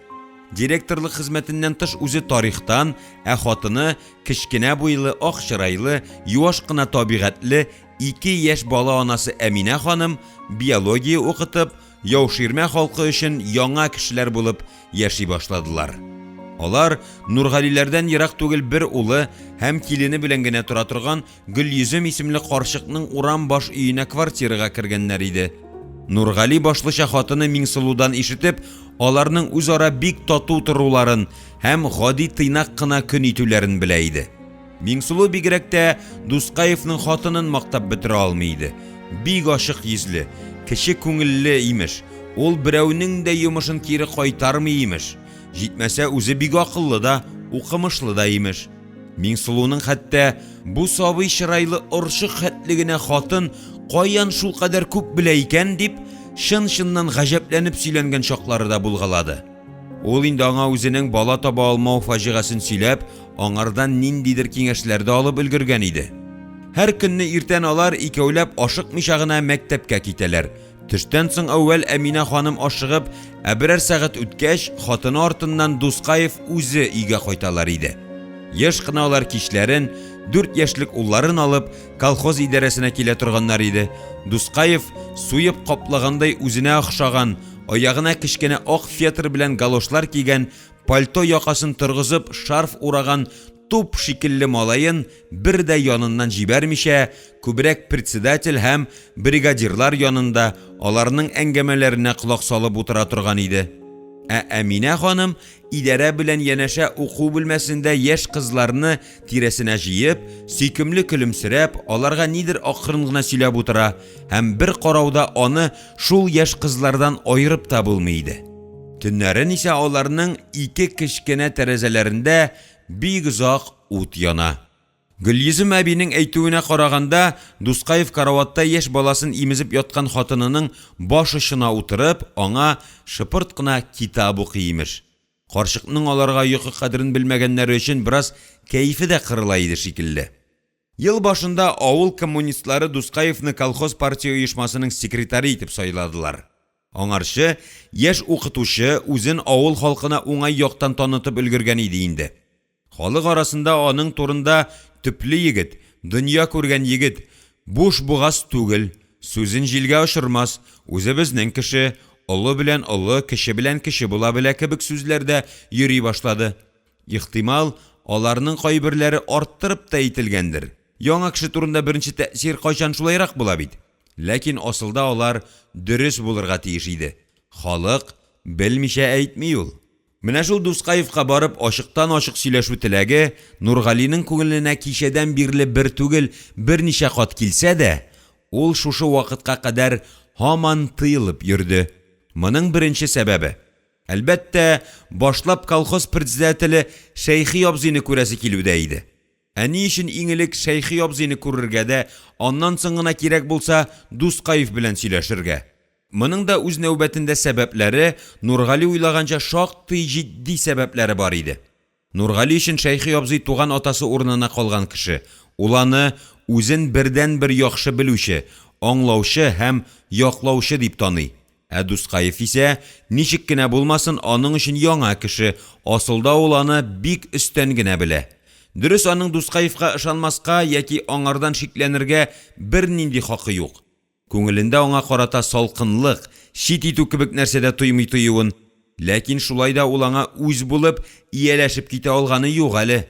Директорлык хезмәтеннән тыш үзе тарихтан, ә хатыны, кечкенә буйлы, ак чырайлы, юаш кына табигатьле ике яшь бала анасы Әминә ханым биология укытып, Яуширмә халкы өчен яңа кешеләр булып яши башладылар. Алар Нургалиләрдән ерак түгел бер улы һәм килене белән генә тора торган Гөлйөзем исемле карчыкның урам баш өенә квартирага кергәннәр иде. Нургали башлыча хатыны Миңсылудан ишетеп, аларның үзара бик тату торуларын һәм гади тыйнак кына көн итүләрен белә иде. Миңсылу бигрәк тә Дускаевның хатынын мактап бетерә алмый иде. Бик ачык йөзле, кече күңелле, имеш. Ул берәүнең дә йомышын кире кайтармый, имеш. Җитмәсә, үзе бик акыллы да, укымышлы да, имеш. Миңсылуның хәтта бу сабый чырайлы орчык хәтле генә хатын каян шулкадәр күп белә икән дип, чын-чыннан гаҗәпләнеп сөйләнгән чаклары да булгалады. Ул инде аңа үзенең бала таба алмау фаҗигасен сөйләп, аңардан ниндидер киңәшләр дә алып өлгергән иде. Һәр көнне иртән алар икәүләп ашыкмыйча гына мәктәпкә китәләр. Төштән соң әүвәл Әминә ханым ашыгып, ә берәр сәгать үткәч, хатыны артыннан Дускаев үзе өйгә кайталар иде. Еш кына алар кичләрен, дүрт яшьлек улларын алып, колхоз идарәсенә килә торганнар иде. Дускаев, суеп каплагандай үзенә охшаган, аягына кечкенә ак фетр белән галошлар кигән, пальто якасын торгызып шарф ураган туп шикелле малаен бер дә яныннан җибәрмичә, күбрәк председатель һәм бригадирлар янында аларның әңгәмәләренә колак салып утыра торган иде. Ә Әминә ханым идарә белән янәшә уку бүлмәсендә яшь кызларны тирәсенә җыеп, сөйкемле көлемсерәп, аларга нидер акрын гына сөйләп утыра һәм бер карауда аны шул яшь кызлардан аерып та булмый иде. Төннәрен исә аларның ике кечкенә тәрәзәләрендә бик озак ут яна. Гөлйөзем әбинең әйтүенә караганда, Дускаев караватта яшь баласын имезеп яткан хатынының баш очына утырып, аңа шыпырт кына китап укый, имеш. Карчыкның аларга йокы кадерен белмәгәннәре өчен бераз кәефе дә кырыла иде шикелле. Ел башында авыл коммунистлары Дускаевны колхоз партия оешмасының секретаре итеп сайладылар. Аңарчы яшь укытучы үзен авыл халкына уңай яктан танытып өлгергән иде инде. Халык арасында аның турында төпле егет, дөнья күргән егет, буш бугаз түгел, сүзен җилгә очырмас, үзебезнең кеше, олы белән олы, кече белән кече була белә кебек сүзләр дә йөри башлады. Ихтимал, аларның кайберләре арттырып та әйтелгәндер. Яңа кеше турында беренче тәэсир кайчан шулайрак була бит. Ләкин асылда алар дөрес булырга тиеш иде. Халык белмичә әйтми ул. Менә шул Дускаевка барып ачыктан-ачык сөйләшү теләге Нургалинең күңеленә кичәдән бирле бер түгел, берничә кат килсә дә, ул шушы вакытка кадәр һаман тыелып йөрде. Моның беренче сәбәбе, әлбәттә, башлап колхоз председателе Шәйхи абзыйны күрәсе килүдә иде. Ә ни өчен иң элек Шәйхи абзыйны күрергә дә, аннан соң гына кирәк булса, Дускаев белән сөйләшергә? Моның да үз нәүбәтендә сәбәпләре, Нургали уйлаганча шактый җитди сәбәпләре бар иде. Нургали өчен Шәйхи абзый туган атасы урынына калган кеше, ул аны үзен бердәнбер яхшы белүче, аңлаучы һәм яклаучы дип таный, ә Дускаев исә, ничек кенә булмасын, аның өчен яңа кеше, асылда ул аны бик өстән генә белә. Дөрес, аның Дускаевка ышанмаска яки аңардан шикләнергә бернинди хакы юк. Күңелендә аңа карата салкынлык, чит итү кебек нәрсә дә тоймый тоюын. Ләкин шулай да ул аңа үз булып, ияләшеп китә алганы юк әле.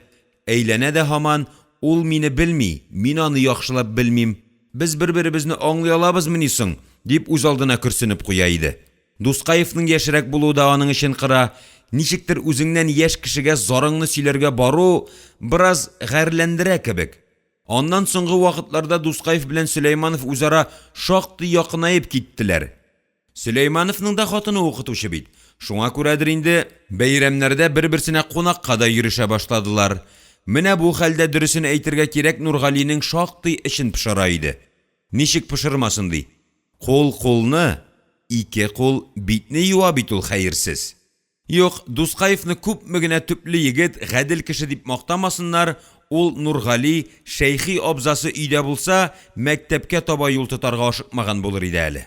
Әйләнә дә һаман, ул мине белми, мин аны яхшылап белмим, без бер-беребезне аңлый алабызмыни соң, дип үзалдына көрсенеп куя иде. Дускаевның яшьрәк булуы да аның эчен кыра, ничектер үзеңнән яшь кешегә зарыңны сөйләргә бару бераз гарьләндерә кебек. Аннан соңгы вакытларда Дускаев белән Сөләйманов үзара шактый якынаеп киттеләр. Сөләймановның да хатыны укытучы бит, шуңа күрәдер инде, бәйрәмнәрдә бер-берсенә кунакка да йөрешә башладылар. Менә бу хәл дә, дөресен әйтергә кирәк, Нургалинең шактый эчен пошыра иде. Ничек пошырмасын ди, кул кулны, ике кул битне юа бит ул хәерсез. Юк, Дускаевны күпме генә төпле егет, гадел кеше дип мактамасыннар, ул Нургали, Шәйхи абзасы өйдә булса, мәктәпкә таба юл тотарга ашыкмаган булыр иде әле.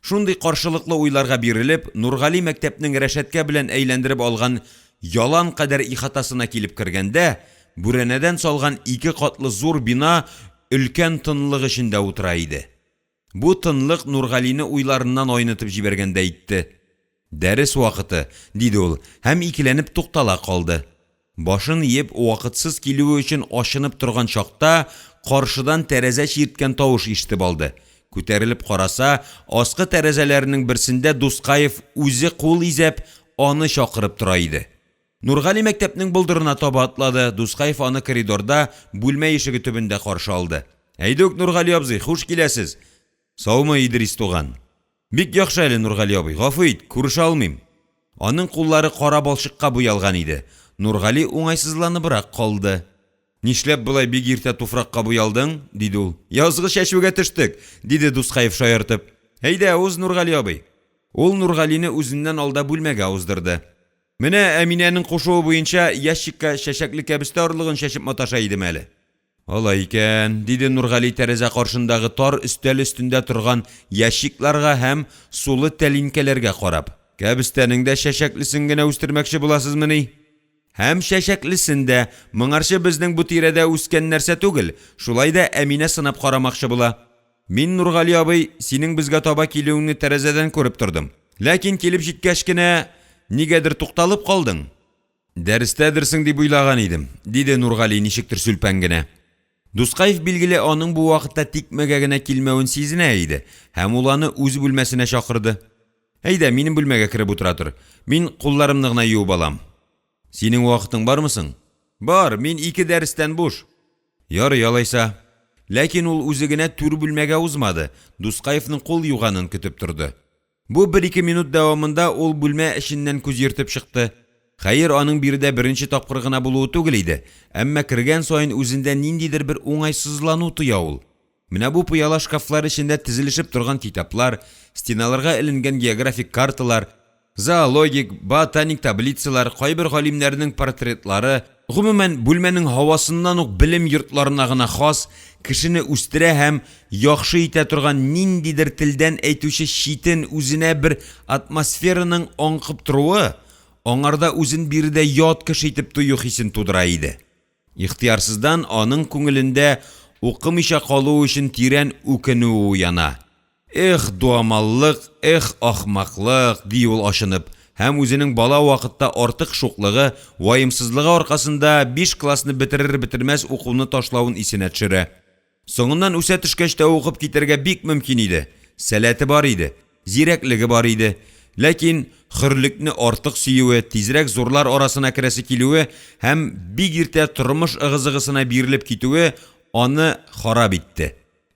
Шундый каршылыклы уйларга бирелеп, Нургали мәктәпнең рәшәткә белән әйләндереп алган ялан кадәр ихатасына килеп кергәндә, бүрәнәдән салган ике катлы зур бина өлкән тынлык эчендә утыра иде. Бу тынлык Нургалине уйларыннан айнытып җибәргәндәй итте. Дәрес вакыты, диде ул һәм икеләнеп туктала калды. Башын иеп, вакытсыз килүе өчен ачынып торган чакта, каршыдан тәрәзә чирткән тавыш ишетеп алды. Күтәрелеп караса, аскы тәрәзәләренең берсендә Дускаев үзе кул изәп, аны чакырып тора иде. Нургали мәктәпнең болдырына таба атлады, Дускаев аны коридорда, бүлмә ишеге төбендә каршы алды. Әйдүк, Нургали абзый, хуш киләсез! Саумы, Идрис туган? Бик яхшы әле, Нургали абый, гафу ит, күрешә алмыйм. Аның куллары кара балчыкка буялган иде. Нургали уңайсызланыбрак калды. Нишләп болай бик иртә туфракка буялдың? диде ул. Язгы чәчүгә төштек, диде Дускаев шаяртып. Әйдә, уз, Нургали абый. Ул Нургалине үзеннән алда бүлмәгә уздырды. Менә Әминәнең кушуы буенча ящикка чәчәкле кәбестә орлыгын чәчеп маташа идем әле. Алай икән, диде Нургали тәрәзә каршындагы тар өстәл өстендә торган ящикларга һәм сулы тәлинкәләргә карап. Кәбестәнең дә чәчәклесен генә үстермәкче буласызмыни? Һәм чәчәклесен дә, моңарчы безнең бу тирәдә үскән нәрсә түгел, шулай да Әминә сынап карамакчы була. Мин, Нургали абый, синең безгә таба килүеңне тәрәзәдән күреп тордым. Ләкин килеп җиткәч кенә, нигәдер тукталып калдың. Дәрестәдерсең дип уйлаган идем, диде Нургали ничектер сүлпән генә. Дускаев, билгеле, аның бу вакытта тикмәгә генә килмәвен сизенә иде һәм ул аны үз бүлмәсенә чакырды. Әйдә, минем бүлмәгә кереп утыра тор. Мин кулларымны гына юып алам. Синең вакытың бармы соң? Бар, мин ике дәрестән буш. Ярый алайса. Ләкин ул үзе генә түр бүлмәгә узмады, Дускаевның кул юганын көтеп торды. Бу бер-ике минут дәвамында ул бүлмә эченнән күз йөртеп чыкты. Хәер, аның биредә беренче тапкыр гына булуы түгел иде, әмма кергән саен үзендә ниндидер бер уңайсызлану тоя ул. Менә бу пыяла шкафлар эчендә тезелешеп торган китаплар, стеналарга эленгән географик карталар, зоологик, ботаник таблицалар, кайбер галимнәрнең портретлары, гомумән, бүлмәнең һавасыннан ук белем йортларына гына хас, кешене үстерә һәм яхшы итә торган ниндидер телдән әйтүче читен үзенә бер атмосфераның аңкып торуы аңарда үзен биредә ят кеше итеп тою хисен тудыра иде. Ихтыярсыздан аның күңелендә укымыйча калуы өчен тирән үкенү уяна. Эх, дуамаллык, эх, ахмаклык, ди ул ачынып һәм үзенең бала вакытта артык шуклыгы, ваемсызлыгы аркасында биш классны бетерер-бетермәс укуны ташлавын исенә төшерә. Соңыннан үсә төшкәч тә укып китәргә бик мөмкин иде, сәләте бар иде, зирәклеге бар иде. Ләкин хөрлекне артык сөюе, тизрәк зурлар арасына керәсе килүе һәм бик иртә тормыш ыгы-зыгысына бирелеп китүе аны харап итте.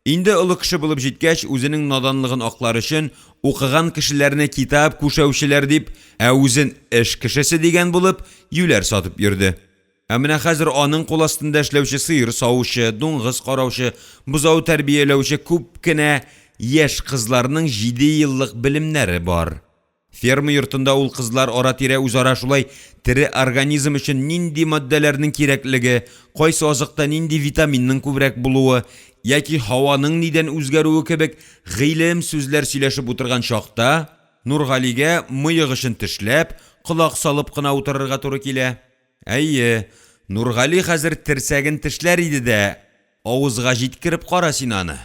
Инде олы кеше булып җиткәч, үзенең наданлыгын аклар өчен, укыган кешеләрне китап күшәүчеләр дип, ә үзен эш кешесе дигән булып, юләр сатып йөрде. Ә менә хәзер аның кул астында эшләүче сыер савучы, дуңгыз караучы, бозау тәрбияләүче күп кенә яшь кызларның җидееллык белемнәре бар. Ферма йортында ул кызлар ара-тирә үзара шулай тере организм өчен нинди матдәләрнең кирәклеге, кайсы азыкта нинди витаминның күбрәк булуы яки һаваның нидән үзгәрүе кебек гыйлем сүзләр сөйләшеп утырган чакта Нургалигә мыек очын тешләп, колак салып кына утырырга туры килә. Әйе, Нургали хәзер терсәген тешләр иде дә, авызга җиткереп кара син аны!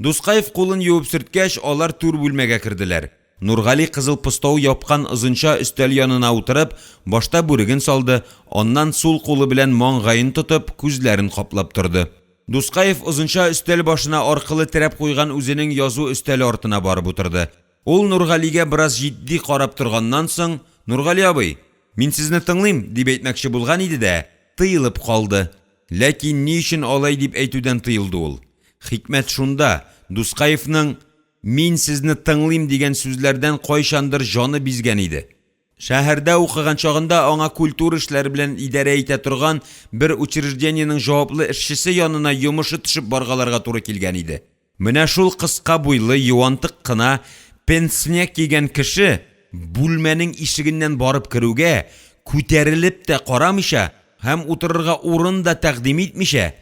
Дускаев кулын юып сөрткәч, алар түр бүлмәгә керделәр. Нургали кызыл постау япкан озынча өстәл янына утырып, башта бүреген салды, аннан сул кулы белән маңгаен тотып, күзләрен каплап торды. Дускаев озынча өстәл башына аркылы терәп куйган үзенең язу өстәле артына барып утырды. Ул Нургалигә бераз җитди карап торганнан соң, Нургали абый, мин сезне тыңлыйм, дип әйтмәкче булган иде дә, тыелып калды. Ләкин ни өчен алай дип әйтүдән тыелды ул? Хикмәт шунда, Дускаевның Мин сезне тыңлыйм дигән сүзләрдән кайчандыр җаны бизгән иде. Шәһәрдә укыган чагында аңа культура эшләре белән идарә итә торган бер учреждениенең җаваплы эшчесе янына йомышы төшеп баргаларга туры килгән иде. Менә шул кыска буйлы, юантык кына пенсне кигән кеше бүлмәнең ишегеннән барып керүгә, күтәрелеп тә карамыйча һәм утырырга урын да тәкъдим итмичә,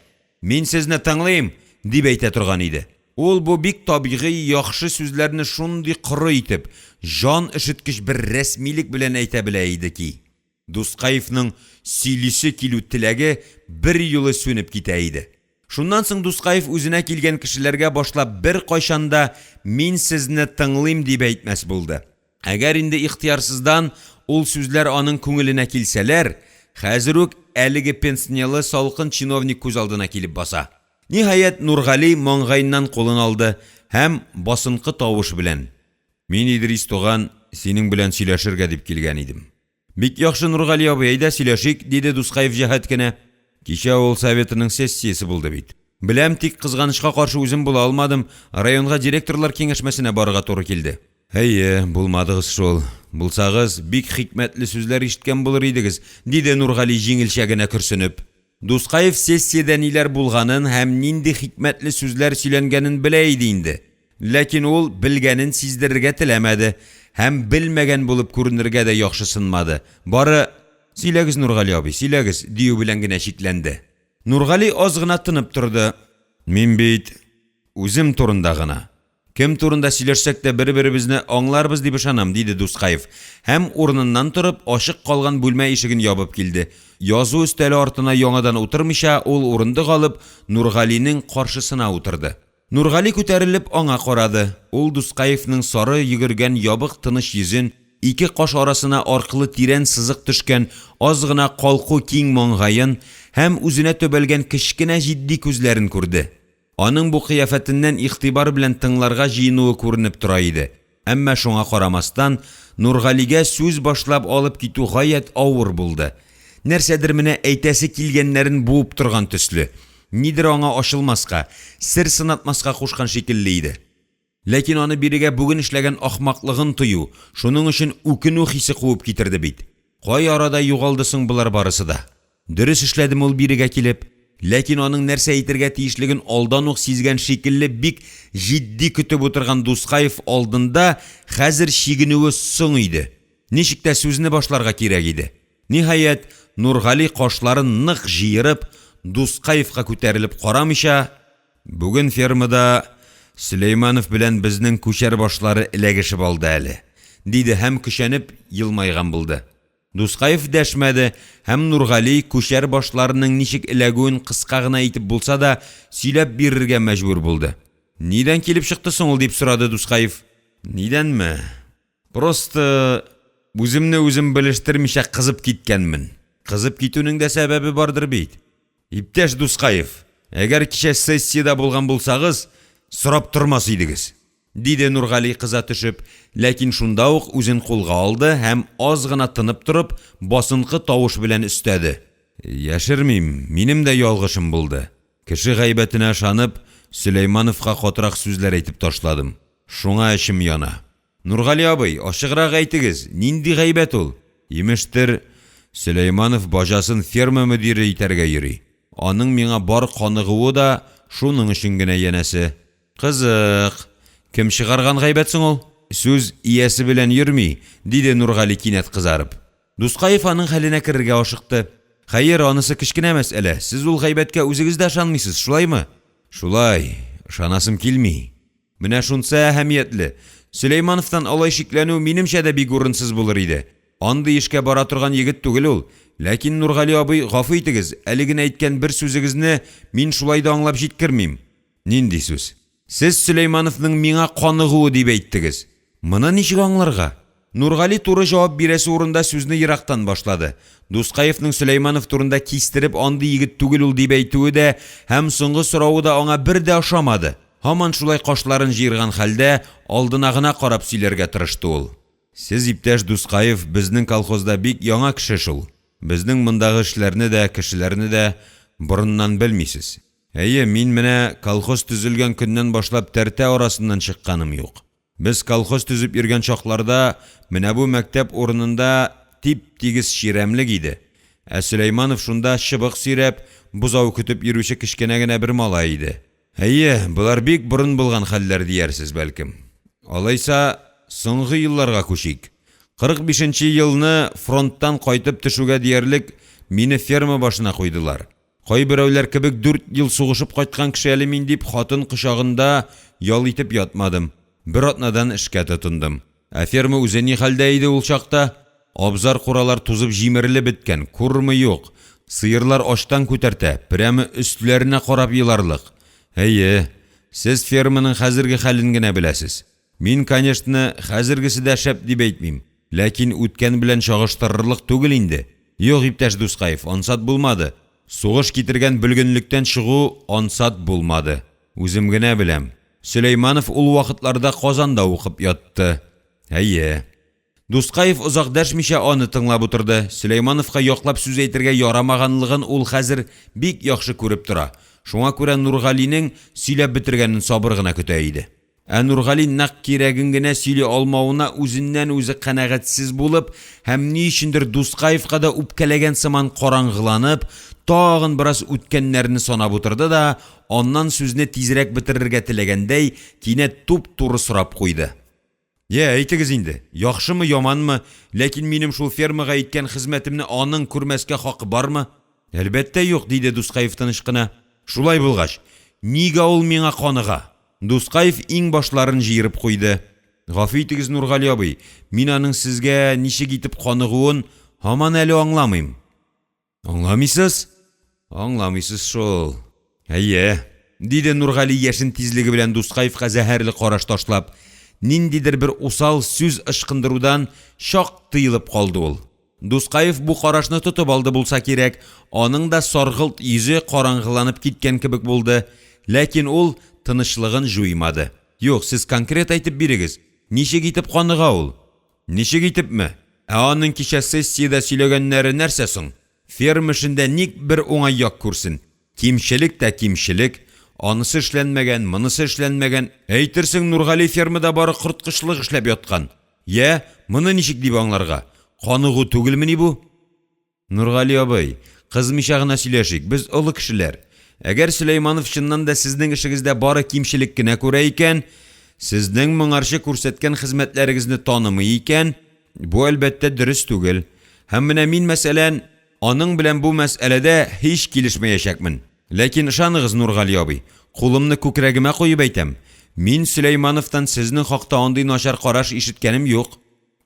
Мин сезне тыңлыйм! дип әйтә торган иде. Ул бу бик табигый, яхшы сүзләрне шундый коры итеп, җан өшеткеч бер рәсмилек белән әйтә белә иде ки. Дускаевның сөйлисе килү теләге берьюлы сүнеп китә иде. Шуннан соң Дускаев үзенә килгән кешеләргә башлап беркайчан да мин сезне тыңлыйм дип әйтмәс булды. Әгәр инде ихтыярсыздан ул сүзләр аның күңеленә килсәләр, хәзер үк әлеге пенснелы салкын чиновник күз алдына килеп баса. Ниһаять, Нургали маңгаеннан кулын алды һәм басынкы тавыш белән. Мин, Идрис туган, синең белән сөйләшергә дип килгән идем. Бик яхшы, Нургали абый, әйдә сөйләшик, диде Дускаев җәһәт кенә. Кичә авыл советының сессиясе булды бит. Беләм, тик кызганычка каршы үзем була алмадым, районга директорлар киңәшмәсенә барырга туры килде. Әйе, булмадыгыз шул. Булсагыз, бик хикмәтле сүзләр ишеткән булыр идегез, диде Нургали җиңелчә генә көрсенеп. Дускаев сессиядә ниләр булганын һәм нинди хикмәтле сүзләр сөйләнгәнен белә иде инде. Ләкин ул белгәнен сиздерергә теләмәде һәм белмәгән булып күренергә дә яхшысынмады, бары, Сөйләгез, Нургали абый, сөйләгез, дию белән генә чикләнде. Нургали аз гына тынып торды. Мин бит үзем турында гына. Кем турында сөйләшсәк тә бер-беребезне аңларбыз дип ышанам, диде Дускаев һәм, урыныннан торып, ачык калган бүлмә ишеген ябып килде. Язу өстәле артына яңадан утырмыйча, ул урындык алып, Нургалинең каршысына утырды. Нургали күтәрелеп аңа карады. Ул Дускаевның сары йөгергән ябык тыныч йөзен, ике каш арасына аркылы тирән сызык төшкән аз гына калку киң маңгаен һәм үзенә төбәлгән кечкенә җитди күзләрен күрде. Аның бу кыяфәтеннән игътибар белән тыңларга җыенуы күренеп тора иде. Әмма шуңа карамастан, Нургалигә сүз башлап алып китү гаять авыр булды. Нәрсәдер менә әйтәсе килгәннәрен буып торган төсле, нидер аңа ачылмаска, сер сынатмаска кушкан шикелле иде. Ләкин аны бирегә бүген эшләгән ахмаклыгын тою, шуның өчен үкенү хисе куып китерде бит. Кай арада югалды соң болар барысы да? Дөрес эшләдеме ул бирегә килеп? Ләкин аның нәрсә әйтергә тиешлеген алдан ук сизгән шикелле бик җитди көтеп утырган Дускаев алдында хәзер чигенүе соң иде. Ничек тә сүзне башларга кирәк иде. Ниһаять, Нургали кашларын нык җыерып, Дускаевка күтәрелеп карамыйча, Бүген фермада Сөләйманов белән безнең күчәр башлары эләгешеп алды әле, диде һәм көчәнеп елмайган булды. Дускаев дәшмәде һәм Нургали күчәр башларының ничек эләгүен кыска гына итеп булса да сөйләп бирергә мәҗбүр булды. Нидән килеп чыкты соң ул, дип сорады Дускаев. Нидәнме? Просто үземне үзем белештермичә кызып киткәнмен. Кызып китүнең дә сәбәбе бардыр бит. Иптәш Дускаев, әгәр кичә сессиядә булган булсагыз, сорап тормас идегез. Диде Нургали кыза төшеп, ләкин шунда ук үзен кулга алды һәм аз гына тынып торып, басынкы тавыш белән өстәде. Яшермим, минем дә ялгышым булды. Кеше гайбәтенә ышанып, Сөләймановка катырак сүзләр әйтеп ташладым. Шуңа эчем яна. Нургали абый, ачыграк әйтегез, нинди гайбәт ул? Имештер, Сөләйманов баҗасын ферма мөдире итәргә йөри. Аның миңа бар каныгуы да шуның өчен генә, янәсе. Кызык. Кем чыгарган гайбәт соң ул? Сүз иясе белән йөрми,– диде Нургали кинәт кызарып. Дускаев аның хәленә керергә ашыкты: – Хәер, анысы кечкенә мәсьәлә, сез ул гайбәткә үзегез дә ышанмыйсыз, шулаймы? Шулай, ышанасым килми. Менә шунысы әһәмиятле, Сөләймановтан алай шикләнү минемчә дә бик урынсыз булыр иде, андый эшкә бара торган егет түгел ул. Ләкин, Нургали абый, гафу итегез, әле генә әйткән бер сүзегезне мин шулай да аңлап җиткермим. Нинди сүз? Сез Сөләймановның миңа каныгуы дип әйттегез. Моны ничек аңларга? Нургали туры җавап бирәсе урында сүзне ерактан башлады. Дускаевның Сөләйманов турында кистереп андый егет түгел ул дип әйтүе дә һәм соңгы соравы да аңа бер дә ошамады. Һаман шулай кашларын җыерган хәлдә алдына гына карап сөйләргә тырышты ул. Сез, иптәш Дускаев, безнең колхозда бик яңа кеше шул. Безнең мондагы эшләрне дә, кешеләрне дә борыннан белмисез. Әйе, мин менә колхоз төзелгән көннән башлап тәртә арасыннан чыкканым юк. Без колхоз төзеп йөргән чакларда менә бу мәктәп урынында тип-тигез чирәмлек иде. Ә Сөләйманов шунда чыбык сөйрәп, бозау көтеп йөрүче кечкенә генә бер малай иде. Әйе, болар бик борын булган хәлләр диярсез, бәлкем. Алайса, соңгы елларга күчик. 45 нче елны фронттан кайтып төшүгә диярлек мине ферма башына куйдылар. Кайберәүләр кебек дүрт ел сугышып кайткан кеше әле мин дип хатын кочагында ял итеп ятмадым. Бер атнадан эшкә тотындым. Ә ферма үзе ни хәлдә иде ул чакта? Абзар-куралар тузып җимерелеп беткән, курмы юк. Сыерлар ачтан күтәртә, прәме өстләренә карап еларлык. Әйе, сез ферманың хәзерге хәлен генә беләсез. Мин, конечно, хәзергесе дә шәп дип әйтмим, ләкин үткән белән чагыштырырлык түгел инде. Юк, иптәш Дускаев, ансат булмады. Сугыш китергән бөлгенлектән чыгу ансат булмады. Үзем генә беләм. Сөләйманов ул вакытларда Казанда укып ятты. Әйе. Дускаев озак дәшмичә аны тыңлап утырды. Сөләймановка яклап сүз әйтергә ярамаганлыгын ул хәзер бик яхшы күреп тора. Шуңа күрә Нургалинең сөйләп бетергәнен сабыр гына көтә иде. Ә Нургали нәкъ кирәген генә сөйли алмавына үзеннән-үзе канәгатьсез булып һәм ни өчендер Дускаевка да үпкәләгән сыман караңгыланып, тагын бераз үткәннәрне санап утырды да, аннан сүзне тизрәк бетерергә теләгәндәй, кинәт туп-туры сорап куйды. Йә, әйтегез инде, яхшымы, яманмы, ләкин минем шул фермага иткән хезмәтемне аның күрмәскә хакы бармы? Әлбәттә, юк, диде Дускаев тыныч кына. Шулай булгач, нигә ул миңа каныга? Дускаев иңбашларын җыерып куйды. Гафу итегез, Нургали абый, мин аның сезгә ничек итеп каныгуын һаман әле аңламыйм. Аңламыйсыз? Аңламыйсыз шул. Әйе, диде Нургали яшен тизлеге белән Дускаевка зәһәрле караш ташлап. Ниндидер бер усал сүз ычкындырудан чак тыелып калды ул. Дускаев бу карашны тотып алды булса кирәк, аның да саргылт йөзе караңгыланып киткән кебек булды. Ләкин ул тынычлыгын җуймады. Юк, сез конкрет әйтеп бирегез, ничек итеп каныга ул? Ничек итепме? Ә аның кичә сессиядә сөйләгәннәре нәрсә соң? Ферма эшендә ник бер уңай як күрсен? Кимчелек тә кимчелек, анысы эшләнмәгән, монысы эшләнмәгән, әйтерсең, Нургали фермада бары корткычлык эшләп яткан. Йә, моны ничек дип аңларга? Каныгу түгелмени бу? Нургали абый, кызмыйча гына сөйләшик, без олы кешеләр. Әгәр Сөләйманов чыннан да сезнең эшегездә бары кимчелек кенә күрә икән, сезнең моңарчы күрсәткән хезмәтләрегезне танымый икән, бу, әлбәттә, дөрес түгел. Һәм менә мин, мәсәлән, Аның белән бу мәсьәләдә һич килешмәячәкмен. Ләкин ышаныгыз, Нургали абый, кулымны күкрәгемә куеп әйтәм, мин Сөләймановтан сезнең хакта андый начар караш ишеткәнем юк.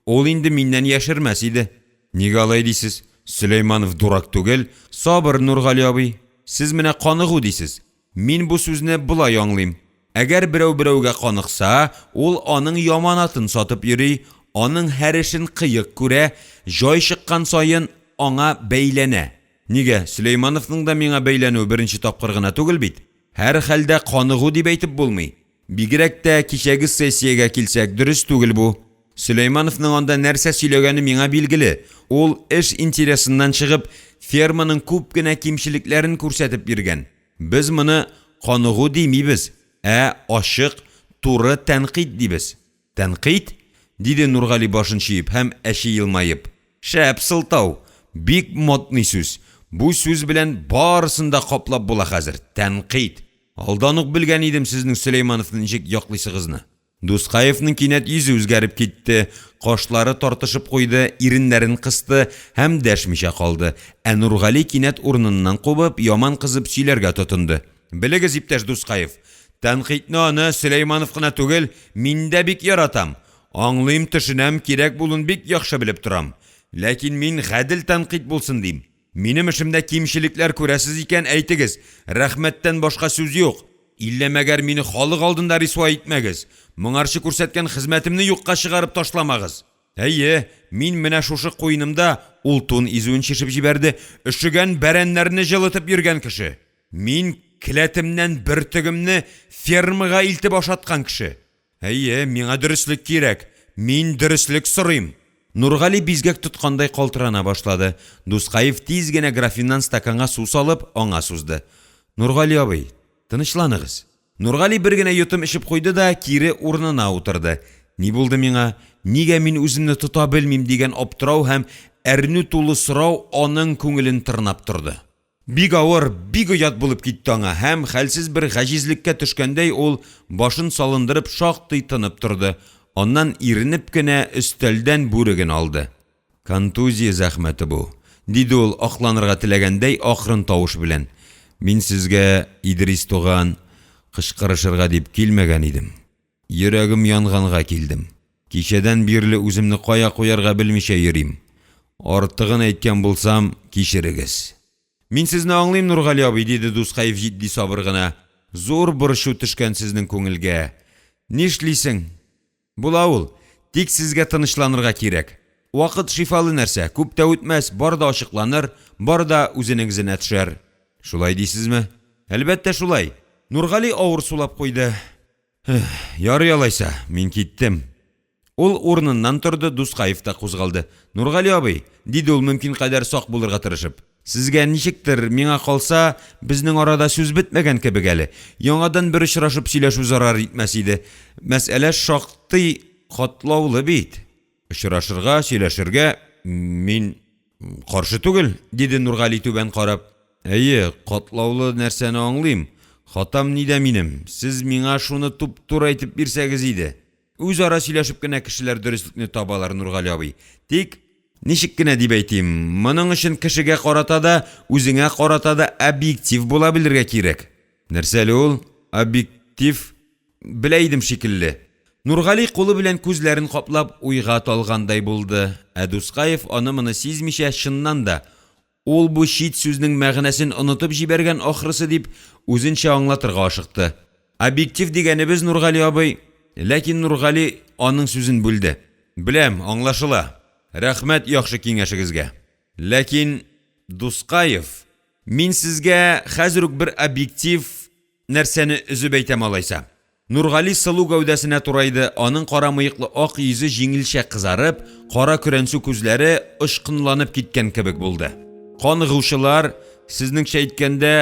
Ул инде миннән яшермәс иде. Нигә алай дисез? Сөләйманов дурак түгел. Сабыр, Нургали абый. Сез менә каныгу дисез. Мин бу сүзне болай аңлыйм. Әгәр берәү берәүгә каныкса, ул аның яманатын сатып йөри, аның һәр эшен кыек күрә, җай чыккан саен аңа бәйләнә. Нигә, Сөләймановның да миңа бәйләнүе беренче тапкыр гына түгел бит. Һәрхәлдә каныгу дип әйтеп булмый. Бигрәк тә кичәге сессиягә килсәк, дөрес түгел бу. Сөләймановның анда нәрсә сөйләгәне миңа билгеле. Ул, эш интересыннан чыгып, ферманың күп кенә кимчелекләрен күрсәтеп йөргән. Без моны каныгу димибез, ә ачык, туры тәнкыйть дибез. Тәнкыйть? диде Нургали башын чөеп һәм әче елмаеп. Шәп сылтау! Бик модный сүз. Бу сүз белән барысын да каплап була хәзер. Тәнкыйть! Алдан ук белгән идем сезнең Сөләймановны ничек яклыйсыгызны. Дускаевның кинәт йөзе үзгәреп китте, кашлары тартышып куйды, иреннәрен кысты һәм дәшмичә калды, ә Нургали кинәт урыныннан кубып, яман кызып сөйләргә тотынды: – Белегез, иптәш Дускаев, тәнкыйтьне аны Сөләйманов кына түгел, мин дә бик яратам, аңлыйм, төшенәм, кирәк булуын бик яхшы белеп торам, ләкин мин гадел тәнкыйть булсын дим, минем эшемдә кимчелекләр күрәсез икән, әйтегез, рәхмәттән башка сүз юк. Иллә мәгәр мине халык алдында рисвай итмәгез, моңарчы күрсәткән хезмәтемне юкка чыгарып ташламагыз. Әйе, мин менә шушы куенымда, ул тун изүен чишеп җибәрде, өшегән бәрәннәрне җылытып йөргән кеше. Мин келәтемнән бөртегемне фермага илтеп ашаткан кеше. Әйе, миңа дөреслек кирәк, мин дөреслек сорыйм. Нургали бизгәк тоткандай калтырана башлады. Дускаев тиз генә графиннан стаканга су салып, аңа сузды. Нургали абый, тынычланыгыз. Нургали бер генә йотым эчеп куйды да кире урынына утырды. Ни булды миңа? Нигә мин үземне тота белмим дигән аптырау һәм әрнү тулы сорау аның күңелен тырнап торды. Бик авыр, бик оят булып китте аңа һәм, хәлсез бер гаҗизлеккә төшкәндәй, ул, башын салындырып, шактый тынып торды, аннан иренеп кенә өстәлдән бүреген алды. Контузия зәхмәте бу, диде ул, акланырга теләгәндәй, акрын тавыш белән. Мин сезгә, Идрис туган, кычкырышырга дип килмәгән идем. Йөрәгем янганга килдем. Кичәдән бирле үземне кая куярга белмичә йөрим. Артыгын әйткән булсам, кичерегез. Мин сезне аңлыйм, Нургали абый, диде Дускаев җитди сабыр гына. Зур борчу төшкән сезнең күңелгә. Нишлисең? Була ул. Тик сезгә тынычланырга кирәк. Вакыт шифалы нәрсә, күп тә үтмәс, бар да ачыкланыр, бар да үзенең эзенә төшәр. Шулай дисезме? Әлбәттә, шулай. Нургали авыр сулап куйды. Ярый алайса, мин киттем. Ул урыныннан торды, Дускаев та кузгалды. Нургали абый, диде ул мөмкин кадәр сак булырга тырышып. Сезгә ничектер, миңа калса, безнең арада сүз бетмәгән кебек әле. Яңадан бер очрашып сөйләшү зарар итмәс иде. Мәсьәлә шактый катлаулы бит. Очрашырга, сөйләшергә мин каршы түгел, диде Нургали түбән карап. Әйе, катлаулы нәрсәне аңлыйм. Хатам нидә минем? Сез миңа шуны туп-туры әйтеп бирсәгез иде. Үзара сөйләшеп кенә кешеләр дөреслекне табалар, Нургали абый. Тик, ничек кенә дип әйтим, моның өчен кешегә карата да, үзеңә карата да объектив була белергә кирәк. Нәрсә әле ул, объектив? Белә идем шикелле. Нургали кулы белән күзләрен каплап уйга талгандай булды. Ә Дускаев аны-моны сизмичә, чыннан да, ул бу чит сүзнең мәгънәсен онытып җибәргән ахрысы дип, үзенчә аңлатырга ашыкты. Объектив дигәнебез, Нургали абый. Ләкин Нургали аның сүзен бүлде. Беләм, аңлашыла. Рәхмәт яхшы киңәшегезгә. Ләкин, Дускаев, мин сезгә хәзер үк бер объектив Нәрсәне өзеп әйтәм алайса? Нургали сылу гәүдәсенә турайды, аның кара мыеклы ак йөзе җиңелчә кызарып, кара көрәнсу күзләре очкынланып киткән кебек булды. Каныгучылар, сезнеңчә әйткәндә,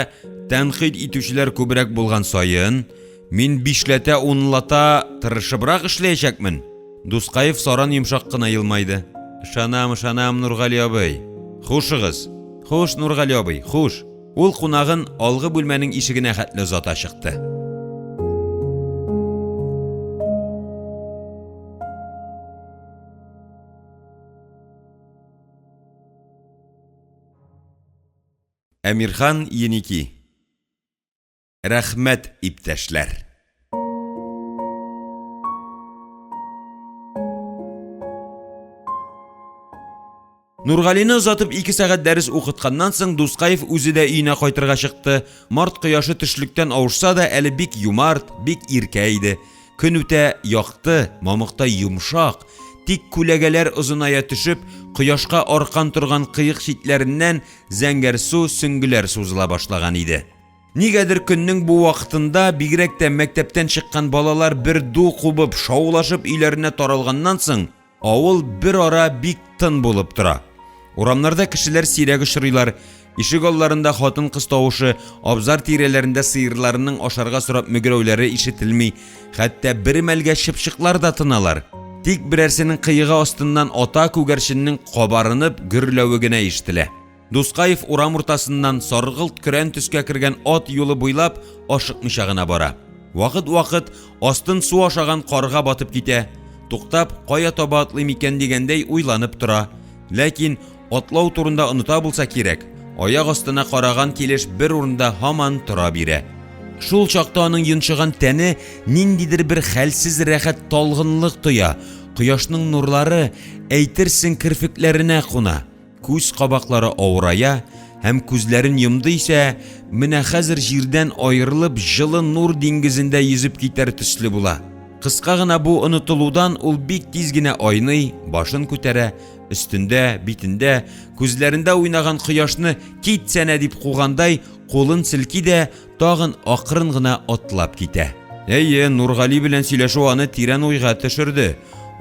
тәнкыйть итүчеләр күбрәк булган саен, мин бишләтә-унлата тырышыбрак эшләячәкмен. Дускаев саран йомшак кына елмайды. Ышанам, ышанам, Нургали абый. Хушыгыз. Хуш, Нургали абый, хуш. Ул кунагын алгы бүлмәнең ишегенә хәтле озата чыкты. Әмирхан Еники. Рәхмәт, иптәшләр! Нургалине озатып ике сәгать дәрес укытканнан соң Дускаев үзе дә өенә кайтырга чыкты. Март кояшы төшлектән авышса да, әле бик юмарт, бик иркә иде. Көн үтә якты, мамыктай йомшак. Тик күләгәләр озыная төшеп, кояшка аркан торган кыек читләреннән зәңгәрсу сөңгеләр сузыла башлаган иде. Нигәдер көннең бу вакытында, бигрәк тә мәктәптән чыккан балалар бер ду кубып, шаулашып өйләренә таралганнан соң, Авыл берара бик тын булып тора. Урамнарда кешеләр сирәк очрыйлар. Ишек алларында хатын-кыз тавышы, абзар тирәләрендә сыерларының ашарга сорап мөгрәүләре ишетелми. Хәтта бер мәлгә чыпчыклар да тыналар. Тик берәрсенең кыегы астыннан ата күгәрченнең кабарынып гөрләве генә ишетелә. Дускаев урам уртасыннан саргылт көрән төскә кергән ат юлы буйлап ашыкмыйча гына бара. Вакыт-вакыт астын су ашаган карга батып китә. Туктап, кая таба атлыйм икән дигәндәй уйланып тора. Ләкин атлау турында оныта булса кирәк, аяк астына караган килеш бер урында һаман тора бирә. Шул чакта аның йончыган тәне ниндидер бер хәлсез рәхәт талгынлык тоя, кояшның нурлары, әйтерсең, керфекләренә куна. Күз кабаклары авырая һәм күзләрен йомды исә, менә хәзер җирдән аерылып, җылы нур диңгезендә йөзеп китәр төсле була. Кыска гына бу онытылудан ул бик тиз генә айный, башын күтәрә, өстендә, битендә, күзләрендә уйнаган кояшны китсәнә дип кугандай, кулын селки дә, тагын акрын гына атлап китә. Әйе, Нургали белән сөйләшү аны тирән уйга төшерде.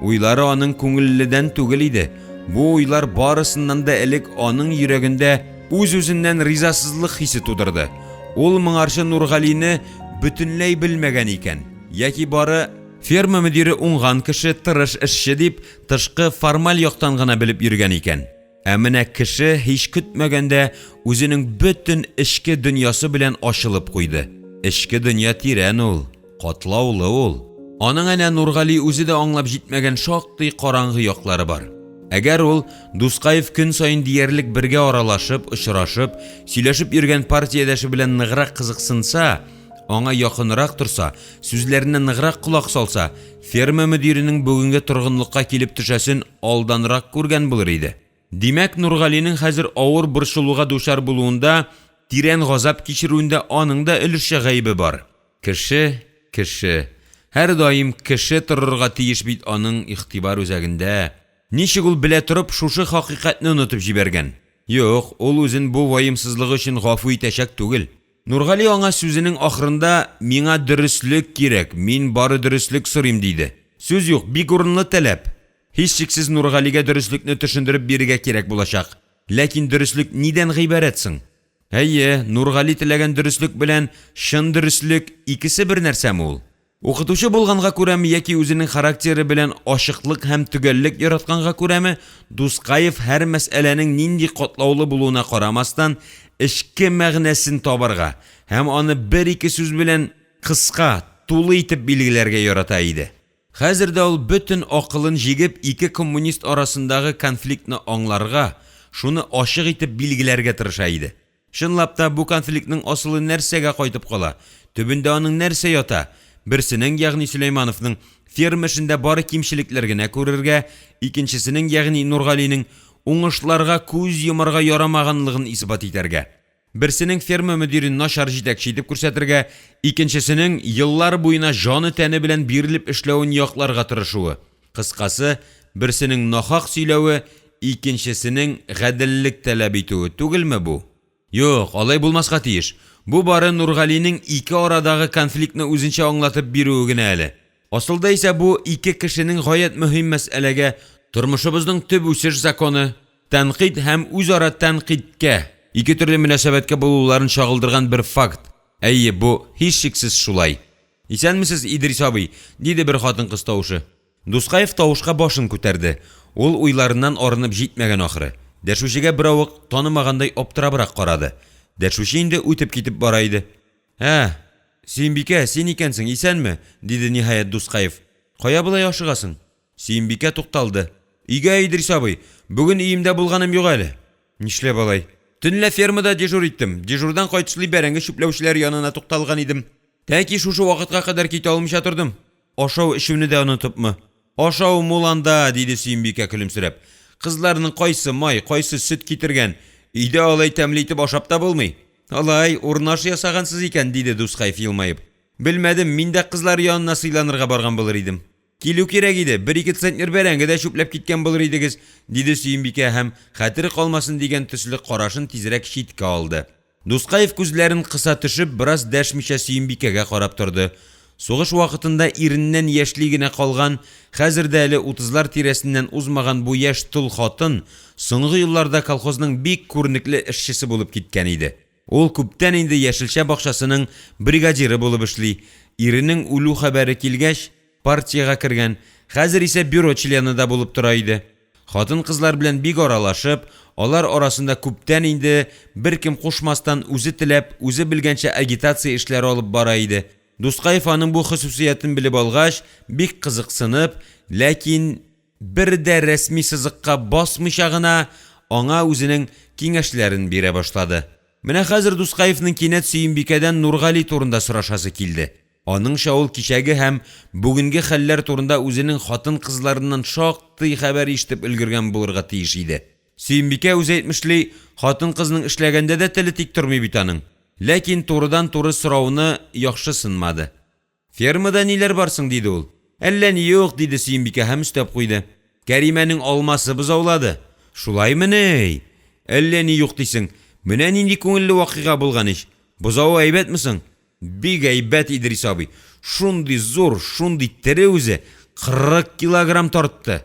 Уйлары аның күңелледән түгел иде. Бу уйлар барысыннан да элек аның йөрәгендә үз-үзеннән ризасызлык хисе тудырды. Ул моңарчы Нургалине бөтенләй белмәгән икән. Яки бары ферма мөдире уңган кеше, тырыш эшче дип, тышкы формаль яктан гына белеп йөргән икән. Ә менә кеше һич көтмәгәндә үзенең бөтен эчке дөньясы белән ачылып куйды. Эчке дөнья тирән ул, катлаулы ул. Аның әнә Нургали үзе дә аңлап җитмәгән шактый караңгы яклары бар. Әгәр ул, Дускаев көн саен диярлек бергә аралашып, очрашып, сөйләшеп йөргән партиядәше белән ныграк кызыксынса, аңа якынрак торса, сүзләренә ныграк колак салса, ферма мөдиренең бүгенге торгынлыкка килеп төшәсен алданрак күргән булыр иде. Димәк, Нургалинең хәзер авыр борчылуга дучар булуында, тирән газап кичерүендә аның да өлешчә гаебе бар. Кеше, кеше, һәрдаим кеше торырга тиеш бит аның игътибар үзәгендә. Ничек ул белә торып шушы хакыйкатьне онытып җибәргән? Юк, ул үзен бу ваемсызлыгы өчен гафу итәчәк түгел. Нургали аңа сүзенең ахырында миңа дөреслек кирәк, мин бары дөреслек сорыйм, диде. Сүз юк, бик урынлы таләп. Һичшиксез Нургалигә дөреслекне төшендереп бирергә кирәк булачак. Ләкин дөреслек нидән гыйбарәт соң? Әйе, Нургали теләгән дөреслек белән чын дөреслек икесе бер нәрсәме ул? Укытучы булганга күрәме яки үзенең характеры белән ачыклык һәм төгәллек яратканга күрәме, Дускаев һәр мәсьәләнең нинди катлаулы булуына карамастан, эчке мәгънәсен табарга һәм аны бер-ике сүз белән кыска, тулы итеп билгеләргә ярата иде. Хәзер дә ул бөтен акылын җигеп ике коммунист арасындагы конфликтны аңларга, шуны ачык итеп билгеләргә тырыша иде. Чынлап та, бу конфликтның асылы нәрсәгә кайтып кала? Төбендә аның нәрсә ята? Берсенең, ягъни Сөләймановның, ферма эшендә бары кимчелекләр генә күрергә, икенчесенең, ягъни Нургалинең, уңышларга күз йомарга ярамаганлыгын исбат итәргә. Берсенең ферма мөдирен начар җитәкче итеп күрсәтергә, икенчесенең еллар буена җаны-тәне белән бирелеп эшләвен якларга тырышуы. Кыскасы, берсенең нахак сөйләве, икенчесенең гаделлек таләп итүе түгелме бу? Юк, алай булмаска тиеш. Бу бары Нургалинең ике арадагы конфликтны үзенчә аңлатып бирүе генә әле. Асылда исә бу ике кешенең гаять мөһим мәсьәләгә, тормышыбызның төп үсеш законы, тәнкыйть һәм үзара тәнкыйтькә, ике төрле мөнәсәбәткә булуларын чагылдырган бер факт. Әйе, бу, һичшиксез шулай. Исәнмесез, Идрис абый, диде бер хатын-кыз тавышы. Дускаев тавышка башын күтәрде. Ул уйларыннан арынып җитмәгән ахры. Дәшүчегә беравык танымагандай аптырабрак карады. Дәшүче инде үтеп китеп бара иде. Ә, Сөембикә, син икәнсең, исәнме? диде, ниһаять, Дускаев. Кая болай ашыгасың? Сөембикә тукталды. Өйгә, Идрис абый, бүген өемдә булганым юк әле. Нишләп алай? Төнлә фермада дежур иттем. Дежурдан кайтышлый бәрәңге чүпләүчеләр янына тукталган идем. Тәки шушы вакытка кадәр китә алмыйча тордым. Ашау-эчүне дә онытыпмы? Ашау мул анда, диде Сөембикә көлемсерәп. Кызларның кайсы май, кайсы сөт китергән. Өйдә алай тәмле итеп ашап та булмый. Алай, урнаш ясагансыз икән, диде Дускаев елмаеп. Белмәдем, мин дә кызлар янына сыйланырга барган булыр идем. Килү кирәк иде, бер-ике центнер бәрәңге дә чүпләп киткән булыр идегез, диде Сөембикә һәм, хәтере калмасын дигән төсле, карашын тизрәк читкә алды. Дускаев күзләрен кыса төшеп, бераз дәшмичә Сөембикәгә карап торды. Сугыш вакытында иреннән яшьли генә калган, хәзер дә әле утызлар тирәсеннән узмаган бу яшь тол хатын соңгы елларда колхозның бик күренекле эшчесе булып киткән иде. Ул күптән инде яшелчә бакчасының бригадиры булып эшли, иренең үлү хәбәре килгәч, партиягә кергән, хәзер исә бюро члены да булып тора иде. Хатын-кызлар белән бик аралашып, алар арасында күптән инде, беркем кушмастан, үзе теләп, үзе белгәнчә агитация эшләре алып бара иде. Дускаев аның бу хосусиятен белеп алгач, бик кызыксынып, ләкин бер дә рәсми сызыкка басмыйча гына аңа үзенең киңәшләрен бирә башлады. Менә хәзер Дускаевның кинәт Сөембикәдән Нургали турында сорашасы килде. Аныңча ул кичәге һәм бүгенге хәлләр турында үзенең хатын-кызларыннан шактый хәбәр ишетеп өлгергән булырга тиеш иде. Сөембикә үзе әйтмешли, хатын-кызның эшләгәндә дә теле тик тормый бит аның. Ләкин турыдан-туры сорауны яхшысынмады. «Фермада ниләр бар соң?» – диде ул. «Әллә ни юк»,– диде Сөембикә һәм өстәп куйды. «Кәримәнең алмасы бозаулады». «Шулаймыни? Әллә ни юк дисең? Менә нинди күңелле вакыйга булган ич! Бозавы әйбәтме соң?» «Бик әйбәт, Идрис абый! Шундый зур, шундый тере үзе, 40 килограмм тартты!»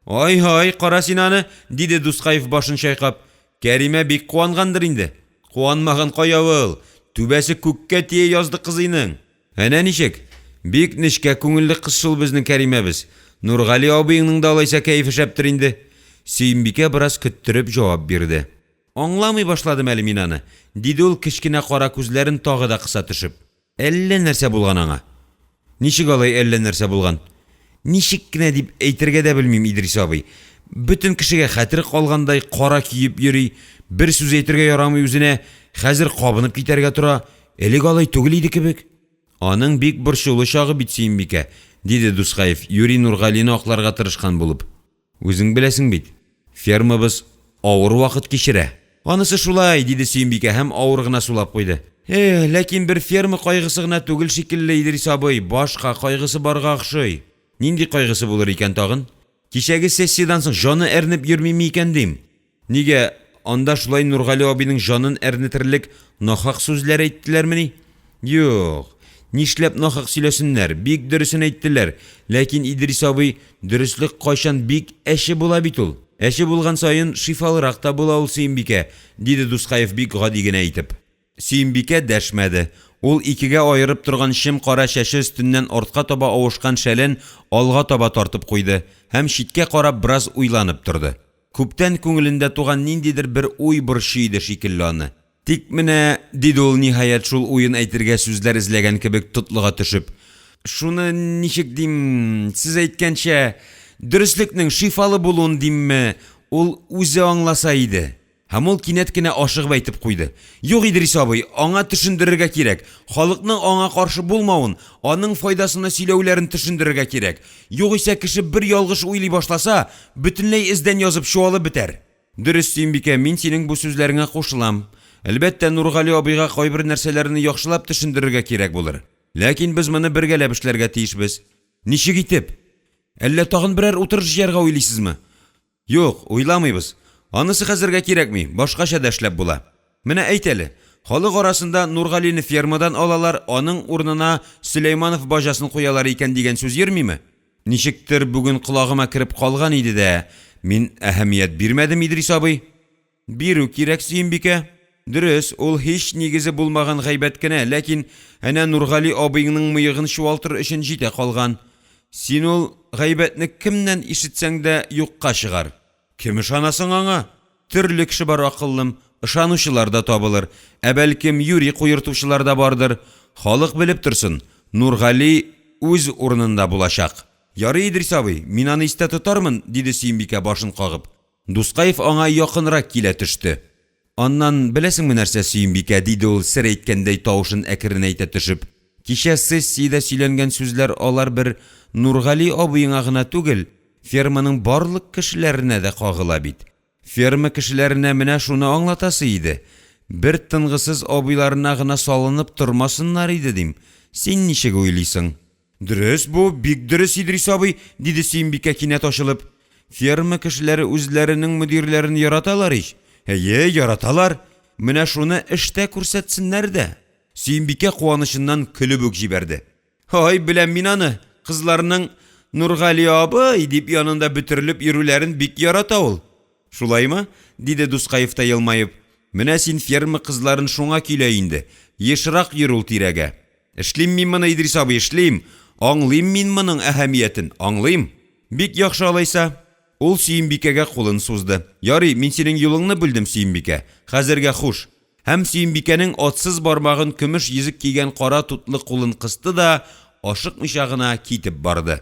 «Ай-һай, кара син аны!» – диде Дускаев, башын чайкап. «Кәримә бик куангандыр инде». «Куанмаган кая ул! Түбәсе күккә тия язды кызыйның!» «Әнә ничек! Бик нечкә күңелле кыз шул безнең Кәримәбез. Нургали абыеңның да алайса кәефе шәптер инде». Сөембикә бераз көттереп җавап бирде. «Аңламый башладым әле мин аны»,– диде ул, кечкенә кара күзләрен тагы да кыса төшеп. Әллә нәрсә булган аңа. Ничек алай әллә нәрсә булган? Ничек кенә дип әйтергә дә белмим, Идрис абый. Бөтен кешегә хәтере калгандай кара киеп йөри, бер сүз әйтергә ярамый үзенә, хәзер кабынып китәргә тора. Элек алай түгел иде кебек. Аның бик борчулы чагы бит, Сөембикә, диде Дускаев, юри Нургалине акларга тырышкан булып. Үзең беләсең бит, фермабыз авыр вакыт кичерә. Анысы шулай, диде Сөембикә һәм авыр гына сулап куйды. Эх, ләкин бер ферма кайгысы гына түгел шикелле, Идрис абый, башка кайгысы барга охшый. Нинди кайгысы булыр икән тагын? Кичәге сессиядән соң җаны әрнеп йөрмиме икән дим. Нигә, анда шулай Нургали абыйның җанын әрнетерлек нахак сүзләр әйттеләрмени? Юк, нишләп нахак сөйләсеннәр, бик дөресен әйттеләр. Ләкин, Идрис абый, дөреслек кайчан бик әче була бит ул. Әче булган саен шифалырак та була ул, Сөембикә, диде Дускаев бик гади генә итеп. Сөембикә дәшмәде. Ул икегә аерып торган чем-кара чәче өстеннән артка таба авышкан шәлен алга таба тартып куйды һәм читкә карап бераз уйланып торды. Күптән күңелендә туган ниндидер бер уй борчый иде шикелле аны. Тик менә, диде ул, ниһаять, шул уен әйтергә сүзләр эзләгән кебек тотлыга төшеп, шуны ничек дим, сез әйткәнчә, дөреслекнең шифалы булуын димме, ул үзе аңласа иде. Һәм ул кинәт кенә ашыгып әйтеп куйды. Юк, Идрис абый, аңа төшендерергә кирәк. Халыкның аңа каршы булмавын, аның файдасына сөйләүләрен төшендерергә кирәк. Югыйсә кеше бер ялгыш уйлый башласа, бөтенләй эздән язып чуалып бетәр. Дөрес, Сөембикә, мин синең бу сүзләреңә кушылам. Әлбәттә, Нургали абыйга кайбер нәрсәләрне яхшылап төшендерергә кирәк булыр. Ләкин без моны бергәләп эшләргә тиешбез. Ничек итеп? Әллә тагын берәр утырыш җыярга уйлыйсызмы? Юк, уйламыйбыз. Анысы хәзергә кирәкми, башкача да эшләп була. Менә әйт әле, халык арасында Нургалине фермадан алалар, аның урынына Сөләйманов баҗасын куялар икән дигән сүз йөрмиме? Ничектер бүген колагыма кереп калган иде дә, мин әһәмият бирмәдем, Идрис абый. Бирү кирәк, Сөембикә. Дөрес, ул һич нигезе булмаган гайбәт кенә, ләкин әнә Нургали абыеңның мыегын чуалтыр өчен җитә калган. Син ул гайбәтне кемнән ишетсәң дә юкка чыгар. Кем ышана соң аңа? Төрле кеше бар, акыллым, ышанучылар да табылыр, ә бәлкем юри куертучылар да бардыр. Халык белеп торсын, Нургали үз урынында булачак. Ярый, Идрис абый, мин аны истә тотармын, диде Сөембикә башын кагып. Дускаев аңа якынрак килә төште. Аннан, беләсеңме нәрсә, Сөембикә, диде ул, сер әйткәндәй тавышын әкренәйтә төшеп, кичә сессиядә сөйләнгән сүзләр алар бер Нургали абыеңа гына түгел, ферманың барлык кешеләренә дә кагыла бит. Ферма кешеләренә менә шуны аңлатасы иде. Бер тынгысыз абыйларына гына салынып тормасыннар иде, дим. Син ничек уйлыйсың? Дөрес бу, бик дөрес, Идрис абый, диде Сөембикә кинәт ачылып. Ферма кешеләре үзләренең мөдирләрен яраталар ич. Әйе, яраталар. Менә шуны эштә күрсәтсеннәр дә. Сөембикә куанычыннан көлеп үк җибәрде. Ай, беләм мин аны, кызларның Нургали абый дип янында бөтерелеп йөрүләрен бик ярата ул. Шулаймы? диде Дускаев та елмаеп. Менә син ферма кызларын шуңа көйлә инде, ешрак йөр ул тирәгә. Эшлим мин моны, Идрис абый, эшлим. Аңлыйм мин моның әһәмиятен, аңлыйм. Бик яхшы алайса. Ул Сөембикәгә кулын сузды. Ярый, мин синең юлыңны бүлдем, Сөембикә. Хәзергә хуш. Һәм Сөембикәнең атсыз бармагын көмеш йөзек кигән кара тутлы кулын кысты да ашыкмыйча гына китеп барды.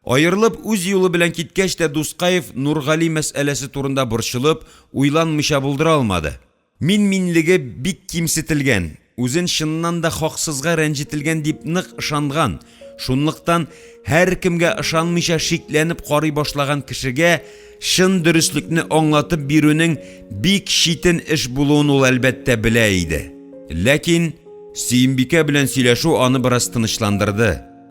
Аерылып үз юлы белән киткәч тә Дускаев Нургали мәсьәләсе турында борчылып, уйланмыйча булдыра алмады. Мин-минлеге бик кимсетелгән, үзен чыннан да хаксызга рәнҗетелгән дип нык ышанган, шунлыктан һәркемгә ышанмыйча шикләнеп карый башлаган кешегә чын дөреслекне аңлатып бирүнең бик читен эш булуын ул, әлбәттә, белә иде. Ләкин Сөембикә белән сөйләшү аны бераз тынычландырды.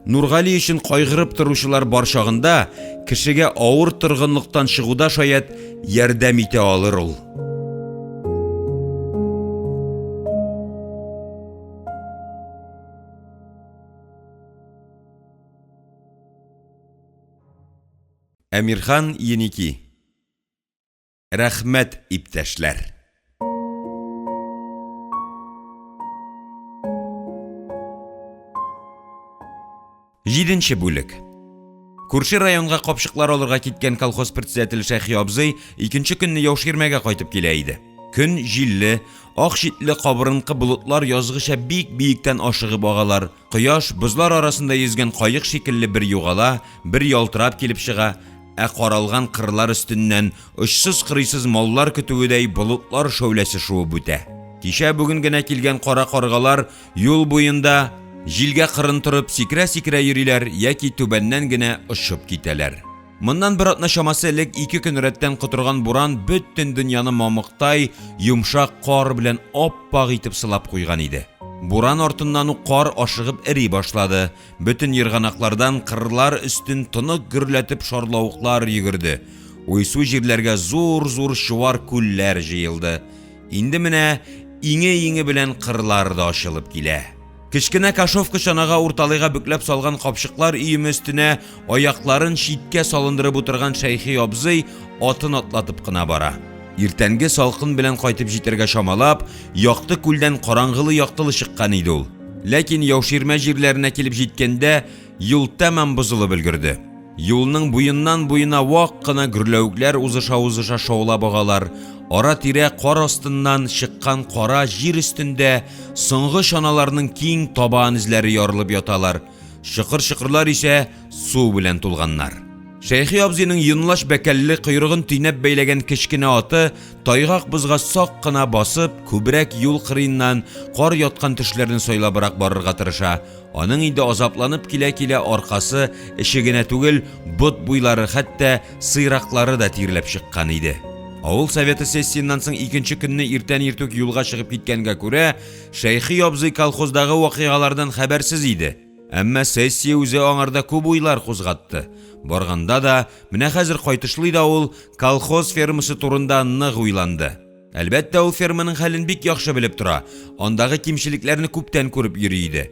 Нургали өчен кайгырып торучылар бар чагында, кешегә авыр торгынлыктан чыгуда шаять ярдәм итә алыр ул. Әмирхан Еники. Рәхмәт, иптәшләр! Җиденче бүлек. Күрше районга капчыклар алырга киткән колхоз председателе Шәйхи абзый икенче көнне Яуширмәгә кайтып килә иде. Көн җилле, ак читле кабырынкы болытлар язгыча бик биектән ашыгып агалар, Кояш, бозлар арасында йөзгән каек шикелле бер югала, бер ялтырап килеп чыга, ә каралган кырлар өстеннән очсыз-кырыйсыз маллар көтүедәй болытлар шәүләсе шуып үтә. Кичә бүген генә килгән кара каргалар юл буенда җилгә кырын торып сикерә-сикерә йөриләр яки түбәннән генә очып китәләр. Моннан бер атна чамасы элек ике көн рәттән котырган буран бөтен дөньяны мамыктай йомшак кар белән ап-ак итеп сылап куйган иде. Буран артыннан ук кар ашыгып эри башлады, бөтен ерганаклардан кырлар өстен тонык гөрләтеп шарлавыклар йөгерде, уйсу җирләргә зур-зур чуар күлләр җыелды. Инде менә иңе-иңе белән кырлар да ачылып килә. Кечкенә кошовка чанага урталайга бөкләп салган капчыклар өеме өстенә аякларын читкә салындырып утырган Шәйхи абзый атын атлатып кына бара. Иртәнге салкын белән кайтып җитәргә чамалап, Якты күлдән караңгылы-яктылы чыккан иде ул. Ләкин Яуширмә җирләренә килеп җиткәндә, юл тәмам бозылып өлгерде. Юлның буеннан-буена вак кына гөрләвекләр узыша-узыша шаулап агалар, ара-тирә кар астыннан чыккан кара җир өстендә соңгы чаналарның киң табан эзләре ярылып яталар, чокыр-чокырлар исә су белән тулганнар. Шәйхи абзыйның йонлач бәкәлле койрыгын төйнәп бәйләгән кечкенә аты тайгак бозга сак кына басып, күбрәк юл кырыеннан кар яткан төшләрне сайлабрак барырга тырыша, Аның инде азапланып килә-килә аркасы, эче генә түгел, бот буйлары, хәтта сыйраклары да тирләп чыккан иде. Авыл советы сессиеннән соң икенче көнне иртән иртүк юлга чыгып киткәнгә күрә, Шәйхи абзый колхоздагы вакыйгалардан хәбәрсез иде. Әмма сессия үзе аңарда күп уйлар кузгатты. Барганда да, менә хәзер кайтышлый да ул колхоз фермасы турында нык уйланды. Әлбәттә, ул ферманың хәлен бик яхшы белеп тора, андагы кимчелекләрне күптән күреп йөри иде.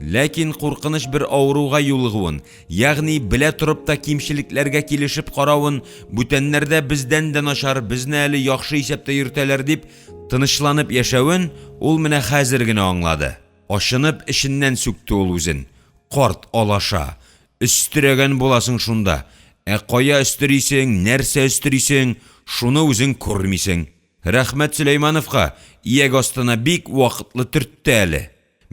Ләкин куркыныч бер авыруга юлыгуын, ягъни белә торып та кимчелекләргә килешеп каравын, бүтәннәрдә бездән дә начар, безне әле яхшы исәптә йөртәләр дип, тынычланып яшәвен ул менә хәзер генә аңлады. Ачынып, эченнән сүкте ул үзен. Карт алаша! Өстерәгән буласың шунда. Ә кая өстерисең, нәрсә өстерисең, шуны үзең күрмисең. Рәхмәт Сөләймановка, ияк астына бик вакытлы төртте әле.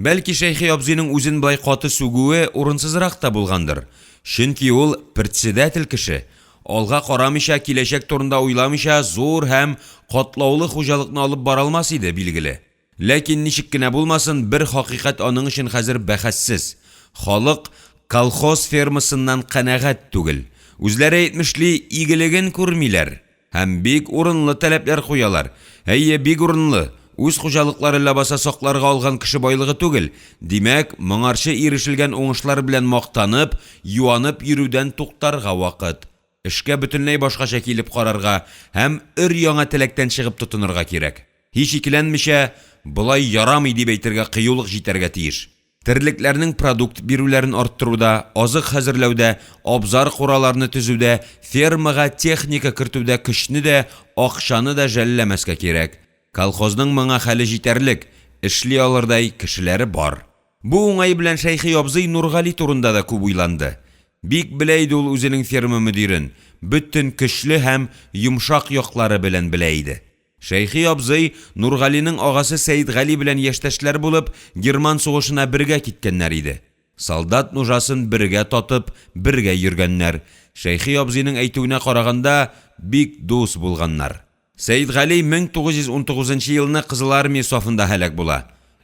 Бәлки Шәйхи абзыйның үзен болай каты сүгүе урынсызрак та булгандыр. Чөнки ул председатель кеше, алга карамыйча, киләчәк турында уйламыйча зур һәм катлаулы хуҗалыкны алып бара алмас иде, билгеле. Ләкин ничек кенә булмасын, бер хакыйкать аның өчен хәзер бәхәссез, халык колхоз фермасыннан канәгать түгел, үзләре әйтмешли, игелеген күрмиләр һәм бик урынлы таләпләр куялар. Әйе, бик урынлы, үз хуҗалыклары ләбаса сакларга алган кеше байлыгы түгел, димәк, моңарчы ирешелгән уңышлар белән мактанып, юанып йөрүдән туктарга вакыт. Эшкә бөтенләй башкача килеп карарга һәм өр-яңа теләктән чыгып тотынырга кирәк. Һич икеләнмичә, болай ярамый дип әйтергә кыюлык җитәргә тиеш. Терлекләрнең продукт бирүләрен арттыруда, азык хәзерләүдә, абзар-кураларны төзүдә, фермага техника кертүдә көчне дә, акчаны да жәлләмәскә кирәк. Колхозның моңа хәле җитәрлек, эшли алырдай кешеләре бар. Бу уңай белән Шәйхи абзый Нургали турында да күп уйланды. Бик белә иде ул үзенең ферма мөдирен, бөтен көчле һәм йомшак яклары белән белә иде. Шәйхи абзый Нургалинең агасы Сәетгали белән яшьтәшләр булып, герман сугышына бергә киткәннәр иде. Солдат нужасын бергә татып, бергә йөргәннәр, Шәйхи абзыйның әйтүенә караганда, бик дус булганнар. Сәетгали 1919 елны Кызыл Армия сафында һәлак була,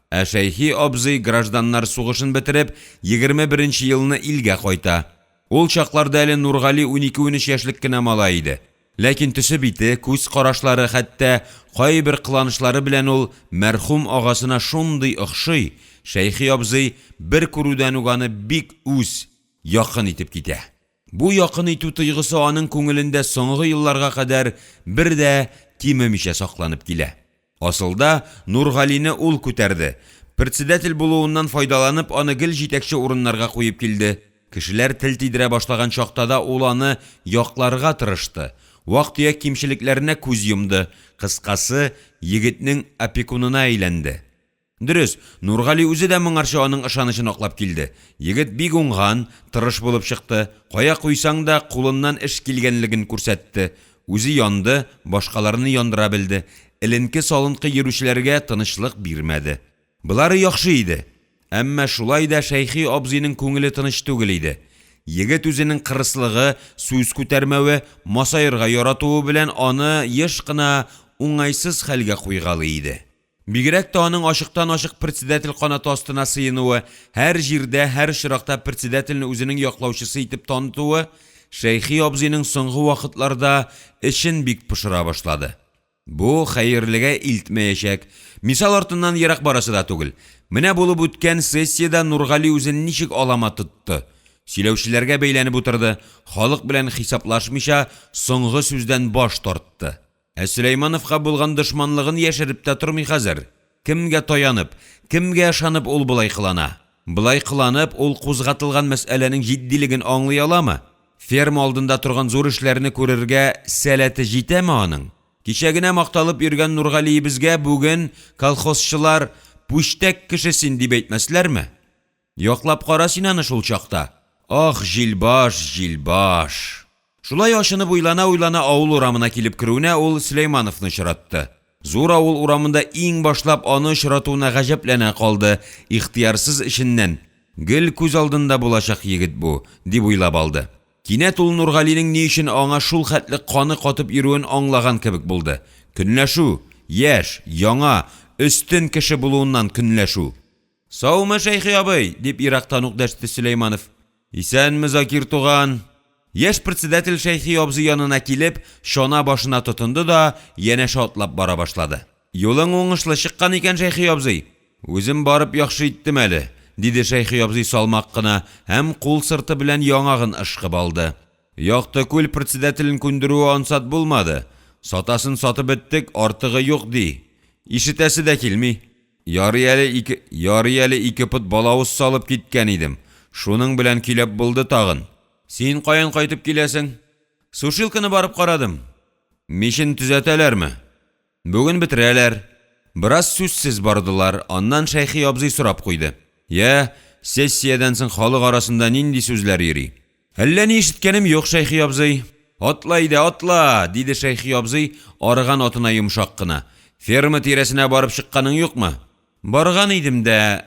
ә Шәйхи абзый гражданнар сугышын бетереп, 21 елны илгә кайта. Ул чакларда әле Нургали унике-унөч яшьлек кенә малай иде. Ләкин төсе-бите, күз карашлары, хәтта кайбер кыланышлары белән ул мәрхүм агасына шундый охшый, Шәйхи абзый бер күрүдән үк аны бик үз, якын итеп китә. Бу якын итү тойгысы аның күңелендә соңгы елларга кадәр бер дә кимемичә сакланып килә. Асылда, Нургалине ул күтәрде. Председатель булуыннан файдаланып, аны гел җитәкче урыннарга куеп килде. Кешеләр тел тидерә башлаган чакта да ул аны якларга тырышты, вак-төяк кимчелекләренә күз йомды, кыскасы, егетнең опекунына әйләнде. Дөрес, Нургали үзе дә моңарчы аның ышанычын аклап килде. Егет бик уңган, тырыш булып чыкты, кая куйсаң да, кулыннан эш килгәнлеген күрсәтте. Үзе янды, башкаларны яндыра белде, эленке-салынкы йөрүчеләргә тынычлык бирмәде. Болары яхшы иде. Әмма шулай да Шәйхи абзыйның күңеле тыныч түгел иде. Егет үзенең кырыслыгы, сүз күтәрмәве, масаерга яратуы белән аны еш кына уңайсыз хәлгә куйгалый иде. Бигрәк тә аның ачыктан-ачык председатель канаты астына сыенуы, һәр җирдә, һәр очракта председательне үзенең яклаучысы итеп танытуы Шәйхи абзыйның соңгы вакытларда эчен бик пошыра башлады. Бу хәерлегә илтмәячәк. Мисал артыннан ерак барасы да түгел. Менә булып үткән сессиядә Нургали үзен ничек алама тотты. Сөйләүчеләргә бәйләнеп утырды, халык белән хисаплашмыйча, соңгы сүздән баш тартты. Ә Сөләймановка булган дошманлыгын яшереп тә тормый хәзер. Кемгә таянып, кемгә ышанып ул болай кылана? Болай кыланып, ул кузгатылган мәсьәләнең җитдилеген аңлый аламы? Ферма алдында торган зур эшләрне күрергә сәләте җитәме аның? Кичә генә макталып йөргән Нургалиебезгә бүген колхозчылар пүчтәк кеше син дип әйтмәсләрме? Яклап кара син аны шул чакта! Ах, җилбаш, җилбаш! Шулай ачынып уйлана-уйлана авыл урамына килеп керүенә ул Сөләймановны очратты. Зур авыл урамында иң башлап аны очратуына гаҗәпләнә калды, ихтыярсыз эченнән, Гел күз алдында булачак егет бу, дип уйлап алды. Кинәт ул Нургалинең ни өчен аңа шул хәтле каны катып йөрүен аңлаган кебек булды. Көнләшү! Яшь, яңа, өстен кеше булуыннан көнләшү! Саумы, Шәйхи абый! дип ерактан ук дәште Сөләйманов. Исәнме, Закир туган! Яшь председатель Шәйхи абзый янына килеп, чана башына тотынды да янәшә атлап бара башлады. Юлың уңышлы чыккан икән, Шәйхи абзый! Үзем барып яхшы иттем әле, диде Шәйхи абзый салмак кына һәм кул сырты белән яңагын ышкып алды. Якты Күл председателен күндерүе ансат булмады. Сатасын сатып беттек, артыгы юк, ди. Ишетәсе дә килми. Ярый әле ике, ярый әле ике пот балавыз салып киткән идем. Шуның белән көйләп булды тагын. Син каян кайтып киләсең? Сушилканы барып карадым. Мичен төзәтәләрме? Бүген бетерәләр. Бераз сүзсез бардылар, аннан Шәйхи абзый сорап куйды. Я, сессиядән соң халык арасында нинди сүзләр йөри? Әллә ни ишеткәнем юк, Шәйхи абзый. Атла әйдә, атла, диде Шәйхи абзый, арыган атына йомшак кына. Ферма тирәсенә барып чыкканың юкмы? Барган идем дә,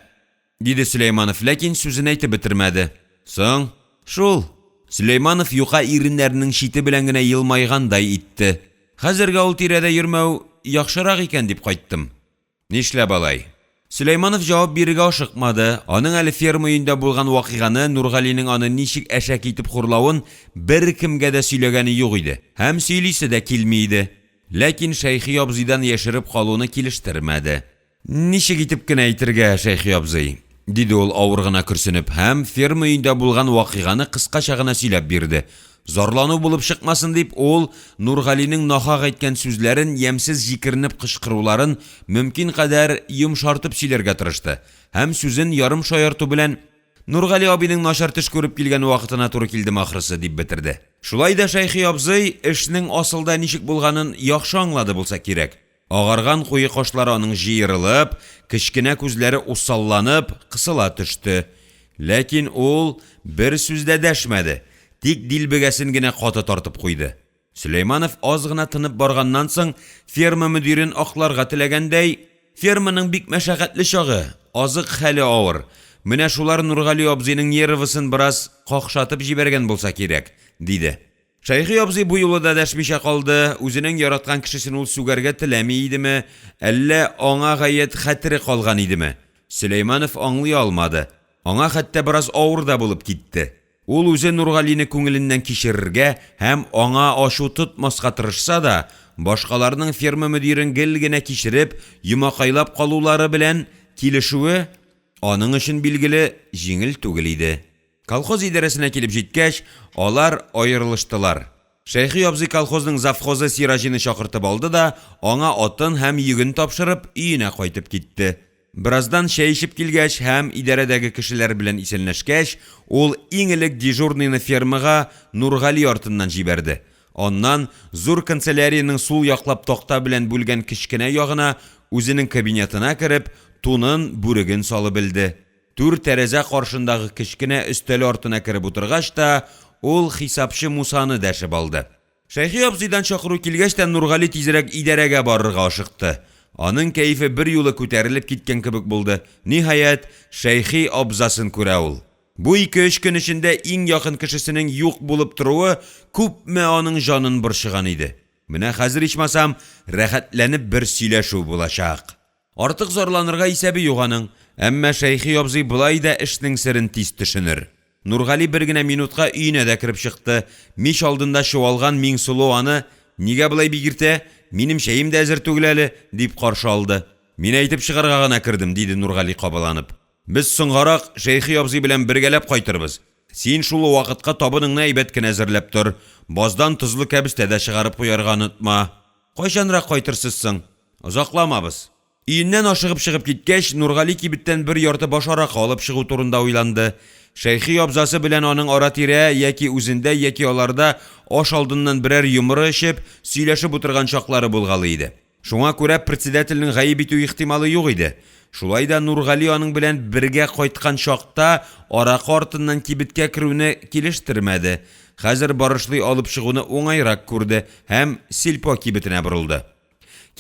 диде Сөләйманов, ләкин сүзен әйтеп бетермәде. Соң? Шул. Сөләйманов юка иреннәренең чите белән генә елмайгандай итте. Хәзергә ул тирәдә йөрмәү яхшырак икән дип кайттым. Нишләп алай? Сөләйманов җавап бирергә ашыкмады. Аның әле ферма өендә булган вакыйганы, Нургалинең аны ничек әшәке итеп хурлавын беркемгә дә сөйләгәне юк иде һәм сөйлисе дә килми иде. Ләкин Шәйхи абзыйдан яшереп калуны килештермәде. Ничек итеп кенә әйтергә, Шәйхи абзый? диде ул авыр гына көрсенеп һәм ферма өендә булган вакыйганы кыскача гына сөйләп бирде. Зарлану булып чыкмасын дип, ул Нургалинең нахак әйткән сүзләрен, ямьсез җикеренеп кычкыруларын мөмкин кадәр йомшартып сөйләргә тырышты һәм сүзен ярым шаярту белән, Нургали абыйның начар төш күреп килгән вакытына туры килдем ахрысы, дип бетерде. Шулай да Шәйхи абзый эшнең асылда ничек булганын яхшы аңлады булса кирәк. Агарган куе кашлары аның җыерылып, кечкенә күзләре усалланып, кысыла төште. Ләкин ул бер сүз дә дәшмәде, тик дилбегәсен генә каты тартып куйды. Сөләйманов аз гына тынып барганнан соң, ферма мөдирен акларга теләгәндәй: «Ферманың бик мәшәкатьле чагы, азык хәле авыр, менә шулар Нургали абзыйның нервысын бераз какшатып җибәргән булса кирәк»,– диде. Шәйхи абзый бу юлы да дәшмичә калды, үзенең яраткан кешесен ул сүгәргә теләми идеме, әллә аңа гаять хәтере калган идеме, Сөләйманов аңлый алмады, аңа хәтта бераз авыр да булып китте. Ул үзе Нургалине күңеленнән кичерергә һәм аңа ачу тотмаска тырышса да, башкаларның ферма мөдирен гел генә кичереп, йомакайлап калулары белән килешүе аның өчен, билгеле, җиңел түгел иде. Колхоз идарәсенә килеп җиткәч, алар аерылыштылар. Шәйхи абзый колхозның завхозы Сираҗины чакыртып алды да, аңа атын һәм йөген тапшырып, өенә кайтып китте. Бераздан чәй эчеп килгәч һәм идарәдәге кешеләр белән исәнләшкәч, ул иң элек дежурныйны фермага Нургали артыннан җибәрде. Аннан, зур канцеляриянең сул яклап такта белән бүлгән кечкенә ягына, үзенең кабинетына кереп, тунын, бүреген салып элде. Түр тәрәзә каршындагы кечкенә өстәл артына кереп утыргач та, ул хисапчы Мусаны дәшеп алды. Шәйхи абзыйдан чакыру килгәч тә Нургали тизрәк идарәгә барырга ашыкты. Аның кәефе берьюлы күтәрелеп киткән кебек булды. Ниһаять, Шәйхи абзасын күрә ул. Бу ике-өч көн эчендә иң якын кешесенең юк булып торуы күпме аның җанын борчыган иде. Менә хәзер ичмасам рәхәтләнеп бер сөйләшү булачак. Артык зарланырга исәбе юк аның, әмма Шәйхи абзый болай да эшнең серен тиз төшенер. Нургали бер генә минутка өенә дә кереп чыкты. Мич алдында чуалган Миңсылу аны, Нигә болай бик иртә? Минем чәем дә әзер түгел әле, дип каршы алды. Мин әйтеп чыгарга гына кердем, диде Нургали кабаланып. Без соңгарак Шәйхи абзый белән бергәләп кайтырбыз. Син шул вакытка табыныңны әйбәт кенә әзерләп тор. Баздан тозлы кәбестә дә чыгарып куярга онытма. Кайчанрак кайтырсыз соң? Озакламабыз. Өеннән ашыгып чыгып киткәч, Нургали кибеттән бер ярты баш аракы алып чыгу турында уйланды. Шәйхи абзасы белән аның ара-тирә яки үзендә, яки аларда аш алдыннан берәр йомры эчеп, сөйләшеп утырган чаклары булгалый иде. Шуңа күрә председательнең гаеп итү ихтималы юк иде. Шулай да Нургали аның белән бергә кайткан чакта аракы артыннан кибеткә керүне килештермәде. Хәзер барышлый алып чыгуны уңайрак күрде һәм сельпо кибетенә борылды.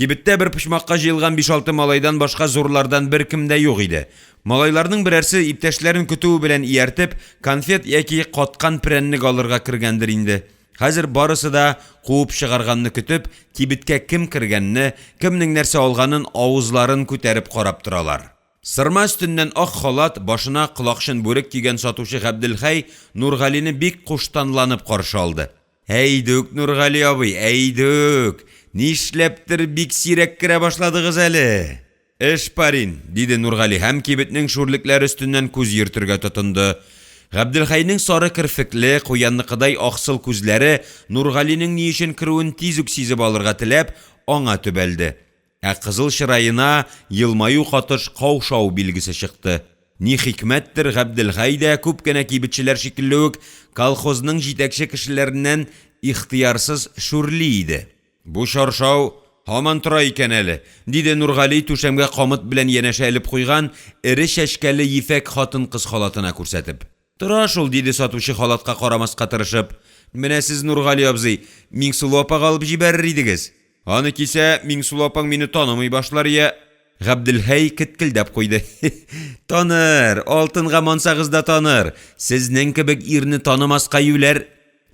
Кибеттә бер почмакка җыелган биш-алты малайдан башка зурлардан беркем дә юк иде. Малайларның берәрсе, иптәшләрен көтүе белән ияртеп, конфет яки каткан прәннек алырга кергәндер инде. Хәзер барысы да, куып чыгарганны көтеп, кибеткә кем кергәнне, кемнең нәрсә алганын авызларын күтәреп карап торалар. Сырма өстеннән ак халат, башына колакчын бүрек кигән сатучы Габделхәй Нургалине бик куштанланып каршы алды. Әйдүк, Нургали абый, әйдүк! Нишләптер бик сирәк керә башладыгыз әле? Эш, парин, диде Нургали һәм кибетнең шүрлекләре өстеннән күз йөртергә тотынды. Габделхәйнең сары керфекле, куянныкыдай аксыл күзләре Нургалинең ни өчен керүен тиз үк сизеп алырга теләп, аңа төбәлде. Ә кызыл чыраена елмаю катыш каушау билгесе чыкты. Ни хикмәттер, Габделхәй дә, күп кенә кибетчеләр шикелле үк, колхозның җитәкче кешеләреннән ихтыярсыз шүрли иде. Бу чаршау һаман тора икән әле, диде Нургали, түшәмгә камыт белән янәшә элеп куйган эре чәчкәле ефәк хатын-кыз халатына күрсәтеп. Тора шул, диде сатучы халатка карамаска тырышып. Менә сез, Нургали абзый, Миңсылу апага алып җибәрер идегез. Аны кисә, Миңсылу апаң мине танымый башлар, я. Габделхәй кеткелдәп куйды. Таныр, алтынга мансагыз да таныр. Сезнең кебек ирне танымаска юләр.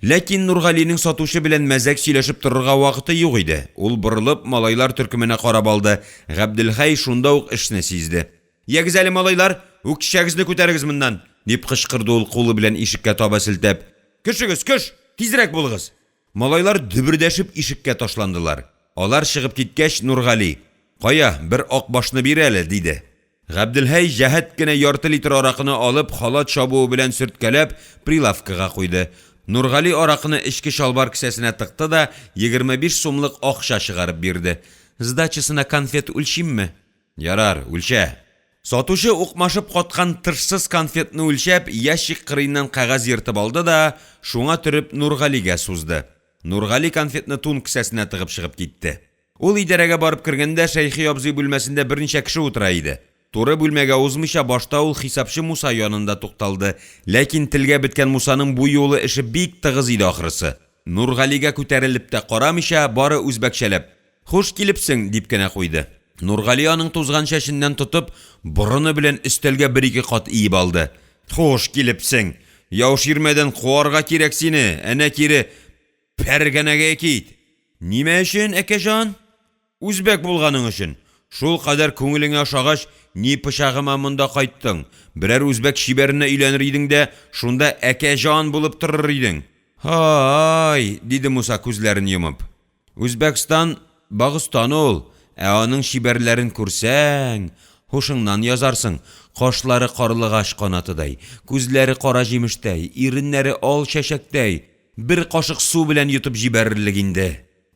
Ләкин Нургалинең сатучы белән мәзәк сөйләшеп торырга вакыты юк иде. Ул борылып, малайлар төркеменә карап алды. Габделхәй шунда ук эшне сизде. Ягез әле, малайлар, үкчәгезне күтәрегез моннан! дип кычкырды ул, кулы белән ишеккә таба селтәп. Көшегез, көш! Тизрәк булыгыз! Малайлар дөбердәшеп ишеккә ташландылар. Алар чыгып киткәч, Нургали, Кая, бер ак башны бир әле, диде. Габделхәй җәһәт кенә ярты литр аракыны алып, халат чабуы белән сөрткәләп, прилавкага куйды. Нургали аракыны эчке чалбар кесәсенә тыкты да 25 сумлык акча чыгарып бирде. Сдачасына конфет үлчимме? Ярар, үлчә. Сатучы укмашып каткан тышсыз конфетны үлчәп, ящик кырыеннан кәгазь ертып алды да, шуңа төреп Нургалигә сузды. Нургали конфетны тун кесәсенә тыгып чыгып китте. Ул идарәгә барып кергәндә Шәйхи абзый бүлмәсендә берничә кеше утыра иде. Туры бүлмәгә узмыйча, башта ул хисапчы Муса янында тукталды. Ләкин телгә беткән Мусаның бу юлы эше бик тыгыз иде ахрысы. Нургалигә күтәрелеп тә карамыйча, бары үзбәкчәләп: «Хуш килепсең!» — дип кенә куйды. Нургали аның тузган чәченнән тотып, борыны белән өстәлгә бер-ике кат иеп алды: «Хуш килепсең! Яуширмәдән куарга кирәк сине, әнә кире Пәргәнәгә кит! Нимә өчен, әкәҗан? Үзбәк булганың өчен! Шулкадәр күңелеңә ошагач, ни пычагыма монда кайттың, берәр үзбәк чибәренә өйләнер идең дә шунда әкәҗан булып торыр идең! Һа-ай,– диде Муса, күзләрен йомып. Үзбәкстан Багостан ул, ә аның чибәрләрен күрсәң, һушыңнан язарсың, кашлары карлыгач канатыдай, күзләре кара җимештәй, иреннәре ал чәчәктәй, бер кашык су белән йотып җибәрерлек инде.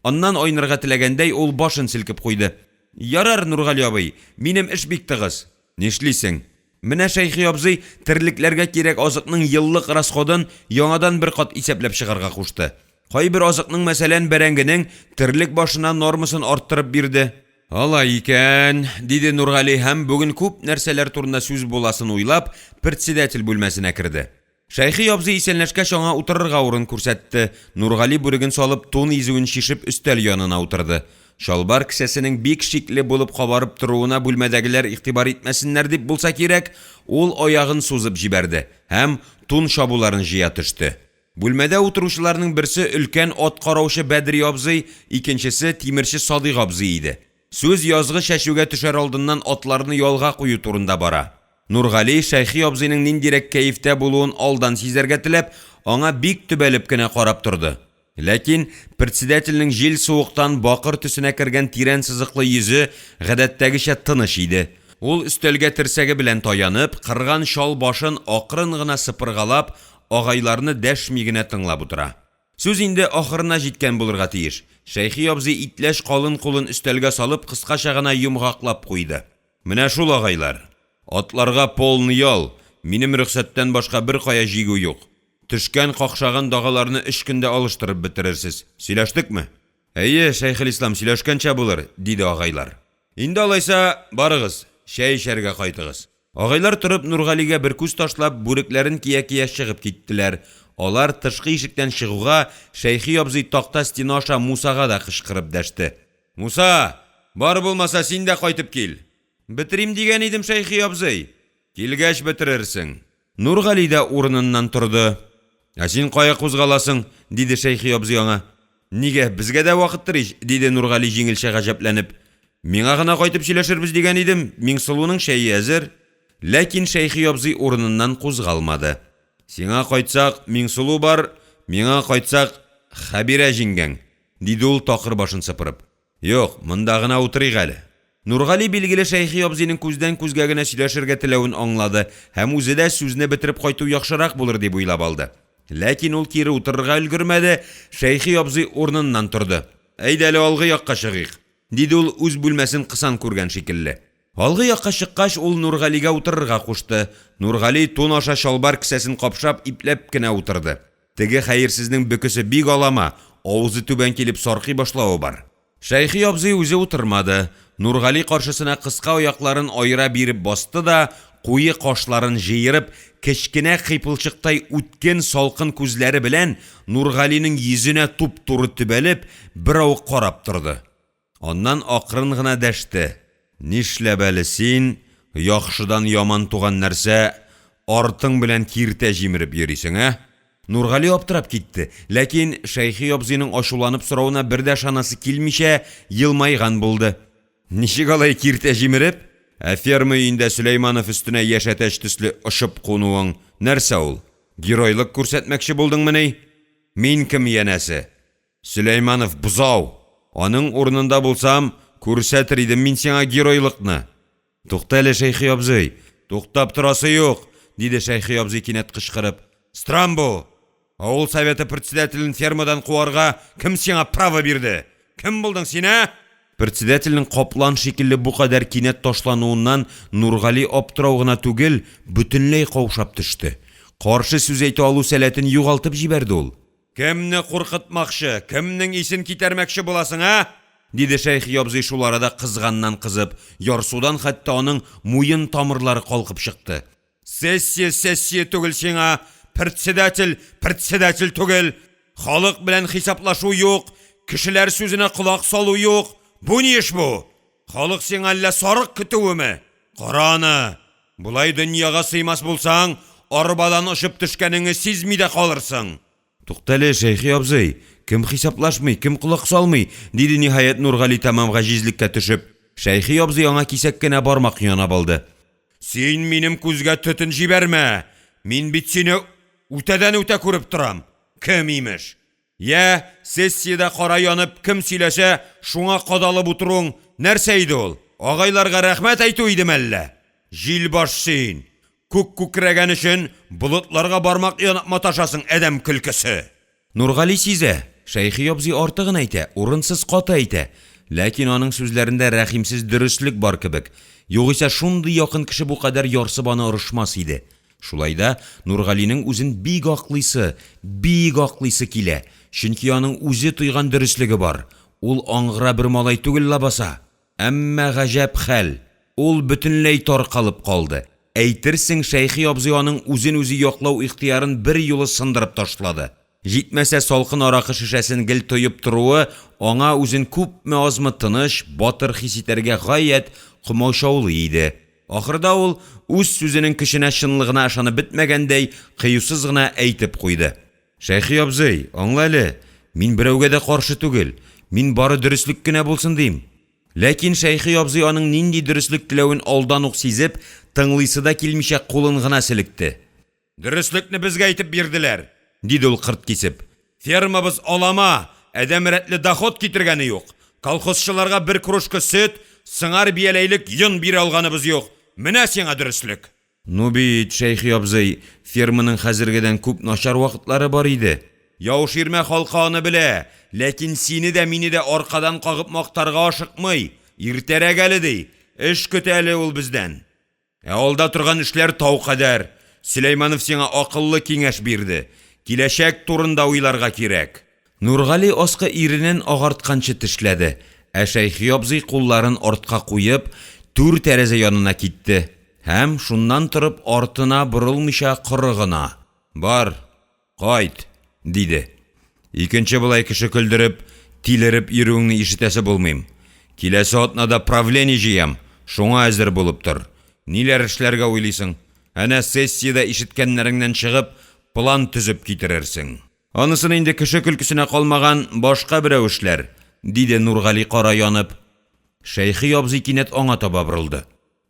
Аннан айнырга теләгәндәй ул башын селкеп куйды. Ярар, Нургали абый, минем эш бик тыгыз. Нишлисең? Менә Шәйхи абзый терлекләргә кирәк азыкның еллык расходын яңадан бер кат исәпләп чыгарга кушты. Кайбер азыкның, мәсәлән, бәрәңгенең терлек башына нормасын арттырып бирде. Алай икән, диде Нургали һәм бүген күп нәрсәләр турында сүз буласын уйлап, председатель бүлмәсенә керде. Шәйхи абзый исәнләшкәч, аңа утырырга урын күрсәтте. Нургали бүреген салып, тун изүен чишеп өстәл янына утырды. Чалбар кесәсенең бик шикле булып кабарып торуына бүлмәдәгеләр игътибар итмәсеннәр дип булса кирәк, ул аягын сузып җибәрде һәм тун чабуларын җыя төште. Бүлмәдә утыручыларның берсе өлкән ат караучы Бәдри абзый, икенчесе тимерче Садыйк абзый иде. Сүз язгы чәчүгә төшәр алдыннан атларны ялга кую турында бара. Нургали, Шәйхи абзыйның ниндирәк кәефтә булуын алдан сизәргә теләп, аңа бик төбәлеп кенә карап торды. Ләкин председательнең җил-суыктан бакыр төсенә кергән тирән сызыклы йөзе гадәттәгечә тыныч иде. Ул өстәлгә терсәге белән таянып, кырган чал башын акрын гына сыпыргалап, агайларны дәшми генә тыңлап утыра. Сүз инде ахырына җиткән булырга тиеш, Шәйхи абзый итләч калын кулын өстәлгә салып кыскача гына йомгаклап куйды. Менә шул, агайлар. Атларга полный ял, минем рөхсәттән башка беркая җигү юк. Төшкән, какшаган дагаларны өч көндә алыштырып бетерерсез. Сөйләштекме? Әйе, Шәйхелислам, сөйләшкәнчә булыр, диде агайлар. Инде алайса, барыгыз, чәй эчәргә кайтыгыз. Агайлар торып, Нургалигә бер күз ташлап, бүрекләрен кия-кия чыгып киттеләр. Алар тышкы ишектән чыгуга, Шәйхи абзый такта стена аша Мусага да кычкырып дәште. Муса, бар булмаса, син дә кайтып кил. Бетерим дигән идем, Шәйхи абзый. Килгәч бетерерсең. Нургали дә урыныннан торды. Ә син кая кузгаласың? диде Шәйхи абзый аңа. Нигә, безгә дә вакыттыр ич, диде Нургали җиңелчә гаҗәпләнеп. Миңа гына кайтып сөйләшербез дигән идем, Миңсылуның чәе әзер. Ләкин Шәйхи абзый урыныннан кузгалмады. Сиңа кайтсак, Миңсылу бар, миңа кайтсак, Хәбирә җиңгәң, диде ул такыр башын сыпырып. Юк, монда гына утырыйк әле. Нургали, билгеле, Шәйхи абзыйның күздән күзгә генә сөйләшергә теләвен аңлады һәм үзе дә сүзне бетереп кайту яхшырак булыр дип уйлап алды. Ләкин ул кире утырырга өлгермәде, Шәйхи абзый урыныннан торды. Әйдә әле алгы якка чыгыйк, диде ул үз бүлмәсен кысан күргән шикелле. Алгы якка чыккач, ул Нургалигә утырырга кушты. Нургали тун аша чалбар кесәсен капшап, ипләп кенә утырды. Теге хәерсезнең бөкесе бик алама, авызы түбән килеп саркый башлавы бар. Шәйхи абзый үзе утырмады, Нургали каршысына кыска аякларын аера биреп басты да, куе кашларын җыерып, кечкенә кыйпылчыктай үткен салкын күзләре белән Нургалинең йөзенә туп-туры төбәлеп, беравык карап торды. Аннан акрын гына дәште, Нишләп әле син, яхшыдан яман туган нәрсә, артың белән киртә җимереп йөрисең, ә? Нургали аптырап китте, ләкин Шәйхи абзыйның ачуланып соравына бер дә ышанасы килмичә, елмайган булды. Ничек алай киртә җимереп? Ә ферма өендә Сөләйманов өстенә яшь әтәч төсле очып кунуың нәрсә ул? Геройлык күрсәтмәкче булдыңмыни? Мин кем, янәсе? Сөләйманов бозау! Аның урынында булсам, күрсәтер идем мин сиңа геройлыкны! Тукта әле, Шәйхи абзый! Туктап торасы юк! диде Шәйхи абзый кинәт кычкырып. Стран бу! Авыл советы председателен фермадан куарга кем сиңа право бирде? Кем булдың син, ә? Председательнең каплан шикелле бу кадәр кинәт ташлануыннан Нургали аптырау гына түгел, бөтенләй каушап төште. Каршы сүз әйтә алу сәләтен югалтып җибәрде ул. Кемне куркытмакчы, кемнең исен китәрмәкче буласың, ә? диде Шәйхи абзый шул арада кызганнан-кызып, ярсудан хәтта аның муен тамырлары калкып чыкты. Сессия сессия түгел сиңа, председатель председатель түгел! Халык белән хисаплашу юк, кешеләр сүзенә колак салу юк. Бу ни эш бу? Халык сиңа әллә сарык көтүеме? Кара аны, болай дөньяга сыймас булсаң, арбадан очып төшкәнеңне сизми дә калырсың. Туктале, Шәйхи абзый, кем хисаплашмый, кем колак салмый? диде, ниһаять, Нургали тәмам гаҗизлеккә төшеп. Шәйхи абзый аңа кисәк кенә бармак янап алды. Син минем күзгә төтен җибәрмә! Мин бит сине үтәдән-үтә күреп торам. Кем, имеш? Йә, сессиядә кара янып кем сөйләсә, шуңа кадалып утыруың нәрсә иде ул? Агайларга рәхмәт әйтү идеме әллә? Җилбаш син! Күк күкрәгән өчен болытларга бармак янап маташасың, адәм көлкесе! Нургали сизә, Шәйхи абзый артыгын әйтә, урынсыз каты әйтә. Ләкин аның сүзләрендә рәхимсез дөреслек бар кебек. Югыйсә шундый якын кеше бу кадәр ярсып аны орышмас иде. Шулай да Нургалинең үзен бик аклыйсы, бик аклыйсы килә, чөнки аның үзе тойган дөреслеге бар, ул аңгыра бер малай түгел ләбаса! Әмма гаҗәп хәл, ул бөтенләй таркалып калды, әйтерсең Шәйхи абзый аның үзен-үзе яклау ихтыярын берьюлы сындырып ташлады. Җитмәсә, салкын аракы шешәсен гел тоеп торуы аңа үзен күпме-азмы тыныч, батыр хис итәргә гаять комаучаулый иде. Ахырда ул, үз сүзенең көченә, чынлыгына ышанып бетмәгәндәй, кыюсыз гына әйтеп куйды. Шәйхи абзый, аңла әле, мин берәүгә дә каршы түгел, мин бары дөреслек кенә булсын дим. Ләкин Шәйхи абзый аның нинди дөреслек теләвен алдан ук сизеп, тыңлыйсы да килмичә кулын гына селекте. Дөреслекне безгә әйтеп бирделәр, диде ул кырт кисеп. Фермабыз алама, адәм рәтле доход китергәне юк. Колхозчыларга бер кружка сөт, сыңар бияләйлек йон бирә алганыбыз юк. Менә сиңа дөреслек! Ну бит, Шәйхи абзый, ферманың хәзергедән күп начар вакытлары бар иде. Яуширмә халкы аны белә, ләкин сине дә, мине дә аркадан кагып мактарга ашыкмый. Иртәрәк әле, ди. Эш көтә әле ул бездән. Ә алда торган эшләр тау кадәр. Сөләйманов сиңа акыллы киңәш бирде. Киләчәк турында уйларга кирәк. Нургали аскы иренен агартканчы тешләде, ә Шәйхи абзый кулларын артка куеп, түр тәрәзә янына китте һәм, шуннан торып, артына борылмыйча коры гына, Бар, кайт, диде. Икенче болай кеше көлдереп, тилереп йөрүеңне ишетәсе булмыйм. Киләсе атнада правление җыям, шуңа әзер булып тор. Ниләр эшләргә уйлыйсың? Әнә сессиядә ишеткәннәреңнән чыгып, план төзеп китерерсең. Анысын инде кеше көлкесенә калмаган башка берәү эшләр, диде Нургали кара янып. Шәйхи абзый кинәт аңа таба борылды.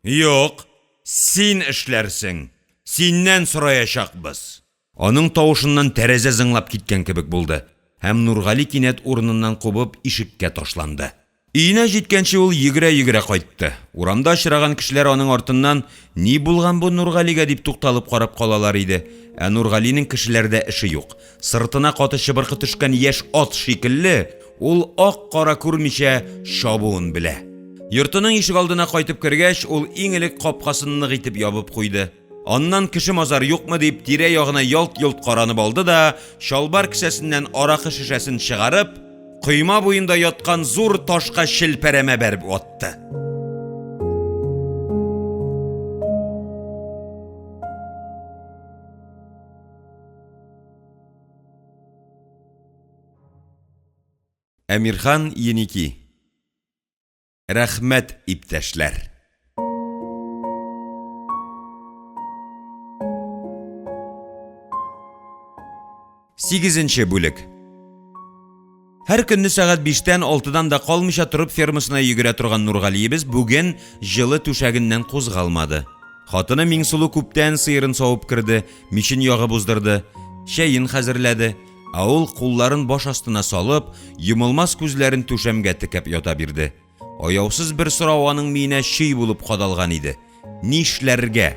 Юк, син эшләрсең, синнән сораячакбыз. Аның тавышыннан тәрәзә зыңлап киткән кебек булды һәм Нургали кинәт урыныннан кубып ишеккә ташланды. Өенә җиткәнче ул йөгерә-йөгерә кайтты. Урамда очраган кешеләр аның артыннан Ни булган бу Нургалигә дип тукталып карап калалар иде. Ә Нургалинең кешеләрдә эше юк. Сыртына каты чыбыркы төшкән яшь ат шикелле, ул ак-кара күрмичә чабуын белә. Йортының ишегалдына кайтып кергәч, ул иң элек капкасын нык итеп ябып куйды. Аннан кеше-мазар юкмы дип, тирә-ягына ялт-йолт каранып алды да, чалбар кесәсеннән аракы шешәсен чыгарып, койма буенда яткан зур ташка челпәрәмә бәреп ватты. Әмирхан Еники. Рәхмәт, иптәшләр! Сигезенче бүлек. Һәр көнне сәгать биштән, алтыдан да калмыйча торып фермасына йөгерә торган Нургалиебез бүген җылы түшәгеннән кузгалмады. Хатыны Миңсылу күптән сыерын савып керде, мичен ягып уздырды, чәен хәзерләде. Ә ул, кулларын баш астына салып, йомылмас күзләрен түшәмгә текәп ята бирде. Аяусыз бер сорау аның миенә чөй булып кадалган иде. Нишләргә?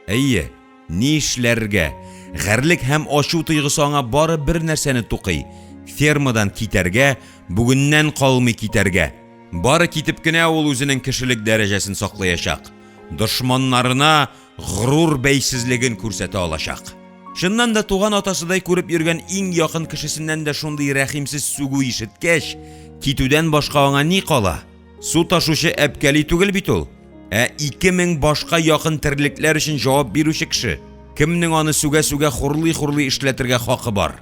Әйе, нишләргә? Гарьлек һәм ачу тойгысы аңа бары бер нәрсәне тукый, фермадан китәргә, бүгеннән калмый китәргә. Бары китеп кенә ул үзенең кешелек дәрәҗәсен саклаячак, дошманнарына горур бәйсезлеген күрсәтә алачак. Чыннан да туган атасыдай күреп йөргән иң якын кешесеннән дә шундый рәхимсез сүгү ишеткәч, китүдән башка аңа ни кала? Су ташучы әпкәли түгел бит ул, ә 2000 башка якын терлекләр өчен җавап бирүче кеше. Кемнең аны сүгә-сүгә, хурлый-хурлый эшләтергә хакы бар?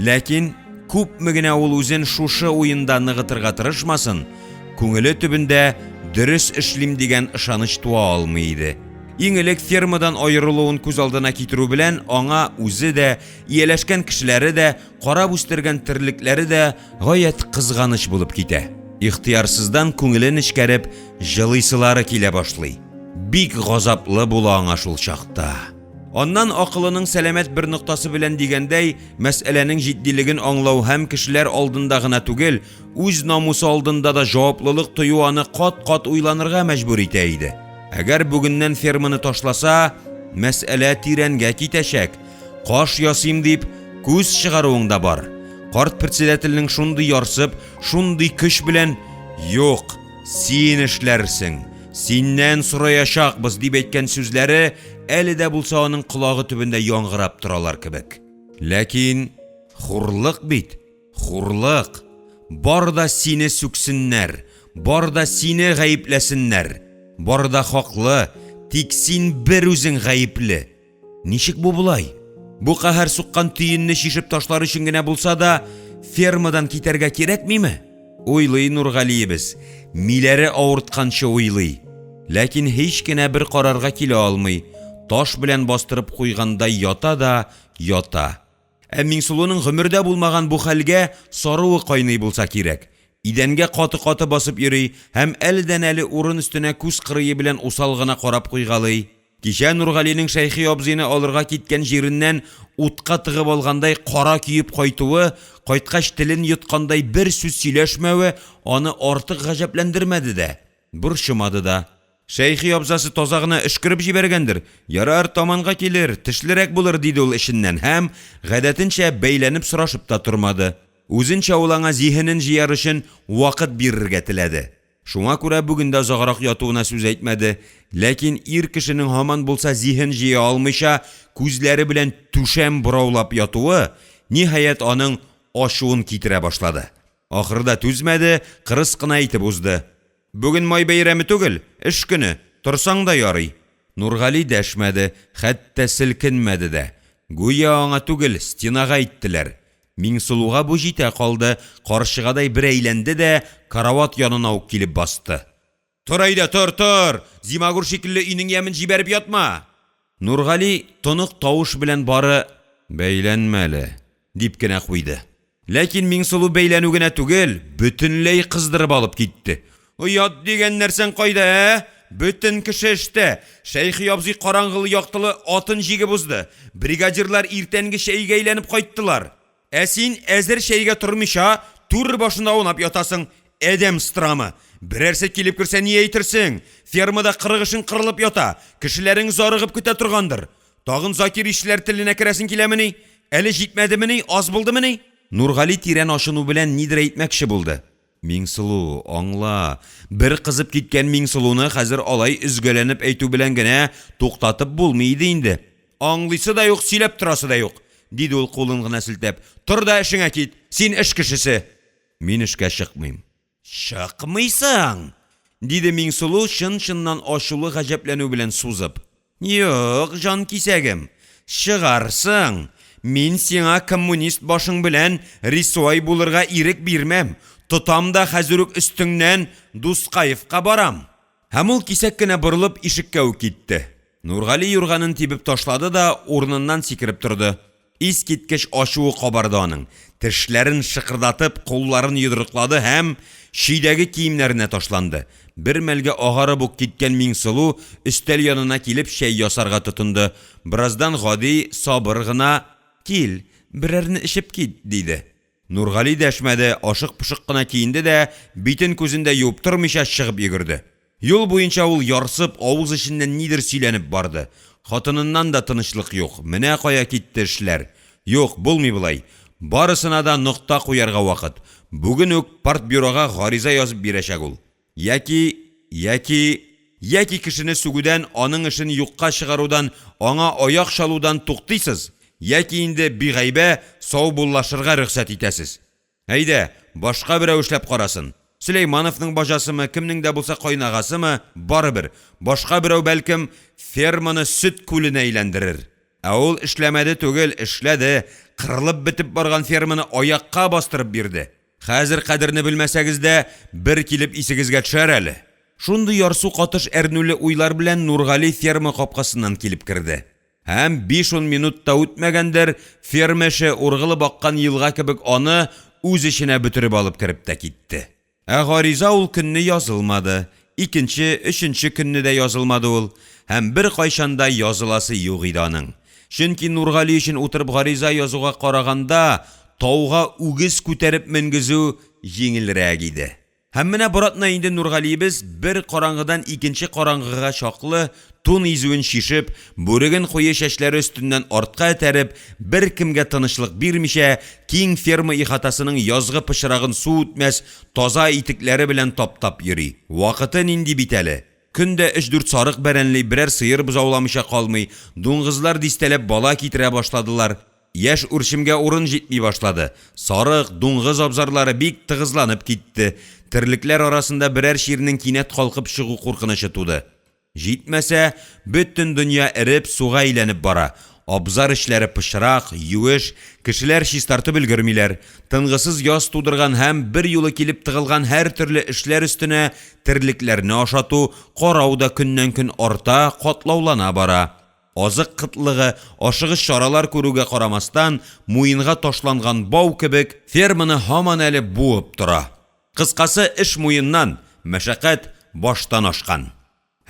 Ләкин Күпме генә ул үзен шушы уенда ныгытырга тырышмасын, күңеле төбендә дөрес эшлим дигән ышаныч туа алмый иде. Иң элек фермадан аерылуын күз алдына китерү белән аңа үзе дә, ияләшкән кешеләре дә, карап үстергән терлекләре дә гаять кызганыч булып китә. Ихтыярсыздан күңеле нечкәреп, җылыйсылары килә башлый. Бик газаплы була аңа шул чакта. Аннан акылының сәламәт бер ноктасы белән дигәндәй, мәсьәләнең җитдилеген аңлау һәм кешеләр алдында гына түгел, үз намусы алдында да җаваплылык тою аны кат-кат уйланырга мәҗбүр итә иде. Әгәр бүгеннән ферманы ташласа, мәсьәлә тирәнгә китәчәк. Каш ясыйм дип, күз чыгаруың да бар. Карт председательнең шундый ярсып, шундый көч белән, Юк, син эшләрсең! Синнән сораячакбыз, дип әйткән сүзләре әле дә булса аның колагы төбендә яңгырап торалар кебек. Ләкин хурлык бит, хурлык! Бар да сине сүксеннәр, бар да сине гаепләсеннәр. Бар да хаклы, тик син бер үзең гаепле. Ничек бу болай? Бу каһәр суккан төенне чишеп ташлар өчен генә булса да, фермадан китәргә кирәкмиме? Уйлый Нургалиебез, миләре авыртканчы уйлый. Ләкин һич кенә бер карарга килә алмый, таш белән бастырып куйгандай ята да ята. Ә Миңсылуның гомердә булмаган бу хәлгә саруы кайный булса кирәк. Идәнгә каты-каты басып йөри һәм әледән-әле урын өстенә күз кырые белән усал гына карап куйгалый. Кичә Нургалинең Шәйхи абзыйны алырга киткән җиреннән утка тыгып алгандай кара көеп кайтуы, кайткач телен йоткандай бер сүз сөйләшмәве аны артык гаҗәпләндермәде дә, борчымады да. Шәйхи абзасы таза гына өшкереп җибәргәндер, ярар, таманга килер, тешлерәк булыр, диде ул эченнән һәм, гадәтенчә, бәйләнеп сорашып та тормады. Үзенчә ул аңа зиһенен җыяр өчен вакыт бирергә теләде. Шуңа күрә бүген дә озаграк ятуына сүз әйтмәде. Ләкин ир кешенең һаман булса зиһен җыя алмыйча, күзләре белән түшәм бораулап ятуы, ниһаять, аның ачуын китерә башлады. Ахырда түзмәде, кырыс кына әйтеп узды. Бүген май бәйрәме түгел, эш көне, торсаң да ярый. Нургали дәшмәде, хәтта селкенмәде дә. Гүя аңа түгел, стенага әйттеләр. Миңсылуга бу җитә калды, карчыгадай бер әйләнде дә карават янына ук килеп басты. Тор әйдә, тор, тор! Зимагур шикелле өйнең ямен җибәреп ятма! Нургали тонык тавыш белән бары, Бәйләнмә әле, дип кенә куйды. Ләкин Миңсылу бәйләнү генә түгел, бөтенләй кыздырып алып китте. Оят дигән нәрсәң кайда, ә? Бөтен кеше эштә. Шәйхи абзый караңгылы-яктылы атын җигеп узды. Бригадирлар иртәнге чәйгә әйләнеп кайттылар. Ә син әзер чәйгә тормыйча, түр башында аунап ятасың. Адәм страмы! Берәрсе килеп керсә ни әйтерсең? Фермада 40 эшең кырылып ята, кешеләрең зарыгып көтә торгандыр. Тагын Закир ишеләр теленә керәсең киләмени? Әле җитмәдемени, аз булдымыни? Нургали тирән ачыну белән нидер әйтмәкче булды. Миңсылу, аңла, бер кызып киткән Миңсылуны хәзер алай өзгәләнеп әйтү белән генә туктатып булмый иде инде. Аңлыйсы да юк, сөйләп торасы да юк, диде ул кулын гына селтәп. Тор да эшеңә кит, син эш кешесе. Мин эшкә чыкмыйм. Чыкмыйсың? диде Миңсылу чын-чыннан ачулы гаҗәпләнү белән сузып. Юк, җанкисәгем, чыгарсың! Мин сиңа коммунист башың белән рисуай булырга ирек бирмәм, тотам да хәзер үк өстеңнән Дускаевка барам! Һәм ул кисәк кенә борылып ишеккә үк китте. Нургали юрганын тибеп ташлады да урыныннан сикереп торды. Искиткеч ачуы кабарды аның. Тешләрен шыкырдатып, кулларын йодрыклады һәм чөйдәге киемнәренә ташланды. Бер мәлгә агарып ук киткән Миңсылу өстәл янына килеп чәй ясарга тотынды. Бераздан гади, сабыр гына, Кил, берәрне эчеп кит, диде. Нургали дәшмәде, ашык-пошык кына киенде дә, битен-күзен дә юып тормыйча чыгып йөгерде. Юл буенча ул ярсып, авыз эченнән нидер сөйләнеп барды. Хатыныннан да тынычлык юк, менә кая китте эшләр. Юк, булмый болай. Барысына да нокта куярга вакыт. Бүген үк партбюрога гариза язып бирәчәк ул. Яки, яки, яки кешене сүгүдән, аның эшен юкка чыгарудан, аңа аяк чалудан туктыйсыз, яки инде бигайбә саубуллашырга рөхсәт итәсез. Әйдә, башка берәү эшләп карасын. Сөләймановның баҗасымы, кемнең дә булса кайнагасымы, барыбер, башка берәү, бәлкем, ферманы сөт күленә әйләндерер. Ә ул эшләмәде түгел, эшләде, кырылып бетеп барган ферманы аякка бастырып бирде. Хәзер кадерне белмәсәгез дә, бер килеп исегезгә төшәр әле! Шундый ярсу катыш әрнүле уйлар белән Нургали ферма капкасыннан килеп керде. Һәм биш-ун минут та үтмәгәндер, ферма эше, ургылып аккан елга кебек, аны үз эченә бөтереп алып кереп тә китте. Ә гариза ул көнне язылмады, икенче, өченче көнне дә язылмады ул. Һәм беркайчан да языласы юк иде аның. Чөнки Нургали өчен утырып гариза язуга караганда, тауга үгез күтәреп менгезү җиңелрәк иде. Һәм менә боратна инде Нургалиебез бер караңгыдан икенче караңгыга чаклы тун изүен чишеп, бүреген куе чәчләре өстеннән артка этәреп, беркемгә тынычлык бирмичә, киң ферма ихатасының язгы пычрагын су үтмәс таза итекләре белән таптап йөри. Вакыты нинди бит әле! Көн дә өч-дүрт сарык бәрәнли, берәр сыер бозауламыйча калмый, дуңгызлар дистәләп бала китерә башладылар. Яшь үрчемгә урын җитми башлады. Сарык, дуңгыз абзарлары бик тыгызланып китте. Терлекләр арасында берәр чирнең кинәт калкып чыгу куркынычы туды. Җитмәсә, бөтен дөнья эреп, суга әйләнеп бара. Абзар эчләре пычрак, юеш, кешеләр чистартып өлгермиләр. Тынгысыз яз тудырган һәм берьюлы килеп тыгылган һәртөрле эшләр өстенә терлекләрне ашату, карау да көннән-көн арта, катлаулана бара. Азык кытлыгы, ашыгыч чаралар күрүгә карамастан, муенга ташланган бау кебек, ферманы һаман әле буып тора. Кыскасы, эш муеннан, мәшәкать баштан ашкан.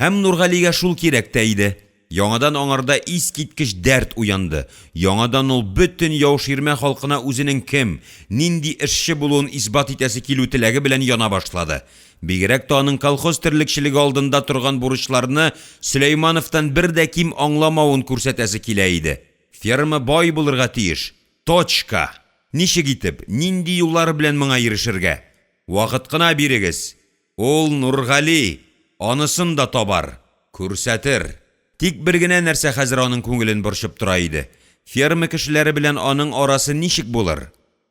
Һәм Нургалигә шул кирәк тә иде. Яңадан аңарда искиткеч дәрт уянды, яңадан ул бөтен Яуширмә халкына үзенең кем, нинди эшче булуын исбат итәсе килү теләге белән яна башлады. Бигрәк тә аның колхоз терлекчелеге алдында торган бурычларны Сөләймановтан бер дә ким аңламавын күрсәтәсе килә иде. Ферма бай булырга тиеш! Точка! Ничек итеп, нинди юллар белән моңа ирешергә? Вакыт кына бирегез! Ул Нургали! Анысын да табар! Күрсәтер! Тик бер генә нәрсә хәзер аның күңелен борчып тора иде, ферма кешеләре белән аның арасы ничек булыр?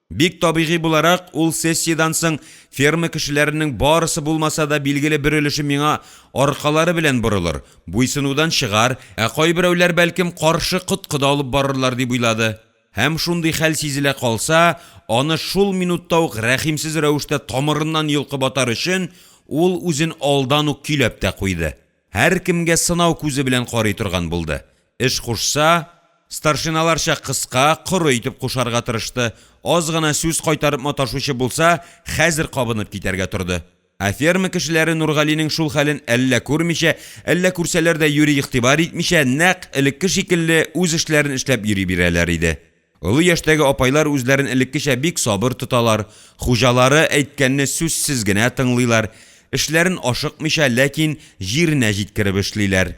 Бик табигый буларак, ул сессиядән соң ферма кешеләренең барысы булмаса да билгеле бер өлеше миңа аркалары белән борылыр, буйсынудан чыгар, ә кайберәүләр, бәлкем, каршы коткы да алып барырлар дип уйлады. Һәм шундый хәл сизелә калса, аны шул минутта ук рәхимсез рәвештә тамырыннан йолкып атар өчен ул үзен алдан ук көйләп тә куйды. Һәркемгә сынау күзе белән карый торган булды. Эш кушса, старшиналарча кыска, коры итеп кушарга тырышты, аз гына сүз кайтарып маташучы булса, хәзер кабынып китәргә торды. Ә ферма кешеләре Нургалинең шул хәлен әллә күрмичә, әллә күрсәләр дә юри игътибар итмичә, нәкъ элекке шикелле үз эшләрен эшләп йөри бирәләр иде. Олы яшьтәге апайлар үзләрен элеккечә бик сабыр тоталар, хуҗалары әйткәнне сүзсез генә тыңлыйлар, эшләрен ашыкмыйча, ләкин җиренә җиткереп эшлиләр.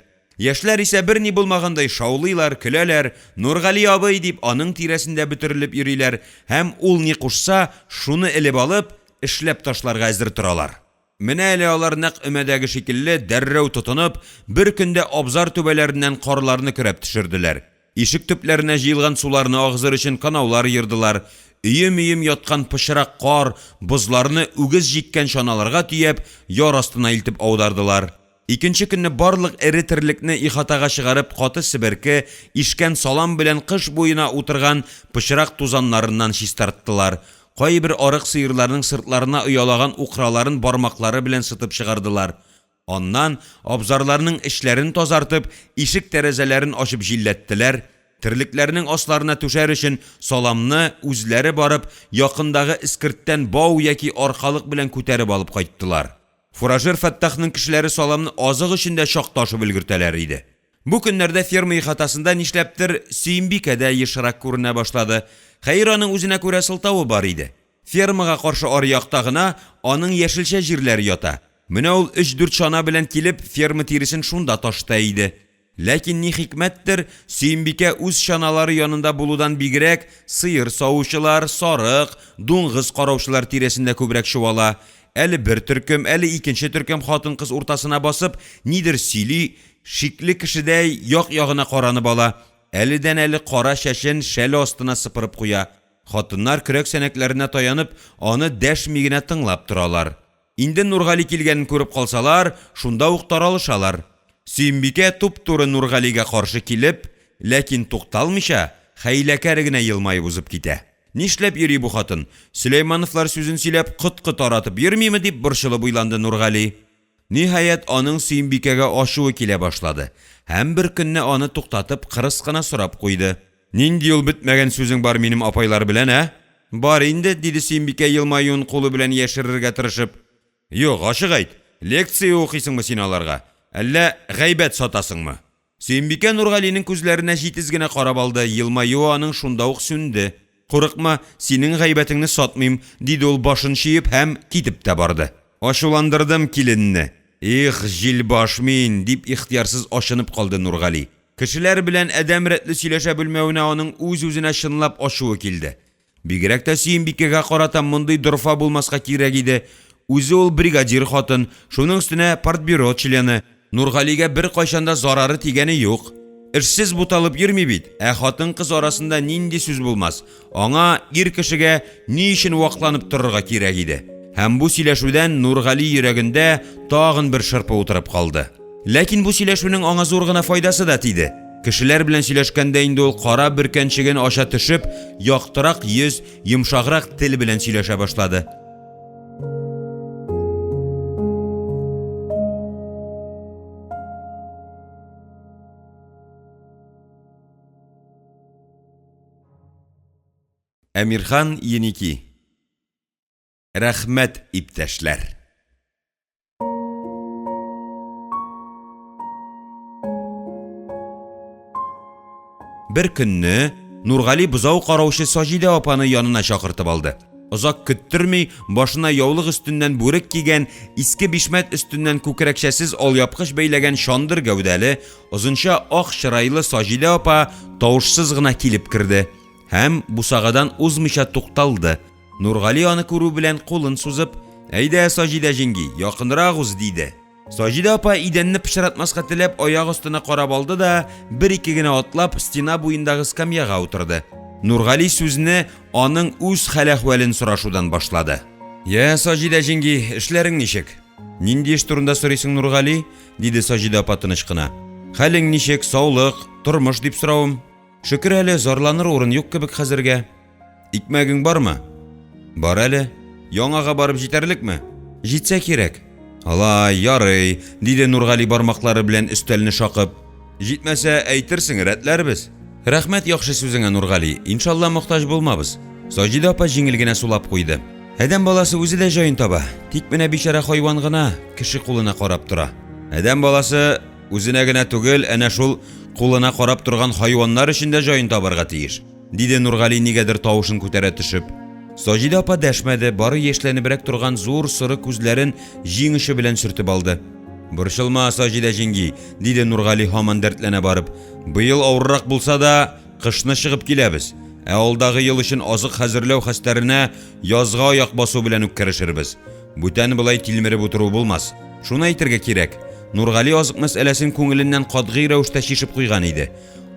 Яшьләр исә берни булмагандай шаулыйлар, көләләр, Нургали абый дип аның тирәсендә бөтерелеп йөриләр һәм ул ни кушса, шуны элеп алып, эшләп ташларга әзер торалар. Менә әле алар нәкъ өмәдәге шикелле дәррәү тотынып, бер көндә абзар түбәләреннән карларны көрәп төшерделәр, ишек төпләренә җыелган суларны агызыр өчен канаулар ердылар, өем-өем яткан пычрак кар, бозларны үгез җиккән чаналарга төяп, яр астына илтеп аудардылар. Икенче көнне барлык эре терлекне ихатага чыгарып каты себерке, ишкән салам белән кыш буена утырган пычрак тузаннарыннан чистарттылар, кайбер арык сыерларның сыртларына оялаган украларын бармаклары белән сытып чыгардылар. Аннан абзарларның эчләрен тазартып, ишек-тәрәзәләрен ачып җилләттеләр, терлекләрнең асларына түшәр өчен саламны, үзләре барып, якындагы эскерттән бау яки аркалык белән күтәреп алып кайттылар. Фуражер Фәттахның кешеләре саламны азык өчен дә чак ташып өлгертәләр иде. Бу көннәрдә ферма ихатасында нишләптер Сөембикә дә ешрак күренә башлады. Хәер, аның үзенә күрә сылтавы бар иде. Фермага каршы аръякта гына аның яшелчә җирләре ята. Менә ул өч-дүрт чана белән килеп ферма тиресен шунда ташыта иде. Ләкин ни хикмәттер, Сөембикә үз чаналары янында булудан бигрәк, сыер савучылар, сарык, дуңгыз караучылар тирәсендә күбрәк чуала. Әле бер төркем, әле икенче төркем хатын-кыз уртасына басып, нидер сөйли, шикле кешедәй як-ягына каранып ала, әледән-әле кара чәчен шәле астына сыпырып куя. Хатыннар көрәк-сәнәкләренә таянып, аны дәшми генә тыңлап торалар. Инде Нургали килгәнен күреп калсалар, шунда ук таралышалар. Сөембикә туп-туры Нургалигә каршы килеп. ләкин тукталмыйча, хәйләкәр генә елмаеп узып китә. Нишләп йөри бу хатын, Сөләймановлар сүзен сөйләп коткы таратып йөрмиме, дип борчылып уйланды Нургали. Ниһаять, аның Сөембикәгә ачуы килә башлады һәм беркөнне аны туктатып кырыс кына сорап куйды: «Нинди ул бетмәгән сүзең бар минем апайлар белән, ә?» «Бар инде,– диде Сөембикә, елмаюын кулы белән яшерергә тырышып. «Юк, ачык әйт, лекция укыйсыңмы син аларга, әллә гайбәт сатасыңмы?» Сөембикә Нургалинең күзләренә җитез генә карап алды, елмаюы аның шунда ук сүнде. «Курыкма, синең гайбәтеңне сатмыйм»,– диде ул башын чөеп һәм китеп тә барды. «Ачуландырдым киленне, их, җилбаш мин!» – дип ихтыярсыз ачынып калды Нургали. Кешеләр белән адәм рәтле сөйләшә белмәвенә аның үз-үзенә чынлап ачуы килде. Бигрәк тә Сөембикәгә карата мондый дорфа булмаска кирәк иде. Үзе ул бригадир хатын, шуның өстенә партбюро члены. Нургалигә беркайчан да зарары тигәне юк. Эшсез буталып йөрми бит, ә хатын-кыз арасында нинди сүз булмас, аңа, ир кешегә, ни өчен вакланып торырга кирәк иде? Һәм бу сөйләшүдән Нургали йөрәгендә тагын бер шырпы утырып калды. Ләкин бу сөйләшүнең аңа зур гына файдасы да тиде. Кешеләр белән сөйләшкәндә инде ул кара бөркәнчеген ача төшеп, яктырак йөз, йомшаграк тел белән сөйләшә башлады. Әмирхан Еники. Рәхмәт, иптәшләр! Бер көнне Нургали бозау караучы Саҗидә апаны янына чакыртып алды. Озак көттерми, башына яулык өстеннән бүрек кигән, иске бишмәт өстеннән күкрәкчәсез алъяпкыч бәйләгән чандыр гәүдәле, озынча ак чырайлы Саҗидә апа тавышсыз гына килеп керде һәм бусагадан узмыйча тукталды. Нургали аны күрү белән кулын сузып, Әйдә, Саҗидә җиңги, якынрак уз, диде. Саҗидә апа идәнне пычратмаска теләп аяк астына карап алды да, бер-ике генә атлап, стена буендагы скамьяга утырды. Нургали сүзне аның үз хәл-әхвәлен сорашудан башлады. Йә, Саҗидә җиңги, эшләрең ничек? Нинди эш турында сорыйсың, Нургали? диде Саҗидә апа тыныч кына. Хәлең ничек, саулык, тормыш дип соравым. Шөкер әле, зарланыр урын юк кебек хәзергә. Икмәгең бармы? Бар әле. Яңага барып җитәрлекме? Җитсә кирәк. Алай, ярый, диде Нургали бармаклары белән өстәлне шакып. Җитмәсә, әйтерсең, рәтләрбез. Рәхмәт яхшы сүзеңә, Нургали, иншалла мохтаҗ булмабыз. Саҗидә апа җиңел генә сулап куйды. Адәм баласы үзе дә җаен таба, тик менә бичара хайван гына кеше кулына карап тора. Адәм баласы Үзенә генә түгел, әнә шул кулына карап торган хайваннар өчен дә җаен табарга тиеш, диде Нургали нигәдер тавышын күтәрә төшеп. Саҗидә апа дәшмәде, бары яшьләнебрәк торган зур соры күзләрен җиң очы белән сөртеп алды. Борчылма, Саҗидә җиңги, диде Нургали һаман дәртләнә барып. Быел авыррак булса да, кышны чыгып киләбез. Ә алдагы ел өчен азык хәзерләү хәстәренә язга аяк басу белән үк керешербез. Бүтән болай тилмереп утыру булмас. Шуны әйтергә кирәк, Нургали азык мәсьәләсен күңеленнән катгый рәвештә чишеп куйган иде.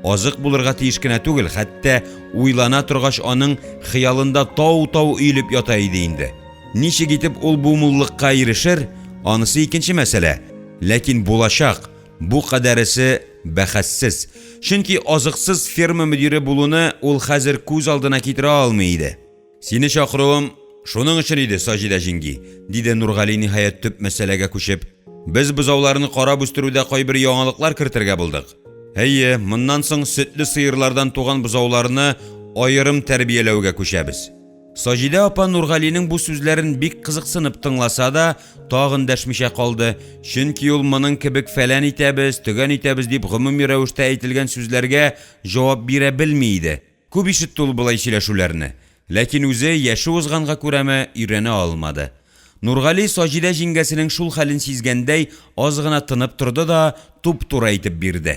Азык булырга тиеш кенә түгел, хәтта уйлана торгач аның хыялында тау-тау өелеп ята иде инде. Ничек итеп ул бу муллыкка ирешер, анысы икенче мәсьәлә. Ләкин булачак, бу кадәресе бәхәссез. Чөнки азыксыз ферма мөдире булуны ул хәзер күз алдына китерә алмый иде. Сине чакыруым шуның өчен иде, Саҗидә җиңги, диде Нургали, ниһаять, төп мәсьәләгә күчеп. Без бозауларны карап үстерүдә кайбер яңалыклар кертергә булдык. Әйе, моннан соң сөтле сыерлардан туган бозауларны аерым тәрбияләүгә күчәбез. Саҗидә апа Нургалинең бу сүзләрен бик кызыксынып тыңласа да, тагын дәшмичә калды, чөнки ул моның кебек фәлән итәбез, төгән итәбез дип гомуми рәвештә әйтелгән сүзләргә җавап бирә белми иде. Күп ишетте ул болай сөйләшүләрне. Ләкин үзе, яше узганга күрәме, өйрәнә алмады. Нургали, Саҗидә җиңгәсенең шул хәлен сизгәндәй, аз гына тынып торды да туп-туры әйтеп бирде.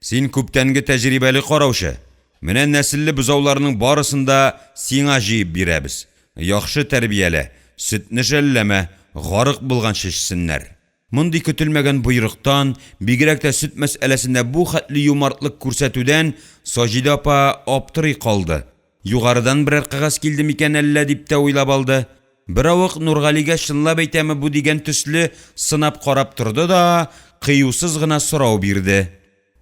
Син күптәнге тәҗрибәле караучы. Менә нәселле бозауларның барысын да сиңа җыеп бирәбез. Яхшы тәрбиялә, сөтне жәлләмә, гарык булганчы эчсеннәр. Мондый көтелмәгән боерыктан, бигрәк тә сөт мәсьәләсендә бу хәтле юмартлык күрсәтүдән Саҗидә апа аптырый калды. Югарыдан берәр кәгазь килде микән әллә дип тә уйлап алды. Беравык Нургалигә чынлап әйтәме бу дигән төсле сынап карап торды да, кыюсыз гына сорау бирде.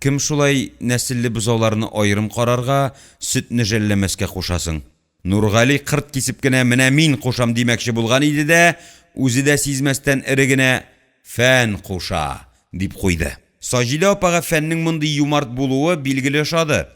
Кем шулай нәселле бозауларны аерым карарга, сөтне жәлләмәскә куша соң? Нургали кырт кисеп кенә менә мин кушам димәкче булган иде дә, үзе дә сизмәстән эре генә: «Фән куша!» – дип куйды. Саҗидә апага Фәннең мондый юмарт булуы, билгеле, ошады.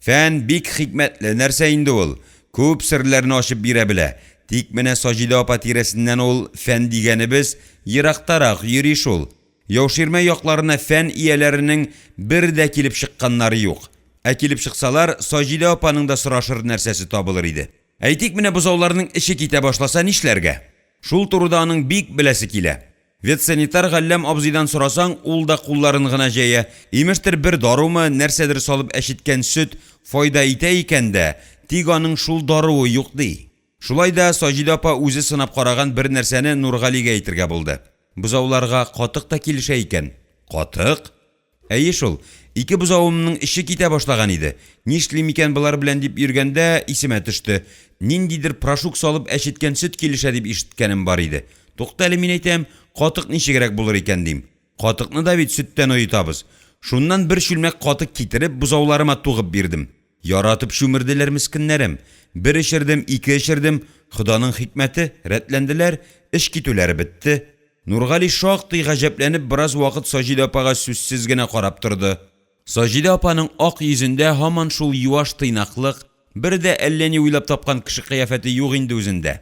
Фән бик хикмәтле нәрсә инде ул, күп серләрне ачып бирә белә, тик менә Саҗидә апа тирәсеннән ул фән дигәнебез ерактарак йөри шул. Яуширмә якларына фән ияләренең бер дә килеп чыкканнары юк. Ә килеп чыксалар, Саҗидә апаның да сорашыр нәрсәсе табылыр иде. Әйтик, менә бозауларның эче китә башласа нишләргә? Шул турыда аның бик беләсе килә. Ветсанитар Галләм абзыйдан сорасаң, ул да кулларын гына җәя. Имештер, бер дарумы, нәрсәдер салып әчеткән сөт файда итә икән дә, тик аның шул даруы юк, ди. Шулай да Саҗидә апа үзе сынап караган бер нәрсәне Нургалигә әйтергә булды. Бозауларга катык та килешә икән. Катык? Әйе шул, ике бозавымның эче китә башлаган иде. Нишлим икән болар белән дип йөргәндә, исемә төште. Ниндидер прошук салып әчеткән сөт килешә дип ишеткәнем бар иде. Тукта әле, мин әйтәм, катык ничегрәк булыр икән дим. Катыкны да бит сөттән оетабыз. Шуннан бер чүлмәк катык китереп, бозауларыма тугып бирдем. Яратып чүмерделәр мескеннәрем. Бер эчердем, ике эчердем, Ходаның хикмәте, рәтләнделәр, эч китүләре бетте. Нургали шактый гаҗәпләнеп бераз вакыт Саҗидә апага сүзсез генә карап торды. Саҗидә апаның ак йөзендә һаман шул юаш тыйнаклык, бер дә әллә ни уйлап тапкан кеше кыяфәте юк инде үзендә.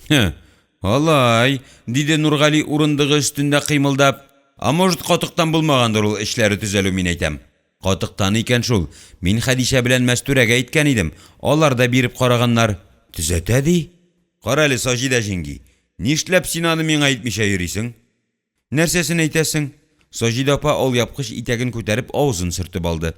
Һе, алай, диде Нургали урындыгы өстендә кыймылдап. А может, катыктан булмагандыр ул эчләре төзәлү, мин әйтәм. Катыктан икән шул. Мин Хәдичә белән Мәстүрәгә әйткән идем, алар да биреп караганнар. Төзәтә ди. Карале, Саҗидә җиңги, нишләп син аны миңа әйтмичә йөрисең? Нәрсәсен әйтәсең? Саҗидә апа алъяпкыч итәген күтәреп авызын сөртеп алды.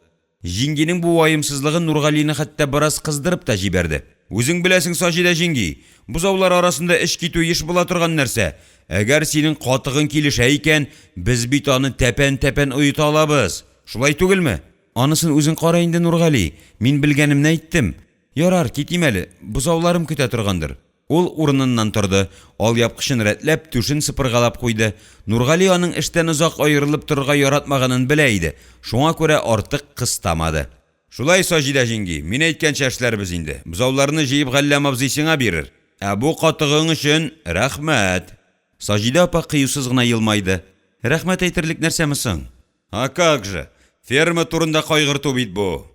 Җиңгинең бу ваемсызлыгы Нургалине хәтта бераз кыздырып та җибәрде. Үзең беләсең, Саҗидә җиңги, бозаулар арасында эч китү еш була торган нәрсә. Әгәр синең катыгың килешә икән, без бит аны тәпән-тәпән оета алабыз. Шулай түгелме? Анысын үзең кара инде, Нургали, мин белгәнемне әйттем. Ярар, китим әле, бозауларым көтә торгандыр. Ул урыныннан торды, алъяпкычын рәтләп, түшен сыпыргалап куйды. Нургали аның эштән озак аерылып торырга яратмаганын белә иде, шуңа күрә артык кыстамады. Шулай, Саҗидә җиңги, мин әйткәнчә эшләрбез инде. Бозауларны җыеп Галләм абзый сиңа бирер. Ә бу катыгың өчен рәхмәт. Саҗидә апа кыюсыз гына елмайды. Рәхмәт әйтерлек нәрсәме соң? А как же! Ферма турында кайгырту бит бу!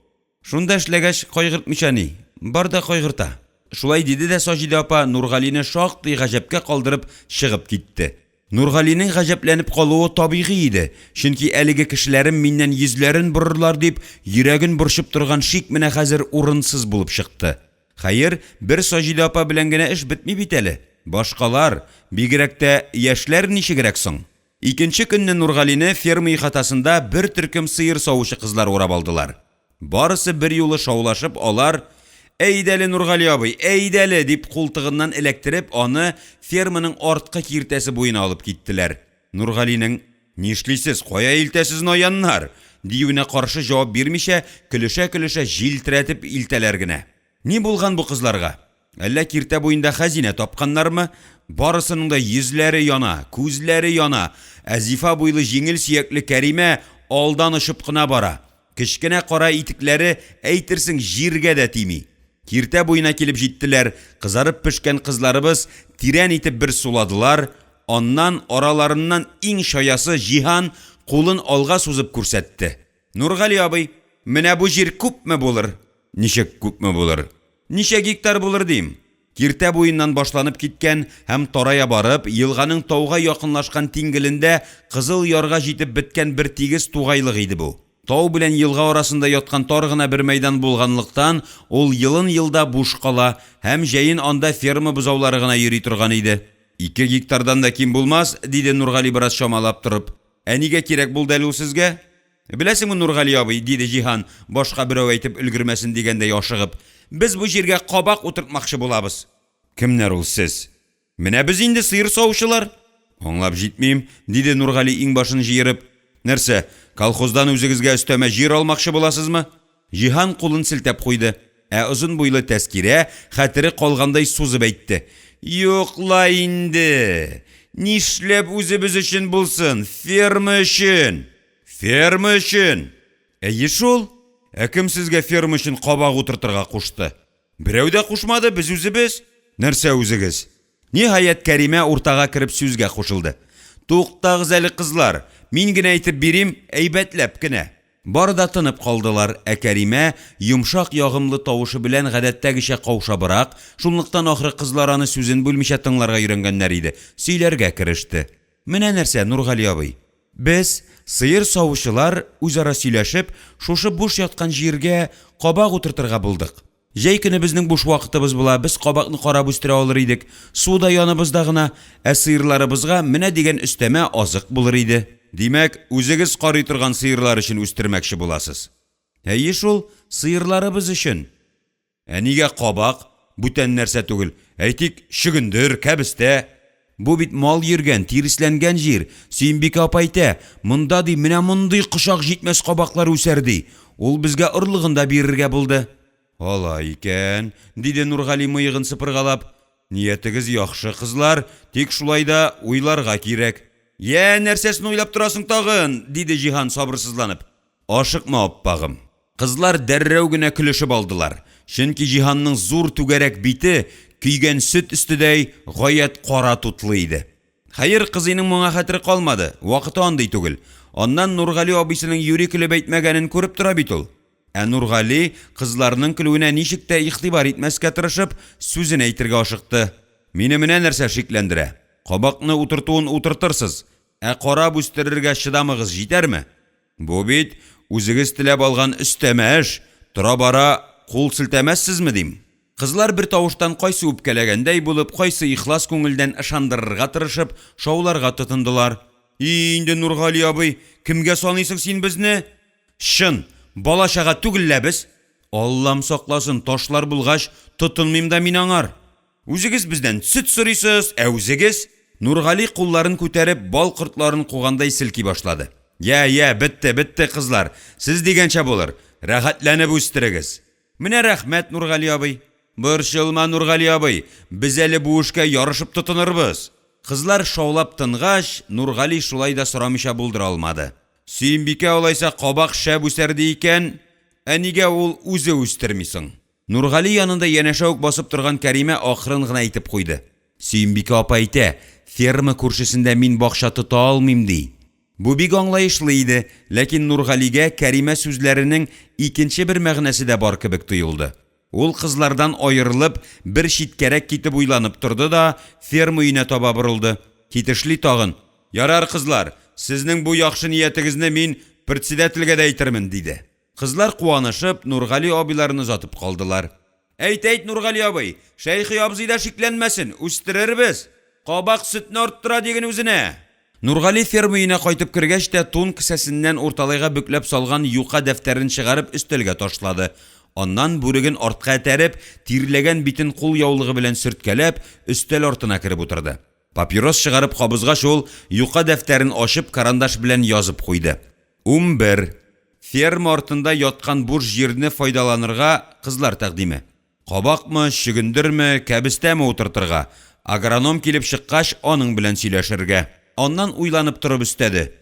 Шунда эшләгәч, кайгыртмыйча ни, бар да кайгырта. Шулай диде дә Саҗидә апа Нургалине шактый гаҗәпкә калдырып чыгып китте. Нургалинең гаҗәпләнеп калуы табигый иде, чөнки әлеге кешеләрем миннән йөзләрен борырлар дип йөрәген борчып торган шик менә хәзер урынсыз булып чыкты. Хәер, бер Саҗидә апа белән генә эш бетми бит әле. Башкалар, бигрәк тә яшьләр ничегрәк соң? Икенче көнне Нургалине ферма ихатасында бер төркем сыер савучы кызлар урап алдылар. Барысы берьюлы шаулашып алар: «Әйдәле, Нургали абый, әйдәле!» – дип култыгыннан эләктереп, аны ферманың арткы киртәсе буена алып киттеләр. Нургалинең: «Нишлисез, кая илтәсез, наяннар?» – диюенә каршы җавап бирмичә, көлешә-көлешә җилтерәтеп илтәләр генә. Ни булган бу кызларга? Әллә киртә буенда хәзинә тапканнармы? Барысының да йөзләре яна, күзләре яна, ә зифа буйлы җиңел сөякле Кәримә алдан очып кына бара. Кечкенә кара итекләре, әйтерсең, җиргә дә тими. Киртә буена килеп җиттеләр, кызарып пешкән кызларыбыз тирән итеп бер суладылар, аннан араларыннан иң чаясы Җиһан кулын алга сузып күрсәтте. Нургали абый, менә бу җир күпме булыр? Ничек күпме булыр? Ничә гектар булыр дим? Киртә буеннан башланып киткән һәм тарая барып, елганың тауга якынлашкан тиңгелендә Кызыл ярга җитеп беткән бер тигез тугайлык иде бу. Тау белән елга арасында яткан тар гына бер мәйдан булганлыктан, ул елын-елда буш кала һәм җәен анда ферма бозаулары гына йөри торган иде. Ике гектардан да ким булмас, диде Нургали бераз чамалап торып. Ә нигә кирәк булды әле ул сезгә? Беләсеңме, Нургали абый, диде Җиһан, башка берәү әйтеп өлгермәсен дигәндәй ашыгып, без бу җиргә кабак утыртмакчы булабыз. Кемнәр ул сез? Менә без инде, сыер савучылар. Аңлап җитмим, диде Нургали иңбашын җыерып. Нәрсә, колхоздан үзегезгә өстәмә җир алмакчы буласызмы? Җиһан кулын селтәп куйды. Ә озын буйлы Тәскирә хәтере калгандай сузып әйтте. Юк ла инде! Нишләп үзебез өчен булсын, ферма өчен! Ферма өчен! Әйе шул! Ә кем сезгә ферма өчен кабак утыртырга кушты? Берәү дә кушмады, без үзебез! Нәрсә үзегез? Ниһаять, Кәримә уртага кереп сүзгә кушылды. Туктагыз әле, кызлар, мин генә әйтеп бирим, әйбәтләп кенә. Бары да тынып калдылар, ә Кәримә йомшак ягымлы тавышы белән гадәттәгечә каушабрак, шунлыктан ахры кызлар аны сүзен бүлмичә тыңларга өйрәнгәннәр иде, сөйләргә кереште. Менә нәрсә, Нургали абый, без, сыер савучылар, үзара сөйләшеп, шушы буш яткан җиргә кабак утыртырга булдык. Җәй көне безнең буш вакытыбыз була, без кабакны карап үстерә алыр идек, су да яныбызда гына, ә сыерларыбызга менә дигән өстәмә азык булыр иде. Димәк, үзегез карый торган сыерлар өчен үстермәкче буласыз? Әйе шул, сыерларыбыз өчен. Ә нигә кабак, бүтән нәрсә түгел, әйтик, чөгендер, кәбестә? Бу бит мал йөргән, тиресләнгән җир. Сөембикә апа әйтә, монда, ди, менә мондый кочак җитмәс кабаклар үсәр, ди. Ул безгә орлыгын да бирергә булды. Алай икән, диде Нургали мыегын сыпыргалап. Ниятегез яхшы, кызлар, тик шулай да уйларга кирәк. Йә, нәрсәсен уйлап торасың тагын? диде Җиһан сабырсызланып. Ашыкма, аппагым. Кызлар дәррәү генә көлешеп алдылар, чөнки Җиһанның зур түгәрәк бите, көйгән сөт өстедәй, гаять кара тутлы иде. Хәер, кызыйның моңа хәтере калмады, вакыты андый түгел. Аннан Нургали абыйсының юри көлеп әйтмәгәнен күреп тора бит ул. Ә Нургали, кызларның көлүенә ничек тә игътибар итмәскә тырышып, сүзен әйтергә ашыкты. Мине менә нәрсә шикләндерә. Кабакны утыртуын утыртырсыз, ә карап үстерергә чыдамыгыз җитәрме? Бу бит үзегез теләп алган өстәмә эш, тора-бара кул селтәмәссезме, дим. Кызлар бер тавыштан кайсы үпкәләгәндәй булып, кайсы ихлас күңелдән ышандырырга тырышып, шауларга тотындылар. И инде, Нургали абый, кемгә саныйсың син безне? Чын, бала-чага түгел лә без! Аллам сакласын, ташлар булгач, тотынмыйм да мин аңар! Үзегез бездән сөт сорыйсыз, ә үзегез. Нургали кулларын күтәреп, бал кортларын кугандай селки башлады. Я, я, бетте, бетте, кызлар, сез дигәнчә булыр, рәхәтләнеп үстерегез. Менә рәхмәт, Нургали абый. Борчылма, Нургали абый, без әле бу эшкә ярышып тотынырбыз. Кызлар шаулап тынгач, Нургали шулай да сорамыйча булдыра алмады. Сөембикә алайса кабак шәп үсәр ди икән, ә нигә ул үзе үстерми соң? Нургали янында янәшә үк басып торган Кәримә акрын гына әйтеп куйды. Сөембикә апа әйтә, ферма күршесендә мин бакча тота алмыйм, ди. Бу бик аңлаешлы иде, ләкин Нургалигә Кәримә сүзләренең икенче бер мәгънәсе дә бар кебек тоелды. Ул кызлардан аерылып, бер читкәрәк китеп уйланып торды да ферма өенә таба борылды. Китешли тагын, Ярар, кызлар, сезнең бу яхшы ниятегезне мин председательгә дә әйтермен, диде. Кызлар куанышып, Нургали абыйларын озатып калдылар. Әйт, әйт, Нургали абый, Шәйхи абзый да шикләнмәсен, үстерербез! Кабак сөтне арттыра диген үзенә! Нургали ферма өенә кайтып кергәч тә тун кесәсеннән урталайга бөкләп салган юка дәфтәрен чыгарып өстәлгә ташлады. Аннан бүреген артка этәреп, тирләгән битен кулъяулыгы белән сөрткәләп, өстәл артына кереп утырды. Папирос чыгарып кабызгач, ул, юка дәфтәрен ачып, карандаш белән язып куйды. 11. Ферма артында яткан буш җирне файдаланырга кызлар тәкъдиме. Кабакмы, чөгендерме, кәбестәме утыртырга, агроном килеп чыккач, аның белән сөйләшергә. Аннан уйланып торып өстәде.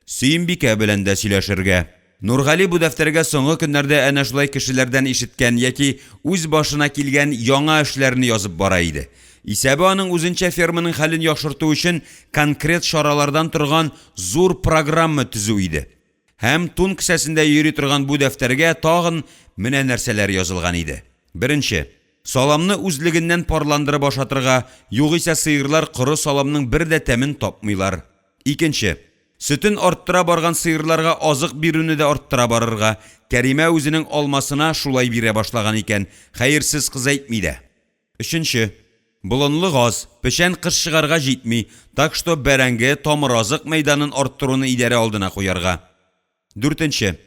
Сөембикә белән дә сөйләшергә. Нургали бу дәфтәргә соңгы көннәрдә әнә шулай кешеләрдән ишеткән яки үз башына килгән яңа эшләрне язып бара иде. Исәбе аның үзенчә ферманың хәлен яхшырту өчен конкрет чаралардан торган зур программа төзү иде. Һәм тун кесәсендә йөри торган бу дәфтәргә тагын менә нәрсәләр язылган иде. Беренче. Саламны үзлегеннән парландырып ашатырга, югыйсә сыерлар коры саламның бер дә тәмен тапмыйлар. Икенче. Сөтен арттыра барган сыерларга азык бирүне дә арттыра барырга. Кәримә үзенең алмасына шулай бирә башлаган икән, хәерсез кыз әйтми дә. Өченче. Болынлык аз, печән кыш чыгарга җитми, так что бәрәңге, тамыразык мәйданын арттыруны идарә алдына куярга. Дүртенче.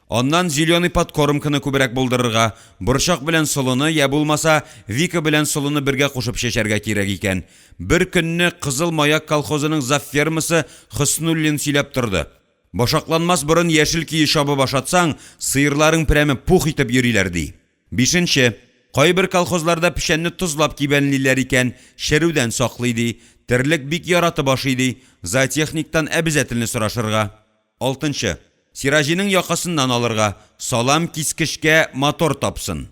Аннан зеленый подкормканы күбрәк булдырырга, борчак белән солыны, я булмаса, вика белән солыны бергә кушып чәчәргә кирәк икән. Бер көнне Кызыл маяк колхозының завфермасы Хөснуллин сөйләп торды. Башакланмас борын яшел көе чабып ашатсаң, сыерларың прәме пух итеп йөриләр, ди. Бишенче. Кайбер колхозларда печәнне тозлап кибәнлиләр икән, черүдән саклый, ди. Терлек бик яратып ашый, ди. Зоотехниктан әбезәтелне сорашырга. Алтынчы. Сираҗиның якасыннан алырга, салам кискечкә мотор тапсын.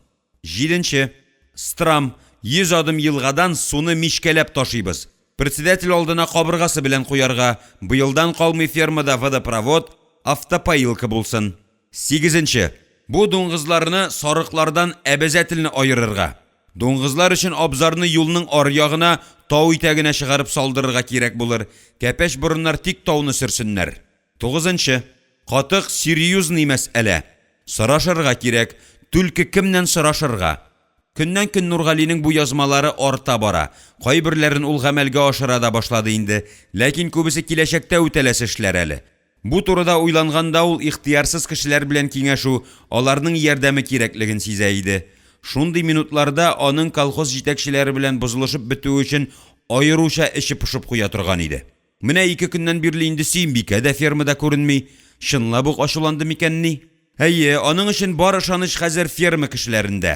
Җиденче. Страм, 100 адым елгадан суны мичкәләп ташыйбыз, председатель алдына кабыргасы белән куярга, быелдан калмый фермада водопровод, автопоилка булсын. Сигезенче. Бу дуңгызларны сарыклардан әбәзәтелне аерырга. Дуңгызлар өчен абзарны юлның аръягына, тау итәгенә чыгарып салдырырга кирәк булыр, кәпәч борыннар тик тауны сөрсеннәр. Тугызынчы. Катык серьюзный мәсьәлә. Сорашырга кирәк, түлке кемнән сорашырга? Көннән-көн Нургалинең бу язмалары арта бара, кайберләрен ул гамәлгә ашыра да башлады инде, ләкин күбесе киләчәктә үтәләсе эшләр әле. Бу турыда уйланганда ул ихтыярсыз кешеләр белән киңәшү, аларның ярдәме кирәклеген сизә иде. Шундый минутларда аның колхоз җитәкчеләре белән бозылышып бетүе өчен аеруча эче пошып куя торган иде. Менә ике көннән бирле инде Сөембикә дә фермада күренми. Чынлап ук ачуланды микәнни? Әйе, аның өчен бар ышаныч хәзер ферма кешеләрендә.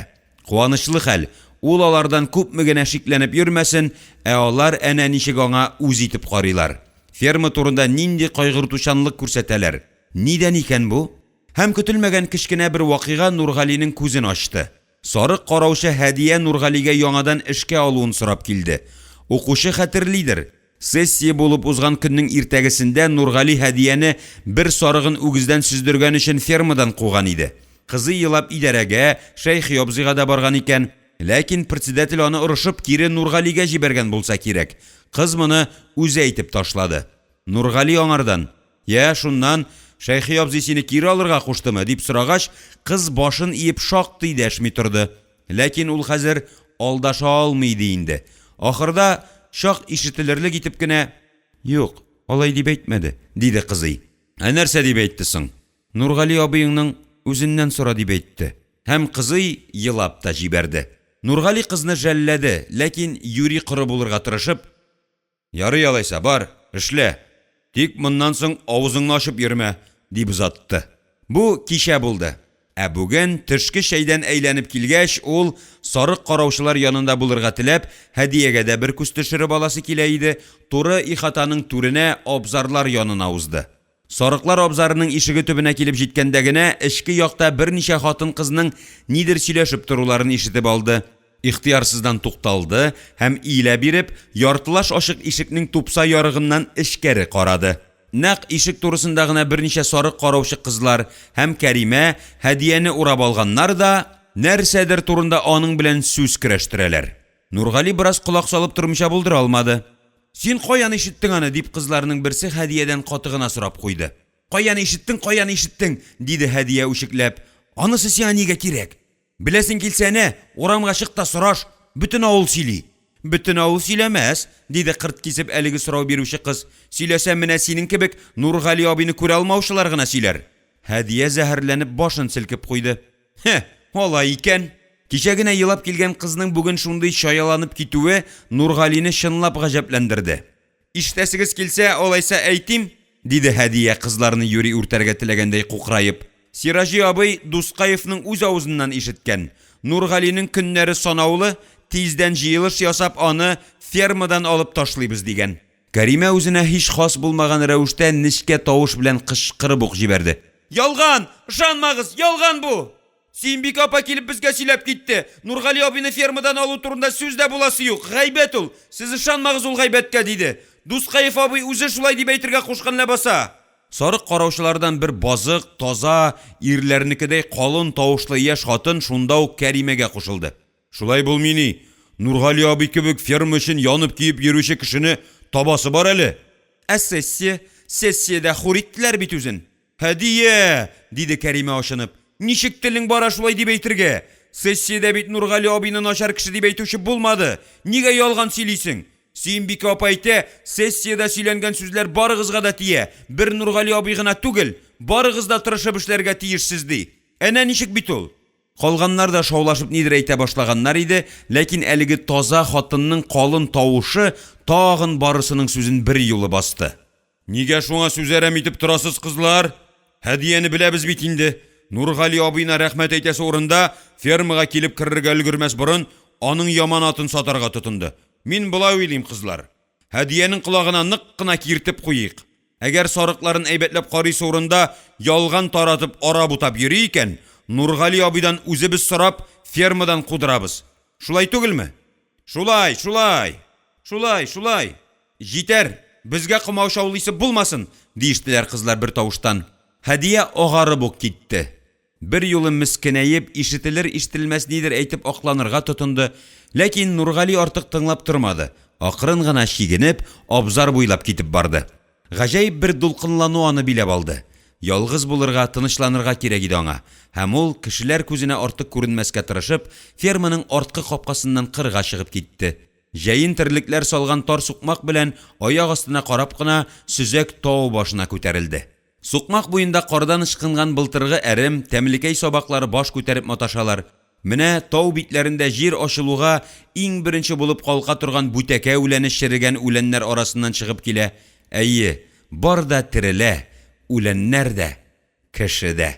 Куанычлы хәл, ул алардан күпме генә шикләнеп йөрмәсен, ә алар әнә ничек аңа үз итеп карыйлар. Ферма турында нинди кайгыртучанлык күрсәтәләр. Нидән икән бу? Һәм көтелмәгән кечкенә бер вакыйга Нургалинең күзен ачты. Сарык караучы Һәдия Нургалигә яңадан эшкә алуын сорап килде. Укучы хәтерлидер, сессия булып узган көннең иртәгесендә Нургали Һәдияне бер сарыгын үгездән сөздергән өчен фермадан куган иде. Кызый елап идарәгә, Шәйхи абзыйга да барган икән. Ләкин председатель аны орышып кире Нургалигә җибәргән булса кирәк, кыз моны үзе әйтеп ташлады. Нургали аңардан: «Йә, шуннан, Шәйхи абзый сине кире алырга куштымы?» – дип сорагач, кыз башын иеп шактый дәшми торды. Ләкин ул хәзер алдаша алмый иде инде. Ахырда чак ишетелерлек итеп кенә: «Юк, алай дип әйтмәде», – диде кызый. «Ә нәрсә дип әйтте соң?» «Нургали абыеңның үзеннән сора дип әйтте». Һәм кызый елап та җибәрде. Нургали кызны жәлләде, ләкин юри коры булырга тырышып: «Ярый алайса, бар, эшлә. Тик моннан соң авызыңны ачып йөрмә», – дип озатты. Бу кичә булды. Ә бүген төшке чәйдән әйләнеп килгәч, ул, сарык караучылар янында булырга теләп, Һәдиягә дә бер күз төшереп аласы килә иде, туры ихатаның түренә, абзарлар янына узды. Сарыклар абзарының ишеге төбенә килеп җиткәндә генә эчке якта берничә хатын-кызның нидер сөйләшеп торуларын ишетеп алды. Ихтыярсыздан тукталды һәм, иелә биреп, яртылаш ачык ишекнең тупса ярыгыннан эчкәре карады. Нәкъ ишек турысында гына берничә сарык караучы кызлар һәм Кәримә Һәдияне урап алганнар да, нәрсәдер турында аның белән сүз көрәштерәләр. Нургали бераз колак салып тормыйча булдыра алмады. Син каян ишеттең аны? дип кызларның берсе Һәдиядән каты гына сорап куйды. Каян ишеттең, каян ишеттең? диде Һәдия үчекләп. Анысы сиңа нигә кирәк? Беләсең килсә, әнә, урамга чык та сораш, бөтен авыл сөйли. Бөтен авыл сөйләмәс, диде кырт кисеп әлеге сорау бирүче кыз. Сөйләсә, менә синең кебек Нургали абыйны күрә алмаучылар гына сөйләр. Һәдия зәһәрләнеп башын селкеп куйды. Һе, алай икән! Кичә генә елап килгән кызның бүген шундый чаяланып китүе Нургалине чынлап гаҗәпләндерде. Ишетәсегез килсә, алайса әйтим, диде Һәдия, кызларны юри үртәргә теләгәндәй кукраеп. Сираҗи абый Дускаевның үз авызыннан ишеткән. Нургалинең көннәре санаулы, тиздән җыелыш ясап, аны фермадан алып ташлыйбыз, дигән. Кәримә үзенә һич хас булмаган рәвештә нечкә тавыш белән кычкырып ук җибәрде. Ялган! Ышанмагыз! Ялган бу! Сөембикә апа килеп безгә сөйләп китте. Нургали абыйны фермадан алу турында сүз дә буласы юк. Гайбәт ул! Сез ышанмагыз ул гайбәткә, диде. Дускаев абый үзе шулай дип әйтергә кушкан ләбаса! Сарык караучылардан бер базык, таза, ирләрнекедәй калын тавышлы яшь хатын шунда ук Кәримәгә кушылды. Шулай булмый ни, Нургали абый кебек ферма өчен янып-көеп йөрүче кешене табасы бар әле. Ә сессия? Сессиядә хур иттеләр бит үзен. Һәдия! диде Кәримә ачынып. Ничек телең бара шулай дип әйтергә? Сессиядә бит Нургали абыйны начар кеше дип әйтүче булмады. Нигә ялган сөйлисең? Сөембикә апа әйтә, сессиядә сөйләнгән сүзләр барыгызга да тия, бер Нургали абый гына түгел, барыгыз да тырышып эшләргә тиешсез, ди. Әнә ничек бит ул! Калганнар да шаулашып нидер әйтә башлаганнар иде, ләкин әлеге таза хатынның калын тавышы тагын барысының сүзен берьюлы басты. Нигә шуңа сүз әрәм итеп торасыз, кызлар? Һәдияне беләбез бит инде. Нургали абыена рәхмәт әйтәсе урында, фермага килеп керергә өлгермәс борын, аның яман атын сатарга тотынды. Мин болай уйлыйм, кызлар. Һәдиянең колагына нык кына киртеп куйыйк. Әгәр сарыкларын әйбәтләп карыйсы урында ялган таратып ара бутап йөри икән, Нургали абыйдан үзебез сорап, фермадан кудырабыз. Шулай түгелме? Шулай, шулай! Шулай, шулай! Җитәр, безгә комачаулыйсы булмасын! Диештеләр кызлар бертавыштан. Һәдия агарып ук китте. Берьюлы мескенәеп, ишетелер-ишетелмәс нидер әйтеп акланырга тотынды, ләкин Нургали артык тыңлап тормады, акрын гына чигенеп, абзар буйлап китеп барды. Гаҗәеп бер дулкынлану аны биләп алды. Ялгыз булырга, тынычланырга кирәк иде аңа, һәм ул, кешеләр күзенә артык күренмәскә тырышып, ферманың арткы капкасыннан кырга чыгып китте. Җәен терлекләр салган тар сукмак белән, аяк астына карап кына, сөзәк тау башына күтәрелде. Сукмак буенда кардан ычкынган былтыргы әрем, тәмлекәй сабаклары баш күтәреп маташалар. Менә тау битләрендә җир ачылуга иң беренче булып калка торган бүтәкә үләне черегән үләннәр арасыннан чыгып килә. Әйе, бар да терелә, үләннәр дә, кеше дә.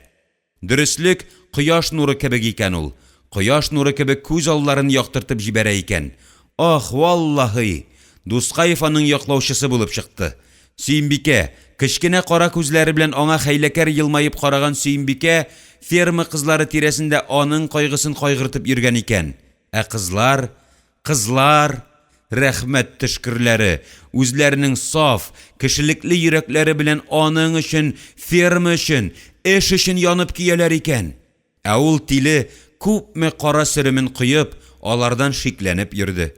Дөреслек кояш нуры кебек икән ул, кояш нуры кебек күз алларын яктыртып җибәрә икән. Ах, валлаһи! Дускаев аның яклаучысы булып чыкты. Сөембикә, кечкенә кара күзләре белән аңа хәйләкәр елмаеп караган Сөембикә ферма кызлары тирәсендә аның кайгысын кайгыртып йөргән икән. Ә кызлар? Кызлар! Рәхмәт төшкерләре, үзләренең саф, кешелекле йөрәкләре белән аның өчен, ферма өчен, эш өчен янып көяләр икән. Ә ул, тиле, күпме кара сөремен коеп, алардан шикләнеп йөрде.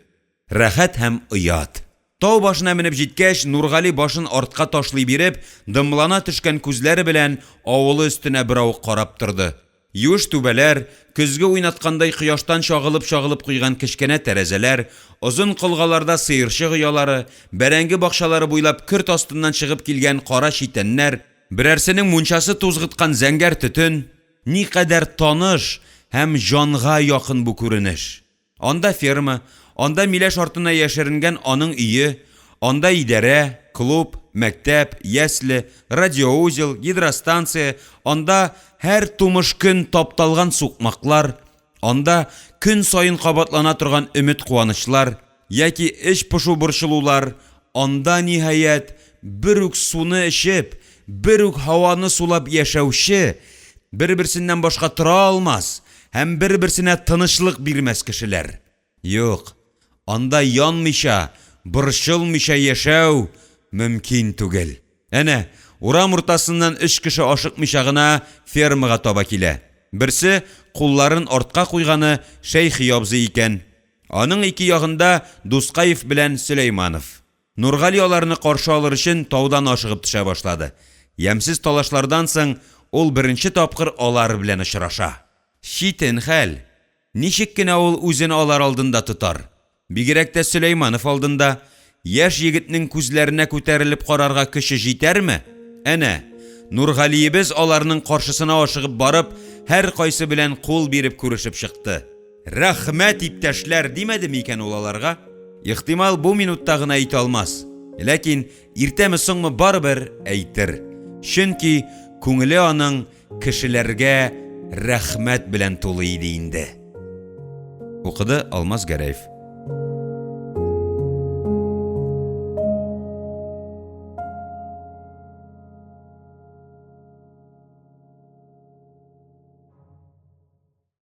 Рәхәт һәм оят. Тау башына менеп җиткәч, Нургали башын артка ташлый биреп, дымлана төшкән күзләре белән авылы өстенә беравык карап торды. Юеш түбәләр, көзге уйнаткандай кояштан чагылып-чагылып куйган кечкенә тәрәзәләр, озын колгаларда сыерчык оялары, бәрәңге бакчалары буйлап көрт астыннан чыгып килгән кара читәннәр, берәрсенең мунчасы тузгыткан зәңгәр төтен, никадәр таныш һәм җанга якын бу күренеш! Анда ферма, анда миләш артына яшеренгән аның өе, анда идарә, клуб, мәктәп, ясле, радиоузел, гидростанция, анда һәр тумыш көн тапталган сукмаклар, анда көн саен кабатлана торган өмет-куанычлар яки эч пошу-борчылулар, анда, ниһаять, бер үк суны эчеп, бер үк һаваны сулап яшәүче, бер-берсеннән башка тора алмас һәм бер-берсенә тынычлык бирмәс кешеләр. Юк, анда янмыйча, борчылмыйча яшәү мөмкин түгел. Әнә, урам уртасыннан өч кеше ашыкмыйча гына фермага таба килә. Берсе, кулларын артка куйганы, Шәйхи абзый икән. Аның ике ягында Дускаев белән Сөләйманов. Нургали аларны каршы алыр өчен таудан ашыгып төшә башлады. Ямьсез талашлардан соң ул беренче тапкыр алар белән очраша. Читен хәл! Ничек кенә ул үзен алар алдында тотар? Бигрәк тә Сөләйманов алдында. Яшь егетнең күзләренә күтәрелеп карарга көче җитәрме? Әнә, Нургалиебез аларның каршысына ашыгып барып, һәркайсы белән кул биреп күрешеп чыкты. Рәхмәт, иптәшләр, димәдеме икән ул аларга? Ихтимал, бу минутта гына әйтә алмас. Ләкин иртәме-соңмы барыбер әйтер. Чөнки күңеле аның кешеләргә рәхмәт белән тулы иде инде. Укыды Алмаз Гәрәев.